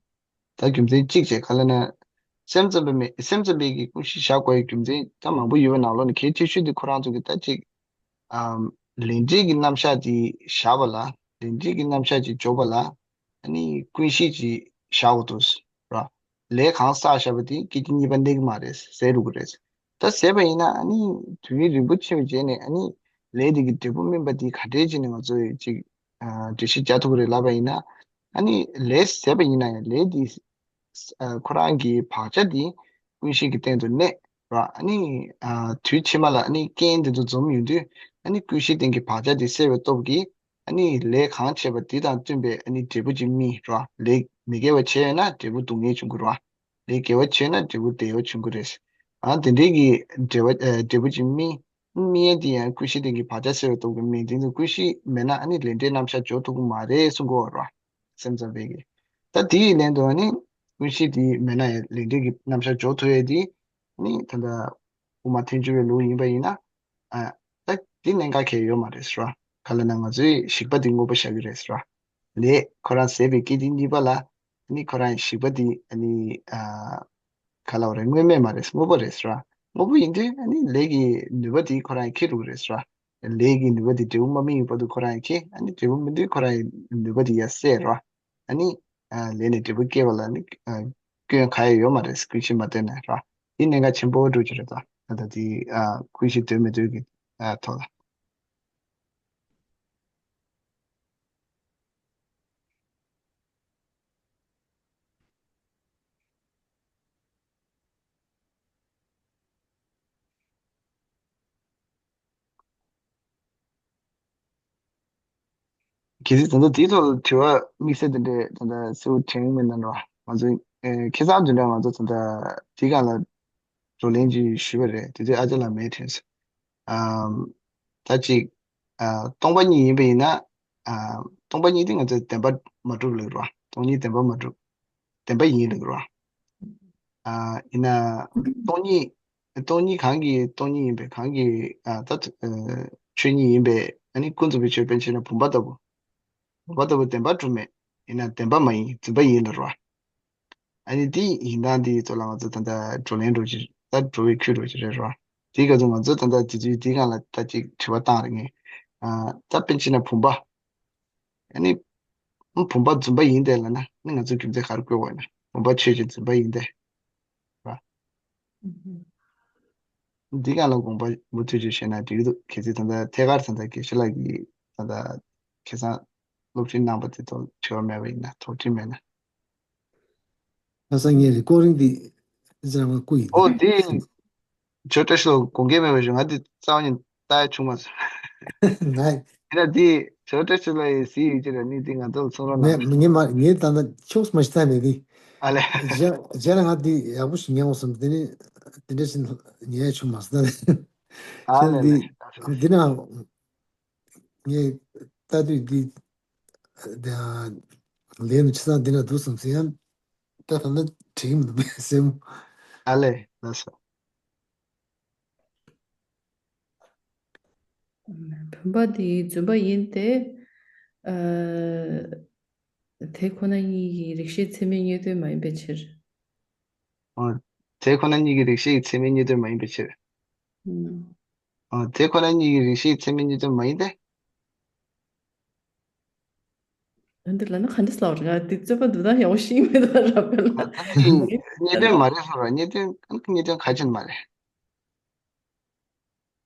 ད་རྒྱུ་མཚན་གཅིག་བྱས་ག་ལ་ན་སེམས་ཙམ་པའི་མི་སེམས་ཙམ་པའི་གི་ཀུན་གཞི་བཞག་དགོས་ཡའི་རྒྱུ་མཚན་ད་མང་པོ་ཡོད་པའི་ནང་ལོགས་ནས་གལ་ཆེ་ཤོས་དེ་ཁོ་རང་ཚོ་གི་ད་ཅིག་ཨམ་ལས་འབྲས་ཀྱི་རྣམ་གཞག་དེ་བཞག་པ་ལ་ལས་འབྲས་ཀྱི་རྣམ་གཞག་ཅིག་འཇོག་པ་ལ་ཨ་ནི་ཀུན་གཞི་ཅིག་བཞག་དགོས་འདུག་ར། ལས་གང་བསགས་བཞག་པ་དེ་སྐད་ཅིག་གཉིས་པ་གནས་ཀྱི་མ་རེད། ཟད་འགྲོ་གི་རེད། ད་ཟད་པ་ཡིན་ན་ཨ་ནི་དུས་ཡུན་རིང་པོ་ཕྱིན་པའི་རྗེས་ནས་ཨ་ནི་ལས་དེ་གི་འབྲས་བུ་སྨིན་པ་དེ་ག་འདྲས་བྱས་ནས་ང་ཚོས་ཅིག་ཨ་འགྲེལ་བཤད་རྒྱག་ཐུབ་ཀྱི་རེད་ལབ་པ་ཡིན་ན། ཨ་ནི་ལས་ཟད་པ་ཡིན་ན་ཡང་ལས་དེ་ཨ་ཁོ་རང་གི་བག་ཆགས་དེ་ཀུན་ཤེས་ཀྱི་སྟེང་དུ་གནས་ར། ཨ་ནི་ཨ་དུས་ཕྱི་མ་ལ་ཨ་ནི་རྐྱེན་དེ་ཚོ་འཛོམས་ཡོང་དུས་ཨ་ནི་ཀུན་ཤེས་སྟེང་གི་བག་ཆགས་དེ་སེལ་བའི་སྟོབས་ཀྱིས་ཨ་ནི་ལས་གང་བྱས་པ་དེ་དང་བསྟུན་པའི་ཨ་ནི་འབྲས་བུ་ཅིག་སྨིན་ར། ལས་མི་དགེ་བ་བྱས་ཡོད་ན་འབྲས་བུ་སྡུག་བསྔལ་འབྱུང་གི་ར། ལས་དགེ་བ་བྱས་ན་འབྲས་བུ་བདེ་བ་འབྱུང་གི་རེད། ཨ་དེ་འདྲའི་གི་འབྲས་བ་ཨ་འབྲས་བུ་ཅིག་སྨིན། སྨིན་ཡས་དེ་ཡང་ཀུན་ཤེས་སྟེང་གི་བག་ཆགས་སེལ་བའི་སྟོབས་ཀྱིས་སྨིན། དེ་ཚོ་ཀུན་ཤེས་མེད་ན་ཨ་ནི་ལས་འབྲས་རྣམ་གཞག་འཇོག་ཐུབ་ཀྱི་མ་རེད་གསུང་གི་ཡོད་ར། སེམས་ཙམ་པས་ཀྱི། ད་དེའི་ལན་དུ་ཨ་ནི་ཀུན་ཤེས་དེ་མེད་ན་ཡང་ལས་འབྲས་ཀྱི་རྣམ་གཞག་འཇོག་ཐུབ་ཡས་དེ་ཨ་ནི་ད་ལྟ་དབུ་མ་ཐལ་འགྱུར་བའི་ལུགས་ཡིན་པ་ཡིན་ན། ཨ། ད་འདི་གནད་འགག་གང་ཡང་ཡོད་མ་རེད་ཟེར་བ། ག་ལབ་ན་ང་ཚོས་ཞིག་པ་འདི་དངོས་པོ་བཞག་གི་རེད་ཟེར་བ། ལས་ཁོ་རང་ཟད་པའི་སྐད་ཅིག་གཉིས་པ་ལ་ཨ་ནི་ཁོ་རང་ཞིག་པ་འདི་ཨ་ནི་ཨ། ག་ལབ་རེད། དངོས་མེད་མ་རེད། དངོས་པོ་རེད་ཟེར་བ། དངོས་པོ་ཡིན་དུས་ཨ་ནི་ལས་ཀྱི་ནུས་པ་འདི་ཁོ་རང་འཁྱེར་འགྲོ་གི་རེད་ཟེར་བ། ལས་ཀྱི་ནུས་པ་འདི་འབྲས་བུ་མ་སྨིན་བར་དུ་ཁོ་རང་འཁྱེར། ཨ་ནི་འབྲས་བུ་སྨིན་དུས་ཁོ་རང་ནུས་པ་འདི་ཡར་སད་རེད་བ། ཨ་ནི། ཨ་ལས་ནས་འབྲས་བུ་སྐྱེ་བ་ལ་ནི། ཨ་སྐྱོན་གང་ཡང་ཡོད་མ་རེད། ཀུན་ཤེས་མ་བསྟེན་ན་ར། འདི་གནད་འགག་ཆེན་པོ་འགྲོ་གི་རེད་ད། ཨ་ད་འདི་ཨ་ཀུན་ཤེས་འདོད་མི་འདོད་ཀྱི་ཨ་ཐོག་ལ། གལ་སྲིད་ད་ལྟ་དེའི་ཐོག་ལ་དྲི་བ་དམིགས་བསལ་དེ་འདྲས་ད་ལྟ་གསལ་པོ་དྲན་མེད་ན་ར། ང་ཚོ་ཨེ་ཁ་སང་དེ་འདྲ་ང་ཚོ་ད་ལྟ་དེའི་སྒང་ལ་བགྲོ་གླེང་ཅིག་ཞུས་པ་རེད། དེ་དུས་ཨ་ཅག་ལགས་མེད་དྲན་སོང་། ཨམ། ད་ཅིག་ཨ་སྟོང་པ་ཉིད་ཡིན་པ་ཡིན་ན། ཨ་སྟོང་པ་ཉིད་དེ་ང་ཚོས་བདེན་པ་མ་གྲུབ་ལབ་ར། སྟོང་ཉིད་བདེན་པ་མ་གྲུབ། བདེན་པ་ཡིན་ལབ་ར། ཨ་ཡིན་ན་སྟོང་ཉིད། སྟོང་ཉིད་གང་གིས་སྟོང་ཉིད་ཡིན་པས། གང་གིས་ཨ་ད་ཨ་ཆོས་ཉིད་ཡིན་པས། ཨ་ནི་ཀུན་རྫོབ་པའི་ཆོས་དཔེར་ན་ཆ་བཞག་ན་བུམ་པ་ལྟ་བུ། བུམ་པ་ལྟ་བུ་བདེན་པར་གྲུབ་མེད། ཡིན་ན་བདེན་པ་མ་ཡིན། རྫུན་པ་ཡིན་ལབ་ར། ཨ་ནི་དེ་ཡིན་སྟངས་དེའི་ཐོག་ལ་ང་ཚོ་ད་ལྟ་བགྲོ་གླེང་འགྲོ་གི། ད་བགྲོ་བའི་ཁུལ་འགྲོ་གི་རེད་ར། དེའི་སྐབས་སུ་ང་ཚོ་ད་ལྟ་དེ་དུས་དེའི་སྒང་ལ་ད་ཅིག་དྲི་བ་བཏང་རེད་ངས། ཨ་ད་དཔེར་ན་ཆ་བཞག་ན་བུམ་པ། ཨ་ནི། བུམ་པ་རྫུན་པ་ཡིན་ཏེ་ལབ་ན་ནི་ང་ཚོས་རྒྱུ་མཚན་ག་རེ་བཀོད་དགོས་ན། བུམ་པ་ཆོས་ཅན་རྫུན་པ་ཡིན་ཏེ། ར། འདི་གང་ལ་དགོངས་པ་མུ་མཐུད་ཅིག་བཞེས་ན་འགྲིག་གི་འདུག་གལ་སྲིད་ད་ལྟ་ཐད་ཀར་ད་ལྟ་དགེ་བཤེས་ལགས་ཀྱིས་ད་ལྟ་ཁ་སང་སློབ་ཁྲིད་གནང་པ་དེ་ཐོག་དྲི་བ་མེད་པ་ཡིན་ན། དོགས་འདྲི་མེད་ན། ཁ་སང་ངས་རི་ཀོར་ཌིང་འདི་ཟེར་བ་བརྐུས་ཡིན། ཨོ་འདི། ཇོ་བཀྲ་ཤིས་ལགས་དགོངས་འགལ་མེད་པ་བྱུང་། ང་འདི་རྩ་བ་ཉིད་ལྟ་ཡ་བྱུང་མ་སོང་། ང་ཡིན་ན་འདི་ཇོ་བཀྲ་ཤིས་ལགས་ཡིས་གཟིགས་ཡོད་ཀྱི་རེད། ནི་འདི་ང་ཚོ་ལ་ཚོང་རོགས་ངས་གནང་། ངས་མ་ངས་ད་ལྟ་ཕྱོགས་མ་ཤི་ཐ་ནས་འདི། ཨ་ལས། རྗེས་རྗེས་ལ་ང་འདི་ཡག་པོ་ཞིག་ཉན་དགོས་བསམ། དེ་ནི་དེ་འདྲ་ཞིག་ཉན་ཡ་བྱུང་མ་སོང་ད་ནི། ཨ་ལས་ལས། འདི་ན་ངས་ལྟ་དུས་འདི་ལས་ནི་ཆ་ཚང་འདི་ན་འདུག་བསམ་ཟིན་ཡང་ད་ད་ལྟ་དྲན་གྱི་མི་འདུག་པས་སེམས། ཨ་ལས་ལགས་སོ། བུམ་པ་དེ་རྫུན་པ་ཡིན་ཏེ། ཨ་དེ་ཁོ་ན་ཉིད་ཀྱི་རིགས་ཤེས་ཚད་མའི་རྙེད་དོན་མ་ཡིན་པའི་ཕྱིར། ཨ་དེ་ཁོ་ན་ཉིད་ཀྱི་རིགས་ཤེས་ཀྱི་ཚད་མའི་རྙེད་དོན་མ་ཡིན་པའི་ཕྱིར། ཨ་དེ་ཁོ་ན་ཉིད་ཀྱི་རིགས་ཤེས་ཀྱི་ཚད་མའི་རྙེད་དོན་མ་ཡིན་ཏེ། ཨ་འདི་ལ་ན་ག་འདྲ་ལབ་རེད། ང་འདི་རྩོད་པ་འདུག་ད་ཡག་པོ་ཤེས་མེད་ད་ར་བ་ལ། ཨ་ད་དེ་རྙེད་དོན་མ་རེད་ཟེར་བ། རྙེད་དོན་རྙེད་དོན་ག་ཅན་མ་རེད།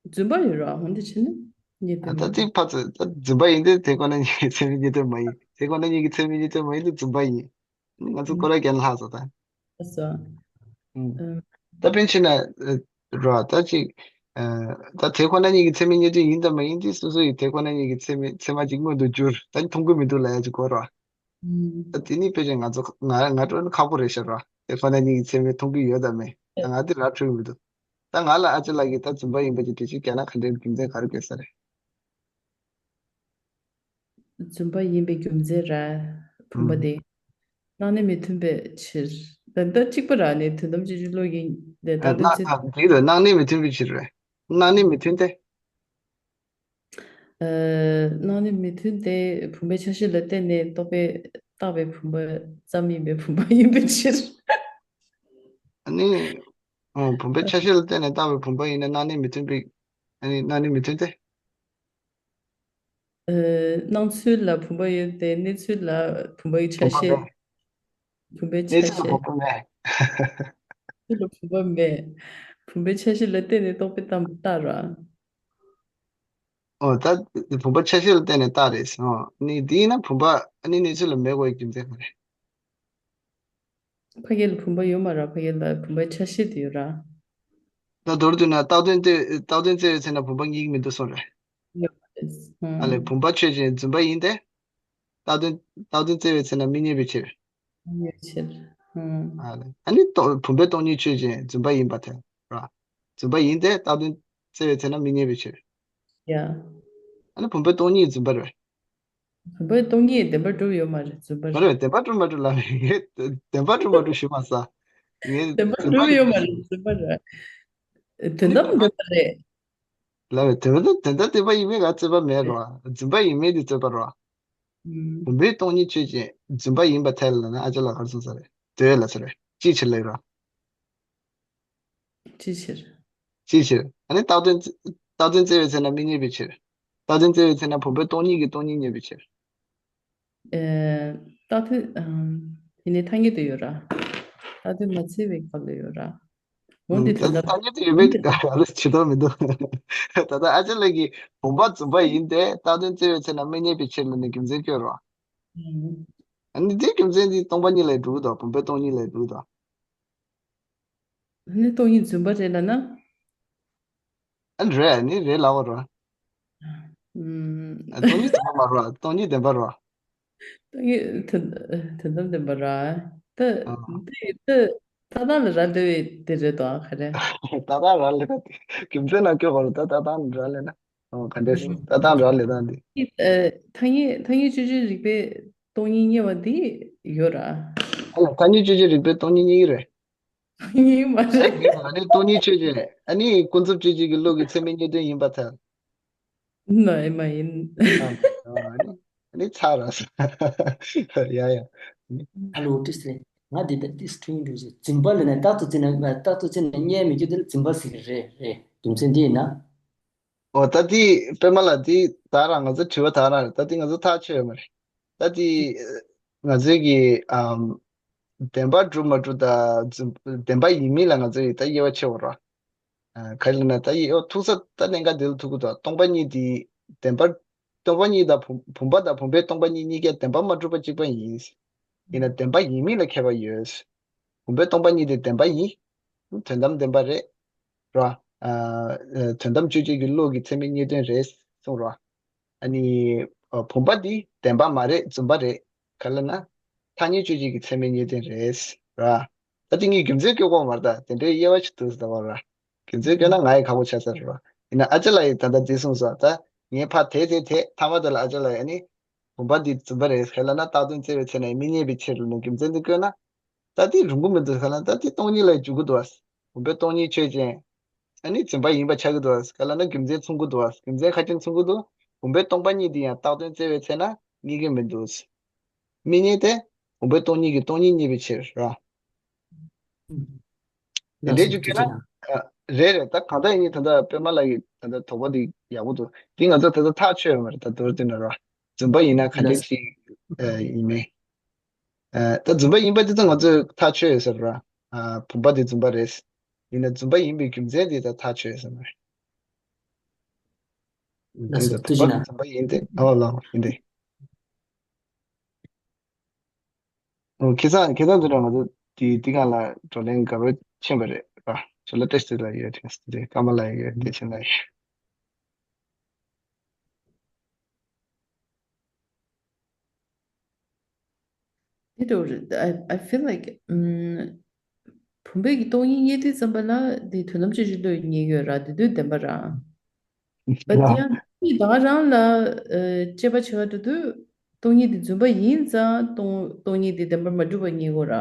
རྫུན་པ་ཡོད་ར། འོན་ཏེ་ཕྱིན་ན་རྙེད་དོན་ད་མ་དེ་རེད། ཕ་ཚོ་ད་རྫུན་པ་ཡིན་ཏེ་དེ་ཁོ་ན་ཉིད་ཀྱི་ཚད་མའི་རྙེད་དོན་མ་ཡིན། དེ་ཁོ་ན་ཉིད་ཀྱི་ཚད་མའི་རྙེད་དོན་མ་ཡིན་ཏེ་རྫུན་པ་ཡིན། ང་ཚོ་ཁོ་ར་རྒན་ལྷག་སོ་ད། ལགས་སོ། ཨུམ། ཨུམ། ད་དཔེར་ན་ཆ་བཞག་ན་ར་ད་ཅིག་ཨ་ད་དེ་ཁོ་ན་ཉིད་ཀྱི་ཚད་མའི་རྙེད་དོན་ཡིན་དང་མ་ཡིན་དེ་སོ་སོ་ཡི་དེ་ཁོ་ན་ཉིད་ཀྱི་ཚད་མའི་ཚད་མ་ཅིག་མངོན་དུ་གྱུར། ད་མཐོང་གི་མི་འདུག་ལབ་ཡ་ཅིག་གོ་ར། ཨུམ། ད་དེ་ནི་དཔེ་ཅན་ང་ཚོ་ང་ང་འགྲོ་ན་ཁག་པོ་རེད་ཤག་ར། དེ་ཁོ་ན་ཉིད་ཀྱི་ཚད་མའི་མཐོང་གི་ཡོད་དམ་མེད། ད་ང་དེ་ར་འཕྲོད་མི་འདུག་ད་ང་ལ་ཨ་ཅེ་ལགས་ཀྱིས་ད་རྫུན་པ་ཡིན་པ་ཅིག་འགྲེལ་བཤད་རྒྱག་ན་ག་འདྲའི་རྒྱུ་མཚན་ག་རེ་བཀོད་ས་རེད། རྫུན་པ་ཡིན་པའི་རྒྱུ་མཚན་ར། བུམ་པ་ཨུམ། དེ་སྣང་གནས་མི་མཐུན་པའི་ཕྱིར། ད་ལྟ་གཅིག་པ་ར་ནི་དོན་དམ་སྤྱོད་འཇུག་བློ་ཡིན་ཏེ། ད་ལྟ་ཚེ་སྣང་སྣང་གནས་མི་མཐུན་པའི་ཕྱིར་རེད། སྣང་གནས་མི་མཐུན་ཏེ། ཨ་སྣང་གནས་མི་མཐུན་ཏེ། བུམ་པའི་ཆ་ཤས་ལ་བརྟེན་ནས་རྟོག་པས་བཏགས་པའི་བུམ་པ་ཙམ་ཡིན་པའི་བུམ་པ་ཡིན་པའི་ཕྱིར། ཨ་ནི། ཨོ་བུམ་པའི་ཆ་ཤས་ལ་བརྟེན་ནས་བཏགས་པའི་བུམ་པ་ཡིན་ན་སྣང་གནས་མི་མཐུན་པའི། ཨ་ནི་སྣང་གནས་མི་མཐུན་ཏེ། ཨ་སྣང་ཚུལ་ལ་བུམ་པ་ཡོད་དེ་གནས་ཚུལ་ལ་བུམ་པའི་ཆ་བུམ་པ་ཤས། མེད། བུམ་པའི་ཆ་གནས་ཚུལ་ལ་ཤས། བུམ་པ་མེད། དེ་ལ་བུམ་པ་མེད། བུམ་པའི་ཆ་ཤས་ལ་བརྟེན་ནས་རྟོག་པས་བརྟགས་པ་རྟགས་ར། ཨོ་ད་བུམ་པ་ཆ་ཤས་ལ་བརྟེན་ནས་རྟགས་རེད། ཨོ་ནི་འདི་ཡིན་ན་བུམ་པ་ཨ་ནི་གནས་ཚུལ་ལ་མེད་དགོས་ཡ་རྒྱུ་མཚན་ག་རེ། ཕ་གི་ལ་བུམ་པ་ཡོད་མ་རེད། ཕ་གི་ལ་བུམ་པའི་ཆ་ཤས་དེ་ཡོད་ར། ད་མདོར་བསྡུས་ན་རྟགས་དོན་རྩ་རྟགས་དོན་རྩ་བའི་ཚེ་ན་བུམ་པ་རྙེད་ཀྱི་མི་འདུག་གསུངས་རེད། ཡོད་མ་རེད། ཨ་ལས་ཨང་། བུམ་པ་ཆོས་ཅན་རྫུན་པ་ཡིན་ཏེ། རྟགས་དོན་རྟགས་དོན་རྩ་བའི་ཚེ་ན་མི་རྙེད་པའི་ཕྱིར། མི་རྙེད་ཕྱིར། ཨང་། ཨ་ལས་ཨ་ནི་རྟོག་བུམ་པའི་སྟོང་ཉིད་ཆོས་ཅན་རྫུན་པ་ཡིན་པར་ཐལ་ར། རྫུན་པ་ཡིན་ཏེ་རྟགས་དོན་རྩ་བའི་ཚེ་ན་མི་རྙེད་པའི་ཕྱིར། ཡ། ཨ་ནི་བུམ་པའི་སྟོང་ཉིད་རྫུན་པ་རེད། བུམ་པའི་སྟོང་ཉིད་བདེན་པར་གྲུབ་ཡོད་མ་རེད། རྫུན་པ་མ་རེད། རེད། བདེན་པར་གྲུབ་མ་གྲུབ་ལབ་མེད། ངས་བདེན་པར་གྲུབ་མ་གྲུབ་ཞུས་མ་ས། ངས་བདེན་པར་རྫུན་པ་གྲུབ་ཡོད་མ་རེད། རྫུན་པ་རེད། དོན་དམ་བདེན་པ་རེད། ལབ་པའི་དོན་དམ་དོན་དམ་བདེན་པ་ཡིན་མིན་ང་རྩོད་པ་མེད་རོ། རྫུན་པ་ཡིན་མིན་དེ་རྩོད་པ་རོ། ཨུམ། བུམ་པའི་སྟོང་ཉིད་ཆོས་ཅན་རྫུན་པ་ཡིན་པར་ཐལ་ལབ་ན་ཨ་ཅག་ལགས་ག་རེ་གསུངས་ས་རེད། འདོད་ལ་ས་རེད། ཅིའི་ཕྱིར་ལབ་རོ། ཅིའི་ཕྱིར། ཅིའི་ཕྱིར། ཨ་ནི་རྟགས་དོན་རྟགས་དོན་རྩ་བའི་ཚེ་ན་མི་རྙེད་པའི་ཕྱིར། རྟགས་དོན་རྩ་བའི་ཚེ་ན་བུམ་པའི་སྟོང་ཉིད་ཀྱི་སྟོང་ཉིད་རྙེད་པའི་ཕྱིར། ཨེ། རྟགས་དོན་ཨམ། དེ་ནི་ཐ་སྙད་དུ་ཡོད་ར། རྟགས་དོན་མ་འཚལ་བའི་སྐབས་ལ་ཡོད་ར། འོན་ཏེ་ད་དོན་དམ་ཐ་སྙད་དུ་ཡོད་མེད་འོན་ཏེ། ག་རེ་ཇི་ལྟར་མི་འདུག་ད་ལྟ་ཨ་ཅག་ལགས་ཀྱིས་བུམ་པ་རྫུན་པ་ཡིན་ཏེ་རྟགས་དོན་རྩ་བའི་ཚེ་ན་མི་རྙེད་པའི་ཕྱིར་ལབ་ནས་རྒྱུ་མཚན་བཀོད་རོ། ཨང་། ཨ་ནི་དེའི་རྒྱུ་མཚན་འདི་སྟོང་པ་ཉིད་ལ་འགྲོ་གི་འདུག་བུམ་པའི་སྟོང་ཉིད་ལ་འགྲོ་གི་འདུག་ཨ་ནི་སྟོང་ཉིད་རྫུན་པ་རེད་ལབ་ན། ཨ་ནི་རེད། ཨ་ནི་རེད་ལབ་པ་རོ། ཨང་། ཨ་སྟོང་ཉིད་རྫུན་པ་མ་རོ། སྟོང་ཉིད་བདེན་པ་རོ། སྟོང་ཉིད་དོན་དོན་དམ་བདེན་པ་ར། ད་ཨང་། དེ་ད་ལྟ་ལ་རག་ལས་པའི་དེ་རེད་དོ་ག་རེ། ད་ལྟ་རག་ལས་པ་དེ་རྒྱུ་མཚན་ན་སྐྱོ་བ་རོ། ད་ལྟ་ལ་རག་ལས་ན། ཨང་། ག་འདྲས་ཨང་། ད་ལྟ་རག་ལས་སྟངས་དེ། ཨ་ཐ་སྙད་ཐ་སྙད་དཔྱོད་བྱེད་རིག་པའི་སྟོང་ཉིད་རྙེད་པ་འདི་ཡོད་ར། ཨ་ལ་ཐ་སྙད་དཔྱོད་བྱེད་རིག་པའི་སྟོང་ཉིད་རྙེད་ཀྱི་རེད། སྟོང་ཉིད་མ་རེད། ཨ་ནི་སྟོང་ཉིད་དཔྱོད་བྱེད་ཨ་ནི་ཀུན་རྫོབ་དཔྱོད་བྱེད་ཀྱི་བློ་གི་ཚད་མའི་རྙེད་དོན་ཡིན་པར་ཐལ། ནའི་མ་ཡིན། ཨ་ཨ་ནི་ཨ་ནི་ཚར་ར་ས། ཡ་ཡ། ཨ་ལོ་ཏིས་ལེ། ང་འདི་ལྟར་ཏིས་ཁྲུང་འགྲོ་ཟེར། རྫུན་པ་ལབ་ན་རྟག་ཏུ་བརྩིས་ན་རྟག་ཏུ་བརྩིས་ན་རྙེད་མི་རྒྱུ་དེ་ལ་རྫུན་པ་ཟེར་གི་རེད། རེད། རྒྱུ་མཚན་འདི་ཡིན་ན། ཨོ་ད་དེ་པད་མ་ལགས་དེ་ད་རང་ང་ཚོ་དྲི་བ་ད་རང་རེད། ད་དེ་ང་ཚོ་ཐག་ཆོད་ཡོད་མ་རེད། ད་དེ་ང་ཚོའི་གི་ཨམ། བདེན་པར་གྲུབ་མ་གྲུབ་དང་རྫུན་བདེན་པ་ཡིན་མིན་ལ་ང་ཚོ་ཡི་ད་དབྱེ་བ་ཕྱེ་བ་ར། ཨ་ག་རེ་ལབ་ན་ད་ཡི་ཨོ་ཐུག་ས་ད་གནད་འགག་འདི་ལ་ཐུག་གི་འདུག་སྟོང་པ་ཉིད་དེ་བདེན་པར་སྟོང་པ་ཉིད་དང་བུམ་བུམ་པ་དང་བུམ་པའི་སྟོང་པ་ཉིད་གཉིས་ཀ་བདེན་པ་མ་གྲུབ་པ་གཅིག་པ་ཡིན། ཡིན་ན་བདེན་པ་ཡིན་མིན་ལ་ཁྱད་པར་ཡོད། བུམ་པའི་སྟོང་པ་ཉིད་དེ་བདེན་པ་ཡིན། དོན་དམ་བདེན་པ་རེད། ར། ཨ་དོན་དམ་དཔྱོད་བྱེད་ཀྱི་བློ་གི་ཚད་མའི་རྙེད་དོན་རེད་གསུངས་ར། ཨ་ནི། ཨ་བུམ་པ་འདི་བདེན་པ་མ་རེད། རྫུན་པ་རེད། ག་རེ་ལབ་ན། ཐ་སྙད་དཔྱོད་བྱེད་ཀྱི་ཚད་མའི་རྙེད་དོན་རེད། ར། ད་དེ་ངས་རྒྱུ་མཚན་བཀོད་དགོས་མ་རེད། ད་དེ་འདྲའི་དབྱེ་བ་ཞིག་འདུག་ཟེར་བ་ར། རྒྱུ་མཚན་བཀོད་ན་ང་ཡི་ཁག་པོ་ཆགས་ས་རེད་ར། ཡིན་ན་ཨ་ཅག་ལགས་ཡིས་ད་ལྟ་འདི་གསུངས་སོང་། ད་ངས་ཕར་དེད་དེད་དེད་མཐའ་མ་དེ་ལ་ཨ་ཅག་ལགས་ཡིས་ཨ་ནི། བུམ་པ་འདི་རྫུན་པ་རེད། ག་རེ་ལབ་ན་རྟགས་དོན་བརྩི་བའི་ཚེ་ན་མི་རྙེད་པའི་ཕྱིར་ལབ་ནས་རྒྱུ་མཚན་འདི་བཀོད་ན། ད་དེ་རུང་པོ་མི་འདུག་ག་རེ་ལབ་ན་ད་དེ་སྟོང་ཉིད་ལ་འཇུག་གི་འདུག་བ། བུམ་པའི་སྟོང་ཉིད་ཆོས་ཅན། ཨ་ནི་རྫུན་པ་ཡིན་པ་ཆགས་ཀྱི་འདུག་བ། ག་རེ་ལབ་ན་རྒྱུ་མཚན་མཚུངས་ཀྱི་འདུག་བ། རྒྱུ་མཚན་ག་རེ་མཚུངས་ཀྱི་འདུག་བུམ་པའི་སྟོང་པ་ཉིད་དེ་ཡང་རྟགས་དོན་བརྩི་བའི་ཚེ་ན་རྙེད་ཀྱི་མི་འདུག་མི་རྙེད་དེ། བུམ་པའི་སྟོང་ཉིད་ཀྱི་སྟོང་ཉིད་རྙེད་པའི་ཕྱིར་རོ། དེ་འདྲའི་རྒྱུ་མཚན་ན། རེད་རེད། ད་གང་ལྟར་ཡིན་ནའི་ད་ལྟ་པད་མ་ལགས་ཀྱི་ད་ལྟ་དོགས་པ་དེ་ཡག་པོ་འདུག་དེ་ང་ཚོ་ད་ལྟ་ཐག་ཆོད་ཡོད་མ་རེད། ད་མདོར་བསྡུས་ན་རོ། རྫུན་པ་ཡིན་ན་ག་འདྲ་ཞིག་ཡིན་མིན། ཨ་ད་རྫུན་པ་ཡིན་པ་དེ་ཚོ་ང་ཚོས་ཐག་ཆོད་ཡོད་ས་རེད་ར། ཨ་བུམ་པ་དེ་རྫུན་པ་རེད། ཡིན་ན་རྫུན་པ་ཡིན་པའི་རྒྱུ་མཚན་དེ་ད་ཐག་ཆོད་ཡོད་ས་མ་རེད། ལགས་སོ། ཐུགས་རྗེ་གནང་། རྫུན་པ་ཡིན་ཏེ། ཨོ་ལགས་ཡིན་ཏེ། ཨོ་ཁ་སང་ཁ་སང་དུས་ར་ང་ཚོ་དེ་དེ་གང་ལ་བགྲོ་གླེང་དགའ་པོ་ཕྱིན་པ་རེད་པ། ཇོ་ལགས་བཀྲ་ཤིས་བདེ་ལགས་ཡོད་དེ་ཀརྨ་ལགས་ཡོད་བདེ་ཆེན་ལགས་ཡོད། དེ་འདྲ་རེད། I, I feel like ཨམ། བུམ་པའི་གི་སྟོང་ཉིད་རྙེད་དུས་ཙམ་པ་ལ་དེ་དོན་དམ་དཔྱོད་བྱེད་བློས་རྙེད་ཡོད་ར། དེ་དུས་བདེན་པ་ར། བ་དེ་ཡང་ད་ག་རང་ལ་ཨ་དཔྱད་པ་བྱེད་པ་དེ་དུས་སྟོང་ཉིད་དེ་རྫུན་པ་ཡིན་ཙང་སྟོང་སྟོང་ཉིད་དེ་བདེན་པར་མ་གྲུབ་པ་རྙེད་དགོས་ར།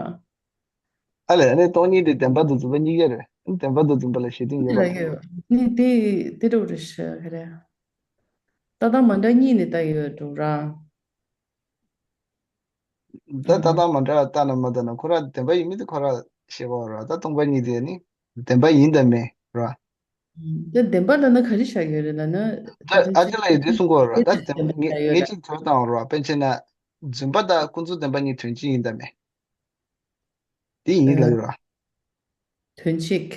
ཨ་ལས་ཨ་ནི་སྟོང་ཉིད་དེ་བདེན་པ་དང་རྫུན་པ་གཉིས་ཀ་རེད། བདེན་པ་དང་རྫུན་པ་ལ་གཞི་རྟེན་ཡོད་པ་རེད། ནི་དེ་དེ་འདྲ་རེད་ཤག་ག་རེ། ལྟ་སྟངས་མ་འདྲ་གཉིས་ནས་ལྟ་ཡོད་འགྲོ་ར། ད་ལྟ་སྟངས་མ་འདྲ་ལ་ལྟ་ན་མ་ལྟ་ན་ཁོ་རང་བདེན་པ་ཡིན་མིན་དེ་ཁོ་རང་ཤེས་པ་ར། ད་སྟོང་པ་ཉིད་དེ་ནི་བདེན་པ་ཡིན་དང་མིན་ར། ད་བདེན་པ་ལབ་ན་ག་རེ་བཞག་ཡོད་རེད་ལབ་ན། ད་ཨ་ཅག་ལགས་ཡིས་དེ་གསུང་གི་ཡོད་ར། ད་བདེན་པ་ངས་ངས་ཅིག་དོན་བཏང་བ་ར། པཎ་ཆེན་ན་རྫུན་པ་དང་ཀུན་རྫོབ་བདེན་པ་གཉིས་དོན་གཅིག་ཡིན་དང་མིན། དེ་ཡིན་ལབ་ཡོད་ར། དོན་གཅིག་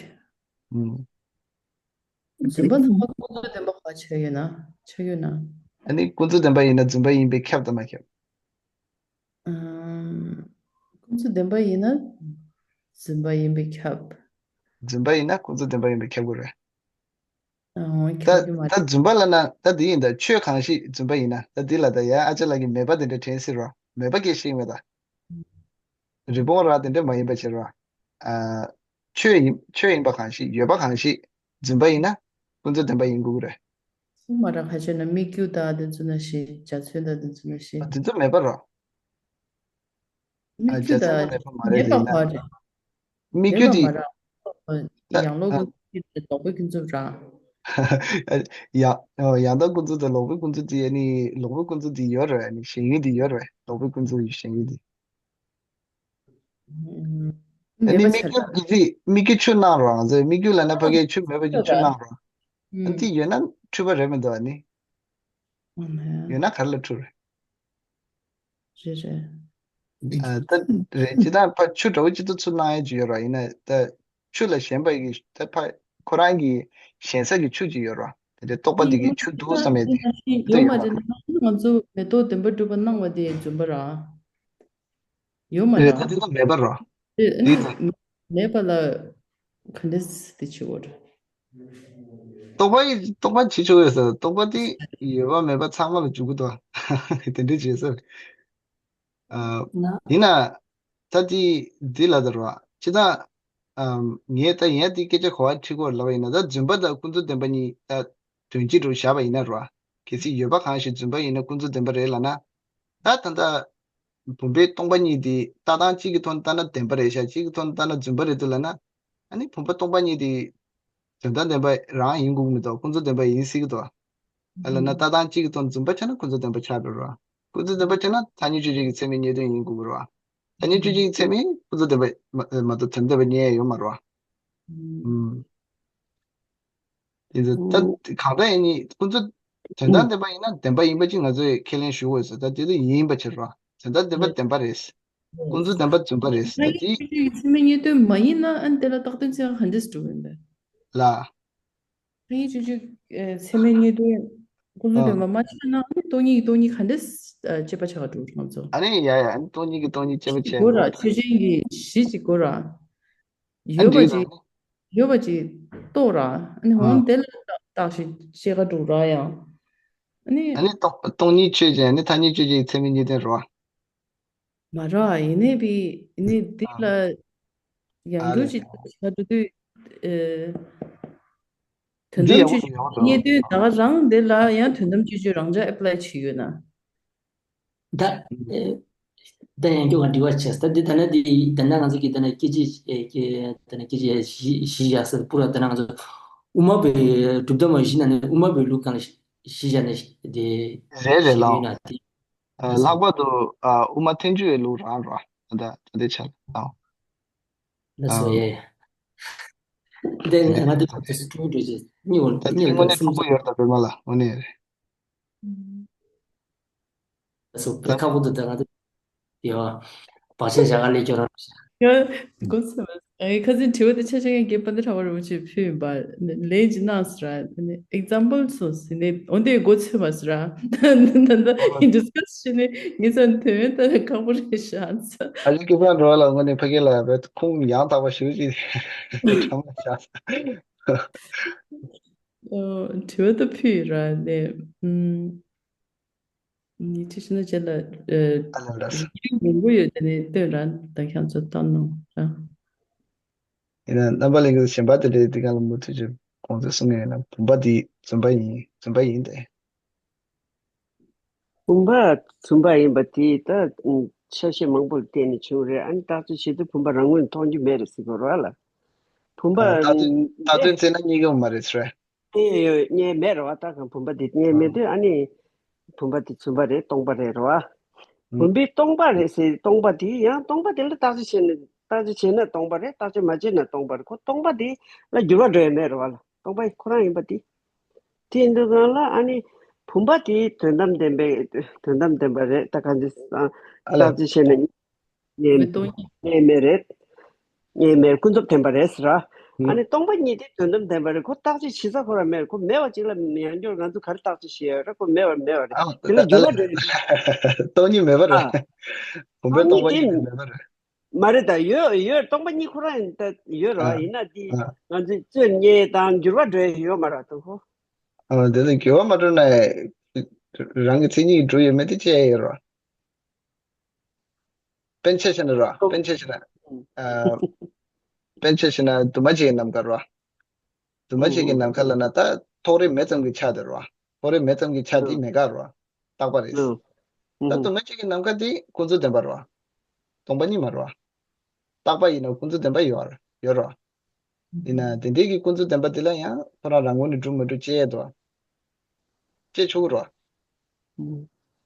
ཨུམ། རྫུན་པ་ཚང་མ་ཀུན་རྫོབ་བདེན་པ་ག་ཆགས་ཡོད་ན། ཆགས་ཡོད་ན། ཨ་ནི་ཀུན་རྫོབ་བདེན་པ་ཡིན་ན་རྫུན་པ་ཡིན་པས་ཁྱབ་དང་མ་ཁྱབ། ཨམ། ཀུན་རྫོབ་བདེན་པ་ཡིན་ན་རྫུན་པ་ཡིན་པས་ཁྱབ། རྫུན་པ་ཡིན་ན་ཀུན་རྫོབ་བདེན་པ་ཡིན་པས་ཁྱབ་དགོས་རེད། ཨང་། ད་ཁྱབ་ཀྱི་མ་ད་རེད། རྫུན་པ་ལབ་ན་ད་འདི་ཡིན་ད། ཆོས་གང་ཞིག་རྫུན་པ་ཡིན་ན། ད་འདི་ལ་ད་ཡ་ཨ་ཅག་ལགས་ཀྱིས་མོས་པ་དེ་འདྲ་དྲན་སྲིད་རོ། མོས་པ་སྐད་ཤེས་མེད་ད། རི་བོང་རྭ་དེ་འདྲ་མ་ཡིན་པ་བྱེད་རོ། ཨ། ཆོས་ཡིན་ཆོས་ཡིན་པ་གང་ཞིག་ཡོད་པ་གང་ཞིག་རྫུན་པ་ཡིན་ན་ཀུན་རྫོབ་བདེན་པ་ཡིན་དགོས་ཀྱི་རེད། སོང་མ་ར་ཁ་ཆོད་ན་སྨིག་རྒྱུ་དང་དེ་ཚོ་ན་ཞིག་འཇའ་ཚོན་དང་དེ་ཚོ་ན་ཞིག་ཨ། དེ་ཚོ་མེད་པ་རོ། ཨ། སྨིག་རྒྱུ་འཇའ་ཚོན་དང་མེད་པ་མ་རེད་མེད་པ་ཡིན་ན། མ་རེད། སྨིག་རྒྱུ་མེད་པ་དེ། མ་ར། ད་ཡང་ལོག་ཨ། ཀུན་རྫོབ་ཀྱི་ལོག་པའི་ཀུན་རྫོབ་ར། ཡང་ཡང་དག་ཀུན་རྫོབ་དང་ལོག་པའི་ཀུན་རྫོབ་དེ་ནི་ལོག་པའི་ཀུན་རྫོབ་དེ་ཡོད་རེད། ནི་ཞེན་ཡུལ་དེ་ཡོད་རེད། ལོག་པའི་ཀུན་རྫོབ་ཡི་ཞེན་ཡུལ་དེ། ཨ་ནི་མེད་པ་སྨིག་རྒྱུ་ཆགས་གི་ཚིག་སྨིག་རྒྱུ་ཆུ་སྣང་རོགས་ཟེར། སྨིག་རྒྱུ་ལབ་ན་ཕ་གིའི་ཆུ་མེད་པ་གི་ཆུ་སྣང་རོགས། ཨ། དེ་ཡོད་ན་འཁྲུལ་པ་རེད་མི་འདུག་ཨ་ནི། ཡོད་ན་ག་རེ་ལ་འཁྲུལ་རེད། རེད་རེད། ཨ། ད་རེད། ཇི་ལྟར་ཕ་ཆུ་འདྲ་བོ་གཅིག་ཏུ་ཚུར་སྣང་ཡས་ཅིག་ཡོད་ར། ཡིན་ན་ད་ཆུ་ལ་ཞེན་པ་གི་ད་ཕ་ཁོ་རང་གི་ཞེན་ས་གི་ཆུ་ཅིག་ཡོད་ར། དེ་འདྲའི་རྟོག་པ་འདི་གི་ཆུ་འདུག་བསམ་ཡས་དེ་ད་ཡོད་མ་རེད། ང་ཚོ་མེ་ཏོག་བདེན་པར་གྲུབ་པ་སྣང་བ་དེ་རྫུན་པ་ར། ཡོད་མ་རེད། རེད། ད་དེ་ད་མེད་པ་རོ། དེ་ཨ་ནི་དེ་ད་མེད་པ་ལ་ག་འདྲས་དེ་བྱེད་དགོས་རེད། རྟོག་པ་ཡི་རྟོག་པ་བྱེད་ཆོག་ཡོད་ས། རྟོག་པ་དེ་ཡོད་པ་མེད་པ་ཚང་མ་ལ་འཇུག་གི་འདུག་དེ་འདྲས་བྱེད་ས། ཨ། ཡིན་ན་ད་དེ་འདི་ལ་ད་རོ། ཅི་ད། ཨམ། ངས་ད་ཡན་དེ་སྐད་ཆ་གོ་བ་ཁྲིད་གོ་ལབ་པ་ཡིན་ན། ད་རྫུན་པ་དང་ཀུན་རྫོབ་བདེན་པ་གཉིས་ད་དོན་གཅིག་ཏུ་བཞག་པ་ཡིན་ན་རོ། གལ་སྲིད་ཡོད་པ་གང་ཞིག་རྫུན་པ་ཡིན་ན་ཀུན་རྫོབ་བདེན་པ་རེད་ལབ་ན། ད་ད་ལྟ་བུམ་པའི་སྟོང་པ་ཉིད་དེ་ལྟ་སྟངས་གཅིག་གི་ཐོག་ནས་ལྟ་ན་བདེན་པ་རེད་ཤག་གཅིག་གི་ཐོག་ནས་ལྟ་ན་རྫུན་པ་རེད་འདུག་ལབ་ན། ཨ་ནི་བུམ་པ་སྟོང་པ་ཉིད་དེ་དོན་དམ་བདེན་པ་རང་ཡིན་དགོས་ཀྱི་མི་འདུག་ཀུན་རྫོབ་བདེན་པ་ཡིན་སྲིད་ཀྱི་འདུག་ཨ་ལ་ན་ལྟ་སྟངས་གཅིག་གི་ཐོག་ནས་རྫུན་པ་ཆགས་ན་ཀུན་རྫོབ་བདེན་པ་ཆགས་པ་རེད། ཀུན་རྫོབ་བདེན་པ་ཆགས་ན་ཐ་སྙད་དཔྱོད་བྱེད་ཀྱི་ཚད་མའི་རྙེད་དོན་ཡིན་དགོས་ཀྱི་རེད། ཐ་སྙད་དཔྱོད་བྱེད་ཀྱི་ཚད་མས་ཀུན་རྫོབ་བདེན་པ་མ་མ་གཏོགས་དོན་དམ་བདེན་པ་རྙེད་ཡ་ཡོད་མ་རེད། ཨུམ། དེ་ཚོ་ད་གང་འདྲ་ཡིན་ནི་ཀུན་རྫོབ་དོན་དམ་བདེན་པ་ཡིན་ན་བདེན་པ་ཡིན་པ་ཅིག་ང་ཚོས་ཁས་ལེན་ཞུ་དགོས་ཟེར། ད་དེ་ཚོ་ཡིན་པ་ཕྱིར་རོ། དོན་དམ་བདེན་པ་བདེན་པ་རེད། ཀུན་རྫོབ་བདེན་པ་རྫུན་པ་རེད། ད་དེ་ཚད་མའི་རྙེད་དོན་མ་ཡིན་ན་ཨ་ནི་དེ་ལ་རྟགས་དོན་ཚད་གང་འདྲས་འགྲོ་གི་ཡིན་པས། ལ། ཐ་སྙད་དཔྱོད་བྱེད་ཀྱི་ཚད་མའི་རྙེད་དོན་ཀུན་རྫོབ་བདེན་པ་མ་ཆགས་ན་ཨ་ནི་སྟོང་ཉིད་ཀྱི་སྟོང་ཉིད་གང་འདྲས་དཔྱད་པ་བྱ་ག་འགྲོ་གི་ང་ཚོ། ཨ་ནི་ཡ་ཡ་ཨ་ནི་སྟོང་ཉིད་ཀྱི་སྟོང་ཉིད་དཔྱད་པ་བྱས་གོ་ར། ཆོས་ཅན་གྱི་གཞི་ཅིག་གོ་ར། ཨ་ཡོད་པ་འདི་ཅིག་ཡོད་པ་ཅིག་རྟོགས་ར། ཨ་ནི་འོང་དེ་ལ་བརྟག་ཞིབ་བྱེད་ག་འགྲོ་ར་ཡང་། ཨ་ནི། ཨ་ནི་སྟོང་སྟོང་ཉིད་ཆོས་ཅན། ཨ་ནི་ཐ་སྙད་དཔྱོད་བྱེད་ཀྱི་ཚད་མའི་རྙེད་དོན་རོ། མ་ར། ཡིན་ནའི་བི་ཡིན་ནའི་འདི་ལ་ཡང་འགྲོ་ཅིག་བྱ་འགྲོ་དུས། ཨེ། དོན་དམ་དཔྱོད་བྱེད་རྙེད་དོན་ད་ག་རང་དེ་ལ་ཡང་དོན་དམ་དཔྱོད་བྱེད་རང་འཇགས་ཨེ་པ་ལའི་བྱེད་ཡོད་ན། ད་ཨེ། ད་ཡང་སྐྱོ་ག་འདྲི་བ་བྱས། ད་འདི་ད་ན་འདི་ད་ན་ང་ཚོ་གི་ད་ན་སྐད་ཆ་ཨེ་ཀྱེ་ད་ན་སྐད་ཆ་བཞི་བཞི་བཞག་ཟེར་པུ་ར། ད་ན་ང་ཚོ་དབུ་མ་པའི་གྲུབ་མཐའ་མ་བཞི་ན་ནི་དབུ་མ་པའི་ལུགས་གང་ལ་བཞི་བཞག་ནས་དེ་རེད་རེད་ལགས། ཡོད་ན་དེ། ཨ། ལྷག་པར་དུ་ཨ་དབུ་མ་ཐལ་འགྱུར་བའི་ལུགས་རང་རོ། ད་ད་ལྟའི་ཆ་ལ་ཨ། ལགས་སོ། ཨ། ཡ་ཡ། དེ་ནས་ང་དེ་ད་ལྟ་སུ་ཐུག་འགྲོ་ཅིག་གཉིས་འོ་ད་གཉིས་དེ་དངོས་གནས་ཁག་པོ་ཡོད་རེད་ད། དཔེ་མ་ལ་དངོས་གནས་རེད། ལགས་སོ། དཔེ་ད་ཁག་པོ་འདུག་ད་ང་དེ་ཡོ། བག་ཆགས་བཞག་ག་ལས་སྐྱོ་རང་། ཡ། མགོ་ཚོས་མ། ཨེ། ཁ་སང་དྲི་བ་དེ་ཆ་ཆ་ངས་རྒན་པ་འདི་གྲྭ་པ་རིན་པོ་ཆེ་ཕུལ་ཡིན་པ། ལན་ཅིག་གནང་ཟེར་ར། ཨེག་ཛམ་པལ་སོ་ཟེར་ནས་འོན་ཏེ་མགོ་ཚོས་མ་ཟེར་ར། ད་ད་ཨོ། ཌིས་ཀ་སི་བྱས་ནས་ངས་ཚ་དོན་ད་ཁག་པོ་རེད་ཤག་ཚ། ཨ་ལི་ཀི་ཕན་རོ་ལ་དངོས་གནས་ཕ་གི་ལ་བས་ཁུངས་ཡང་དག་པ་ཞུ་ཅིག་དྲང་མ་བྱ། ཨོ། དྲི་བ་ད་ཕུལ་ཡིན་ར་ནས། ཨུམ། ཉི་ཁྲི་ཤི་ན་ཅེ་ལ། ཨ་ལ་ལ། རིགས་རྒྱུད་མང་པོ་ཡོད་དེ་ནས་སྟོན་ར་ད་ཁྱང་ཚོ་ལྟ་ནོ་ར། ཡིན་ན་རྣམ་པ་ལྷན་རྒྱས་གཞན་པ་དེ་འདྲའི་འདི་ག་ལ་མུ་མཐུད་ཅིག་གོང་ཚོས་གསུང་གི་ཡོད་ན། བུམ་པ་འདི་རྫུན་པ་ཡིན་རྫུན་པ་ཡིན་ཏེ། བུམ་པ་རྫུན་པ་ཡིན་པ་དེ་ད་ཆ་ཤས་མང་པོ་ལ་བརྟེན་ནས་བྱུང་རེད། ཨ་ནི་བརྟག་དཔྱད་བྱེད་དུས་བུམ་པ་རང་ངོས་ནས་མཐོང་རྒྱུ་མེད་རེད་ཟེར་དགོས་རེད་བ་ལ། བུམ་པ་ཨ། བརྟག་དཔྱད་བརྟག་དཔྱད་བྱས་ན་རྙེད་ཀྱི་ཡོད་མ་རེད་ཟེར། ཨེ་ཡོད་རྙེད་མེད་རེད་བ། ད་གང་བུམ་པ་དེ་རྙེད་མེད་དུས་ཨ་ནི་བུམ་པ་དེ་རྫུན་པ་རེད་སྟོང་པ་རེད་རེད་བ། ཨུ། བུམ་པའི་སྟོང་པ་རེད་ཟེར། སྟོང་པ་དེ་ཡང་སྟོང་པ་དེ་ལ་བརྟག་དཔྱད་བྱས་ནས་བརྟག་དཔྱད་བྱས་ན་སྟོང་པ་རེད། བརྟག་དཔྱད་མ་བྱས་ན་སྟོང་པ་རེད། ཁོ་སྟོང་པ་དེ་ལ་འགྱུར་བ་འགྲོ་ཡ་མེད་རེད་བ་ལ། སྟོང་པ་ཁོ་རང་ཡིན་པ་དེ། དེ་ཡིན་དུས་གང་ལ་ཨ་ནི་བུམ་པ་དེ་དོན་དམ་བདེན་པའི་དོན་དམ་བདེན་པ་རེད། ད་གང་ཅི་ཨ་ལ། བརྟག་དཔྱད་བྱས་ན་རྙེད་མི་སྟོང་ཉིད། རྙེད་མེད་རེད། ངས་མེད་ཀུན་རྫོབ་བདེན་པ་རེད་ཟེར། ཨ་ནི་སྟོང་པ་ཉིད་དེ་དོན་དམ་བདེན་པ་རེད། ཁོ་བརྟག་དཔྱད་བྱེད་ས་ཁོ་རང་མེད། ཁོ་མེད་པ་ཅིག་ལ་ཡང་བསྐྱར་ང་ཚོ་ག་རེ་བརྟག་དཔྱད་བྱེད་ཡ་རེད། ཁོ་མེད་པར་མེད་པ་རེད། དེ་ལ་འགྱུར་བ་འགྲོ་ཡ་ཅིག་སྟོང་ཉིད་མེད་པ་རེད། བུམ་པའི་སྟོང་པ་ཉིད་དེ་མེད་པ་རེད། མ་རེད་ད། ཡོད་ཡོད། སྟོང་པ་ཉིད་ཁོ་རང་ད་ཡོད་ར། ཡིན་ན་དེ་ང་ཚོས་རྩོད་རྙེད་དང་འགྱུར་བ་འགྲོ་ཡ་ཡོད་མ་རེད་ད་ཁོ། ཨ་དེ་ལ་འགྱུར་བ་མ་འགྲོ་ན་རང་གི་མཚན་ཉིད་ཀྱིས་གྲུབ་ཡོད་མེད་དེ་དཔྱད་ཡ་ཡོད་ར། པཎ་ཆེན་བྱས་ན་ར། པཎ་ཆེན་བྱས་ན། ཨ། པཎ་ཆེན་བྱས་ན་འདུས་མ་བྱས་ཀྱི་ནམ་མཁའ་ར། འདུས་མ་བྱས་ཀྱི་ནམ་མཁའ་ལབ་ན་ད་ཐོགས་རེག་མེད་ཙམ་གྱི་ཆ་དེ་ར། ཐོགས་རེག་མེད་ཙམ་གྱི་ཆ་དེ་མེད་མཁན་ར། རྟག་པ་རེད། ད་འདུས་མ་བྱས་ཀྱི་ནམ་མཁའ་དེ་ཀུན་རྫོབ་བདེན་པ་ར། སྟོང་པ་ཉིད་མ་ར། རྟག་པ་ཡིན་ན་ཀུན་རྫོབ་བདེན་པ་ཡོད་ར། ཡོད་ར། ཡིན་ན་དེ་འདྲའི་གི་ཀུན་རྫོབ་བདེན་པ་དེ་ལ་ཡང་ཁོ་རང་རང་ངོས་ནས་གྲུབ་མ་གྲུབ་དཔྱད་ཡས་དོ། དཔྱད་ཆོག་གི་རེད།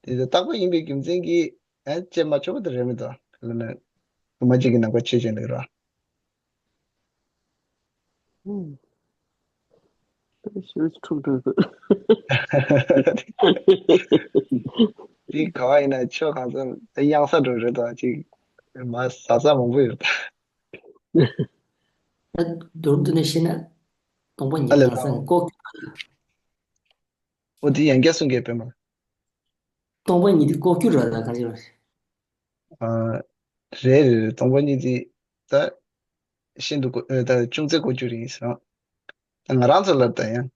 དེ་ལྟར་རྟག་པ་ཡིན་པའི་རྒྱུ་མཚན་གྱིས་ཨ་དཔྱད་མ་ཆོག་པ་དེ་རེད་མི་འདུག་ལབ་ན། དུ་མ་གཅིག་གི་ནམ་མཁའ་ཆོས་ཅན་ལ་ར། ཤུ་ཁྲུག་ཁྲུག་འདུག་དེ་ག་བ་ཡིན་ན་ཆོས་གང་ཚང་དབྱངས་གསལ་འགྲོ་རེད་དོ། ཅིག་མ་ཟ་ས་མང་པོ་ཡོད་ད། ད་མདོར་བསྡུས་ནས་བཤད་ན། སྟོང་པ་ཉིད་ཨ་ལས་ལ་སང་ལྐོག་གྱུར་ར། ཨོ་དེ་ཡང་བསྐྱར་གསུང་གི་པད་མ། སྟོང་པ་ཉིད་དེ་ལྐོག་གྱུར་ར་ལ་གང་ཅི་ར། ཨ། རེད་རེད་རེད། སྟོང་པ་ཉིད་དེ་ད་ཤིན་ཏུ་ལྐོག་ཨ་ད་ཅུང་ཟད་ལྐོག་གྱུར་ཡིན་ཟེར། ད་ང་རང་ཚོ་ལ་ད་ཡང་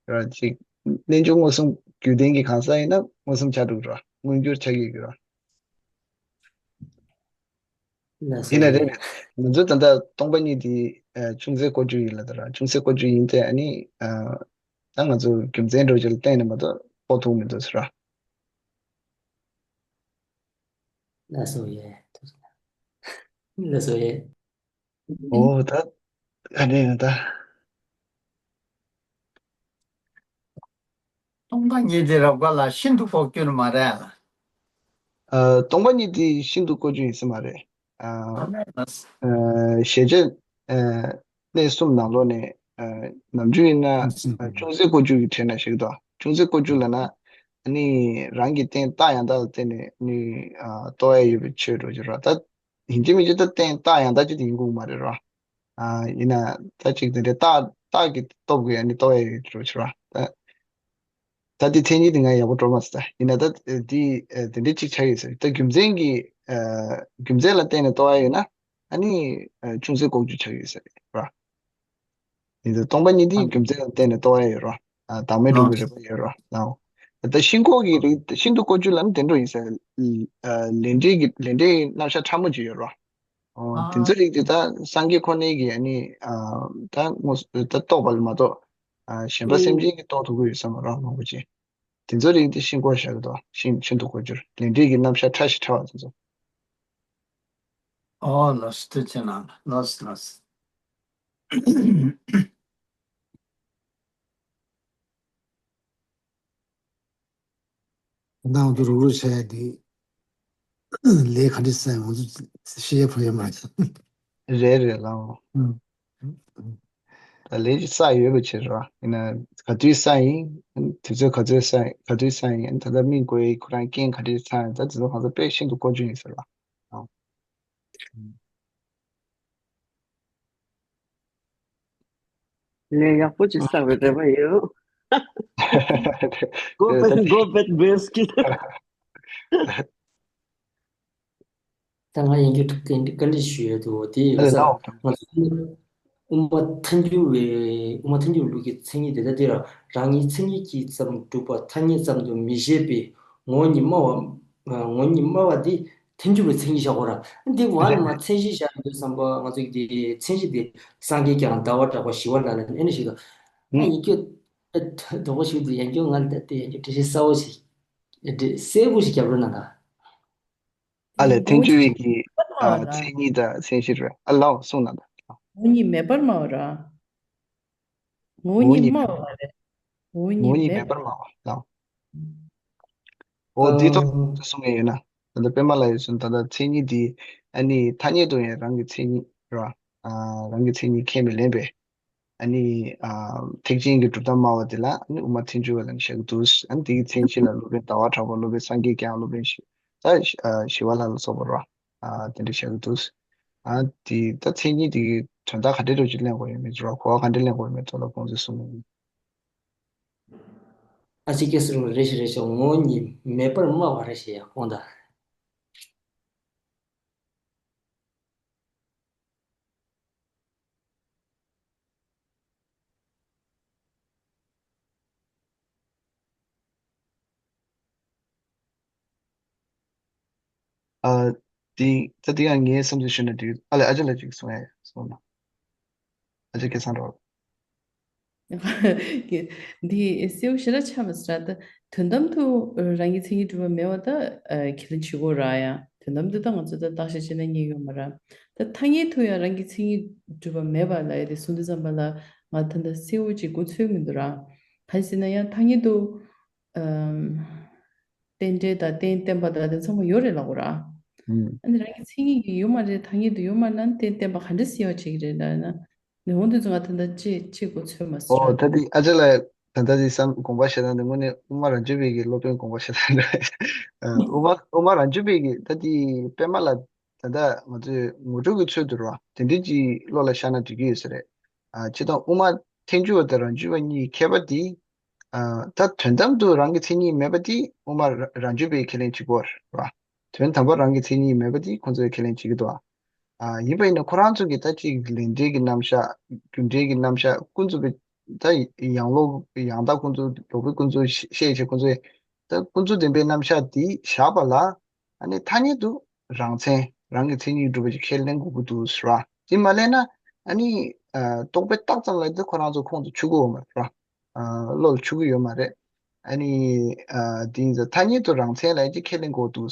ར་ཅིག་རྣལ་འབྱོར་མངོན་སུམ་རྒྱུད་ལྡན་གྱི་གང་ཟག་ཡིན་ན་མངོན་སུམ་ཆགས་འགྲོ་གི་ར། མངོན་གྱུར་ཆགས་ཀྱི་ཡོད་ཀྱི་ར། ལགས་སོ། ཡིན་ན་རེད་རེད། ང་ཚོས་ད་ལྟ་སྟོང་པ་ཉིད་དེ་ཨ་ཅུང་ཟད་ལྐོག་གྱུར་ཡིན་ལབ་ད་ར། ཅུང་ཟད་ལྐོག་གྱུར་ཡིན་ཏེ་ཨ་ནི་ཨ་ད་ང་ཚོ་རྒྱུ་མཚན་འདྲ་བོ་ཅིག་ལ་བརྟེན་ནས་མ་གཏོགས་རྟོགས་ཐུབ་མི་འདུག་ཟེར་ར། ལགས་སོ་ཡེ། ལགས་སོ་ཡེ། ཨོ་ད་ག་འདྲ་ཡིན་ད། སྟོང་པ་ཉིད་དེ་རབ་དགའ་ལགས་ཤིན་ཏུ་ལྐོག་གྱུར་མ་རེད་ལ། ཨ། སྟོང་པ་ཉིད་དེ་ཤིན་ཏུ་ལྐོག་གྱུར་ཡིན་ས་མ་རེད། ཨ། ཨ། ཨ། ཤེས་བྱ་ཨ་གནས་གསུམ་ནང་ལོགས་ནས་ཨ་ནམ་རྒྱུན་ཡིན་ན་ཨ་ཅུང་ཟད་ལྐོག་གྱུར་གྱི་གྲས་ནང་བཞག་གི་འདུག་ཅུང་ཟད་ལྐོག་གྱུར་ལབ་ན་ཨ་ནི་རང་གི་རྟེན་རྟགས་ཡང་དག་ལ་བརྟེན་ནས་ཨ་ནི་ཨ་རྟོགས་ཡ་ཡོད་པའི་ཆོས་འདྲ་བོ་ཅིག་རེད་ད། ཡིན་གཅིག་མིན་གཅིག་ད་རྟེན་རྟགས་ཡང་དག་ཅིག་དེ་ཡིན་དགོས་མ་རེད་ར། ཨ་ཡིན་ན་ད་ཅིག་དེ་འདྲའི་རྟགས་རྟགས་ཀྱི་སྟོབས་ཀྱིས་ཨ་ནི་རྟོགས་ཡ་ཡོད་འགྲོ་ཕྱིར་ར། ད་ད་དེ་མཚན་ཉིད་དེ་ང་ཡག་པོ་འགྲོ་མ་སོང་། ད་ཡིན་ན་ད་དེ་དེ་འདྲའི་ཅིག་ཆགས་ཡོད་ས་རེད། ད་རྒྱུ་མཚན་གྱི་ཨ་རྒྱུ་མཚན་ལ་བརྟེན་ནས་རྟོགས་ཡ་ཡོད་ན་ཨ་ནི་ཨ་ཅུང་ཟད་ལྐོག་གྱུར་ཆགས་ཡོད་ས་རེད་ར། ཡིན་ད་སྟོང་པ་ཉིད་དེ་རྒྱུ་མཚན་ལ་བརྟེན་ནས་རྟོགས་ཡ་ཡོད་ར། ཨ་བདག་མེད་སྒྲུབ་པའི་རིགས་པ་ཡོད་ར། ད་ཤིན་ལྐོག་གི་རིགས་ཤིན་ཏུ་ལྐོག་གྱུར་ལབ་ན་དེ་འདྲ་ཡིན་ས་རེད། ཨ་ལས་འབྲས་ཀྱི་ལས་འབྲས་ཀྱི་རྣམ་གཞག་ཕྲ་མོ་ཅིག་ཡོད་ར། ཨོ་དེ་ཚོའི་རིགས་དེ་ད་སངས་རྒྱས་ཁོ་ནའི་གི་ཨ་ནི་ཨ་ད་དངོས་སུ་ད་རྟོགས་པ་ལ་མ་གཏོགས་ཨ་གཞན་པ་སེམས་ཅན་གྱིས་རྟོགས་ཐུབ་ཀྱི་ཡོད་ས་མ་རེད་མང་པོ་ཅིག་དེ་ཚོའི་རིགས་དེ་ཤིན་ལྐོག་བཞག་གི་འདུག་ཤིན་ཤིན་ཏུ་ལྐོག་གྱུར། ལས་འབྲས་ཀྱི་རྣམ་གཞག་ཕྲ་ཞིང་ཕྲ་བ་དེ་ཚོ། ཨོ་ལགས་སོ། ཐུགས་རྗེ་གནང་། ལགས་སོ་ལགས་སོ། ནང་དུ་རུག་རུག་བྱས་ཏེ། ལས་ག་འདྲ་བསགས་ང་ཚོ་ཤེས་ཡ་ཕོད་ཡ་མ་རེད། རེད་རེད་ལགས། ཨང་། ད་ལས་ཀྱི་བསགས་ཡོད་པ་བྱེད་རོགས། ཡིན་ན་ག་དུས་བསགས་ཡིན། དུས་ཚོད་ག་ཚོད་བསགས་ཡིན། ག་དུས་བསགས་ཡིན། ད་ལྟ་མི་དགོས་ཡིན་ཁོ་རང་རྐྱེན་ག་འདྲ་ཚང་ཡིན། ད་དེ་ཚོ་ང་ཚོ་དཔེ་ཤིན་ཏུ་ལྐོག་གྱུར་ཡིན་ཟེར་བ། ཨང་། ལས་ཡག་པོ་ཅིག་བསགས་པའི་རེ་བ་ཡོད། Go back, go back, best kid. ད་ང་ཡིན་རྒྱུ་བཀའ་འདྲི་ཞུ་ཡ་འདུག་དེ་ཡིན་ཙང་ང་ཚོ་དབུ་མ་ཐལ་འགྱུར་བའི་དབུ་མ་ཐལ་འགྱུར་ལུགས་ཀྱི་མཚན་ཉིད་དེ་ད་དེ་རང་རང་ཉིད་མཚན་ཉིད་ཀྱིས་ཙམ་གྲུབ་པ་ཐ་སྙད་ཙམ་དུ་མི་བཞེད་པའི་ངོ་བོ་ཉིད་སྨྲ་བ་ངོ་བོ་ཉིད་སྨྲ་བ་འདི་ཐལ་འགྱུར་བའི་མཚན་ཉིད་བཞག་གོ་ར། འདི་བ་ནི་མ་མཚན་གཞི་བཞག་ཡོད་བསམ་པ་ང་ཚོ་གི་འདི་མཚན་གཞི་འདི་སངས་རྒྱས་ཀྱང་ཟླ་བ་གྲགས་པ་ཞི་བ་ལྷ་ལ་ཨེ་ནི་ཞིག་ད་ཡིན་རྒྱུ་དོགས་པ་ཞིག་འདུག་ཡིན་རྒྱུ་ང་འདི་ཡིན་རྒྱུ་འགྲེལ་བཤད་གསལ་བོ་ཞིག་འགྲེལ་གསལ་པོ་ཞིག་རྒྱབ་རོགས་གནང་དང་། ཨ་ལས་ཐལ་འགྱུར་བའི་གི་ཨ་མཚན་ཉིད་དང་མཚན་གཞི་རེད། ཨ་ལའོ་གསུངས་གནང་དང་། ངོ་བོ་ཉིད་མེད་པར་སྨྲ་བ་ར། ངོ་བོ་ཉིད་སྨྲ་བ་མ་རེད། ངོ་བོ་ཉིད་མེད་པར་སྨྲ་བ་ལའོ། འོ་འདི་ཐོག་ཏུ་གསུང་ངེས་ཡོད་ན། ད་ལྟ་པད་མ་ལགས་ཡོད་སོང་། ད་ལྟ་མཚན་ཉིད་འདི་ཨ་ནི་ཐ་སྙད་དུ་ཡང་རང་གི་མཚན་ཉིད་ར། ཨ་རང་གི་མཚན་ཉིད་ཁས་མི་ལེན་པས། ཨ་ནི་ཨ་ཐེག་ཆེན་གྱི་གྲུབ་མཐའ་སྨྲ་བ་དེ་ལ་ཨ་ནི་དབུ་མ་ཐལ་འགྱུར་བ་ལ་ནི་བཞག་གི་འདུག་ཨ་ནི་དེ་གི་མཚན་གཞི་ལ་སློབ་དཔོན་ཟླ་བ་གྲགས་པ་སློབ་དཔོན་སངས་རྒྱས་ཀྱང་སློབ་དཔོན་ཞི་ད་ཨ་ཞི་བ་ལྷ་ལ་སོགས་པ་ར། ཨ་དེ་འདྲ་བཞག་གི་འདུག་ཨ་དེ་ད་མཚན་ཉིད་དེ་གི་དོན་དག་ག་འདྲ་འདྲ་ཅིག་ལེན་དགོས་ཡོད་མེད་ཚོར་བ་གོ་བ་ག་འདྲ་ལེན་དགོས་ཡོད་མེད་ཚོ་ལ་དགོངས་ཚུལ་གསུངས་ཡོད། ཨ་ཅེ་སྐད་ཟེར་བ་རེད་ཤག་རེད་ཤག་ངོ་བོ་ཉིད་མེད་པར་སྨྲ་བ་རེད་ཤག་ཡ་དགོངས་དག་ཨ། དེ་ད་དེ་ཡང་ངའི་བསམ་ཚུལ་ཞུས་ན་འགྲིག་ཨ་ལས་ཨ་ཅེ་ལ་ཅིག་གསུང་ཡ་གསུང་ན། ཨ་ཅེ་སྐལ་བཟང་འགྲོ། འདི་གསལ་པོ་ཞེ་དྲག་ཆགས་མ་སོང་ར། ད་དོན་དམ་དུ་རང་གི་མཚན་ཉིད་གྲུབ་པ་མེད་པ་ད་ཁས་ལེན་བྱེད་དགོས་ར་ཡ། དོན་དམ་དུ་ད་ང་ཚོ་ད་བརྟག་དཔྱད་བྱས་ན་རྙེད་ཡོད་མ་ར། ད་ཐ་སྙད་དུ་ཡང་རང་གི་མཚན་ཉིད་གྲུབ་པ་མེད་པ་ལ་ཡ་དེ་གསུང་དུས་ཙམ་པ་ལ་ང་ད་ད་གསལ་པོ་ཅིག་གོ་ཚོད་མི་འདུག་ར། གང་ཡིན་ཟེར་ན་ཡང་ཐ་སྙད་དུ། ཨམ། རྟེན་འབྲེལ་དང་རྟེན་བརྟེན་པ་དང་དེ་ཚང་མ་ཡོད་རེད་ལབ་དགོས་ར། ཨ་ནི་རང་གི་མཚན་ཉིད་ཀྱི་ཡོད་མ་རེད་ཐ་སྙད་དུ་ཡོད་མ་རེད་ན་རྟེན་བརྟེན་པ་ག་འདྲ་སེལ་བ་བྱེད་ཀྱི་རེད་ལབ་ན། ནི་འོང་དུས་ཙང་ང་ད་ལྟ་ཅི་ཅི་གོ་ཚོད་མ་ཨོ་སོང་། ད་དེ་ཨ་ཅེ་ལ་ད་ལྟ་དེ་བསམ་དགོངས་པ་བཞེས་སྟངས་དེ་དངོས་གནས་དབུ་མ་རང་རྒྱུད་པའི་གི་སློབ་དཔོན་དགོངས་པ་བཞེས་སྟངས་རེད། དབུ་མ་དབུ་མ་རང་རྒྱུད་པའི་གི་ད་དེ་པད་མ་ལ་ད་ལྟ་ང་ཚོས་ངོ་སྤྲོད་ཀྱི་ཚུལ་དུ་ར་དེ་འདྲའི་ཅིག་བློ་ལ་ཤར་ན་འགྲིག་གི་ཡོད་ས་རེད། ཨ་སྤྱིར་བཏང་དབུ་མ་ཐལ་འགྱུར་བ་དང་རང་རྒྱུད་པ་གཉིས་ཀྱི་ཁྱད་པར་དེ། ཨ་ད་དོན་དམ་དུ་རང་གི་མཚན་ཉིད་མེད་པ་དེ་དབུ་མ་ར་རང་རྒྱུད་པས་ཁས་ལེན་བྱེད་ཀྱི་ཡོད་རེད་བ། དོན་དམ་པར་རང་གི་མཚན་ཉིད་མེད་པ་དེ་ཁོང་ཚོས་ཁས་ལེན་བྱེད་ཀྱི་འདུག་བ། ཨ་ཡིན་པ་ཡིན་ན་ཁོ་རང་ཚོ་གི་ད་ཅིག་ལས་འབྲས་ཀྱི་རྣམ་གཞག་རྒྱུ་འབྲས་ཀྱི་རྣམ་གཞག་ཀུན་རྫོབ་པའི་ད་ཡང་ལོག་ཡང་དག་ཀུན་རྫོབ་ལོག་པའི་ཀུན་རྫོབ་བཤད་བྱས་ཁོང་ཚོས་ད་ཀུན་རྫོབ་བདེན་པའི་རྣམ་གཞག་དེ་བཞག་པ་ལ། ཨ་ནི་ཐ་སྙད་དུ་རང་མཚན་རང་གི་མཚན་ཉིད་གྲུབ་པ་ཅིག་ཁས་ལེན་དགོས་ཀྱི་འདུག་ཟེར་བ། དེ་མ་ལེན་ན་ཨ་ནི་ཨ་རྟོག་པས་བཏགས་ཙམ་ལ་དེ་ཁོ་རང་ཚོ་ཁོང་དུ་ཆུད་ཀྱི་ཡོད་མ་རེད་བ། ཨ་བློ་ལ་ཆུད་ཀྱི་ཡོད་མ་རེད། ཨ་ནི་ཨ་དེ་ཡིན་ཙང་ཐ་སྙད་དུ་རང་མཚན་ལབ་ཡ་ཅིག་ཁས་ལེན་དགོས་འདུག་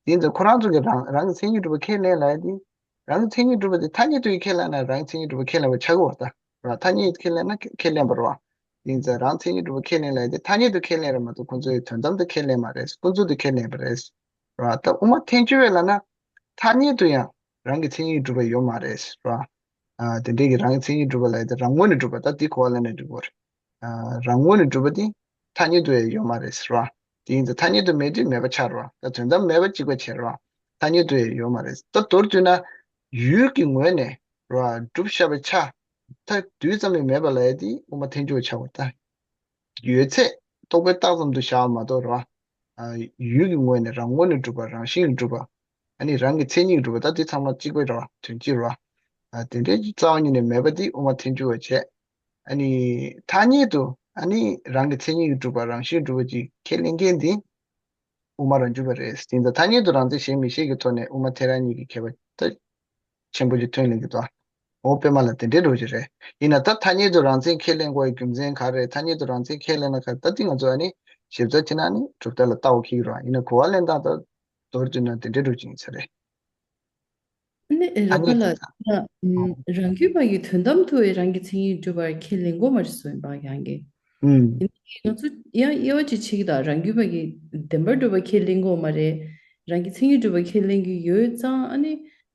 དེ་ཡིན་ཙང་ཁོ་རང་ཚོ་གི་རང་རང་གི་མཚན་ཉིད་གྲུབ་པ་ཁས་ལེན་ལབ་ཡ་དེ་རང་གི་མཚན་ཉིད་གྲུབ་པ་དེ་ཐ་སྙད་དུ་ཡི་ཁས་ལེན་ན་རང་གི་མཚན་ཉིད་གྲུབ་པ་ཁས་ལེན་པ་ཆགས་ཀྱི་ཡོད་རེད་ད། ར་ཐ་སྙད་ཁས་ལེན་ན་ཁས་ཁས་ལེན་པ་རེད་བ། ཡིན་ཙང་རང་མཚན་ཉིད་གྲུབ་པ་ཁས་ལེན་ལབ་ཡ་དེ་ཐ་སྙད་དུ་ཁས་ལེན་རེད་མ་གཏོགས་ཁོང་ཚོས་དོན་དམ་དུ་ཁས་ལེན་མ་རེད། ཀུན་རྫོབ་ཏུ་ཁས་ལེན་པ་རེད། ར་ད་དབུ་མ་ཐལ་འགྱུར་བས་ལབ་ན་ཐ་སྙད་དུ་ཡང་རང་གི་མཚན་ཉིད་གྲུབ་པ་ཡོད་མ་རེད། ར་ཨ་དེ་འདྲའི་གི་རང་གི་མཚན་ཉིད་གྲུབ་པ་ལབ་ཡ་དེ་རང་ངོས་ནས་གྲུབ་པ་ད་དེ་གོ་བ་ལེན་ན་འགྲིག་གི་རེད། ཨ་རང་ངོས་ནས་གྲུབ་པ་དེ་ཐ་སྙད་དུ་ཡང་ཡོད་མ་རེད་ཟེར་བ། དེ་ཡིན་ཙང་ཐ་སྙད་དུ་མེད་དུས་མེད་པ་ཆགས་རེད་བ། ད་དོན་དམ་མེད་པ་གཅིག་པ་བྱས་རེད་བ། ཐ་སྙད་དུ་ཡང་ཡོད་མ་རེད། ད་མདོར་བསྡུས་ན་ཡུལ་གྱི་ངོས་ནས་རེད་བ་གྲུབ་བཞག་པའི་ཆ། ད་དུས་ཙམ་ལས་མེད་པ་ལབ་ཡ་དེ་དབུ་མ་ཐལ་འགྱུར་བ་ཆགས་པ་རེད་ད། ཡོད་ཚད་རྟོག་པས་བཏགས་ཙམ་དུ་བཞག་པ་མ་གཏོགས་རེད་བ། ཨ་ཡུལ་གྱི་ངོས་ནས་རང་ངོས་ནས་གྲུབ་པ་རང་བཞིན་གྱིས་གྲུབ་པ། ཨ་ནི་རང་གི་མཚན་ཉིད་ཀྱིས་གྲུབ་པ་ད་དེ་ཚང་མ་གཅིག་པ་རེད་བ་དོན་གཅིག་རེད་བ། ཨ་དེ་འདྲའི་རྩ་བ་ཉིད་ནས་མེད་པ་དེ་དབུ་མ་ཐལ་འགྱུར་བ་བྱས། ཨ་ནི་ཐ་སྙད་དུ་ཨ་ནི་རང་གི་མཚན་ཉིད་ཀྱིས་གྲུབ་པ་རང་བཞིན་གྱིས་གྲུབ་པ་ཅིག་ཁས་ལེན་མཁན་དེ་དབུ་མ་རང་རྒྱུད་པ་རེད། དེ་ཡིན་ཙང་ཐ་སྙད་དུ་རང་མཚན་གཞལ་མི་གཞལ་གྱི་ཐོག་ནས་དབུ་མ་ཐལ་རང་གཉིས་ཀྱི་ཁྱད་པར་ད་ཆེན་པོ་ཅིག་ཐོན་ལེན་གྱི་འདུག་འོ་པད་མ་ལ་དེ་འདྲའི་འགྲོ་གི་རེད། ཡིན་ན་ད་ཐ་སྙད་དུ་རང་མཚན་ཁས་ལེན་དགོས་པའི་རྒྱུ་མཚན་ག་རེ་རེད། ཐ་སྙད་དུ་རང་མཚན་ཁས་ལེན་ན་ག་རེ་ད་དེ་ང་ཚོ་ཨ་ནི་ཞིབ་ཕྲ་བྱས་ན་ཨ་ནི་གྲུབ་མཐའ་ལ་ལྟ་དགོས་ཀྱི་རེད། ཡིན་ན་གོ་བ་ལེན་སྟངས་ད་མདོར་བསྡུས་ན་དེ་འདྲའི་འགྲོ་གི་ཡིན་ས་རེད། ཨ་ནི་ཐ་རག་པ་སྙད་ལ་ད་ད་ཨུམ་རང་རྒྱུད་པ་ཡི་དོན་དམ་དུ་རང་གི་མཚན་ཉིད་གྲུབ་པར་ཁས་ལེན་དགོས་མ་རེད་གསུངས་ཡིན་པ་ཡང་གི་ཨུམ། ཡིན་ནའི་ང་ཚོ་ཡང་དབྱེ་བ་ཅིག་ཕྱེ་གི་ད་རང་རྒྱུད་པ་གི་བདེན་པར་གྲུབ་པ་ཁས་ལེན་དགོས་མ་རེད། རང་གི་མཚན་ཉིད་གྲུབ་པ་ཁས་ལེན་གྱི་ཡོད་ཙང་ཨ་ནི་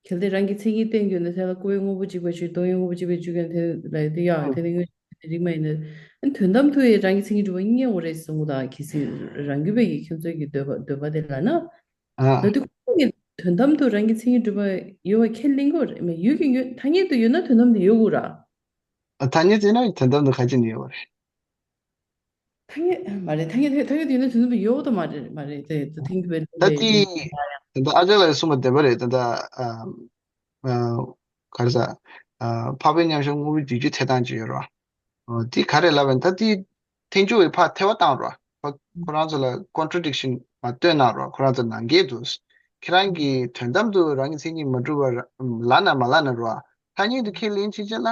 གལ་ཏེ་རང་གི་མཚན་ཉིད་བསྟན་གྱི་ཡོད་ན་དེ་ལ་ཀུན་དབྱེ་དངོས་པོ་གཅིག་པ་ཞིག་སྟོང་ངེས་དངོས་པོ་གཅིག་པའི་རྒྱུ་རྐྱེན་དེ་ལ་ཡོད་དེ་ཡང་དེ་ནི་དངོས་གཞི་དེ་རིགས་མ་ཡིན་ན། ཨ་ནི་དོན་དམ་དུ་ཡང་རང་གི་མཚན་ཉིད་གྲུབ་པ་རྙེད་དགོས་རེད་གསུང་གི་ད་གལ་སྲིད་རང་རྒྱུད་པ་ཡི་ཁྱོད་ཚོའི་གི་འདོད་པ་འདོད་པ་དེ་ལ་ན། ཨ། ལ་དུས་ཁོང་གིས་དོན་དམ་དུ་རང་གི་མཚན་ཉིད་གྲུབ་པ་ཡོད་པ་ཁས་ལེན་གྱི་ཡོད་རེད་མ་ཡུལ་གྱི་ཡོད་ཐ་སྙད་དུ་ཡོད་ན་དོན་དམ་དུ་ཡོད་དགོས་ར། ཨ་ཐ་སྙད་བྱས་ན་དོན་དམ་དུ་ག་ཅི་ནས་ཡོད་པ་རེད། ཐ་སྙད་མ་རེད་ཐ་སྙད་ཐ་སྙད་དུ་ཡོད་ན་དོན་དམ་དུ་ཡོད་དོ་མ་རེད་མ་རེད་དེ་ད་ཐེངས་གི་བའི་ད་ལུགས་དེ་ལས་ད་ལྟ་ཨ་ཅག་ལགས་གསུངས་པ་བདེན་པ་རེད། ད་ལྟ་ཨ་ཨ་ག་རེ་ཟ་ཨ་འཕགས་པའི་མཉམ་གཞག་དངོས་པོའི་རྒྱུད་རྒྱུ་ཐེ་སྟངས་ཅིག་ཡོད་ར། ཨོ་དེ་ག་རེ་ལབ་པ་ཡིན་ད་དེ་ཐལ་འགྱུར་བའི་ཕར་ཐལ་བ་བཏང་རོགས། ཁོ་ཁོ་རང་ཚོ་ལ་ཀོན་ཊྲ་ཌིག་ཤན་མ་སྟོན་གནང་རོགས། ཁོ་རང་ཚོ་ནང་འགལ་འདུག་ཁྱེད་རང་གིས་དོན་དམ་དུ་རང་གི་མཚན་ཉིད་མ་གྲུབ་པ་ལབ་ན་མ་ལབ་ན་རོགས། ཐ་སྙད་དུ་ཁས་ལེན་བྱེད་ཆེད་ལ་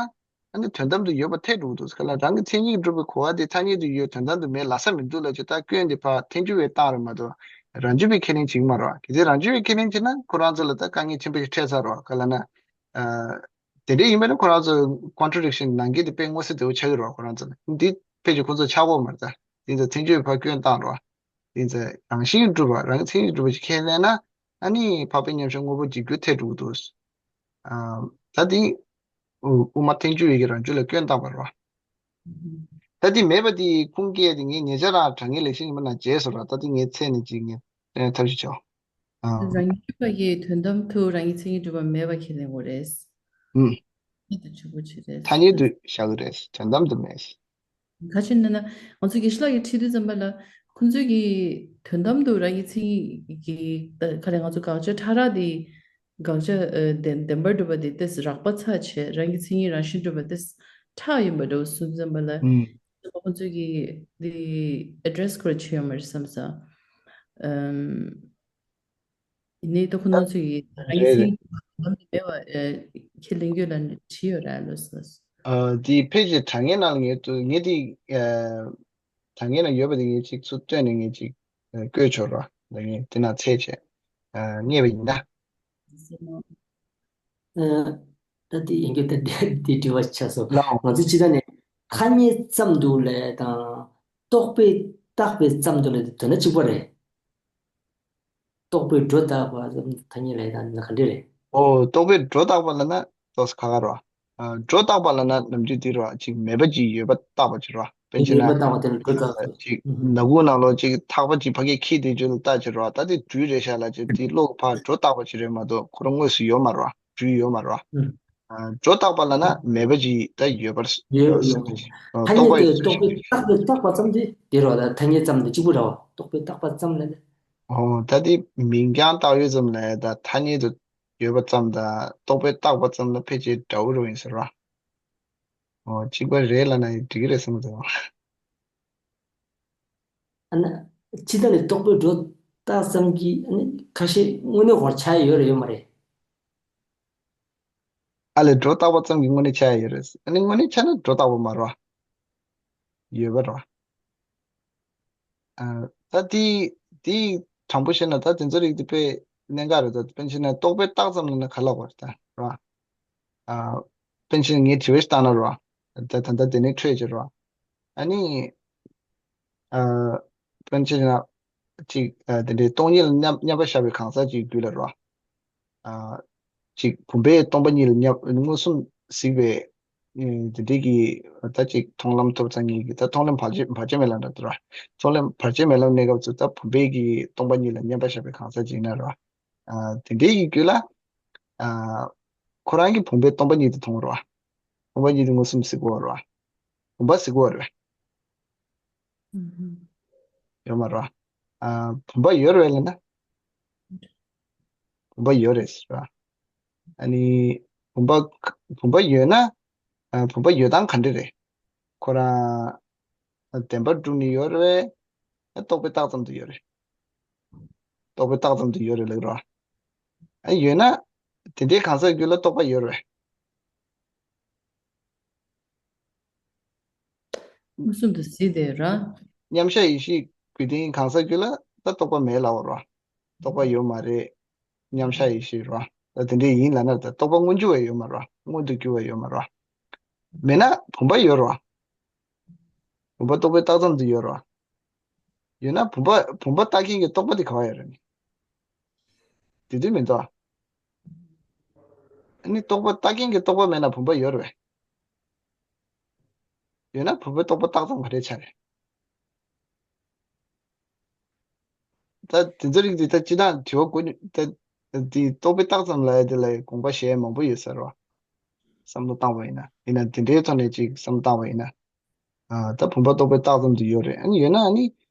ཨ་ནི་དོན་དམ་དུ་ཡོད་པ་ཐལ་འགྲོ་གི་འདུག་ག་ལ་རང་གི་མཚན་ཉིད་གྲུབ་པའི་གོ་བ་དེ་ཐ་སྙད་དུ་ཡོད་དོན་དམ་དུ་མེད་ལབ་ས་མི་འདུག་ལབ་ཀྱི་ད་སྐྱོན་དེ་ཕར་ཐལ་འགྱུར་བས་བཏང་རེད་མ་གཏོགས་རང་རྒྱུད་པས་ཁས་ལེན་བྱེད་ཀྱི་མ་རོགས། གལ་ཏེ་རང་རྒྱུད་པས་ཁས་ལེན་བྱེད་ན་ཁོ་རང་ཚོ་ལ་ད་དཀའ་ངལ་ཆེན་པོ་ཞིག་འཕྲད་ཚར་རོགས་ག་ལ་ན། ཨ། དེ་འདྲ་ཡིན་པ་ནི་ཁོ་རང་ཚོ་ཀོན་ཊྲ་ཌིག་ཤན་ནང་འགལ་དེ་དཔེ་མངོན་གསལ་དོད་པོ་ཆགས་ཀྱི་རེད་བ། ཁོ་རང་ཚོ་ལ་འདི་ཕལ་ཆེར་ཁོ་ཚོ་ཆགས་ཀྱི་ཡོད་མ་རེད་ད། དེ་ཚོ་ཐལ་འགྱུར་ཕར་སྐྱོན་བཏང་རེད་བ། དེ་ཚོ་རང་བཞིན་གྲུབ་པ་རང་གི་མཚན་ཉིད་གྲུབ་པ་ཞིག་ཁས་ལེན་ན་ཨ་ནི་འཕགས་པའི་མཉམ་གཞག་དངོས་པོ་འཇིག་རྒྱུ་ཐལ་འགྲོ་གི་འདུག་ཨ་ད་དེ་དབུ་དབུ་མ་ཐལ་འགྱུར་བའི་གི་རང་རྒྱུད་ལ་སྐྱོན་བཏང་བ་རེད་བ། ད་དེ་མེད་པ་དེ་ཁུངས་སྐྱེལ་དེ་ངས་ཉེ་ཆར་རང་དྲང་ངེས་ལེགས་བཤད་ཉི་མ་ནང་མཇལ་སོང་ར། ད་དེ་ངས་ཚད་ནས་ཅིག་ངས་ཐབས་ཤེས་བྱའོ། ཨ། རང་ཉིད་སྒྲུབ་པ་ཡི་དོན་དམ་དུ་རང་གི་མཚན་ཉིད་སྒྲུབ་པ་མེད་པ་ཁས་ལེན་དགོས་རེད། ཨུམ། ཉིད་དུ་གཅིག་པུ་བྱེད་རེད། ཐ་སྙད་དུ་བཞག་གི་རེད། དོན་དམ་དུ་མེད། ག་ཅི་ན་ན་ང་ཚོ་དགེ་བཤེས་ལགས་ཀྱིས་ཁྲིད་དུས་ཙམ་པ་ལ་ཁོང་ཚོས་ཀྱི་དོན་དམ་དུ་རང་གི་མཚན་ཉིད་ཀྱི་ད་ག་རེ་ང་ཚོ་དགག་བྱ་ཕྲ་རགས་དེ་དགག་བྱ་ཨ་བདེན་བདེན་པར་སྒྲུབ་པ་དེ་ཏོག་ཙམ་རགས་པ་ཚ་བྱས། རང་གི་མཚན་ཉིད་རང་བཞིན་སྒྲུབ་པ་ཏོག་ཙམ་ཕྲ་ཡིན་པ་འདྲ་བོ་གསུངས་ཙམ་པ་ལ། ཨུམ། ཁོང་ཚོས་ཀྱི་དེ་ཨེ་ཌི་རེ་སི་སྐོར་བྱས་ཡོད་མ་རེད་བསམ་ས། ཨམ། ཡིན་ནའི་ད་ཁོ་རང་ཚོ་ཡི་རང་གི་རེད་རེད། མཚན་ཉིད་ལམ་དུ་མེད་པ་ཨེ་ཁས་ལེན་རྒྱུ་ལ་བྲིས་ཡོད་ར་ལོས་ལོས། ཨ། དེ་ཕལ་ཆེར་དྲ་བརྙན་ནང་ལ་ངས་ཏུ་ངས་དེ་ཨ་དྲ་བརྙན་ལ་ཡོད་པ་དེ་ངས་ཅིག་ཚུར་བཏོན་ནས་ངས་ཅིག་ཨ་བཀོད་ཆོག་ར། ལ་ངས་དེ་ན་ཚད་བྱས་ཨ་རྙེད་པ་ཡིན་ན། ཨ། ད་དེ་ཡིན་རྒྱུ་ད་དེ་དེ་དྲི་བ་ཆགས་སོང་། ལའོ། ང་ཚོ་སྤྱི་བཏང་ནས་ཐ་སྙད་ཙམ་དུ་ལས་དང་རྟོག་པས་བཏགས་པའི་ཙམ་དུ་ལས་དོན་ན་གཅིག་པ་རེད། རྟོག་པས་སྒྲོ་བཏགས་པ་ཙམ་ཐ་སྙད་ལས་དང་ན་ག་འདྲ་རེད། ཨོ། རྟོག་པས་སྒྲོ་བཏགས་པ་ལ་ན་ཏོག་ཙམ་ཁ་ཁ་རོ། ཨ། སྒྲོ་བཏགས་པ་ལ་ན་ནམ་རྒྱུན་དེ་རོ་ཅིག་མེད་པ་ཅིག་ཡོད་པ་བཏགས་པ་ཅིག་རོ། དཔེར་བྱས་ན། ཡོད་པ་བཏགས་པ་དེ་ལ་སྒྲོ་བཏགས་ཨ། ཅིག་ཨུ་ཧུ། ནག་ཁུང་ནང་ལོགས་ཅིག་ཐག་པ་ཅིག་ཕ་གིར་འཁྱེར་དེ་ཅིག་ལ་བཏགས་ཅིག་རོ། ད་དེ་སྦྲུལ་རེད་ཤག་ལབ་ཅིག་དེ་བློ་ཕར་སྒྲོ་བཏགས་པ་ཅིག་རེད་མ་གཏོགས་ཁོ་རང་དངོས་སུ་ཡོད་མ་རོ། སྦྲུལ་ཡོད་མ་རོ། ཨུ། ཨ། སྒྲོ་བཏགས་པ་ལ་ན་མེད་པ་ཅིག་ད་ཡོད་པར་ཡོད་ཡོད། ཐ་སྙད་དེ་རྟོག་པས་བཏགས་པའི་བཏགས་པ་ཙམ་དེ་དེ་རོ། ད་ཐ་སྙད་ཙམ་དེ་གཅིག་པུ་རེད་བ། རྟོག་པས་བཏགས་པ་ཙམ་ལ་ནི། ཨོ། ད་དེ་མིང་རྐྱང་བཏགས་ཡོད་ཙམ་ལ་ད་ཐ་སྙད་དུ་ཡོད་པ་ཙམ་དང་རྟོག་པས་བཏགས་པ་ཙམ་ལ་ཕལ་ཆེར་འདྲ་བོ་རུ་ཡིན་ཟེར་བ། ཨོ། གཅིག་པ་རེད་ལབ་ན་འགྲིག་གི་རེད་བསམ་གྱི་འདུག་ཨ་ན། ཕྱི་ལྟར་ནས་རྟོག་པའི་སྒྲོ་བཏགས་ཙམ་གྱིས་ཨ་ནི་ཁ་ཤས་དངོས་གནས་ཧོར་ཆགས་ཡོད་རེད་ཡོད་མ་རེད། ཨ་ལས་སྒྲོ་བཏགས་པ་ཙམ་གྱིས་དངོས་གནས་ཆགས་ཡོད་རེད། ཨ་ནི་དངོས་གནས་ཆགས་ན་སྒྲོ་བཏགས་པ་མ་རེད་བ། ཡོད་པ་རེད་བ། ཨ། ད་དེ་དེ་དྲང་པོ་བཤད་ན་ད་དེ་ཚོ་རིགས་དེ་དཔེ་གནད་འགག་རེད། ད་དཔེར་བྱས་ན་རྟོག་པས་བཏགས་ཙམ་ལབ་ན་ག་ལབ་དགོས་རེད་ད་ར། ཨ། དཔེར་བྱས་ན་ངས་དྲི་བ་ཞིག་བཏང་ན་ར། ད་ད་ད་དེ་ནས་འཕྲོས་ཀྱི་ར། ཨ་ནི། ཨ། དཔེར་བྱས་ན་ཅིག་ཨ་དེ་འདྲའི་སྟོང་ཉིད་ལ་མཉམ་མཉམ་པར་བཞག་པའི་གང་ཟག་ཅིག་རྒྱུད་ལ་ར། ཨ། ཅིག་བུམ་པས་སྟོང་པ་ཉིད་ལ་མཉམ་མངོན་སུམ་གཟིགས་པའི་ཨེ་དེ་འདྲའི་གི་ད་ཅིག་མཐོང་ལམ་ཐོབ་ཚར་ངེས་ཀྱི་ད་མཐོང་ལམ་བར་ཆད་བར་ཆད་མེད་ལམ་འདྲ་དེ་ར། མཐོང་ལམ་བར་ཆད་མེད་ལམ་གནས་སྐབས་སུ་ད་བུམ་པའི་གི་སྟོང་པ་ཉིད་ལ་མཉམ་པར་བཞག་པའི་གང་ཟག་ཅིག་ཡིན་ན་ར། ཨ། དེ་འདྲའི་གི་རྒྱུད་ལ། ཨ། ཁོ་རང་གིས་བུམ་པའི་སྟོང་པ་ཉིད་དུ་མཐོང་བ་རེད་བ། སྟོང་པ་ཉིད་དུ་མངོན་སུམ་གཟིགས་པ་རེད་བ། བུམ་པ་གཟིགས་པ་རེད་བ། ཨུ་ཧུ། ཡོད་མ་རེད་བ། ཨ། བུམ་པ་ཡོད་རེད་བ་ལབ་ན། བུམ་པ་ཡོད་རེད་ཟེར་བ། ཨ་ནི། བུམ་པ། བུམ་པ་ཡོད་ན། ཨ། བུམ་པ་ཡོད་སྟངས་ག་འདྲ་རེད། ཁོ་རང་། བདེན་པར་གྲུབ་ནས་ཡོད་རེད། རྟོག་པས་བཏགས་ཙམ་དུ་ཡོད་རེད། རྟོག་པས་བཏགས་ཙམ་དུ་ཡོད་རེད་ལབ་རོ། ཨ། ཡོད་ན། དེ་འདྲའི་གང་ཟག་རྒྱུད་ལ་རྟོག་པ་ཡོད་རེད། མངོན་སུམ་དུ་གཟིགས་ཏེ་ར། མཉམ་གཞག་ཡེ་ཤེས་རྒྱུད་ལྡན་གང་ཟག་རྒྱུད་ལ་ད་རྟོག་པ་མེད་ལབ་རོ། རྟོག་པ་ཡོད་མ་རེད། མཉམ་གཞག་ཡེ་ཤེས་རོ། ད་དེ་འདྲའི་ཡིན་ལབ་ན་ད་རྟོག་པ་མངོན་གྱུར་བ་ཡོད་མ་རོ། མངོན་དུ་གྱུར་བ་ཡོད་མ་རོ། མེད་ན་བུམ་པ་ཡོད་རོ། བུམ་པ་རྟོག་པས་བཏགས་ཙམ་དུ་ཡོད་རོ། ཡོད་ན་བུམ་པ་བུམ་པ་བཏགས་མཁན་གྱི་རྟོག་པ་དེ་ག་བ་ཡོད་རེད་ནི། དེ་དུས་མི་འདུག་ཨ་ནི་རྟོག་པ་བཏགས་མཁན་གྱི་རྟོག་པ་མེད་ན་བུམ་པ་ཡོད་རེད་པས། ཡོད་ན་བུམ་པའི་རྟོག་པ་བཏགས་ཙམ་ག་རེ་ཆགས་རེད། ད་དེ་ཚོ་རིགས་དེ་ད་སྤྱིར་བཏང་དྲི་བ་དགོས་ནི་ད་དེ་རྟོག་པས་བཏགས་ཙམ་ལབ་ཡ་དེ་ལ་དགོངས་པ་བཞེས་མང་པོ་ཡོད་ས་རེད་བ། བསམ་བློ་བཏང་བ་ཡིན་ན་ཡིན་ན་དེ་འདྲའི་ཐོག་ནས་ཅིག་བསམ་བློ་བཏང་བ་ཡིན་ན། ཨ། ད་བུམ་པ་རྟོག་པས་བཏགས་ཙམ་དུ་ཡོད་རེད། ཨ་ནི་ཡོད་ན་ཨ་ནི་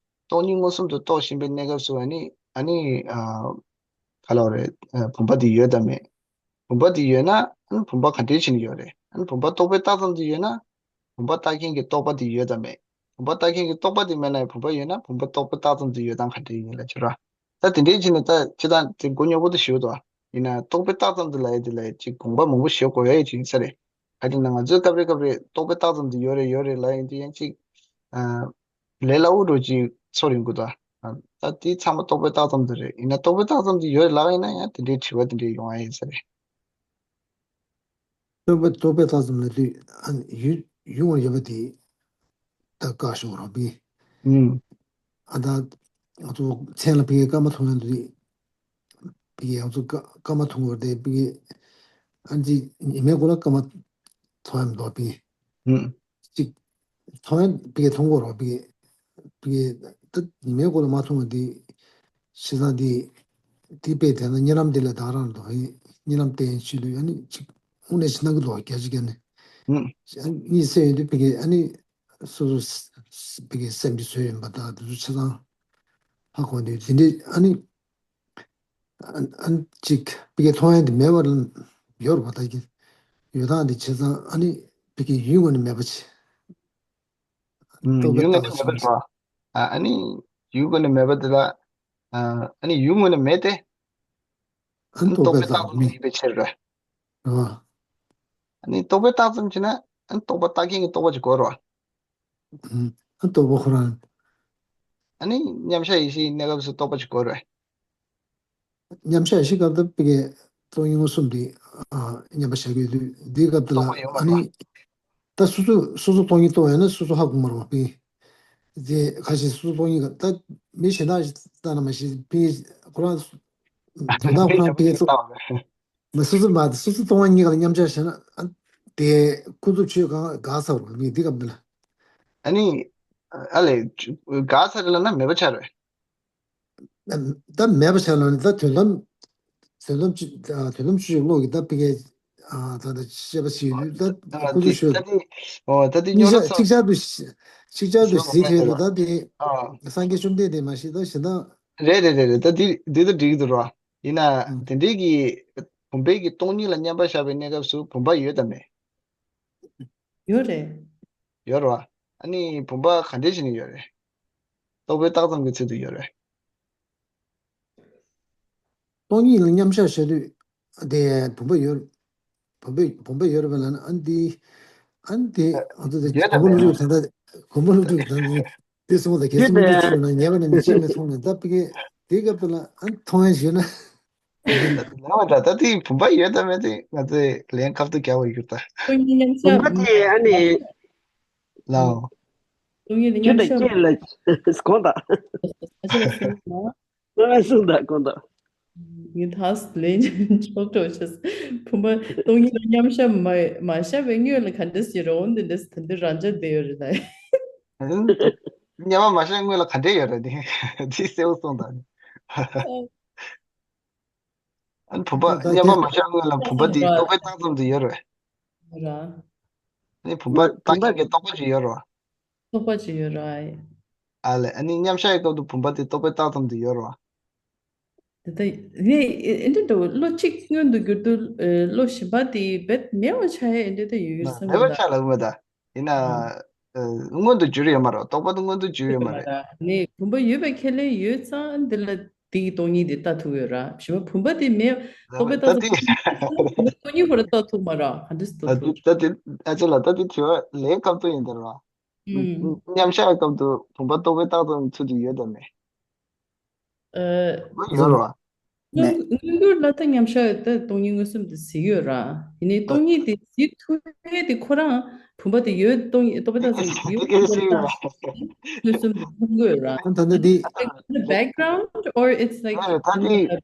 སྟོང་ཉིད་མངོན་སུམ་དུ་རྟོགས་བཞིན་པའི་གནས་སྐབས་སུ་ཨ་ནི་ཨ་ནི་ཨ། ག་ལབ་རེད། ཨ། བུམ་པ་དེ་ཡོད་དམ་མེད། བུམ་པ་དེ་ཡོད་ན་ཨ་ནི་བུམ་པ་ག་འདྲའི་ཕྱིར་ཡོད་རེད། ཨ་ནི་བུམ་པ་རྟོག་པས་བཏགས་ཙམ་དུ་ཡོད་ན། བུམ་པ་བཏགས་མཁན་གྱི་རྟོག་པ་དེ་ཡོད་དམ་མེད། བུམ་པ་བཏགས་མཁན་གྱི་རྟོག་པ་དེ་མེད་ན་ཡང་བུམ་པ་ཡོད་ན་བུམ་པ་རྟོག་པས་བཏགས་ཙམ་དུ་ཡོད་སྟངས་ག་འདྲ་ཡིན་ལབ་ཕྱིར་ར། ད་དེ་འདྲའི་ཕྱིར་ནས་ད་སྤྱིར་བཏང་དེ་མགོ་རྙོག་པོ་དེ་ཞིག་འདུག་ཡིན་ན་རྟོག་པས་བཏགས་ཙམ་དུ་ལབ་ཡ་དེ་ལ་ཅིག་དགོངས་པ་མང་པོ་བཞེས་དགོས་ཡ་ཅིག་ཡིན་ས་རེད། ག་དེ་ན་ང་ཚོའི་སྐབས་རེ་སྐབས་རེ་རྟོག་པས་བཏགས་ཙམ་དུ་ཡོད་རེད་ཡོད་རེད་ལབ་ཡིན་དུས་ཡང་ཅིག་ཨ། ལས་སླ་བོ་འདྲ་ཅིག་ཚོར་ཡོང་གི་འདུག་ད་དེ་ཚང་མ་རྟོག་པས་བཏགས་ཙམ་དུ་རེད། ཡིན་ན་རྟོག་པས་བཏགས་ཙམ་དུ་ཡོད་ལབ་ཡིན་ན་ཡང་དེ་འདྲའི་དྲི་བ་དེ་འདྲའི་ཡོང་ཡ་ཡིན་ས་རེད། རྟོག་པས་རྟོག་པས་བཏགས་ཙམ་ལབ་དུས་ཨ་ནི་ཡུལ་ཡུལ་ངོར་ཡོད་པ་དེ་ད་བཀག་ཤོག་རོགས་པས། ཨུམ། ཨ་ད་ང་ཚོ་མཚན་ལ་ཕ་གིའི་སྐར་མ་མཐོང་ཡ་འདུག་ཕ་གིའི་ང་ཚོ་སྐར་སྐར་མ་མཐོང་བར་དེ་ཕ་གིའི་ཨ་ནི་ཉི་མའི་གུང་ལ་སྐར་མ་མཐོང་ཡ་མི་འདུག་ཕ་གིའི། ཨུམ། གཅིག་མཐོང་ཡ་ཕ་གིའི་མཐོང་གི་རོགས་ཕ་གིའི་ཕ་གིའི་ད་ཉི་མའི་གུང་ལ་མ་མཐོང་བ་དེ་བྱས་ཙང་དེ་ དེ་དཔེ་དེ་ན་གཉིད་ལམ་དེ་ལ་ད་རང་དང་གཉིད་ལམ་བསྟན་ཆེད་དུ་ཨ་ནི་ཅིག་དངོས་གནས་ཤི་ནང་གི་ལོག་རྒྱ་ཅིག་ཨ་ནི་ཨ་གཉིད་སད་ཡོད་དུས་ཕ་གི་ཨ་ནི་སོ་སོ་ཕ་གི་སེམས་ཀྱི་བཟོས་ཡིན་པ་དང་དེ་ཚོ་ཆ་ཚང་ཧ་གོ་དུས་དེ་འདྲའི་ཨ་ནི་ཨ་ཨ་ཅིག་ཕ་གི་མཐོང་ཡ་དེ་མེད་པར་ཡོད་རེད་པ། ད་གི་ཡོད་སྟངས་དེ་བྱས་ཙང་ཨ་ནི་ཕ་གི་ཡུལ་ངོས་ནས་མེད་པ་བྱས། ཨུམ། རྟོག་པས་ཡུལ་ངོས་ནས་བཏགས་པ་མེད་པ་བྱས། རེད་པ། ཨ་ཨ་ནི་ཡུལ་ངོས་ནས་མེད་པ་དེ་ལ་ཨ་ཨ་ནི་ཡུལ་ངོས་ནས་མེད་དེ། ཨ་ནི་རྟོག་པས་བཏགས་པ་ཡིན་པའི་ཕྱིར་རེད། རེད་པ། ཨ་ནི་རྟོག་པས་བཏགས་ཙམ་བྱས་ན་ཨ་ནི་རྟོག་པ་བཏགས་མཁན་གྱི་རྟོག་པ་ཅིག་དགོས་རེད་པ། ཨུམ། ཨ་རྟོག་པ་ཁོ་རང་། ཨ་ནི་མཉམ་གཞག་ཡེ་ཤེས་ཀྱི་གནས་སྐབས་སུ་རྟོག་པ་ཅིག་དགོས་རེད། མཉམ་གཞག་ཡེ་ཤེས་སྐབས་དུ་ཕ་གི་སྟོང་ཉིད་མངོན་སུམ་དེ་ཨ་མཉམ་པར་བཞག་གི་ཡོད་དུས་འདིའི་སྐབས་དུ་ལ་རྟོག་པ་ཡོད་མ་ཨ་རེད་ནི་པ། ད་སོ་སོ་སོ་སོ་སྟོང་ཉིད་རྟོགས་ཡོད་ན་སོ་སོ་ཧ་གོ་མ་རེད་པ། ཕ་གི་དེ་ཁ་ཤས་སོ་སོ་སྟོང་ཉིད་ཀ་ད་མི་གཞན་དག་ལྟ་ན་མ་ཤེས་ཕ་གི་ཁོ་རང་དོན་དག་ཁོ་རང་ཕ་གི་སོ་མ་སོ་སོ་མ་སོ་སོ་སྟོང་བ་གཉིས་ཀ་ལ་མཉམ་གཞག་བྱས་ན་ཨ་དེ་ཁོ་ཚོ་ཆོས་གང་དགའ་ས་རུ་ནི་འདི་སྐབས་འདི་ལ། ཨ་ནི་ཨ་ལས་དགའ་ས་རེད་ལབ་ན་མེད་པ་ཆགས་རེད། ད་མེད་པ་ཆགས་ལབ་ནི་ད་དོན་དམ་དོན་དམ་ཅི་ཨ་དོན་དམ་ཆོས་ཀྱི་བློ་གི་ད་ཕ་གི་ཨ་ད་ད་བཤད་པ་ཞིག་ཡོད་ད་ཨ་ཁོ་ཚོ་དེ་ཤོད་ད་དེ་ཨོ་ད་དེ་གཉིས་ཉོ་ཆ་ན་ཚ་ཅིག་ཆར་དུ་ཅིག་ཆར་དུ་ཞུ་བ་གཟིགས་མེད་ཁེལ་དུ་ད་ད་དེ་ཨ་སངས་རྒྱས་བཅོམ་ལྡན་འདས་མ་ཤེས་ད་གཞན་དག་རེད་རེད་རེད་རེད། ད་དེ་དེ་ད་འགྲིག་གི་འདུག་ར། ཡིན་ན་ཨང་དེ་འདྲའི་གི་བུམ་པའི་གི་སྟོང་ཉིད་ལ་མཉམ་པར་བཞག་པའི་གནས་སྐབས་སུ་བུམ་པ་ཡོད་དམ་མེད། ཡོད་རེད། ཡོད་རེད་བ། ཨ་ནི་བུམ་པ་ག་འདྲས་བྱས་ནས་ཡོད་རེད། རྟོག་པས་བཏགས་ཙམ་གྱི་ཚུལ་དུ་ཡོད་རེད། སྟོང་ཉིད་ལ་མཉམ་གཞག་བྱེད་དུས་དེ་བུམ་པ་ཡོད། བུམ་པ་བུམ་པ་ཡོད་རེད་པས་ལབ་ན་ཨ་ནི་དེ་ཨ་ནི་དེ་ཨ་ང་ཚོ་དེ་ཡོད་དམ་གོམ་པ་མེད་སློབ་ཕྲུག་ད་ལྟ་གོམ་པ་སློབ་ཕྲུག་ད་ལྟ་དེ་སོང་ད་གལ་ཡོད་སྲིད་སློབ་ཕྲུག་ཅིག་དམ་ཡོད་ན་ཉེ་བ་ནས་མི་ཤེས་མེད་མཐོང་ན་ད་ཕ་གི་དེ་སྐབས་དུ་ལ་ཨ་ནི་མཐོང་ཡ་ཞིག་ཡོད་ན། ལའོ་ད་ད་དེ་བུམ་པ་ཡོད་དམ་མེད་དེ་ང་ཚོས་ལན་ཁབ་ཏུ་རྒྱག་པ་ཡོད་ད། སྟོང་ཉིད་མཉམ་བུམ་པ་གཞག་དེ་ཨ་ནི་ལའོ། སྟོང་ཉིད་རྒྱུ་མཉམ་དང་བཞག་རྐྱེན་ལ་དགོངས་དག་ཨ་ཅེ་ལ་སེམས་ན། ང་གསུངས་དང་དགོངས་དག་ངས་ཐག་ལན་ཆོག་ཆོག་བྱས། བུམ་པ་སྟོང་ཉིད་མཉམ་བཞག་མ་མ་བཞག་པའི་སྔོན་ལ་ག་འདྲས་ཡོད་རེད། འོ་འདི་འདྲས་ད་འདི་རང་འཇགས་བསྡད་ཡོད་རེད་ད། མཉམ་པ་མ་བཞག་སྔོན་ལ་ག་འདྲས་ཡོད་རེད་དེ་དེ་གསལ་པོ་གསུངས་དང་། ཨ་ནི་བུམ་པ་ད་ད་མཉམ་པ་དེ་མ་བཞག་སྔོན་ལ་བུམ་པ་དེ་རྟོག་པས་བཏགས་ཙམ་དུ་ཡོད་རེད། ར། ཨ་ནི་བུམ་པ་བཏགས་མཁན་གྱི་རྟོག་པ་ཅིག་ཡོད་རེད་བ། རྟོག་པ་ཅིག་ཡོད་རེད་བ། ཨ་ལས་ཨ་ནི་མཉམ་བཞག་གི་སྐབས་དུ་བུམ་པ་དེ་རྟོག་པས་བཏགས་ཙམ་དུ་ཡོད་རེད་བ། དེ་ལྟ་ངས་ཨེ་འདྲ་འདྲ་བོ་བློ་གཅིག་མངོན་དུ་གྱུར་དུས་ཨེ་བློ་གཞན་པ་དེ་རྦད་མེད་པ་ཆགས་ཡ་ཨེ་འདྲ་ད་ཡོད་ཡོད་བསམ་མེད་གྱི་པ་ད། ཆགས་ལ་འོས་མ་ད། ཡིན་ན། ཨ། ཨ། མངོན་དུ་གྱུར་ཡོད་མ་རེད། རྟོག་པ་དེ་མངོན་དུ་གྱུར་ཡོད་མ་རེད། ནས་བུམ་པ་ཡོད་པའི་ཁས་ལེན་ཡོད་ཙང་འདི་ལ་དེ་གི་སྟོང་ཉིད་དེ་ལྟ་ཐུབ་ཡོད་ར། གཞན་པ་བུམ་པ་དེ་མེད། རྟོག་པས་ད་བཏགས་ཙམ་དེ་བུམ་པ་སྟོང་ཉིད་ཁོ་རང་ལྟ་ཐུབ་མ་ར། ག་འདྲས་ལྟ་ད་ཐུབ། དེ་ད་དེ་ཨ་ཅེ་ལགས་ད་དེ་དྲི་བ་ལན་ཁབ་ཏུ་ཡིན་ད་ར། ཨུམ། མཉམ་བཞག་སྐབས་དུ་བུམ་པ་རྟོག་པས་བཏགས་ཙམ་ཚུལ་དུ་ཡོད་དམ་མེད། ཨ། ཡོད་རེད་བ། མངོན་མངོན་གྱུར་ལ་ད་མཉམ་བཞག་ད་སྟོང་ཉིད་མངོན་སུམ་དུ་གཟིགས་ཡོད་ར། ཡིན་ནའི་སྟོང་ཉིད་དེ་གཟིགས་ཐུབ་ཡས་དེ་ཁོ་རང་བུམ་པ་དེ་ཡོད། སྟོང་ཉིད་རྟོག་པས་བཏགས་ཙམ་ཡོད། མངོན་སུམ་དུ་མཐོང་གི་ཡོད་ར། ད་ལྟ་འདི། Background or it's like ད་ལྟ།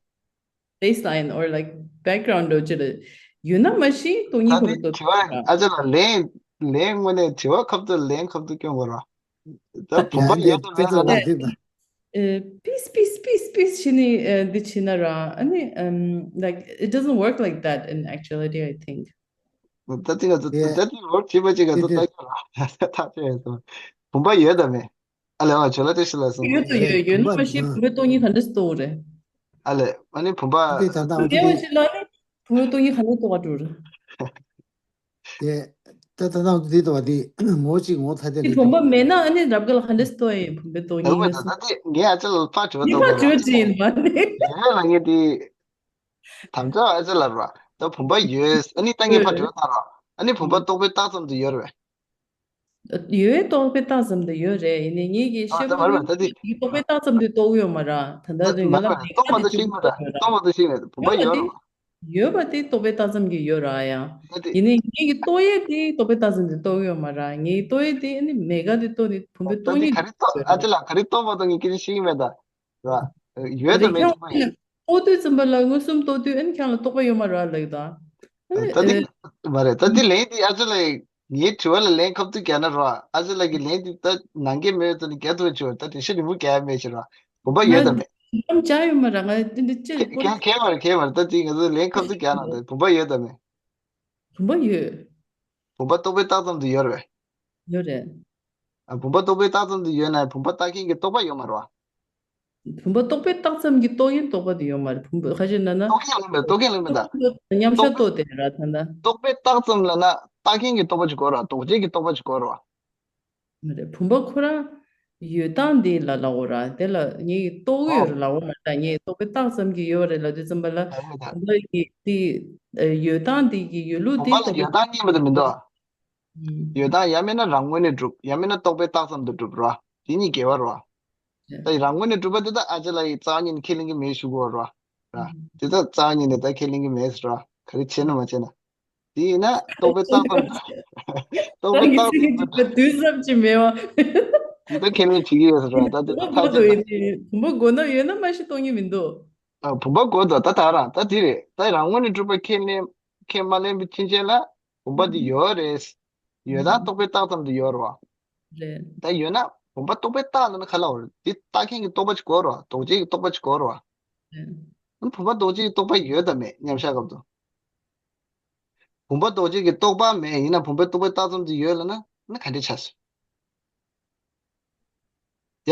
Baseline or like background འདྲ་ཅིག་ལ་ཡོད་ན་མ་གཞི་སྟོང་ཉིད་ད་ཁོ་རང་ལྟ་ཐུབ་ཡོད་ར། ཨ་ཅེ་ལགས་ལན་ལན་དངོས་གནས་དྲི་བ་ཁབ་ཏུ་ལན་ཁབ་ཏུ་སྐྱོན་དགོས་ར། ད་བུམ་པ་ཡོད་དམ་མེད་ལབ་ན། ཨ། པིས་པིས་པིས་པིས་བྱས་ནས་ཨ་འདི་བྱས་ན་ར། ཨ་ནི་ཨམ་like it doesn't work like that in actuality, I think. ད་ལྟ་ང་ཚོ་ད་ལྟ་ཝོར་བྱེད་པ་ཅིག་ང་ཚོ་ལྟ་རྒྱུ་ལ་ཐག་ཆོད་ཡོད་དམ། བུམ་པ་ཡོད་དམ་མེད། ཨ་ལས་ཨ་ཇོ་ལ་ཏེ་ཤི་ལ་སོང་། ཡོད་དོ་ཡོད་ཡོད་ན་མ་ཤེས་བུམ་པའི་སྟོང་ཉིད་ག་འདྲས་སྟོང་རེད། ཨ་ལས་ཨ་ནི་བུམ་པ། དེ་ད་ལྟ་ཨ་ནི་ཞིག་ལ་ནི་བུམ་པའི་སྟོང་ཉིད་ག་འདྲས་སྟོང་བ་འགྲོ་རེད། དེ་ད་ད་ལྟ་དེ་དོ་བ་དེ་ངོ་གཅིག་ངོ་ཐ་དད་དེ་ལ་བུམ་པ་མེད་ན་ཨ་ནི་རབ་དགའ་ལ་ག་འདྲས་སྟོང་ཡིན་བུམ་པའི་སྟོང་ཉིད་ངོས་སུ། ད་དེ་ངས་ཨ་ཅེ་ལ་ཕ་དྲི་བ་གཏོང་དགོས་རེད། ངས་ཕ་དྲི་བ་ཅི་ཡིན་མ་ནི། ངས་ལ་ངས་དེ་དམ་བཅའ་ཨ་ཅེ་ལ་ར་ད་བུམ་པ་ཡོད་ཨ་ནི་ད་ངས་ཕ་དྲི་བ་བཏང་ར་ཨ་ནི་བུམ་པ་རྟོག་པས་བཏགས་ཙམ་དུ་ཡོད་རེད། ཡོད་རྟོག་པས་བཏགས་ཙམ་དུ་ཡོད་རེད། ཡིན་ནའི་ངེད་ཀྱི་ཨ་ཤེས་ད་པ་མ་རེད་མ་ད་དེ། ངེད་ཀྱི་རྟོག་པས་བཏགས་ཙམ་དུ་རྟོགས་ཡོད་མ་ར། ད་ད་ད་དེ་མ་ང་ལ་རེད་མེད་ཀ་རྟོགས་པ་དེ་ད་ཤེས་མ་ར་རྟོགས་པ་དེ་ཤེས་མ་ར་བུམ་པ་ཡོད་ར། ཡོད་པ་དེ་རྟོག་པས་བཏགས་ཙམ་གྱི་ཡོད་ར་ཡང་། ད་དེ། ཡིན་ནའི་ངེད་ཀྱི་རྟོག་ཡས་དེ་རྟོག་པས་བཏགས་ཙམ་དུ་རྟོགས་ཡོད་མ་ར། ངེད་ཀྱི་རྟོག་ཡས་དེ་ཨ་ནི་མེད་ཀ་དེ་རྟོགས་ནས་བུམ་པའི་ད་སྟོང་དེ་ཉིད་ག་རེ་རྟོགས་ཨ་ཅེ་ལ་ག་རེ་རྟོགས་པ་དང་ངེད་ཀྱི་ཤེས་མེད་ད། ར། ཡོད་དེ་དམ་མེད་ཁྱོད་ཀྱི་མ་ཡིན། རྟོགས་དུས་ཙམ་པ་ལ་མངོན་སུམ་རྟོགས་དུས་ཨ་ནི་ཁྱོད་ལ་རྟོག་པ་ཡོད་མ་ར་ལབ་ད། ཨ་ནི་ད་དེ། ཨེ། མ་རེད་ད་དེ་ལན་དེ་ཨ་ཅེ་ལ་ངའི་དྲི་བ་ལ་ལན་ཁབ་ཏུ་རྒྱག་ན་ར་ཨ་ཅེ་ལ་གི་ལན་དེ་ད་ནང་གི་མེད་དུ་ནི་རྒྱག་ཐུབ་ཆོག་ད་དེ་ཤི་རིང་པོ་རྒྱག་མེད་ཆེ་ར་བུམ་པ་ཡོད་དམ་མེད། ལམ་བྱ་ཡོད་མ་ར། ང་འདི་འདི་ཅི་གོ། ཁྱད་པར་ཁྱད་པར་ད་དེ་ང་ཚོ་ལན་ཁབ་ཚིག་རྒྱག་ན་ད་བུམ་པ་ཡོད་དམ་མེད། བུམ་པ་ཡོད། བུམ་པ་རྟོག་པས་བཏགས་ཙམ་དུ་ཡོད་རེད། ཡོད་རེད། ཨ་བུམ་པ་རྟོག་པས་བཏགས་ཙམ་དུ་ཡོད་ན་བུམ་པ་བཏགས་མཁན་གྱི་རྟོག་པ་ཡོད་མ་རེད་བ། བུམ་པ་རྟོག་པས་བཏགས་ཙམ་གྱི་རྟོགས་མཁན་རྟོག་པ་དེ་ཡོད་མ་རེད། བུམ་པ་ཁ་ཤས་ན་ན། རྟོགས་མཁན་ལ་མེད། རྟོགས་མཁན་ལ་མེད་ད། ཉམས་ཆག་རྟོགས་ཏེ་ར་ད་ད། རྟོག་པས་བཏགས་ཙམ་ལ་ན་བཏགས་མཁན་གྱི་རྟོག་པ་ཅིག་དགོས་ར། ལྡོག་བྱེད་ཀྱི་རྟོག་པ་ཅིག་དགོས་ར། མ་རེད། བུམ་པ་ཁོ་རང་ཡོད་སྟངས་དེ་ལ་ལ་འོ་ར། དེ་ལ་ངས་རྟོགས་ཡོད་ར་ལ་འོ་མ་རེད། ངས་རྟོག་པས་བཏགས་ཙམ་གྱི་ཡོད་རེད་ལབ་དུས་ཙམ་པ་ལ་བུམ་པ་གི་དེ་ཡོད་སྟངས་དེ་གི་ཡོད་ལུགས་དེ་རྟོགས་པས། ཡོད་སྟངས་གཉིས་མ་དེ་མི་འདུག་ཨ། ཡོད་སྟངས་ཡང་མིན་ན་རང་ངོས་ནས་གྲུབ། ཡང་མིན་ན་རྟོག་པས་བཏགས་ཙམ་དུ་གྲུབ་ར། དེ་གཉིས་འགལ་བ་ར། ད་རང་ངོས་ནས་གྲུབ་པ་དེ་དག་ཨ་ཅག་ལགས་ཀྱིས་རྩ་བ་ཉིད་ནས་ཁས་ལེན་གྱི་མེད་ཞུ་གི་ཡོད་ར། དེ་དག་རྩ་བ་ཉིད་ནས་ད་ཁས་ལེན་གྱི་མེད་ཟེར་ར། ག་རེ་བྱས་ན་མ་བྱས་ན། དེ་ཡིན་ན་རྟོག་པས་བཏགས་ཙམ། རྟོག་པས་བཏགས་ཙམ་དུ་གྲུབ། དུས་ཙམ་ཅིག་མེད་བ། དེ་ད་ཁས་ལེན་བྱེད་ཀྱི་ཡོད་ཟེར་ར། ད་དེ་དག་ཐག་བཅད་ན། བུམ་པ་དགོས་ན་ཡོད་ན་མ་གཞི་རྟོགས་མཁན་མི་འདུག་ཨ་བུམ་པ་དགོས་ད། ད་ད་རང་ད་དེ་རེད། ད་རང་ངོས་ནས་གྲུབ་པ་ཁས་ལེན་ཁས་མ་ལེན་པའི་ཕྱིན་ཆད་ལ་བུམ་པ་འདི་ཡོད་རེད། ཡོད་ད་རྟོག་པས་བཏགས་ཙམ་དུ་ཡོད་རེད་བ། རེད། ད་ཡོད་ན་བུམ་པ་རྟོག་པས་བཏགས་ལ་ནི་ག་ལ་འོ་རེད། འདི་བཏགས་མཁན་གྱི་རྟོག་པ་ཅིག་དགོས་རེད་བ། ལྡོག་བྱེད་ཀྱི་རྟོག་པ་ཅིག་དགོས་རེད་བ། རེད། ཨ་བུམ་པ་ལྡོག་བྱེད་ཀྱི་རྟོག་པ་ཡོད་དམ་མེད་མཉམ་བཞག་སྐབས་སུ། བུམ་པ་ལྡོག་བྱེད་ཀྱི་རྟོག་པ་མེད། ཡིན་ན་བུམ་པའི་རྟོག་པས་བཏགས་ཙམ་དུ་ཡོད་ལ་ན་ན་ག་འདྲས་ཆགས་སོང་།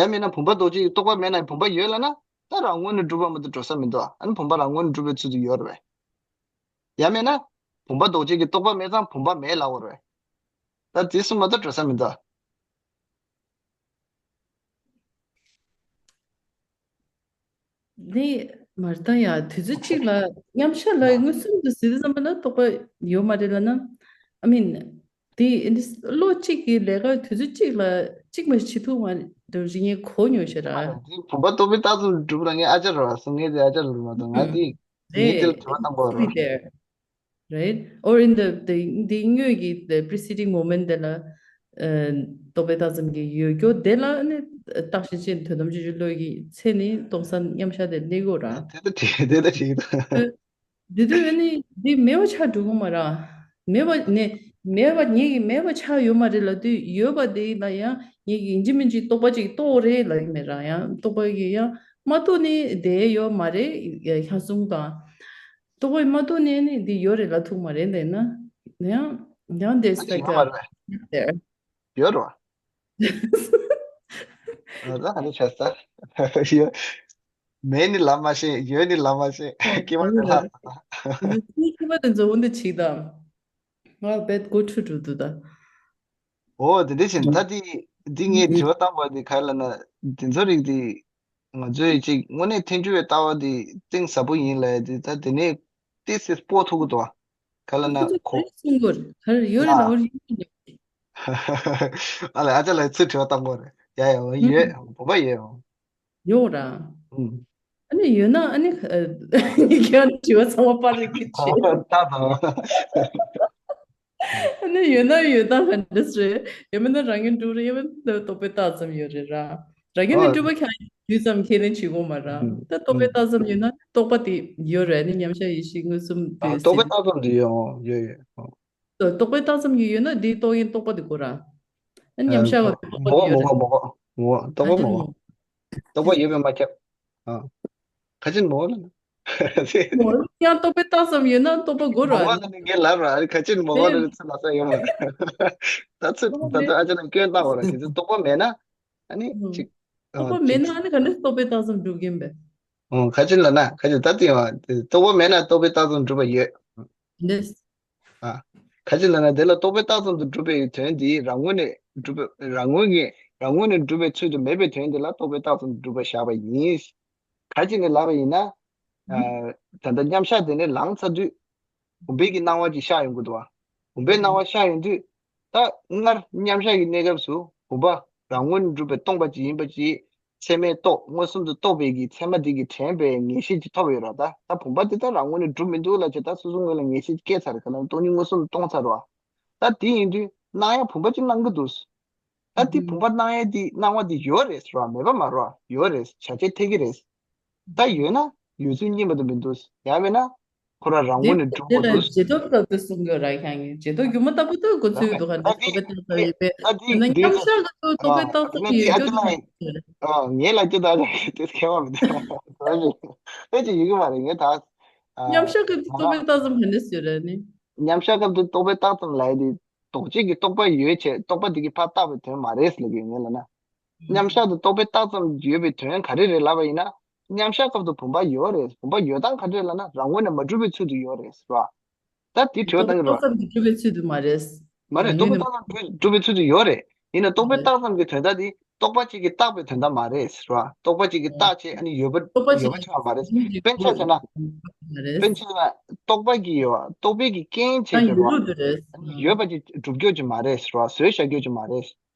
ཡང་མིན་ན་བུམ་པ་ལྡོག་བྱེད་ཀྱི་རྟོག་པ་མེད་ན་བུམ་པ་ཡོད་ལ་ན་ད་རང་ངོས་ནས་གྲུབ་པ་མ་གཏོགས་འགྲོ་ས་མི་འདུག་ཨ་ནི་བུམ་པ་རང་ངོས་ནས་གྲུབ་པའི་ཚུལ་དུ་ཡོད་རེད་པས། ཡང་མིན་ན་བུམ་པ་ལྡོག་བྱེད་ཀྱི་རྟོག་པ་མེད་ཙང་བུམ་པ་མེད་ལབ་དགོས་རེད་པས། ད་དེ་གསུམ་མ་གཏོགས་འགྲོ་ས་མི་འདུག་ནི་མར་ལྟ་ཡ་དུས་ཚོད་གཅིག་ལ་མཉམ་བཞག་ལ་མངོན་སུམ་དུ་གཟིགས་བསམ་པ་ན་རྟོགས་པ་ཡོད་མ་རེད་ལབ་ན། ཨ་མིན། དེ་ཨ་ནི་བློ་གཅིག་གི་ལས་ཀ་དུས་ཚོད་གཅིག་ལ་གཅིག་མ་བྱེད་ཐུབ་མ་རེད་ཞེས་ངས་གོ་མྱོང་ཤག་ར། ཨ་དེ་བུམ་པ་རྟོགས་པས་བཏགས་ཙམ་གྲུབ་ལ་ངས་ཨ་ཅག་རེད་བ་གསུང་མཁན་དེ་ཨ་ཅག་རེད་མ་གཏོགས་ང་དེ་ངས་དེ་ལ་དྲི་བ་བཏང་དགོས་རེད། Right? Or in the, the, འདི་སྔོན་གྱི་the preceding moment དེ་ལ་རྟོགས་པས་བཏགས་ཙམ་གྱི་ཡོད་རྒྱུ་དེ་ལ་ནི་བརྟགས་ཤིང་དཔྱད་དོན་དམ་དཔྱོད་བྱེད་བློ་ཡི་ཚེ་ནི་སྟོང་གསལ་མཉམ་བཞག་དེ་གནས་དགོས་ར། དེ་ལྟ་བྱེད་དེ་ལྟ་བྱེད་ཀྱི་འདུག་དེ་དུས་ནི་འདི་མེད་པ་ཆགས་འགྲོ་གི་མ་ར། མེད་པ་ནི་མེད་པ་ངེད་ཀྱི་མེད་པ་ཆགས་ཡོད་མ་རེད་ལབ་དུས་ཡོད་པ་དེ་ལ་ཡང་ངེད་ཀྱི་ཡིན་གཅིག་མིན་གཅིག་རྟོགས་པ་ཅིག་རྟོགས་རེད་ལབ་ཀྱི་མེད་ར། ཡང་རྟོགས་པ་གི་ཡང་མ་རྟོགས་ནི་དེ་ཡོད་མ་རེད། ཡ་ཧ་གསུང་དང་། རྟོགས་པ་མ་རྟོགས་ནས་ནི་འདི་ཡོད་རེད་ལབ་ཐུབ་མ་རེད་འདི་ན། ཡང་ཡང་དེ་ད་ས་ཡོད་མ་རེད། ཀྱ་ཡོད་རེད་བ། ད་ཧ་ནི་ཆ་ས་ཡོད། མེད་ནི་ལབ་མ་ཤེས། ཡོད་ནི་ལབ་མ་ཤེས། ཨོ་ཀྱེ་མ་ཡོད་དེ་ལ་རེད། ཀྱེ་མ་དེ་ཚོ་འོན་ཏེ་ཆིག་དང་། ང་བེད་གོ་ཁྲུ་ཁྲུ་དུ་ད། ཨོ་དེ་འདྲ་བཞིན་ད་དེ་འདི་ངས་དྲི་བ་བཏང་བ་དེ་ག་ལ་ན་དེ་ཚོ་རིགས་དེ། ང་ཚོས་ཅིག་དངོས་གནས་ཐལ་འགྱུར་བའི་ལྟ་བ་འདི་གཏིང་ཟབ་པོ་ཡིན་ལབ་དེ་ད་དེ་ནས་ཏོག་ཙམ་སྤོ་ཐུབ་ཀྱི་འདུག་ག་ལ་ན་ཁོ་ཁོ་ཚོ་ག་རེ་གསུང་གི་ཡོད་རེད། ག་རེ་ཡོད་རེད་ལ་ཨ། འོ་རེད། ཨ་ལས་ཨ་ཅག་ལ་ཚུར་དྲི་བ་བཏང་དགོས་རེད། ཡ་ཡ་ཡོད། བོད་པ་ཡོད། ཡོད་ར། ཨུམ། ཨ་ནི་ཡོད་ན་ཨ་ནི་ཁྱེད་རང་དྲི་བ་ཚང་མ་པར་རིག་གི་ཆེ། ད་དང་། ཨ་ནི་ཡོད་ན་ཡོད་སྟངས་ག་འདྲ་རེད། ཡང་མིན་ན་རང་ཉིད་འགྲུབ་རེད། ཡང་མིན་ན་རྟོགས་པས་བཏགས་ཙམ་ཡོད་རེད་ར། རང་ཉིད་ནས་ཨོ། འགྲུབ་པ་ཁྱེད་རང་དུས་ཙམ་ཁས་ལེན་བྱེད་དགོས་མ་ར། ཨུམ། ད་རྟོགས་པས་ཨུམ། བཏགས་ཙམ་ཡོད་ན་རྟོགས་པ་དེ་ཡོད་རེད། ཨ་ནི་མཉམ་བཞག་ཡེ་ཤེས་མངོན་སུམ་ཨ་དུས་རྟོགས་པས་ཟིན། བཏགས་ཙམ་དེ་ཡོད་ཡོད་ཡོད། ཨོ། རྟོགས་པས་བཏགས་ཙམ་གྱི་ཡོད་ན་དེའི་རྟོགས་ཡིན་རྟོགས་པ་དེ་དགོས་ར། ཨ་ནི་མཉམ་བཞག་གི་རྟོགས་པ་མོ་དེ་ཡོད་མོ་ར། མོ་མོ་རྟོགས་པ་མོ། རྟོགས་པ་ཡོད་པས་མ་ཁྱབ། ཨ། ཁ་ཅིན་མོ་ལ་ན། མོ་ཡང་རྟོགས་པས་བཏགས་ཙམ་ཡོད་ན་རྟོགས་པ་དགོས་ར། མོ་ལ་ནི་ངས་ལབ་ར། ཁ་ཅིན་མོ་ལ་ནི་ཚུར་ལ་ས་ཡོད་མ་རེད། ད་ཚུར་ད་ཚུར་ཨ་ཅག་ནི་སྐྱོན་བཏང་བ་ར། དེ་ཚོ་རྟོགས་པ་མེད་ན། ཨ་ནི་ཅིག་རྟོགས་པ་མེད་ན་ཨ་ནི་ག་འདྲ་རྟོགས་པས་བཏགས་ཙམ་འགྲུབ་ཀྱིན་པས། ཨོ་ཁ་ཅིག་ལ་ན་ཁ་ཅིག་ད་ལྟ་ཡང་རྟོགས་པ་མེད་ན་རྟོགས་པས་བཏགས་ཙམ་འགྲུབ་པ་ཡོད། འདི། ཨ། ཁ་ཅིག་ལ་ན་དེ་ལ་རྟོགས་པས་བཏགས་ཙམ་དུ་གྲུབ་པའི་དོན་འདི་རང་ངོས་ནས་གྲུབ་པའི་རང་ངོས་ཀྱི་རང་ངོས་ནས་གྲུབ་པའི་ཚུལ་དུ་མེད་པའི་དོན་འདི་ལ་རྟོགས་པས་བཏགས་ཙམ་དུ་གྲུབ་པ་བཞག་པ་ཡིན། ཁ་ཅིག་ནས་ལབ་པ་ཡིན་ན། ཨ། ད་ལྟ་མཉམ་བཞག་དེ་ནས་ལངས་ཚར་དུས། བུམ་པའི་གི་སྣང་བ་ཅིག་ཤར་ཡོང་གི་འདུག་བ། བུམ་པའི་སྣང་བ་ཤར་ཡོང་དུས། ད་སྔར་མཉམ་བཞག་གི་གནས་སྐབས་སུ་བུམ་པ་རང་ངོས་ནས་གྲུབ་པའི་སྟོང་པ་ཅིག་ཡིན་པ་ཅིག་ཚད་མས་རྟོགས། མངོན་སུམ་དུ་རྟོགས་པའི་གི་ཚད་མ་དེ་གིས་དྲན་པའི་ངེས་ཤེས་ཅིག་ཐོབ་ཡོད་ར། ད་ད་བུམ་པ་དེ་ད་རང་ངོས་ནས་གྲུབ་མི་འདུག་ལབ་བྱས་ད་སོ་སོ་ངོས་ལ་ངེས་ཤེས་ཅིག་སྐྱེས་ཚར་རེད། ག་ལ་སྟོང་ཉིད་མངོན་སུམ་དུ་སྟོང་ཚར་ར། ད་དེ་ཡིན་དུས་སྣང་ཡ་བུམ་པ་ཅིག་སྣང་གི་འདུག་ད་དེ་བུམ་པ་སྣང་ཡ་དེ་སྣང་བ་དེ་ཡོད་རེད་ཟེར་བ་མེད་པ་མ་རེད་བ། ཡོད་རེད། བྱ་བྱེད་འཐད་ཀྱི་རེད། ད་ཡོད་ན་ཡོད་ཚུལ་རྙེད་མ་ཐུབ་མི་འདུག་ཡང་མིན་ན། ཁོ་རང་རང་ངོས་ནས་གྲུབ་དགོས་འདུག། རྗེས་ཐོབ་སྐབས་དུ་གསུང་གི་ར་ཁྱང་གི་རྗེས་ཐོབ་སྒྱུ་མ་ལྟ་བུ་དུ་འགོ་ཚུལ་འདུག་ག་ད་འདི་ཐོབ་པའི་རྟགས་ལྟ་ཡོད་པས་ད་འདི་ཡིན་ན་འདི་མཉམ་བཞག་གི་ཐོག་ཐོབ་པའི་རྟགས་ལྟ་ཡོད་རྒྱུ་ནི་ངའི་ལ་རྒྱུ་ད་དེ་ཁྱད་པར་མི་འདུག་ད་ཅི་ཡོད་ཀྱི་མ་རེད། ངས་ད་མཉམ་བཞག་གི་ཐོབ་པའི་རྟགས་ཙམ་ག་འདྲ་ཟེར་ར་ནི། མཉམ་བཞག་སྐབས་དུ་རྟོག་པའི་རྟགས་ཙམ་ལ་ཡི་དེ་རྡོག་གཅིག་གི་རྟོག་པ་ཡོད་བྱས་རྟོག་པ་དེ་གི་ཕར་བཏགས་པའི་དོན་མ་རེད་ཟེར་ལབ་ཀྱི་ཡོད་ངེས་ལ་ན། མཉམ་བཞག་ཏུ་རྟོག་པའི་རྟགས་ཙམ་ཡོད་པའི་དོན་ག་རེ་རེད་ལབ་པ་ཡིན་ན། མཉམ་བཞག་སྐབས་སུ་བུམ་པ་ཡོད་རེད། བུམ་པ་ཡོད་སྟངས་ག་འདྲ་ལབ་ན་རང་ངོས་ནས་མ་གྲུབ་པའི་ཚུལ་དུ་ཡོད་རེད་ཟེར་བ། ད་དེ་དྲི་བ་བཏང་གི་རེད་བ། རྟོག་པའི་རྟགས་ཙམ་གྱིས་གྲུབ་པའི་ཚུལ་དུ་མ་རེད། མ་རེད། རང་རྟོག་པའི་ངོས་ནས་རྟགས་ཙམ་གྱིས་གྲུབ་པའི་ཚུལ་དུ་ཡོད་རེད། ཡིན་ན་རྟོག་པའི་རྟགས་ཙམ་གྱི་དོན་དག་དེ་རྟོག་པ་གཅིག་གིས་བཏགས་པའི་དོན་དག་མ་རེད་ཟེར་བ། རྟོག་པ་གཅིག་གིས་བཏགས་བྱས་ཨ་ནི་ཡོད་པ་རྟོག་པ་ཡོད་གཅིག་པ་ཆགས་པ་མ་རེད། དཔེར་ན་ཆ་བཞག་ན། མ་རེད། དཔེར་ན་ཆ་བཞག་ན་རྟོག་པ་གིས་ཡོད་པ་རྟོག་པའི་གི་རྐྱེན་བྱས་ཀྱི་རེད་བ། ཡོད་པ་གཅིག་གྲུབ་ཀྱོག་གཅིག་མ་རེད་ཟེར་བ། བཟོས་བཞག་ཀྱོག་གཅིག་མ་རེད།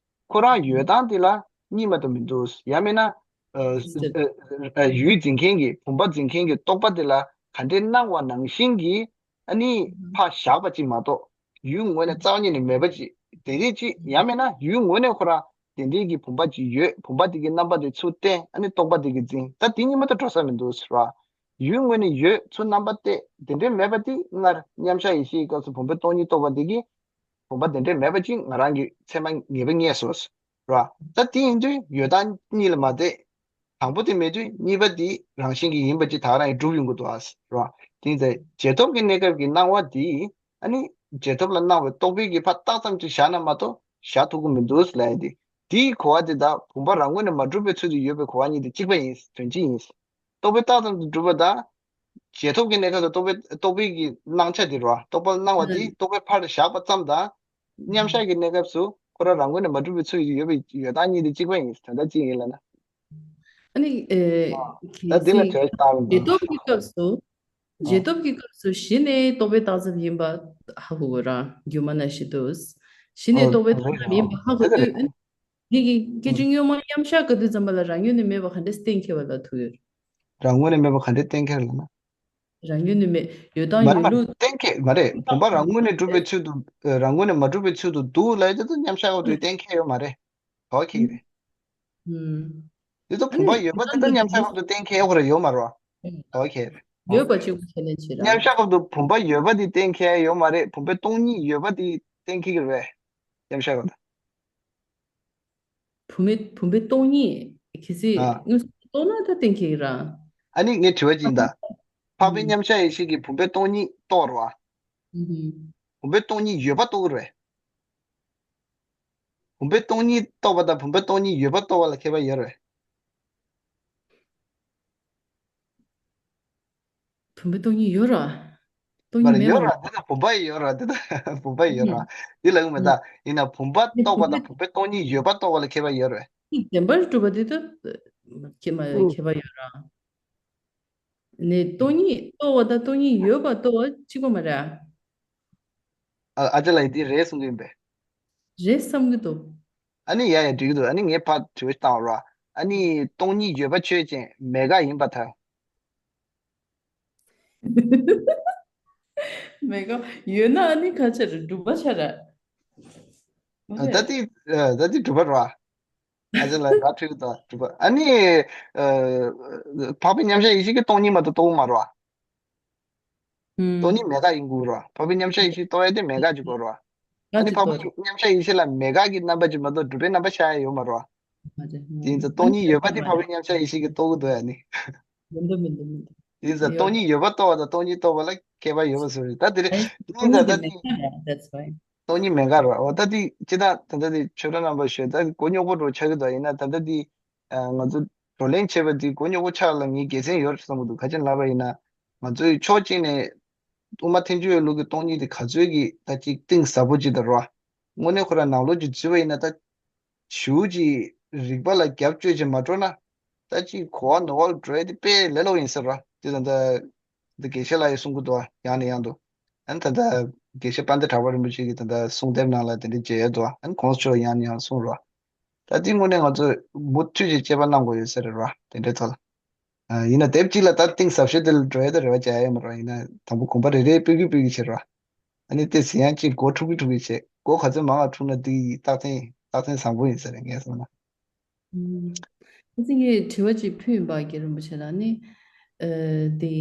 ཁོ་རང་ཡོད་སྟངས་དེ་ལ་གཉིས་མ་གཏོགས་མི་འདུག། ཡང་མིན་ན། ཨ་ཨ་ཡུལ་འཛིན་མཁན་གྱི་བུམ་པ་འཛིན་མཁན་གྱི་རྟོག་པ་དེ་ལ་ག་འདྲས་སྣང་བ་ནང་བཞིན་གྱི་ཨ་ནི་ཕར་བཞག་པ་ཅིག་མ་གཏོགས་ཡུལ་ངོས་ནས་རྩ་བ་ཉིད་ནས་མེད་པ་ཅིག་དེ་རིགས་ཅིག། ཡང་མིན་ན་ཡུལ་ངོས་ནས་ཁོ་རང་དེ་འདྲས་ཀྱི་བུམ་པ་ཅིག་ཡོད། བུམ་པ་དེ་གི་རྣམ་པ་དེ་ཚུར་བསྟན་ཨ་ནི་རྟོག་པ་དེ་གི་འཛིན། ད་དེ་གཉིས་མ་གཏོགས་འགྲོ་ས་མི་འདུག་ཟེར་བ། ཡུལ་ངོས་ནས་ཡོད་ཚུར་རྣམ་པ་བལྟས་དེ་འདྲས་མེད་པ་དེ་སྔར་མཉམ་བཞག་ཡེ་ཤེས་ཀྱི་སྐབས་སུ་བུམ་པའི་སྟོང་ཉིད་རྟོགས་པ་དེ་གི་བུམ་པ་དེ་འདྲས་མེད་པ་ཅིག་ང་རང་གི་ཚད་མ་ངེས་པ་རྙེད་སོང་། ར། ད་དེ་ཡིན་དུས་ཡོད་སྟངས་གཉིས་ལ་མ་བལྟས། དང་པོ་དེ་མེད་དུས་གཉིས་པ་དེ་རང་བཞིན་གྱིས་ཡིན་པ་ཅིག་ད་ག་རང་ཡིན་གྲུབ་ཡོང་གི་འདུག་ཨ། ར། དེ་ཡིན་ཙང་རྗེས་ཐོབ་ཀྱི་གནས་སྐབས་ཀྱི་སྣང་བ་དེ་ཨ་ནི་རྗེས་ཐོབ་ལ་སྣང་བའི་རྟོག་པའི་གི་ཕར་རྟགས་ཙམ་ཅིག་བཞག་ན་མ་གཏོགས་བཞག་ཐུབ་ཀྱི་མི་འདུག་ལབ་ཡ་དེ། དེའི་གོ་བ་དེ་དག་བུམ་པ་རང་ངོས་ནས་མ་གྲུབ་པའི་ཚུལ་དུ་ཡོད་པའི་གོ་བ་གཉིས་དེ་གཅིག་པ་ཡིན། དོན་གཅིག་ཡིན། རྟོག་པའི་རྟགས་ཙམ་དུ་གྲུབ་པ་དང་། རྗེས་ཐོབ་ཀྱི་གནས་སྐབས་སུ་རྟོག་པའི་རྟོག་པའི་གི་སྣང་ཆ་དེ་རེད་བ། རྟོག་པ་སྣང་བ་དེ་ཨ་རྟོག་པའི་ཕར་བཞག་པ་ཙམ་དང་། མཉམ་བཞག་གི་གནས་སྐབས་སུ་ཁོ་རང་རང་ངོས་ནས་མ་གྲུབ་པའི་ཚུལ་ཡོད་པའི་ཡོད་སྟངས་གཉིས་དེ་གཅིག་པ་ཡིན། དོན་དག་གཅིག་ཡིན་ལབ་ན། ཨ་ནི་ཨེ། ད་འདི་ལ་གལ་སྲིད་བལྟ་བ་རྗེས་ཐོབ་ཀྱི་སྐབས་སུ། ཨ། རྗེས་ཐོབ་ཀྱི་སྐབས་སུ་གཞི་ནས་རྟོག་པའི་རྟགས་ཙམ་ཡིན་པ་ཧ་གོ་དགོས་ར། སྒྱུ་མ་ནང་བཞིན་དུ། གཞི་ནས་ཨོ་རྟོག་པའི་རྟགས་ཙམ་ཡིན་པ་ཧ་གོ་དུས། འདི་གི་སྐད་ཅིག་སྔོན་མ་མཉམ་བཞག་ག་དུས་ཙམ་པ་ལ་རང་ངོས་ནས་མེད་པ་ག་འདྲས་གཏན་འཁེལ་བ་ལ་ཐུག་ཡོད། རང་ངོས་ནས་མེད་པ་ག་འདྲས་གཏན་འཁེལ་ལབ་ན། རང་ངོས་ནས་མེད་ཡོད་དང་མ་རེད་མ་ཡོད་ལུགས། གཏན་འཁེལ་མ་རེད། བུམ་པ་རང་ངོས་ནས་གྲུབ་པའི་ཚུལ་དུ་རང་ངོས་ནས་མ་གྲུབ་པའི་ཚུལ་དུ་འདུག་ལབ་ཡ་དེ་ཚོ་མཉམ་བཞག་ག་དུས་གཏན་འཁེལ་ཡོད་མ་རེད། ག་བ་འཁེལ་གི་རེད། ཨུམ། དེ་ཚོ་བུམ་པ་ཡོད་པ་དེ་ད་མཉམ་བཞག་ག་དུས་གཏན་འཁེལ་ཡོད་ཁོ་ར་ཡོད་མ་རེད་བ། ག་བ་འཁེལ་རེད། ཡོད་པ་གཅིག་པུ་ཁས་ལེན་བྱེད་ར། མཉམ་བཞག་ག་དུས་བུམ་པ་ཡོད་པ་དེ་གཏན་འཁེལ་ཡོད་མ་རེད། བུམ་པའི་སྟོང་ཉིད་ཡོད་པ་དེ་གཏན་འཁེལ་གི་རེད། མཉམ་བཞག་ག་དུས། བུམ་པའི་བུམ་པའི་སྟོང་ཉིད་གལ་སྲིད་ཨ། དངོས་སུ་རྟོགས་ན་ད་གཏན་འཁེལ་གྱི་ར། ཨ་ནི་ངས་དྲི་བ་ཅིག་ཡིན་ད། འཕགས་པའི་མཉམ་གཞག་ཡེ་ཤེས་ཀྱིས་བུམ་པའི་སྟོང་ཉིད་རྟོགས་རེད་བ། ཨུ་ཧུམ། བུམ་པའི་སྟོང་ཉིད་ཡོད་པ་རྟོགས་ཀྱི་རེད། བུམ་པའི་སྟོང་ཉིད་རྟོགས་པ་དང་བུམ་པའི་སྟོང་ཉིད་ཡོད་པ་རྟོགས་པ་ལ་ཁྱད་པར་ཡོད་རེད། བུམ་པའི་སྟོང་ཉིད་ཡོད་ར། སྟོང་མ་ཉིད་རེད་མེད་ཡོད་པ་ར། འདི་ལ་བུམ་པ་ཡོད་ར། འདི་ལ་བུམ་པ་ཡོད་ར། ཨུ་ཧུམ། འདི་ལ་ཡོད་མེད་ད། ཡིན་ན་བུམ་པ་རྟོགས་པ་དང་བུམ་པའི་སྟོང་ཉིད་ཡོད་པ་རྟོགས་པ་ལ་ཁྱད་པར་ཡོད་རེད། བདེན་པར་གྲུབ་པ་དེ་ད་ཁྱད་མ་ཁྱད་པར་ཡོད་ར། ནས་སྟོང་ཉིད་རྟོགས་པ་དང་སྟོང་ཉིད་ཡོད་པ་རྟོགས་པ་གཅིག་པ་མ་རེད་ཨ། ཨ་ཅག་ལགས་འདི་རེད་གསུང་གི་ཡིན་པས། རེད་བསམ་གི་འདུག། ཨ་ནི་ཡ་ཡ་འགྲིག་གི་འདུག། ཨ་ནི་ངས་ཕར་དྲི་བ་བཏང་བ་ར། ཨ་ནི་སྟོང་ཉིད་ཡོད་པ་ཆོས་ཅན་མེད་དགག་ཡིན་པར་ཐལ། མེད་དགག་ཡོད་ན་ཨ་ནི་ག་ཆ་རེད། སྒྲུབ་པ་ཆ་རེད། ཨ་ད་དེ་ཨ་ད་དེ་སྒྲུབ་པ་ར། ཨ་ཅག་ལགས་ར་འགྲིག་གི་འདུག། སྒྲུབ་པ་ཨ་ནི་ཨ་འཕགས་པའི་མཉམ་གཞག་ཡེ་ཤེས་ཀྱིས་སྟོང་ཉིད་མ་གཏོགས་རྟོགས་མ་རེད་བ། སྟོང་ཉིད་མེད་དགག་ཡིན་དགོས་རེད་བ། འཕགས་པའི་མཉམ་གཞག་ཡེ་ཤེས་རྟོགས་ཡ་དེ་མེད་དགག་ཅིག་དགོས་རེད་བ། ཨ་ནི་འཕགས་པའི་མཉམ་གཞག་ཡེ་ཤེས་ལ་མེད་དགག་གི་རྣམ་པ་ཅིག་མ་གཏོགས་སྒྲུབ་པའི་རྣམ་པ་ཤར་ཡ་ཡོད་མ་རེད་བ། དེ་ཡིན་ཙང་སྟོང་ཉིད་ཡོད་པ་དེ་འཕགས་པའི་མཉམ་གཞག་ཡེ་ཤེས་ཀྱིས་རྟོགས་ཀྱི་འདུག་ཡ་ནི། མི་འདུག་མི་འདུག་མི་འདུག། དེ་ཡིན་ཙང་སྟོང་ཉིད་ཡོད་པ་རྟོགས་པ་དང་སྟོང་ཉིད་རྟོགས་པ་ལ་ཁྱད་པར་ཡོད་པ་བཟོ་རེད། ད་དེ་རེད། དེ་ཡིན་ཙང་ད་དེ་That's fine. སྟོང་ཉིད་མེད་དགག་རེད་བ། ད་དེ་ཅི་ད་ད་ལྟ་དེ་ཆོས་གྲགས་རྣམ་པ་ཞོལ་ད་མགོ་རྙོག་པོ་འགྲོ་ཆགས་ཀྱི་འདུག། ཡིན་ན་ད་ལྟ་དེ་ང་ཚོ་བགྲོ་གླེང་བྱེད་པ་དེ་མགོ་རྙོག་པོ་ཆགས་ལ་ངའི་དགེ་མཚན་ཡོད་བསམ་གྱི་འདུག། ག་ཅི་ལབ་པ་ཡིན་ན་ང་ཚོའི་ཕྱོགས་གཅིག་ནས་དབུ་མ་ཐལ་འགྱུར་བའི་ལུགས་ཀྱི་སྟོང་ཉིད་དེ་ག་ཚོད་ཀྱི་ད་ཅིག་གཏིང་ཟབ་པོ་ཅིག་ད་རེད་བ། དངོས་གནས་ཁོ་རང་ནང་ལོགས་ཀྱི་འཛུལ་བ་ཡིན་ན་ད། ཞེ་པོ་ཅིག་རིག་པ་ལ་རྒྱབ་བཅོལ་བྱས་མ་འགྲོ་ན། ད་ཅིག་གོ་བ་ནོར་བ་འགྲོ་ཡ་དེ་དཔེ་ལས་སླ་པོ་ཡིན་ས་རེད། དེ་ད་ལྟ་འདི་དགེ་བཤེས་ལགས་ཀྱིས་གསུང་གི་འདུག་ཡང་ནས་ཡང་དུ། ཨ་ནི་ད་ལྟ་དགེ་བཤེས་དཔལ་ལྡན་གྲགས་པ་རིན་པོ་ཆེ་གིས་ད་ལྟ་གསུང་དེབ་ནང་ལ་དེ་འདྲ་མཇལ་ཡོད་འདུག། ཨ་ནི་གོང་ས་མཆོག་ཡང་ནས་ཡང་གསུང་རེད། ད་དེ་དངོས་གནས་ང་ཚོས་མུ་མཐུད་ཅིག་དཔྱད་པ་གནང་དགོས་ཡོད་ས་རེད་ར། དེ་འདྲའི་ཐོག་ལ། ཨ། ཡིན་ན་དེབ་གཅིག་ལ་ད་གཏིང་ཟབ་ཤོས་དེ་ལ་འགྲོ་ཡ་ད་རེ་བ་བྱ་ཡ་ཡོད་མ་རེད། ཡིན་ན་དང་པོ་གོམ་པ་རེ་རེ་སྤོས་ཀྱི་སྤོས་ཀྱི་བྱེད་རོགས། ཨ་ནི་དེ་ཟིན་ཡང་གཅིག་མགོ་འཁྲུག་གི་འཁྲུག་གི་བྱེད། མགོ་ག་ཚོད་མང་བ་འཁྲུག་ན་དེ་ཡི་རྟགས་མཚན་རྟགས་མཚན་བཟང་པོ་ཡིན་ས་རེད་ངས་བསམ་ན། ཨུམ། ཨ་ཙི་ངས་དྲི་བ་གཅིག་ཕུལ་ཡིན་པ་རྒན་རིན་པོ་ཆེ་ལ་ནི། ཨ། དེ།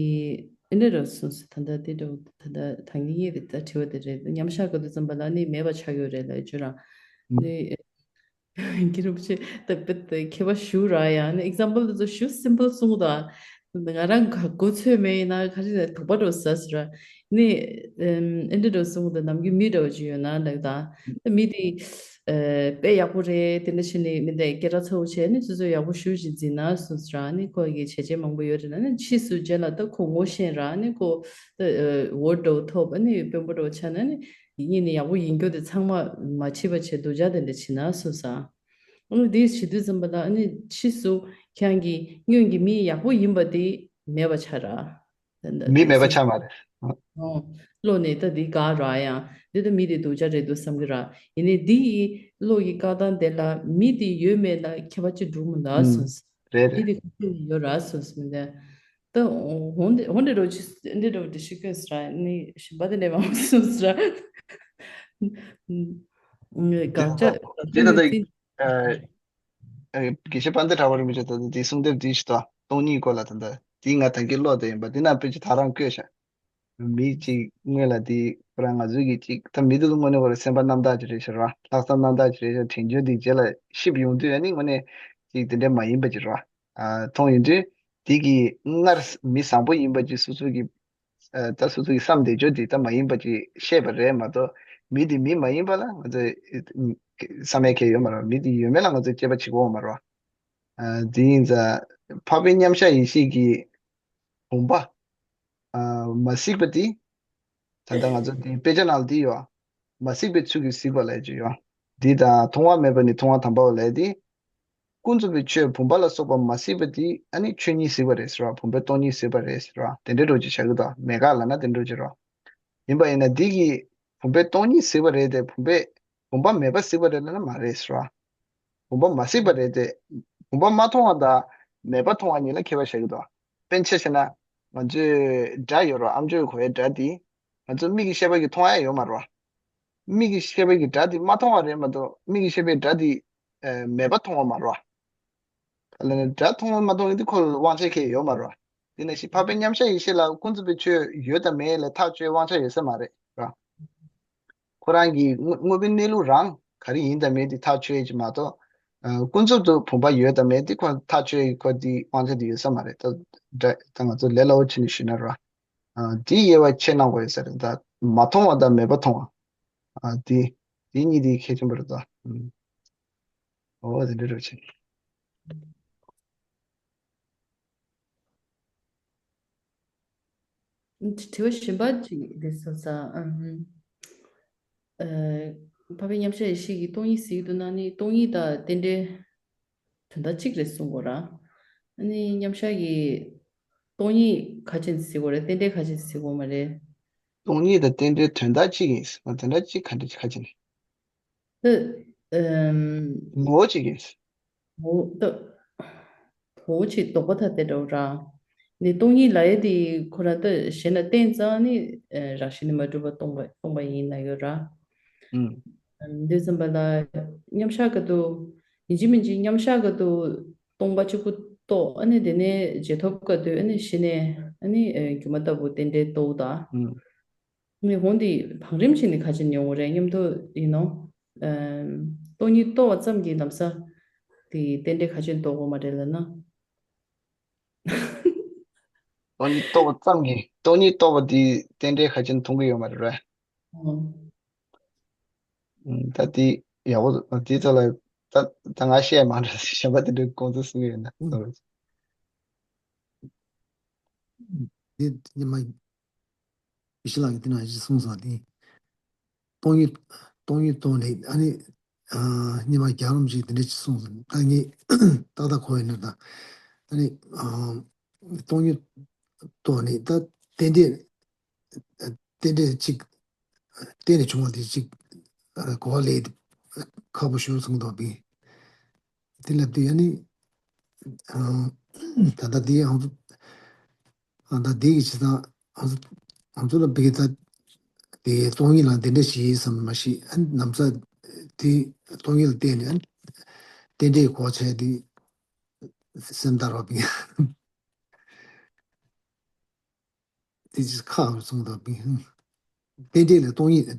ཨེ་འདྲ་ར་སོང་ཟེར། ད་ལྟ་དེ་འདྲ་ད་ལྟ་ད་ངེད་གཉིས་དེ་ད་དྲི་བ་དེ་རེད། མཉམ་བཞག་ག་དུས་ཙམ་པ་ལ་ནི་མེད་པ་ཆགས་ཡོད་རེད་ལབ་བརྗོད་ར། ནི་རྒན་རིན་པོ་ཆེ་ད་དཔེ་ད་མཁས་པ་ཞུ་ར་ཡ། ནི་ཨེག་ཛམ་པལ་དེ་ཚོ་ཞུ་སིམ་པལ་གསུང་གི་འདུག་ང་རང་ག་གོ་ཚོད་མེད། ཡིན་ན་ག་རེ་ལ་དོགས་པ་འདྲ་ཟ་ཟེར་ར། ནི་ཨེ་འདྲ་འདྲ་གསུང་གི་འདུག་ནམ་རྒྱུན་མི་འདྲ་བ་ཅིག་ཡོད་ན་ལབ་ད། ད་མི་དེ་ཨ་དཔེ་ཡག་པོ་རེད། དེ་འདྲ་བྱས་ནས་མི་འདི་སྐད་གྲགས་ཚ་བོ་བྱས་ནས་སོ་སོ་ཡག་པོ་ཞུ་ཞིག་འཛིན་ན་སོང་ཟེར་ར། ནི་ཁོ་གི་བྱས་རྗེས་མང་པོ་ཡོད་རེད་ལབ་ནི། ཕྱིས་སུ་རྗེས་ལ་ད་ཁོ་ངོ་ཤེས་ར། ནི་ཁོ་ད་ཨ་འོ་འདྲ་བོ་ཐོབ། ཨ་ནི་དཔོན་པོ་འདྲ་བོ་ཆགས་ན་ནི་གཉིས་ནི་ཡག་པོ་ཡིན་རྒྱུ་དེ་ཚང་མ་མ་བྱེད་པ་བྱས་སྡུག་ཅག་དེ་འདྲ་བྱེད་ན་སོང་ཟེར། ཨ་ནི་དེ་བྱེད་དུས་ཙམ་པ་ལ་ཨ་ནི་ཕྱིས་སུ་ཁྱེད་རང་གི་སྔོན་གྱི་མི་ཡག་པོ་ཡིན་པ་དེ་མེད་པ་ཆགས་ར། ད་ད་མི་དེ་མེད་པ་སོང་། ཆགས་མ་རེད། ཨོ། བློ་ནས་ད་འདི་དགའ་ར་ཡང་། འདི་ད་མི་དེ་སྡུག་ཅག་རེད་འདུག་བསམ་གི་ར། ཡིན་ནའི་འདི་ཡི་བློ་ཡི་བཀག་སྟངས་དེ་ལ་མི་དེ་ཡོད་མེད་ལ་ཁྱད་པར་ཅིག་འགྲོ་མི་འདུག་ཨུམ། སོང་ཟེར། རེད་མི་རེད། དེ་ཁ་ཐུག་ཡོད་ར་སོང་ཟེར་མི་འདུག་ད་འོ་འདི་འོ་འདི་འདྲ་ཅིག་འདི་འདྲ་འདི་ཤི་ཀོས་ར། ནི་ཞིམ་པ་དེ་འདྲ་མང་སོང་ཟེར་ར། དགག་བྱ་དགག་བྱ་འདི་ད་ནི་ད་ཚིག་ཨ། ཨ། དགེ་བཤེས་དཔལ་ལྡན་གྲགས་པ་རིན་པོ་ཆེ་ད་ལྟ་དེའི་གསུང་དེབ་དེའི་ཞིག་ཏུ་སྟོང་ཉིད་སྐོར་ལ་ད་ལྟ་དེའི་ང་ད་གིན་ཀློག་བསྡད་ཡིན་པ་དེ་ན་དཔེ་ཅིག་ད་རང་བཀོད་ཤག་མི་གཅིག་སྔོན་ལ་དེ་ཁོ་རང་ང་ཚོའི་གི་གཅིག་ད་མི་དེ་ཚོ་དངོས་གནས་ཁོ་རང་སེམས་པ་རྣམ་དག་ཅིག་རེད་ཤག་ར། ལྷག་བསམ་རྣམ་དག་ཅིག་རེད་ཤག་དྲན་རྒྱུ་དེ་རྗེས་ལ་ཤེས་ཡོང་དུས་ཨ་ནི་དངོས་གནས་གཅིག་དེ་འདྲ་མ་ཡིན་པ་ཅིག་ར། ཨ། མཐོང་ཡོང་དུས་དེ་གི་སྔར་མི་བཟང་པོ་ཡིན་པ་ཅིག་སོ་སོ་གི་ཨ། ད་སོ་སོ་ཡི་བསམ་བསྡད་རྒྱུ་དེ་ད་མ་ཡིན་པ་ཅིག་བཤད་པ་རེད་མ་གཏོགས། མི་དེ་མི་མ་ཡིན་པ་ལ་ང་ཚོས་བསམ་ཡ་གང་ཡང་ཡོད་མ་རེད། མི་དེ་ཡོད་མེད་ལ་ང་ཚོས་དཔྱད་པ་བྱེད་དགོས་མ་རེད། ཨ། དེ་ཡིན་ཙང་འཕགས་པའི་མཉམ་གཞག་ཡེ་ཤེས་ཀྱི་བུམ་པ། ཨ། མ་གཟིགས་པ་དེ། ད་ལྟ་ང་ཚོ་དེ་དཔེ་ཆ་ནང་ལ་དེ་ཡོད། མ་གཟིགས་པའི་ཚུལ་གྱིས་གཟིགས་པ་ལབ་ཀྱི་ཡོད། འདི་དང་མཐོང་བ་མེད་པ་ནི་མཐོང་བ་དམ་པའོ་ལབ་དེ། ཀུན་རྫོབ་པའི་ཆོས་བུམ་པ་ལ་སོགས་པ་མ་གཟིགས་པ་དེ་ཨ་ནི་ཆོས་ཉིད་གཟིགས་པ་རེད་ཟེར་བ། བུམ་པའི་སྟོང་ཉིད་གཟིགས་པ་རེད་ཟེར་བ་དེ་འདྲའི་འགྲོ་ཅིག་བྱ་གི་འདུག་མེད་དགག་ལབ་ན་དེ་འགྲོ་ཅིག་རོ། ཡིན་པ་ཡིན་ན་འདི་གི་བུམ་པའི་སྟོང་ཉིད་གཟིགས་པ་རེད་དེ་བུམ་པའི་བུམ་པ་མེད་པ་གཟིགས་པ་རེད་ལབ་ན་མ་རེད་ཟེར་བ། བུམ་པ་མ་གཟིགས་པ་རེད་དེ། བུམ་པ་མ་མཐོང་བ་དང་མེད་པ་མཐོང་བ་གཉིས་ལ་ཁྱད་པར་བྱ་གི་འདུག་དཔེར་ན་ཆ་བཞག་ན་ང་ཚོས་སྒྲ་ཡོད་རོ། ཨམ་ཅོག་གི་གོ་བའི་སྒྲ་དེ་ང་ཚོ་མིག་གི་ཤེས་པ་གིས་མཐོང་ཡ་ཡོད་མ་རེད་བ། མིག་གི་ཤེས་པའི་གི་སྒྲ་དེ་མ་མཐོང་བ་རེད་མ་གཏོགས་མིག་གི་ཤེས་པའི་སྒྲ་དེ་ཨ་མེད་པ་མཐོང་བ་མ་རེད་བ། ག་ལ་ནི་སྒྲ་མཐོང་བ་མ་མཐོང་ཡིན་དུས་ཁོ་ལ་དབང་ཆ་གང་ཡང་ཡོད་མ་རེད་བ། དེ་ནང་བཞིན་འཕགས་པའི་མཉམ་གཞག་ཡེ་ཤེས་ལ་ཀུན་རྫོབ་པའི་ཆོས་ཡོད་དང་མེད་ལ་ཐག་གཅོད་དབང་ཆ་ཡོད་ས་མ་རེད་བ། ཁོ་རང་གི་དངོས་དངོས་པོའི་གནས་ལུགས་རང་ག་རེ་ཡིན་དང་མེད་དེ་ཐག་གཅོད་ཀྱི་མ་གཏོགས། ཨ་ཀུན་རྫོབ་ཏུ་བུམ་པ་ཡོད་དང་མེད་དེ་ཁོ་ཐག་གཅོད་ཀྱི་ཁོ་དེ་དབང་ཆ་དེ་ཡོད་ས་མ་རེད། ད་ད་ང་ཚོ་ལས་སླ་བོ་བྱས་ནས་ཞུས་ན་ར། ཨ་དེ་དབྱེ་བ་ཕྱེ་གནང་དགོས་ཡོད་ས་རེད། ད་མ་མཐོང་བ་དང་མེད་པ་མཐོང་བ། ཨ་དེ་དེ་གཉིས་དེ་གལ་ཆེན་པོ་རེད་ད། ཨུམ། ཨོ་དེ་འདྲ་རེད་བྱས། དྲི་བ་གཞན་པ་ཅིག་འདི་སོང་ཙང་། ཨ། ཨ། འཕགས་པའི་མཉམ་གཞག་ཡེ་ཤེས་ཀྱི་སྟོང་ཉིད་གཟིགས་འདུག་ན་ནི་སྟོང་ཉིད་དང་རྟེན་འབྲེལ་དོན་དག་གཅིག་རེད་གསུང་གོ་ར། ཨ་ནི་མཉམ་གཞག་གི་སྟོང་ཉིད་ག་ཅན་གཟིགས་གོ་རེད། རྟེན་འབྲེལ་ག་ཅན་གཟིགས་གོ་མ་རེད། སྟོང་ཉིད་དང་རྟེན་འབྲེལ་དོན་དག་གཅིག་ཡིན། དོན་དག་གཅིག་ག་འདྲ་གཅིག་ག་ཅན། ད། ཨམ། ངོ་བོ་གཅིག་ཡིན། ངོ་བོ་ད། ངོ་བོ་གཅིག་ལྡོག་པ་ཐ་དད་འདྲ་བོ་ར། ནི་སྟོང་ཉིད་ལབ་ཡས་དེ་ཁོ་རང་ད་གཞན་ལ་བརྟེན་ཙང་ནི་ཨ་རང་བཞིན་ནི་མ་གྲུབ་པ་སྟོང་པ་སྟོང་པ་ཡིན་ལབ་ཡོད་ར། ཨུམ། ཨམ། དུས་ཙམ་པ་ལ་མཉམ་གཞག་ག་དུས་ཡིན་གཅིག་མིན་གཅིག་མཉམ་གཞག་ག་དུས་སྟོང་པ་གཅིག་པུ་རྟོགས། ཨ་ནི་དེ་ནས་རྗེས་ཐོབ་ག་དུས་ཨ་ནི་གཞི་ནས་ཨ་ནི་ཨ་སྒྱུ་མ་ལྟ་བུ་རྟེན་འབྲེལ་རྟོགས་ད། ཨུམ། ནི་འོན་ཏེ་བང་རིམ་བྱས་ནས་ག་ཅི་ཡོང་གི་རེད་སྙམ་དུས་ཡིན་ནོ། ཨམ། སྟོང་ཉིད་རྟོགས་པ་ཙམ་གྱིས་ལམ་སང་དེ་རྟེན་འབྲེལ་ག་ཅི་རྟོགས་དགོས་མ་རེད་ལབ་ན། སྟོང་ཉིད་རྟོགས་པ་ཙམ་གྱིས་སྟོང་ཉིད་རྟོགས་པ་དེ་རྟེན་འབྲེལ་ག་ཅི་མཐོང་གི་ཡོད་མ་རེད་ར། ཨང་། ཨུམ། ད་དེ་ཡག་པོ་འདུག་དེ་ཚོ་ལ་ད་ད་ང་བཤད་མ་འགྲོ། གཞན་པ་དེ་འདྲའི་དགོངས་ཚུལ་གསུང་གི་ཡོད་ན། ཨུམ། དེ་ཉི་མ། ཡེ་ཤེས་ལགས་ཀྱིས་དེ་ནང་བཞིན་གསུངས་སོང་དེ། སྟོང་ཉིད། སྟོང་ཉིད་རྟོགས་ནས་ཨ་ནི། ཨ། སྙེ་མ་རྒྱ་རམ་ཞིག་དེ་འདྲ་ཞིག་གསུངས་སོང་། ད་ངས་ཏག་ཏག་གོ་ཡོད་ན་ད། ཨ་ནི། ཨ། སྟོང་ཉིད་རྟོགས་ནས་ད་རྟེན་འབྲེལ། རྟེན་འབྲེལ་གཅིག་རྟེན་ནས་བྱུང་བ་དེ་གཅིག་ཨ། གོ་བ་ལེན་ཁག་པོ་ཞིག་གསུངས་འདུག་པས། དེ་ལབ་དུས་ཨ་ནི། ཨ། ད་ལྟ་དེའི་ང་ཚོ། ཨ། ད་དེ་གི་བྱེད་སྟངས་ང་ཚོ་ང་ཚོ་ལ་བི་ད་དེ་སྟོང་ཉིད་ལ་འདི་འདྲ་ཞིག་བསམ་མ་ཤེས། ཨ། ནམ་ས་དེ་སྟོང་ཉིད་ལ་བརྟེན་ནས་ཨ། རྟེན་འབྲེལ་གོ་བྱས་དེ་སེམས་ལྟ་རོགས་པིན། ཏི་ཅི་ཁག་རེད་གསུངས་དང་པིན། རྟེན་འབྲེལ་ལས་སྟོང་ཉིད།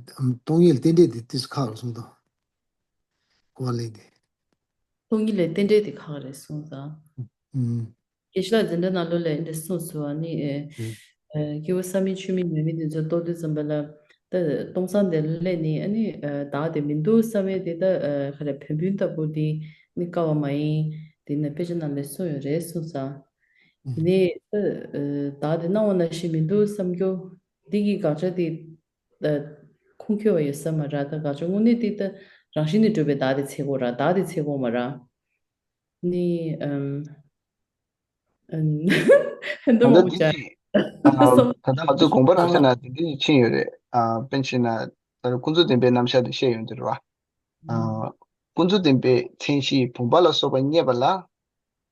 སྟོང་ཉིད་ལས་རྟེན་འབྲེལ་དེ་ཏི་ཅི་ཁག་རེད་གསུངས་དང་། གོ་བ་ལེན་དེ། སྟོང་ཉིད་ལས་རྟེན་འབྲེལ་དེ་ཁག་རེད་གསུངས་དང་། ཨུམ། དགེ་བཤེས་ལགས་འཛིན་གྲྭ་ནང་ལོགས་ལ་འདི་གསུངས་སོང་། ཨ་ནི་ཨེ་ཨེ་སྐྱེ་བོ་བསམ་མེད་ཆོས་མེད་ཉོན་མོངས་དེ་ཚོ་རྟོགས་དུས་ཙམ་པ་ལ། ད་སྟོང་སང་དེ་སླེབས་ནས་ཨ་ནི་ཨ་བདག་དེ་མི་འདུག་བསམ་ཡས་དེ་ད་ཨ་ག་རེ་བན་བུན་ལྟ་བུ་དེ་ནི་དཀའ་བ་མ་ཡིན། དེ་ནི་དཔེ་ཆ་ནང་ལ་གསུངས་ཡོད་རེད་གསུངས་སོང་། དེ་ནས་ཨ་བདག་དེ་སྣང་བ་ནང་བཞིན་མི་འདུག་བསམ་རྒྱུ་འདི་གི་དགག་བྱ་དེ་ད་ཁུངས་འཁྱོལ་བ་ཡོད་ས་མ་རེད། ད་དགག་བྱ་དངོས་གནས་དེ་ད་རང་བཞིན་ནས་གྲུབ་པའི་བདག་དེ་ཚད་དགོས་ར། བདག་དེ་ཚད་དགོས་མ་རེད། ནི་ཨམ། ཨམ། ཧན་ད་ད་མང་པོ་ཅག་ཨ་ད་ལྟ་ང་ཚོ་དགོངས་པ་རབ་གསལ་ནང་དེ་འདྲ་ཞིག་ཕྱིན་ཡོད་རེད། ཨ་དཔེ་ཕྱིན་ན་ད་ལྟ་ཀུན་རྫོབ་བདེན་པའི་རྣམ་གཞག་དེ་བཤད་ཡོང་དུས་རེད་བ། ཨ་ཀུན་རྫོབ་བདེན་པའི་མཚན་གཞི་བུམ་པ་ལ་སོགས་པ་རྙེད་པ་ལ།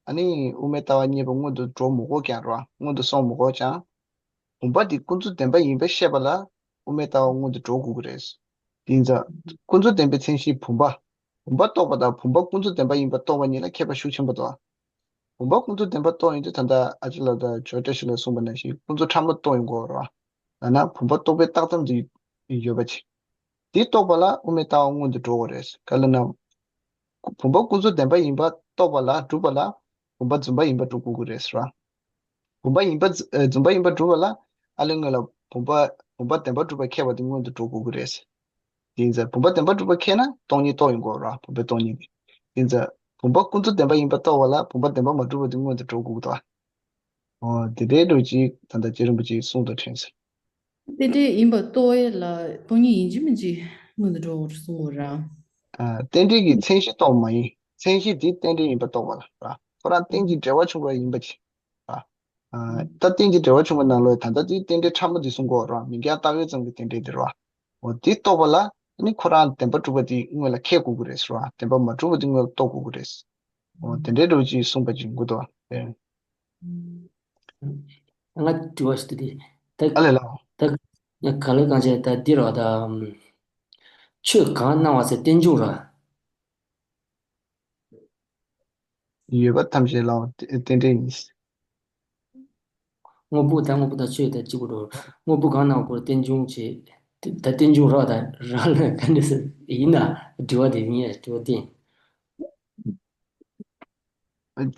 ཨ་ནི་དབུ་མའི་ལྟ་བ་རྙེད་པ་སྔོན་དུ་འགྲོ་མི་དགོས་ཀྱང་རེད་བ། སྔོན་དུ་སོང་མི་དགོས་ཀྱང་། བུམ་པ་དེ་ཀུན་རྫོབ་བདེན་པ་ཡིན་པ་ཤེས་པ་ལ་དབུ་མའི་ལྟ་བ་སྔོན་དུ་འགྲོ་དགོས་ཀྱི་རེད། དེ་ཡིན་ཙང་ཀུན་རྫོབ་བདེན་པའི་མཚན་གཞི་བུམ་པ། བུམ་པ་རྟོགས་པ་དང་བུམ་པ་ཀུན་རྫོབ་བདེན་པ་ཡིན་པ་རྟོགས་པ་གཉིས་ལ་ཁྱད་པར་ཤུགས་ཆེན་པོ་འདུག་བུམ་པ་ཀུན་རྫོབ་བདེན་པ་རྟོགས་ཡོང་དུས་ད་ལྟ་ཨ་ཅེ་ལགས་དང་ཇོ་བཀྲ་ཤིས་ལགས་གསུངས་པ་ནང་བཞིན་ཀུན་རྫོབ་ཕྲ་མོ་རྟོགས་ཡོང་དགོས་རེད་བ། ཡང་ན་བུམ་པ་རྟོགས་པའི་རྟགས་ཙམ་དུ་ཡོད་པ་ཅིག་དེ་རྟོགས་པ་ལ་དབུ་མའི་ལྟ་བ་སྔོན་དུ་འགྲོ་དགོས་རེད། ག་ལ་ན། བུམ་པ་ཀུན་རྫོབ་བདེན་པ་ཡིན་པ་རྟོགས་པ་ལ་སྒྲུབ་པ་ལ་བུམ་པ་རྫུན་པ་ཡིན་པ་སྒྲུབ་དགོས་ཀྱི་རེད་ཟེར་བ། བུམ་པ་ཡིན་པ་རྫུ་ཨ་རྫུན་པ་ཡིན་པ་སྒྲུབ་པ་ལ་ཨ་ལས་སྔོན་ལ་བུམ་པ་བུམ་པ་བདེན་པ་སྒྲུབ་པ་ཁེལ་བ་དེ་སྔོན་དུ་འགྲོ་དགོས་ཀྱི་རེད། དེ་ཡིན་ཙང་བུམ་པ་བདེན་པ་སྒྲུབ་པ་ཁེལ་ན་སྟོང་ཉིད་རྟོགས་ཡོང་དགོས་རེད་བ། བུམ་པའི་སྟོང་ཉིད་དེ། དེ་ཡིན་ཙང་བུམ་པ་ཀུན་རྫོབ་བདེན་པ་ཡིན་པ་རྟོགས་པ་ལ་བུམ་པ་བདེན་པ་མ་གྲུབ་པ་དེ་སྔོན་དུ་འགྲོ་དགོས་ཀྱི་འདུག་བ། ཨོ་དེ་འདྲའི་འགྲོ་ཅིག་ད་ལྟ་རྗེ་རིན་པོ་ཆེས་གསུངས་དང་འཕྲད་ཟེར། རྟེན་འབྲེལ་ཡིན་པ་རྟོགས་ཡས་ལ་སྟོང་ཉིད་ཡིན་གཅིག་མིན་གཅིག་སྔོན་དུ་འགྲོ་དགོས་རེད་གསུང་གི་རེད། ཨ་རྟེན་འབྲེལ་གྱི་མཚན་གཞི་རྟོགས་མ་ཡིན། མཚན་གཞི་དེ་རྟེན་འབྲེལ་ཡིན་པ་རྟོགས་པ་ལ་ར། ཁོ་རང་རྟེན་གྱི་འབྲེལ་བ་བྱུང་བ་ཡིན་པ་ཅིག་ར། ཨ་ད་རྟེན་གྱི་འབྲེལ་བ་བྱུང་བ་ནང་ལོགས་ད་ལྟ་དེ་རྟེན་འབྲེལ་ཕྲ་མོ་དེ་གསུང་གི་ཡོད་ར། མིང་རྐྱང་བཏགས་ཡོད་ཙམ་གྱི་རྟེན་འབྲེལ་དེ་ར། འོ་དེ་རྟོགས་པ་ལ་ནི་ཁོ་རང་བདེན་པ་གྲུབ་པ་དེ་སྔོན་ལ་ཁེལ་དགོས་ཀྱི་རེད་ཟེར་བ། བདེན་པ་མ་གྲུབ་པ་དེ་སྔོན་ལ་རྟོགས་དགོས་ཀྱི་རེད། འོ་དེ་འདྲའི་འགྲོ་ཅིག་གསུངས་པ་ཅིག་འགོ་ཏོ། ང་དྲི་བ་ཞིག་འདུག་སྟེ། ད་ཨ་ལས་ལགས། ད་ང་ག་ལེར་གང་བྱས་ད་འདི་རོ་ད། ཆོས་གང་སྣང་བ་ཟེར་རྟེན་འབྱུང་ར། ཡོད་པ་ཐམས་ཅད་ལའང་རྟེན་འབྲེལ་ཡིན། དངོས་པོ་དང་དངོས་པོ་དང་ཆོས་དང་གཅིག་པ་འགྲོ། དངོས་པོ་གང་སྣང་བ་རྟེན་འབྱུང་བྱེད། ད་རྟེན་འབྱུང་ར་ད་ར་ལ་ག་འདྲ་ཟེར་ཡིན་ན་དྲི་བ་དེ་ཡིན་ཡ་དྲི་བ་དེ་ཡིན།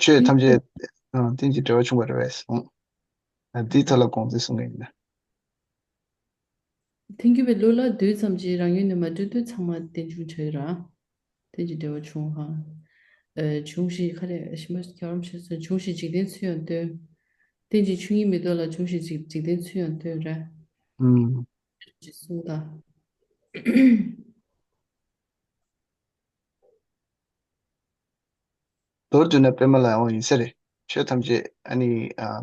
ཆོས་ཐམས་ཅད་རྟེན་གྱི་འབྲེལ་བ་བྱུང་བ་རེད་པས་གསུངས། འདིའི་ཐོག་ལ་དགོངས་ཚུལ་གསུང་གི་ཡིན། ཐལ་འགྱུར་བའི་བློ་ལ་རྡུལ་ཙམ་གྱིས་རང་ཡུལ་ནས་མ་གྲུབ་དུས་ཚང་མ་རྟེན་འབྱུང་བྱ་ཡི་ར། རྟེན་གྱི་འབྲེལ་བ་བྱུང་ཧ། འབྱུང་ཞིང་ཁ་རེ་ཞིམ་པ་ཁྱོད་རམ་ཤེས་སོ། འབྱུང་ཞིང་འཇིག་རྟེན་ཚུལ་ཡང་སྟོན། རྟེན་ཅིང་ཆོས་ཉིད་མི་རྟོག་ལ། འབྱུང་ཞིང་འཇིག་འཇིག་རྟེན་ཚུལ་ཡང་སྟོན་ར། ཅེས་གསུངས་དང་། མདོར་བསྡུས་ན་པདྨ་ལ་འོ་ཡིན་ས་རེད། ཆོས་ཐམས་ཅད་ཨ་ནི་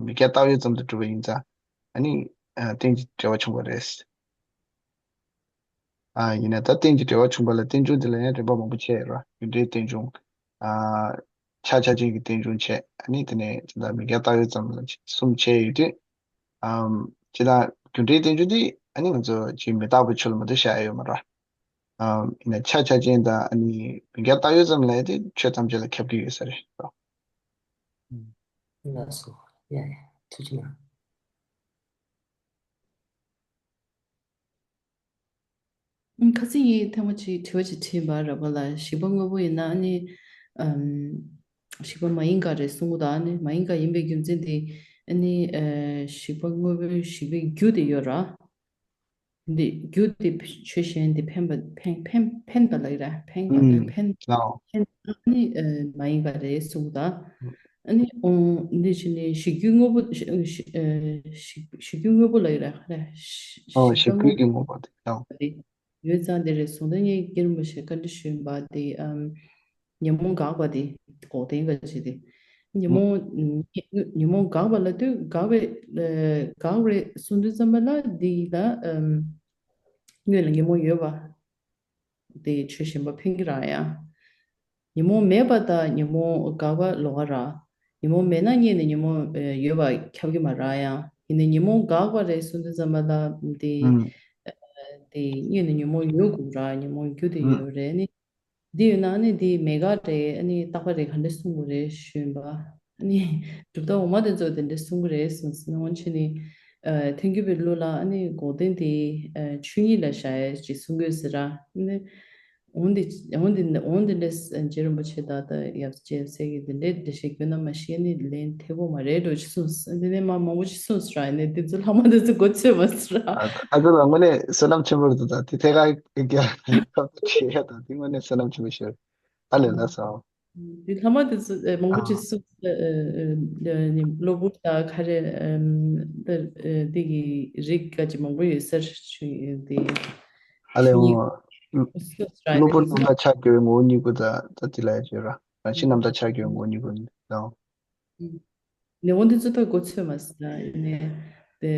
མིང་རྐྱང་བཏགས་ཡོད་ཙམ་དུ་གྲུབ་པ་ཡིན་ཙང་ཨ་ནི་རྟེན་གྱི་འབྲེལ་བ་བྱུང་བ་རེད། ཡིན་ན་ད་རྟེན་གྱི་འབྲེལ་བ་བྱུང་བ་ལ་རྟེན་འབྱུང་འདི་ལ་ཡང་རིམ་པ་མང་པོ་བྱས་ཡོད་རེད། རྒྱུ་འབྲས་རྟེན་འབྱུང་། ཆ་ཆ་ཅན་གྱི་རྟེན་འབྱུང་བྱས། ཨ་ནི་དེ་ནས་ད་མིང་རྐྱང་བཏགས་ཡོད་ཙམ་ལ་གསུམ་བྱས་ཡོད་དུས། སྤྱིར་བཏང་རྒྱུ་འབྲས་རྟེན་འབྱུང་འདི་ཨ་ནི་ང་ཚོ་ཅིག་མི་རྟག་པའི་ཆོས་ལ་མ་གཏོགས་བཞག་ཡ་ཡོད་མ་རེད། ཨ་ཡིན་ན་ཆ་ཆ་ཅན་དང་ཨ་ནི་མིང་རྐྱང་བཏགས་ཡོད་ཙམ་ལ་ཡ་དེ་ཆོས་ཐམས་ཅད་ལ་ཁྱབ་ཀྱི་ཡོད་ས་རེད། ལགས་སོ། ཡ་ཡ་ཐུགས་རྗེ་གནང་། ཁ་སང་ངས་ཐེངས་མ་གཅིག་དྲི་བ་ཅིག་དྲིས་པ་རེད་པ་ལ། ཞིག་པ་དངོས་པོ་ཡིན་ན་ཨ་ནི་ཨམ། ཞིག་པ་མ་ཡིན་ག་རེད་གསུང་གི་འདུག་ཨ་ནི་མ་ཡིན་ག་ཡིན་པའི་རྒྱུ་མཚན་དེ་ཨ་ནི་ཨ། ཞིག་པ་དངོས་པོའི་ཞིག་པའི་རྒྱུ་དེ་ཡོད་ར། འདི་རྒྱུ་དེ་ཆོས་གཞན་དེ་འཕེན་པ་འཕེན་འཕེན་འཕེན་པ་ལ་ཡིན་ར། འཕེན་པ་ལ་ཨུམ་འཕེན་ལའོ། འཕེན་ཨ་ནི་ཨ། མ་ཡིན་ག་རེད་གསུང་གི་འདུག་ཨ་ནི་ཨོ་འདི་ཕྱི་ནས་ཞིག་རྒྱུའི་དངོས་པོ་ཞིག་ཞིག་ཞིག་རྒྱུའི་དངོས་པོ་ལ་ཡིན་ར། ཨོ་ཞིག་རྒྱུའི་དངོས་པོ་དེ་ལའོ། ཡོད་ཙང་དེ་རེད་གསུངས། ད་ངས་རྒན་རིན་པོ་ཆེ་བཀའ་འདྲི་ཞུས་པ་དེ་ཨམ། ཉོན་མོངས་འགག་པ་དེ་འགོག་བདེན་ག་ཅིག་དེ། ཉོན་མོངས་ཉོན་མོངས་འགག་པ་ལབ་དུས་འགག་པའི་འགག་རེད་གསུང་དུས་ཙམ་པ་ལ་འདི་ལ་ཨམ། སྔོན་ལ་ཉོན་མོངས་ཡོད་པ་དེ་ཆོས་གཞན་པ་འཕེན་གྱི་ར་ཡ། ཉོན་མོངས་མེད་པ་དང་ཉོན་མོངས་འགག་པ་ལོགས་ཀ་ར། ཉོན་མོངས་མེད་ན་སྔོན་ནས་ཉོན་མོངས་ཡོད་པ་ཁྱབ་ཀྱི་མ་རེད་ཡ། ཡིན་ནའི་ཉོན་མོངས་འགག་པ་རེད་གསུང་དུས་ཙམ་པ་ལ་དེ་དེ་སྔོན་ནས་ཉོན་མོངས་ཡོད་དགོས་ར། ཉོན་མོངས་རྒྱུ་དེ་ཡོད་རེད་ནི། འདི་ཡོད་ན་ནི་འདི་མེད་དགག་རེད། ཨ་ནི་རྟག་པ་རེད་ག་འདྲ་གསུང་དགོས་རེད་ཞུས་པ། ཨ་ནི་གྲུབ་མཐའ་འོག་མ་དེ་ཚོ་དེ་འདྲ་གསུང་གི་རེད་གསུངས་སོང་། ནང་ཆེ་ནི་ ཐལ་འགྱུར་བའི་གླུ་ལ་ཨ་ནི་འགོག་བདེན་དེ་ཆོས་ཉིད་ལ་བཞག་ཡས་ཅིག་གསུང་གི་ཡོད་ཟེར་ར། ཨ་ནི་འོན་ཏེ་འོན་ཏེ་འོན་ཏེ་འདྲ་རྗེ་རིན་པོ་ཆེ་དང་ད་ཡབ་རྗེ་སྲས་ཀྱིས་འདི་འདྲའི་འགྲེལ་བཤད་བསྐྱོན་ན་མ་ཤེས་ནི་ལན་ཐེ་བོ་མ་རེད་འགྲོ་ཅི་གསུངས། འདི་ནས་མ་མང་པོ་ཅི་གསུངས་ར། ནས་འདི་ཚོ་ལྷག་མ་འདི་ཚོ་མགོ་ཚོས་མ་ཟེར་ར། ཨ་ཨ་ཁུ་ལ་དངོས་གནས་བསོད་ནམས་ཆེན་པོ་རེད་འདུག་ད་དེ་ཐད་ཀར་རྒྱ་ཁབ་ཏུ་བྱེད་ཡ་དང་དེ་དངོས་གནས་བསོད་ནམས་ཆེན་པོ་ཞིག་རེད། ཨ་ལས་ལ་སོ། འདི་ལྷག་མ་དེ་ཚོ་ཨེ་མང་པོ་ཅིག་ཨ་གསུངས། ཨེ་ཨེ་གློ་བུར་དང་ག་རེ་ཨེམ་ད་ཨེ་འདི་གི་རིགས་ག་ཅིག་མང་པོ་ཡོད་སར་ཆུ་ཡོད་དེ། ཨ་ལས་འོ། གློ་བུར་རྣམ་དག་ཆགས་དགོས་ངོ་བོ་གཉིས་པོ་དང་ད་དེ་ལ་ཡ་བརྗོད་ར། རང་བཞིན་རྣམ་དག་ཆགས་དགོས་ངོ་བོ་གཉིས་པོ་ནི་དང་། ནས་འོ་འདི་ཚོ་ད་མགོ་ཚོས་མ་ཟེར་ན་ནས་དེ་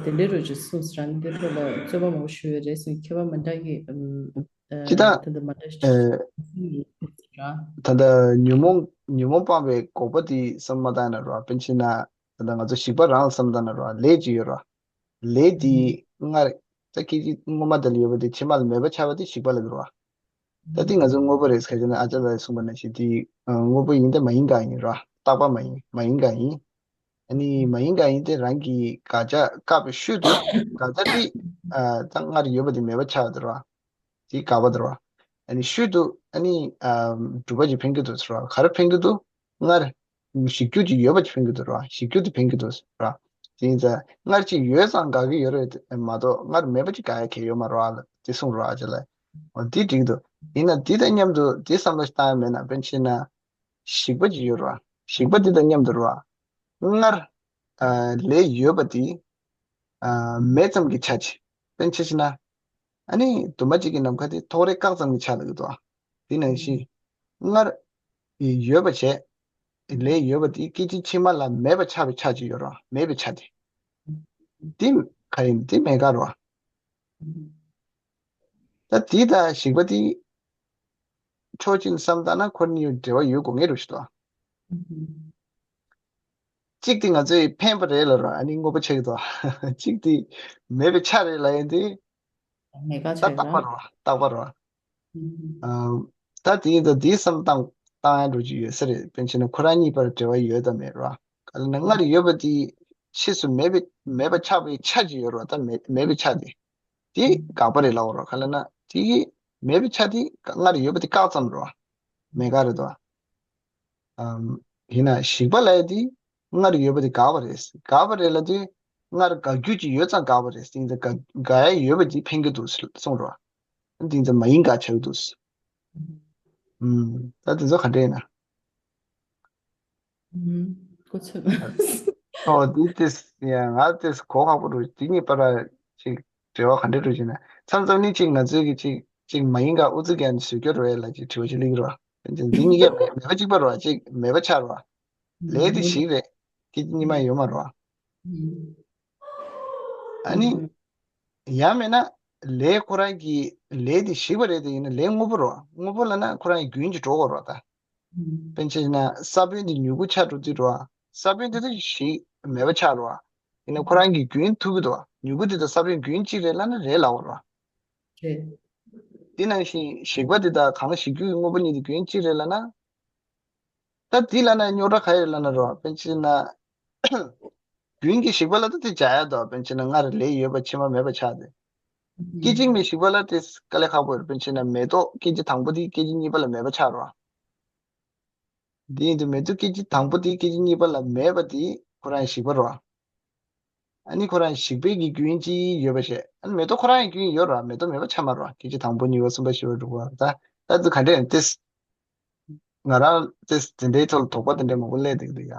དེ་འདྲའི་རོ་ཅིག་གསུངས་ཟེར་ན་འདི་ཐོག་ལ་རྩོད་པ་མང་པོ་ཞུ་ཡོད་རེད་གསུངས། ཁྱད་པར་མ་འདྲ་གི་ཨམ་ཨ་ཅི་ད་ད་ད་མ་འདྲ་ཞིག་ཨེ་ཡིན་ཟེར་ར། ད་ལྟ་ཉོན་མོངས་ཉོན་མོངས་སྤངས་པའི་འགོག་པ་དེ་བསམ་བློ་བཏང་ན་རོ། དཔེར་ན་ཆ་བཞག་ན་ད་ལྟ་ང་ཚོ་ཞིག་པ་རང་ལ་བསམ་བློ་བཏང་ན་རོ། ལས་ཅིག་ཡོད་རོ། ལས་དེ་སྔར་ད་སྐད་ཅིག་སྔོན་མ་དེ་ལ་ཡོད་པ་དེ་ཕྱི་མ་ལ་མེད་པ་ཆགས་པ་དེ་ཞིག་པ་ལ་གི་རོ། ད་དེ་ང་ཚོ་དངོས་པོ་རེད་ཟེར་གྱི་ན་ཨ་ཅག་ལགས་གསུངས་པ་ནང་བཞིན་དེ་དངོས་པོ་ཡིན་ད་མ་ཡིན་གང་ཡིན་རོ། རྟག་པ་མ་ཡིན་མ་ཡིན་གང་ཡིན། ཨ་ནི་མ་ཡིན་གང་ཡིན་དེ་རང་གི་དགག་བྱ་བཀག་པའི་ཤུལ་དུ་དགག་བྱ་དེ་ད་སྔར་ཡོད་པ་དེ་མེད་པ་ཆགས་དེ་རོ། དེ་དགག་པ་དེ་རོ། ཨ་ནི་ཤུལ་དུ་ཨ་ནི་སྒྲུབ་པ་ཅིག་འཕེན་གྱི་འདུག་ཟེར་རོ། ག་རེ་འཕེན་གྱི་འདུག་སྔར་གཞི་རྒྱུ་ཅིག་ཡོད་པ་ཅིག་འཕེན་གྱི་འདུག་རོ། གཞི་རྒྱུ་དེ་འཕེན་གྱི་འདུག་རོ། དེ་ཡིན་ཙང་སྔར་ཅིག་ཡོད་ཙང་དགག་གི་ཡོད་རེད་མ་གཏོགས་སྔར་མེད་པ་ཅིག་དགག་ཡ་གལ་ཡོད་མ་རེད་ཨ་ལ་དེ་གསུངས་རོ་ཨ་ཅག་ལགས། འོ་དེ་འགྲིག་འདུག་ཡིན་ན་དེ་དང་མཉམ་དུ་དེ་བསམ་བློ་ཞིག་བཏང་ཡ་མེད་ན་དཔེར་ན་ཆ་བཞག་ན་ཞིག་པ་ཅིག་ཡོད་རོ། ཞིག་པ་དེ་དང་མཉམ་དུ་རོ། སྔར་ཨ་ལས་ཡོད་པ་དེ་ཨ་མེད་ཙམ་གྱི་ཆ་ཅིག་དཔེར་ན་ཆ་བཞག་ན། ཨ་ནི་དུ་མ་གཅིག་གི་ནམ་མཁའ་དེ་ཐོགས་རེག་བཀག་ཙམ་གྱི་ཆ་ལ་གི་དོ། དེ་ནང་བཞིན་སྔར་ཡོད་པ་བྱས། ལས་ཡོད་པ་དེ་སྐད་ཅིག་ཕྱི་མ་ལ་མེད་པ་ཆགས་པའི་ཆ་ཅིག་ཡོད་རོ། མེད་པའི་ཆ་དེ། དེ་ག་ཡིན་དེ་མེད་ག་རོ། ད་དེ་དང་ཞིག་པ་དེ་ཕྱོགས་གཅིག་ནས་བསམ་བཏང་ན་ཁོ་གཉིས་འབྲེལ་བ་ཡོད་དགོས་ངེས་རེད་ཞུ་དོ། གཅིག་དེ་ང་ཚོས་འཕེན་པ་རེད་ལ་རོ། ཨ་ནི་དངོས་པོ་ཆགས་ཀྱི་འདུག་གཅིག་དེ་མེད་པའི་ཆ་རེད་ལ་ཡིན་དེ། མེད་ཀ་ད་ཆགས་རྟག་པ་ཀ་རོ། རྟག་པ་རོ། ཨ་ད་དེ་ཡིན་ད་དེའི་བསམ་སྟངས་བཏང་ཡ་འགྲོ་རྒྱུ་ཡོད་ས་རེད། དཔེར་ན་ཆ་བཞག་ན་ཁོ་རང་གཉིས་བར་འབྲེལ་བ་ཡོད་དམ་མེད་རོ། ག་ལ་ན་སྔར་ཡོད་པ་དེ་ཕྱིས་སུ་མེད་པའི་མེད་པ་ཆགས་པའི་ཆ་ཅིག་ཡོད་རོ། ད་མེད་མེད་པའི་ཆ་དེ་དེ་དགག་པ་རེད་ལབ་རོ། ག་ལ་ན་དེ་མེད་པའི་ཆ་དེ་སྔར་ཡོད་པ་དེ་བཀག་ཙམ་རོ། མེད་ཀ་རེད་དོ། ཨམ། ཡིན་ན་ཞིག་པ་ལབ་ཡ་དེ་སྔར་ཡོད་པ་དེ་དགག་པ་རེད། དགག་པ་རེད་ལབ་དུས་སྔར་དགག་རྒྱུ་ཅིག་ཡོད་ཙང་དགག་པ་རེད། དེ་ཡིན་ཙང་དགག་དགག་ཡ་ཡོད་པ་དེ་འཕེན་གྱི་འདུག་གསུངས་རོ། དེ་ཡིན་ཙང་མ་ཡིན་དགག་བྱ་གི་འདུག་ཨམ། ད་དེ་ཚོ་ག་འདྲ་ཡིན་ན། ཨམ། གོ་ཚོད་མ། ཨོ་དེ་དེ་ཡ་ང་དེ་གོ་ཁག་པོ་འདུག་དེ་གཉིས་བར་ལ་ཅིག་འབྲེལ་བ་ག་འདྲ་འདུག་ཅེ་ན། མཚམས་མཚམས་ནི་ཅིག་ང་ཚོའི་གི་ཅིག་ཅིག་མ་ཡིན་དགག་ཨུ་ཚུགས་རྒྱག་ནས་བཟོས་རྒྱུ་རེད་ལ་ཅིག་དྲི་བ་ཅིག་སླེབས་ཀྱི་རོ། དེ་ཚོ་འདི་གཉིས་ཀ་མེད་མེད་པ་གཅིག་པ་རོ། གཅིག་མེད་པ་ཆགས་རོ། ལས་དེ་ཞིག་རེད། སྐད་ཅིག་གཉིས་མ་ཡོད་མ་རོ། ཨ་ནི། ཡང་མེད་ན། ལས་ཁོ་རང་གི་ལས་དེ་ཞིག་པ་རེད་དེ་ཡིན་ན་ལས་དངོས་པོ་རོ། དངོས་པོ་ལབ་ན་ཁོ་རང་གི་རྒྱུན་གྱི་འགྲོ་དགོས་རོ་ད། དཔེར་ན་ཆ་བཞག་ན་ས་བོན་དེ་མྱུ་གུ་ཆགས་འགྲོ་དུས་རོ། ས་བོན་དེ་དེ་ཞིག་མེད་པ་ཆགས་རོ། ཡིན་ན་ཁོ་རང་གི་རྒྱུན་ཐུག་གི་འདུག་མྱུ་གུ་དེ་དང་ས་བོན་རྒྱུན་གཅིག་རེད་ལབ་ན་རེད་ལབ་དགོས་རོ། རེད། དེ་ནང་བཞིན་ཞིག་པ་དེ་དང་གང་ཞིག་རྒྱུ་ཡི་དངོས་པོ་གཉིས་དེ་རྒྱུན་གཅིག་རེད་ལབ་ན། ད་དེ་ལབ་ན་རྙོག་དྲ་ག་རེ་ལབ་ན་རོ། དཔེར་ན་ཆ་བཞག་ན། རྒྱུན་གྱི་ཞིག་པ་ལ་ད་དེ་བྱ་ཡ་དོ། དཔེར་ན་ཆ་བཞག་ན་སྔར་ལས་ཡོད་པ་ཕྱི་མ་མེད་པ་ཆགས་ཏེ། སྐད་ཅིག་མའི་ཞིག་པ་ལ་དེ་དཀའ་ལས་ཁག་པོ་རེད། དཔེར་ན་ཆ་བཞག་ན་མེ་ཏོག་སྐད་ཅིག་དང་པོ་དེ་སྐད་ཅིག་གཉིས་པ་ལ་མེད་པ་ཆགས་རོ། དེ་ཡིན་དུས་མེ་ཏོག་སྐད་ཅིག་དང་པོ་དེ་སྐད་ཅིག་གཉིས་པ་ལ་མེད་པ་དེ་ཁོ་རང་ཞིག་པ་རོ། ཨ་ནི་ཁོ་རང་ཞིག་པའི་གི་རྒྱུན་ཅིག་ཡོད་པ་བྱས། ཨ་ནི་མེ་ཏོག་ཁོ་རང་གི་རྒྱུན་ཡོད་ར། མེ་ཏོག་མེད་པ་ཆགས་མ་རོ། སྐད་ཅིག་དང་པོ་གཉིས་པ་གསུམ་པ་བཞི་པ་དྲུག་པ་ད་ད་དུ་ག་འདྲ་ཡང་ཏེས། ང་རང་ཏེས་དེ་འདྲའི་ཐོག་ལ་དོགས་པ་དེ་འདྲ་མང་པོ་སླེབས་བསྡད་ཀྱི་འདུག་ཡ།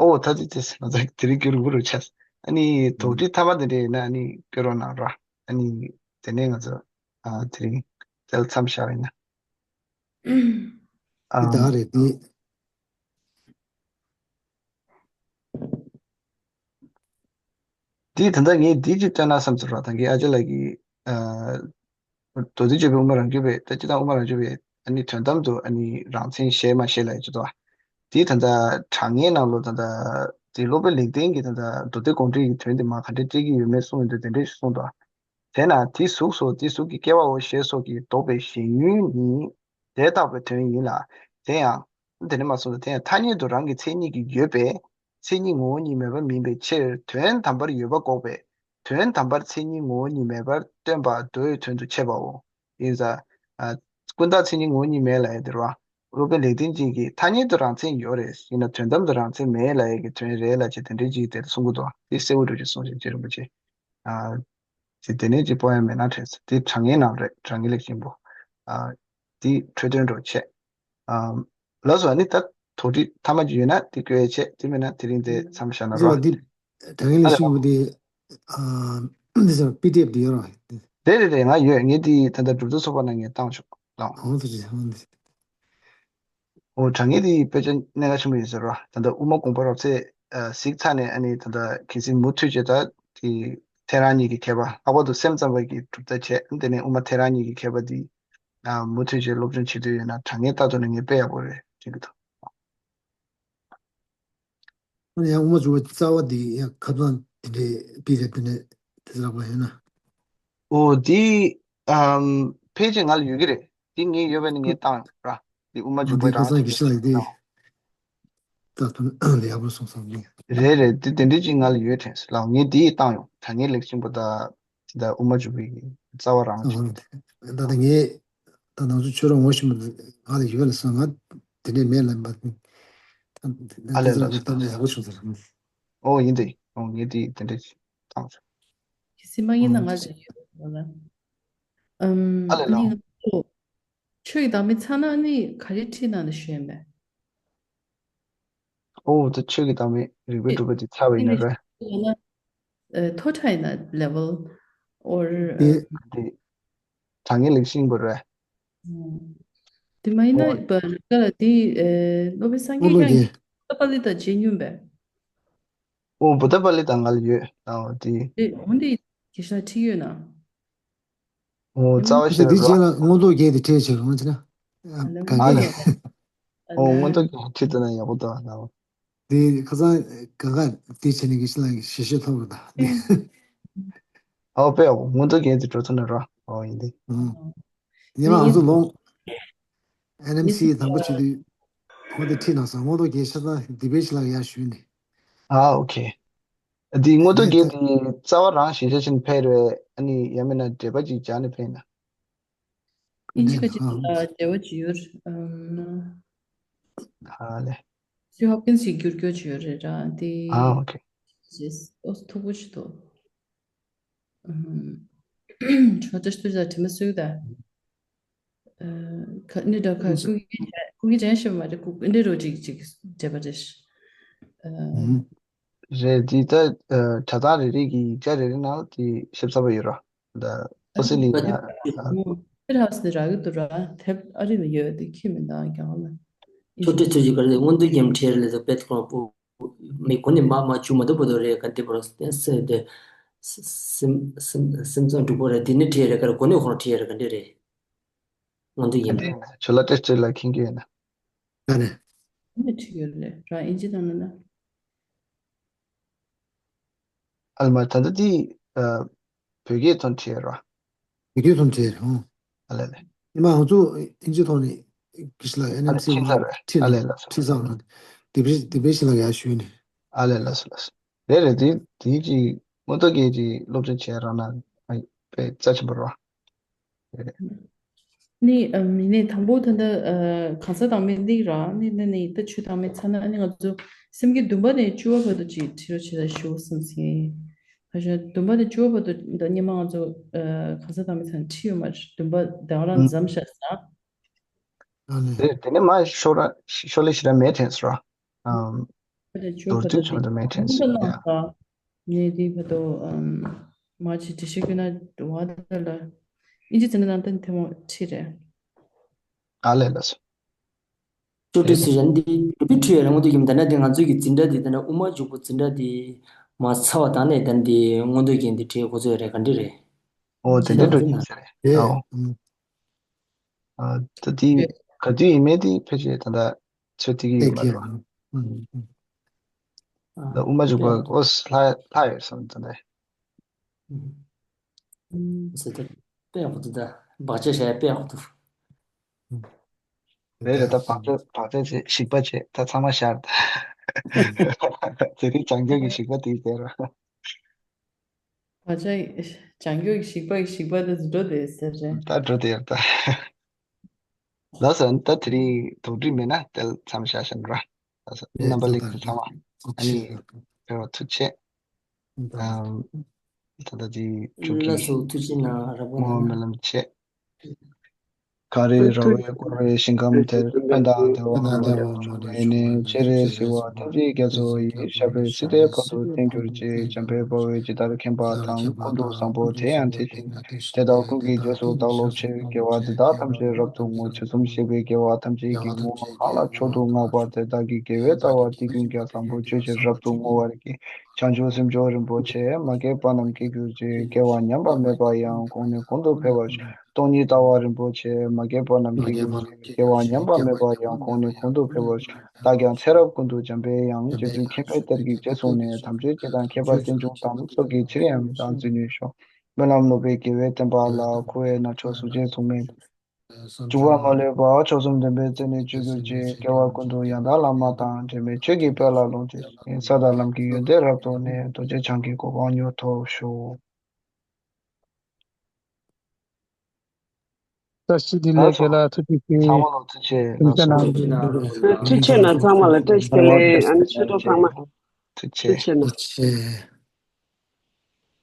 ཨོ་ད་དེ་ཏེས་ང་ཚོ་དེ་རིང་རྒྱུན་རིང་པོ་རུ་ཆགས། ཨ་ནི་དོགས་འདྲི་ཐ་མ་དེ་འདྲ་ཡིན་ན་ཨ་ནི་བསྐྱོན་རོགས་གནང་ར། ཨ་ནི་དེ་ནས་ང་ཚོ་ཨ་དེ་རིང་དེ་ལ་མཚམས་བཞག་ཡིན་ན། ཨ། དེ་ད་རེད་དེ། དེ་ད་ལྟ་ངས་འདི་ཅིག་བཏོན་ན་བསམ་ཚུལ་ར། ད་གིན་ཨ་ཅག་ལགས་ཀྱིས་ཨ་མདོ་སྡེ་སྤྱོད་པའི་དབུ་མ་རང་རྒྱུད་པའི་ད་སྤྱིར་བཏང་དབུ་མ་རང་རྒྱུད་པའི་ཨ་ནི་དོན་དམ་དུ་ཨ་ནི་རང་མཚན་ཞེས་མ་ཞེས་ལ་ཡོད་ཅེས་དོ། དེ་ད་ལྟ་དྲང་ངེས་ནང་ལོ་ད་ལྟ་དེ་སློབ་དཔོན་ལེགས་ལྡན་གྱིས་ད་ལྟ་མདོ་སྡེ་དགོངས་འགྲེལ་གྱི་དོན་དེ་མ་ག་འདྲས་སྤྲད་ཀྱི་ཡོད་མེད་གསུངས་ཡོད་དུས་དེ་འདྲས་ཞིག་གསུངས་དོ། དེས་ན་དེ་གཟུགས་སོ། དེ་གཟུགས་ཀྱི་སྐྱེ་བའོ་ཞེས་སོགས་ཀྱིས་འདོགས་པའི་ཞེན་ཡུལ་ནི། དེ་བཏགས་པའི་དོན་ཡིན་ལ། དེ་ཡང་ དེ་ནས་མ་གསུངས་ཏེ། དེ་ཡང་ཐ་སྙད་དུ་རང་གི་མཚན་ཉིད་ཀྱིས་ཡོད་པས་མཚན་ཉིད་ངོ་བོ་ཉིད་མེད་པ་མིན་པའི་ཕྱིར། དོན་དམ་པར་ཡོད་པ་འགོག་པས་དོན་དམ་པར་མཚན་ཉིད་ངོ་བོ་ཉིད་མེད་པར་སྟོན་པ་མདོའི་དོན་དུ་འཆད་པའོ། ཡིན་ཙང་། ཨ། ཀུན་བརྟགས་མཚན་ཉིད་ངོ་བོ་ཉིད་མེད་ལབ་ཡ་དེ་རེད་བ། སློབ་དཔོན་ལེགས་ལྡན་འབྱེད་ཀྱིས་ཐ་སྙད་དུ་རང་མཚན་ཡོད་རེད། ཡིན་ན་དོན་དམ་དུ་རང་མཚན་མེད་ལབ་ཡ་གི་དོན་རེད་ལབ་བྱས་དེ་འདྲའི་ཅིག་དེར་གསུང་གི་འདུག་དེ་གསལ་པོ་འགྲོ་ཅིག་གསུངས་ཤིང་རྗེ་རིན་པོ་ཆེ། ཨ། ཅིག་དེ་ནས་ཅིག་སྤོ་ཡ་མེད་ན་དྲན་སོང་། དེ་དྲང་ངེས་ནང་རེད། དྲང་ངེས་ལེགས་ཤིང་པོ། ཨ། དེ་འཕྲོས་དོན་འགྲོ་བྱས། ཨ། ལགས་སོ། ཨ་ནི་ད་དོགས་འདྲི་ཐ་མ་ཅིག་ཡོད་ན་དེ་བཀོད་ཡ་བྱས། དེ་མེད་ན་དེ་རིང་དེ་མཚམས་བཞག་ན་རོ། འདི་དྲང་ངེས་ལེགས་ཤིང་པོ་དེ། ཨ་ལེ། ཨ། འདི་ཚོ་པི་ཌི་ཨེཕ་དེ་ཡོད་རོ། རེད་རེད་རེད། ང་ཡོད། ངས་དེ་ད་ལྟ་གྲུབ་ཐོབ་ཚོགས་པ་ནང་ངས་བཏང་ཆོག་བཏང་། ཨོ་དེ་རེད། ཨོ་དེ་རེད། ཨོ་དྲང་ངེས་དེ་དཔེ་ཆ་གནད་འགག་ཆེན་པོ་ཡིན་ཟེར་རོ། ད་ལྟ་དབུ་མ་དགོངས་པ་རབ་གསལ། ཨ། གཟིགས་ཚར་ནས་ཨ་ནི་ད་ལྟ་གལ་སྲིད་མུ་མཐུད་བྱས་ད་དེ་ཐལ་རང་གཉིས་ཀྱི་མཁས་པ། ལྷག་པར་དུ་སེམས་ཙམ་པ་གི་གྲུབ་མཐའ་བྱས། དེ་ནས་དབུ་མ་ཐལ་རང་གཉིས་ཀྱི་མཁས་པ་དེ། ཨ། མུ་མཐུད་བྱས་སློབ་སྦྱོང་བྱེད་འདོད་ཡོད་ན་དྲང་ངེས་ལྟ་ཐུབ་ན་ངས་དཔེ་ཡག་པོ་རེད་དྲན་གྱི་འདུག་ཡང་དབུ་མ་འཇུག་པའི་རྩ་བ་འདི་ཡང་ཁ་སང་དེ་འདྲའི་པི་ཌི་ཨེཕ་དེ་ནས་དེ་ཚོ་རག་པ་ཡོད་ན། ཨོ་དེ། ཨམ། ཕལ་ཆེར་ང་ལ་ཡོད་ཀྱི་རེད། དེ་ངས་ཡོད་པ་ནི་ངས་བཏང་ཡོད་ར། དེ་དབུ་མ་འཇུག་པའི་རང་བཞིན་གྱི། ཨ། དེ་ཁ་སང་གི་ཤ་ཡི་དེ། ད་དུང་ཡག་པོ་སོང་སོང་གི། རེད་རེད། དེ་དེ་འདྲའི་ཅིག་ང་ལ་ཡོད་དྲན་སོང་ལགས། ངས་དེ་ཡིས་བཏང་ཡོང་། དྲང་ངེས་ལེགས་ཤིང་པོ་དང་དེ་དང་དབུ་མ་འཇུག་པའི་རྩ་བ་རང་བཞིན། ད་ལྟ་ངས་ད་ནང་ཚོ་ཆོས་ར་ངོ་ཤེས་པ་ང་ལ་ཡོད་ལ་སོང་། ང་དེ་འདྲའི་མེད་ལ་འབད། ཨ་ལས། ལགས་སོ། ད་ནས་ཡག་པོ་བྱུང་ཟེར། ཨོ་ཡིན་དེ། ཨོ་ངས་དེ་དེ་འདྲ་ཅིག་བཏང་བྱུང་། གལ་སྲིད་མ་ཡིན་ན་ང་རེ་ཡོད་ལ། ཨམ། ཨ་ལས། ཨ་ནི་ལགས། ང་ཚོ་ཆོས་ཀྱི་བདག་མེད་ཚར་ན་ཨ་ནི་ག་རེ་ཁྲིད་གནང་ནས་ཞུ་ཡ་མེད། ཨོ་ད་ཆོས་ཀྱི་བདག་མེད་རིགས་པའི་གྲུབ་པ་འདི་ཚར་བ་ཡིན་ན་རེད། ཡང་ན་ཨ་མཐོ་དྲགས་ཡིན་ན་ལེ་ཝལ་ཨོར། དེ་དེ་དྲང་ངེས་ལེགས་ཤིང་པོ་རེད། དེ་མ་ཡིན་ན་ཨོ་བ་ར་ཀ་ལ་དེ་ཨ་སློབ་དཔོན་སངས་རྒྱས་ཀྱང་བུདྡྷ་པཱ་ལི་ཏ་བྱེད་མྱོང་པས། ཨོ་བུདྡྷ་པཱ་ལི་ཏ་ང་ལ་ཡོད། ཨོ་དེ། དེ་འོན་ཏེ་དེ་ཤ་ཁྲིད་ཡོད་ན། ཨོ་རྩ་བ་ཞིག་རེད་ར། དེ་རྗེས་ལ་མངོན་རྟོགས་རྒྱན་དེ་ཁྲིད་བྱས་རུང་ཆེ་ན། ཨ་ལེ། ག་གེ། ཨོ་མངོན་རྟོགས་རྒྱན་ཁྲིད་ཐུབ་ན་ཡག་པོ་འདུག་ཨ། དེ་ཁ་སང་ག་ག་དེ་བྱས་ནས་གི་ཤི་ལ་ཞེ་ཤེས་ཐོབ་རུ་ད། ཨོ་དཔེ་ཡག་པོ། མངོན་རྟོགས་རྒྱན་དེ་འགྲོ་ཐུབ་ན་ར། ཨོ་ཡིན་དེ། ཡིན་ནའང་ང་ཚོ་ལོང་། ཨེན་ཨེམ་སི་དང་པོ་བྱེད་དུས་ཁོ་དེ་ཁྲིད་གནང་སོང་། མངོན་རྟོགས་རྒྱན་ཤ་ཚ་དེ་བེད་ཤི་ལ་ཡར་ཞུས་ནས། ཨ་ཨོ་ཁེ། འདི་མངོན་རྟོགས་རྒྱན་དེ་རྩ་བ་རང་ཞེ་ཆ་ཕྱིན་ཕེ་རེད། ཨ་ནི་ཡང་མིན་ན་འགྲེལ་པ་ཅིག་སྦྱར་ནས་ཕེ་ན། ཨིན་ཇི་སྐད་ཆ་ལ་འགྲེལ་པ་ཅིག་ཡོད། ཨ་ལེ། སི་ཧོབ་ཀིན་སི་ཡིས་བསྒྱུར་རྒྱུ་ཅིག་ཡོད་རེད་ར་དེ། ཨ་ཨོ་ཁེ། ཨོ་མཐུག་པོ་ཞིག་འདུག་ཁྲོ་ཏི་སྟུ་ཛ་དྲི་མ་སུ་ད། ཁ་ནི་ད་ཁ་ཀུ་ཀི་ཀུ་ཀི་ཅན་ཤེས་མ་རེད། ཀུ་ཀི་འདི་རོ་ཅིག་ཅིག་འདྲེས་པ་རེད། རེད་དེ་ད་གྲྭ་ཚང་རེ་རེ་གི་ཡིག་ཆ་རེ་རེ་ནང་དེ་ཤེས་ཚར་བ་ཡོད་ར། ད་ཨོ་སི་ལི་ཡ། ཕེར་ཧའོ་སི་ནས་རག་གི་འདུག་ར་དེབ་ཨ་རི་ལ་ཡོད་དེ་ཁྱི་མི་འདང་རྒྱ་གར་ལ། ཆོ་ཏི་ཚོ་ཡི་གར་ལས་མངོན་མཐོ་རྒྱན་ཁྲིད་ལས་ད་པད་ཁོང་པོ། མི་གོ་ནི་མ་མ་བཅུ་མ་དུ་པོ་དོ་རེ་ག་འདི་པོ་ར་སྟེ་སེ་དེ། སེམས་སེམས་སེམས་ཙམ་འགྲུབ་པོ་རེ་འདི་ནི་ཁྲིད་རེ་གར་གོ་ནི་ཁོང་ཁྲིད་རེ་ག་འདི་རེ། མངོན་མཐོ་རྒྱན། ཆོ་ལ་ཏེ་སྤྱིར་ལ་མཁྱེན་གྱི་ཡོད་ན། ད་ནི། ནི་ཁྲིད་ཡོད་རེད་ར་ཨིན་ཇི་དང་ན་ན། ཨལ་མ་ད་ལྟ་འདི། བོད་སྐད་ཐོན་བྲིས་ར། བོད་སྐད་ཐོན་བྲིས་ར། ཨ་ལེ་ལེ། ཉི་མ་ང་ཚོ་ཨིན་ཇི་ཐོག་ནས་གི་ཤི་ལ་ཨེན་ཨེམ་སི་ཨ་ལེ། ཁྲིད་ཚར་རེད། ཁྲིད་ཨ་ལེ་ལགས་སོ། ཁྲིད་ཚར་ར། དེ་བེ་དེ་བེ་ཤི་ལ་ཡར་ཞུས་ནས། ཨ་ལེ་ལགས་སོ་ལགས་སོ། རེད་རེད། དེ་དེ་ཅིག་མངོན་མཐོ་རྒྱན་གྱི་སློབ་སྦྱོང་བྱས་ར་ན་དཔེ་རྩ་ཆེན་པོ་རེད་བ། རེད་རེད། ནི་ཨ་མི་ནི་དང་པོ་ད་ལྟ་ཨ་གང་ཟག་བདག་མེད་གླིང་ར་ནི་ནི་ནི་ད་ཆོས་བདག་མེད་ཚར་ན་ཨ་ནི་ང་ཚོ་སེམས་བསྐྱེད་བདུན་པ་ནས་བཅུ་པ་བར་དུ་ཅིག་ཁྲིད་རོགས་བྱེད་ལ་ཞུ་བསམ་སོང་། ཁ་ཤས་བདུན་པ་ནས་བཅུ་པ་བར་དུ་ད་སྔོན་མ་ང་ཚོ་ཨ་གང་ཟག་བདག་མེད་ཚར་ཁྲིད་ཡོད་མ་རེད། བདུན་པ་ཟླ་བ་རང་མཚམས་བཞག་ས། ཨ་ནི། དེ་དེ་ནས་མ་ཤོར་ར་ཤོར་ལེ་ཞིག་ར་མེད་དྲན་སོང་ར། ཨམ། ད་ལྟ་བཅུ་པ་བར་དུ་ཅིག་ད་ལྟ་མེད་དྲན་སོང་ཡ། ངས་འདི་བར་དུ་ཨམ་མ་ཅིག་འདྲི་ཤེས་ཀྱི་ན་བ་ད་ལ་ཨིན་ཇི་ཚན་ནང་དུ་ཐེ་མོ་ཁྲིད་རེད། ཨ་ལེ་ལགས་སོ། ཅོ་ཏི་སི་ཞན་འདི་དེ་བི་ཁྲིད་ཡ་རེད། མངོན་མཐོ་རྒྱན་ད་ནི་དེ་ང་ཚོའི་གི་འཛིན་གྲྭ་འདི་ད་ནི་དབུ་མ་འཇུག་པོ་འཛིན་གྲྭ་འདི་མ་ཚར་བ་དང་ནས་ད་ནི་དེ་མངོན་མཐོ་རྒྱན་འདི་ཁྲིད་འགོ་ཚུགས་ཡ་རེད་ག་འདི་རེད། ཨོ་དེ་འདྲ་འགྲོ་ཡིན་ས་རེད། ཨེ། ཨོ། ཨ་ད་དེ་ག་དུས་ཡིན་མེད་དེ་ཕལ་ཆེར་ད་ལྟ་ཚོད་ཐིག་གི་ཡོད་མ་རེད་བ། ད་དབུ་མ་འཇུག་པ་ཨོ་ལྷ་ལྷ་ཡོད་བསམ་ད་ལྟ། ཟེར་ཏེ་དཔེ་ཡག་པོ་འདུག་ད་བག་ཆགས་བྱས་དཔེ་ཡག་པོ་འདུག་རེད་རེད། ད་བག་ཚ་བག་ཚ་བྱེད། ཞིག་པ་བྱེད། ད་ཚང་མ་ཤར། ད་དེ་རིང་བྱང་ཆུབ་ཀྱི་ཞིག་པ་དེ་ཟེར་རོ། བག་ཚ་བྱང་ཆུབ་ཀྱི་ཞིག་པ་ཞིག་པ་དེ་ཚོ་འགྲོ་དེ་ཟེར་རེད། ད་འགྲོ་དེ་ཡོད་ད། ལགས་སོ། ད་དེ་རིང་དོགས་འདྲི་མེད་ན་དེ་མཚམས་བཞག་བཞག་འགྲོ། ལགས་སོ། རྣམ་པ་ལེགས་ཚང་མ། ཨ་ནི་ཕེབས་པ་ཐུགས་རྗེ་ཆེ། ཨམ། ད་ལྟ་དེ་ཆོག་གི། ལགས་སོ། ཐུགས་རྗེ་གནང་། རབ་དགའ་སྨོན་ལམ་ཆེ། གངས་རི་ར་བས་བསྐོར་བའི་ཞིང་ཁམས་དེར། ཕན་དང་བདེ་བ་མང་པོ་འབྱུང་བའི་གནས། སྤྱན་རས་གཟིགས་དབང་ཐམས་ཅད་རྒྱ་མཚོ་ཡི། ཞབས་པད་སྲིད་མཐའི་བར་དུ་བརྟན་གྱུར་ཅིག། འཇམ་དཔལ་དཔའ་བོས་ཇི་ལྟར་མཁྱེན་པ་དང་། ཀུན་ཏུ་བཟང་པོ་དེ་ཡང་དེ་བཞིན་ཏེ། དེ་དག་ཀུན་གྱི་རྗེས་སུ་བདག་སློབ་ཕྱིར། དགེ་བ་འདི་དག་ཐམས་ཅད་རབ་ཏུ་བསྔོ། དུས་གསུམ་གཤེགས་པའི་རྒྱལ་བ་ཐམས་ཅད་ཀྱིས། བསྔོ་བ་གང་ལ་མཆོག་ཏུ་བསྔགས་པ་དེ། བདག་གི་དགེ་བའི་རྩ་བ་འདི་ཀུན་ཀྱང་། བཟང་པོ་སྤྱོད་ཕྱིར་རབ་ཏུ་བསྔོ་བར་བགྱི། བྱང་ཆུབ་སེམས་མཆོག་རིན་པོ་ཆེ། མ་སྐྱེས་པ་རྣམས་སྐྱེ་གྱུར་ཅིག། སྐྱེ་བ་ཉམས་པ་མེད་པ་ཡང་། གོང་ནས་གོང་དུ་འཕེལ་བར་ཤོག། སྟོང་ཉིད་ལྟ་བ་རིན་པོ་ཆེ། མ་སྐྱེས་པ་རྣམས་སྐྱེ་གྱུར་ཅིག། སྐྱེ་བ་ཉམས་པ་མེད་པ་ཡང་། གོང་ནས་གོང་དུ་འཕེལ་བར་ཤོག། བདག་ཀྱང་ཚེ་རབས་ཀུན་ཏུ་འཇམ་པའི་དབྱངས། རྗེ་བཙུན་མཁྱེན་པའི་གཏེར་གྱི་རྗེས་བཟུང་ནས། དམ་ཆོས་བསྐྱེད་དང་མཁས་པ་རྟེན་འབྱུང་དང་། སྲོག་གི་ཕྱིར་ཡང་བདག་འཛིན་ནུས་ཤོག། སྨོན་ལམ་ནོར་བུའི་དགེ་བའི་བསྟན་པ་ལ། འཁོར་བའི་ནག་ཕྱོགས་གཟུགས་ཅན་གཟུགས་མེད། འཇུག་པ་མ་ལུས་པ། མཆོག་གསུམ་བདེན་པའི་རྩེ་ནས་སྤྱོད་གྱུར་ཅིག། སྐྱེ་བ་ཀུན་ཏུ་ཡང་དག་བླ་མ་དང་། འབྲལ་མེད་ཆོས་ཀྱི་དཔལ་ལ་ལོངས་སྤྱོད་ཅིང་། ས་དང་ལམ་གྱི་ཡོན་ཏན་རབ་རྟོགས་ནས། རྡོ་རྗེ་འཆང་གི་གོ་འཕང་མྱུར་ཐོབ་ཤོག། བཀྲ་ཤིས་བདེ་ལེགས། ལགས་སོ། རྒན་ལགས་ཐུགས་རྗེ་ཆེ། ཚང་མ་ལ་ཐུགས་རྗེ་ཆེ། ལགས་སོ། ཐུགས་རྗེ་གནང་། ཐུགས་རྗེ་གནང་། ཚང་མ་ལ་བཀྲ་ཤིས་བདེ་ལེགས། ཨ་ནི་ཆོས་གྲོགས་ཚང་མ་ཐུགས་རྗེ་ཆེ། ཐུགས་རྗེ་གནང་། ཐུགས་རྗེ་ཆེ།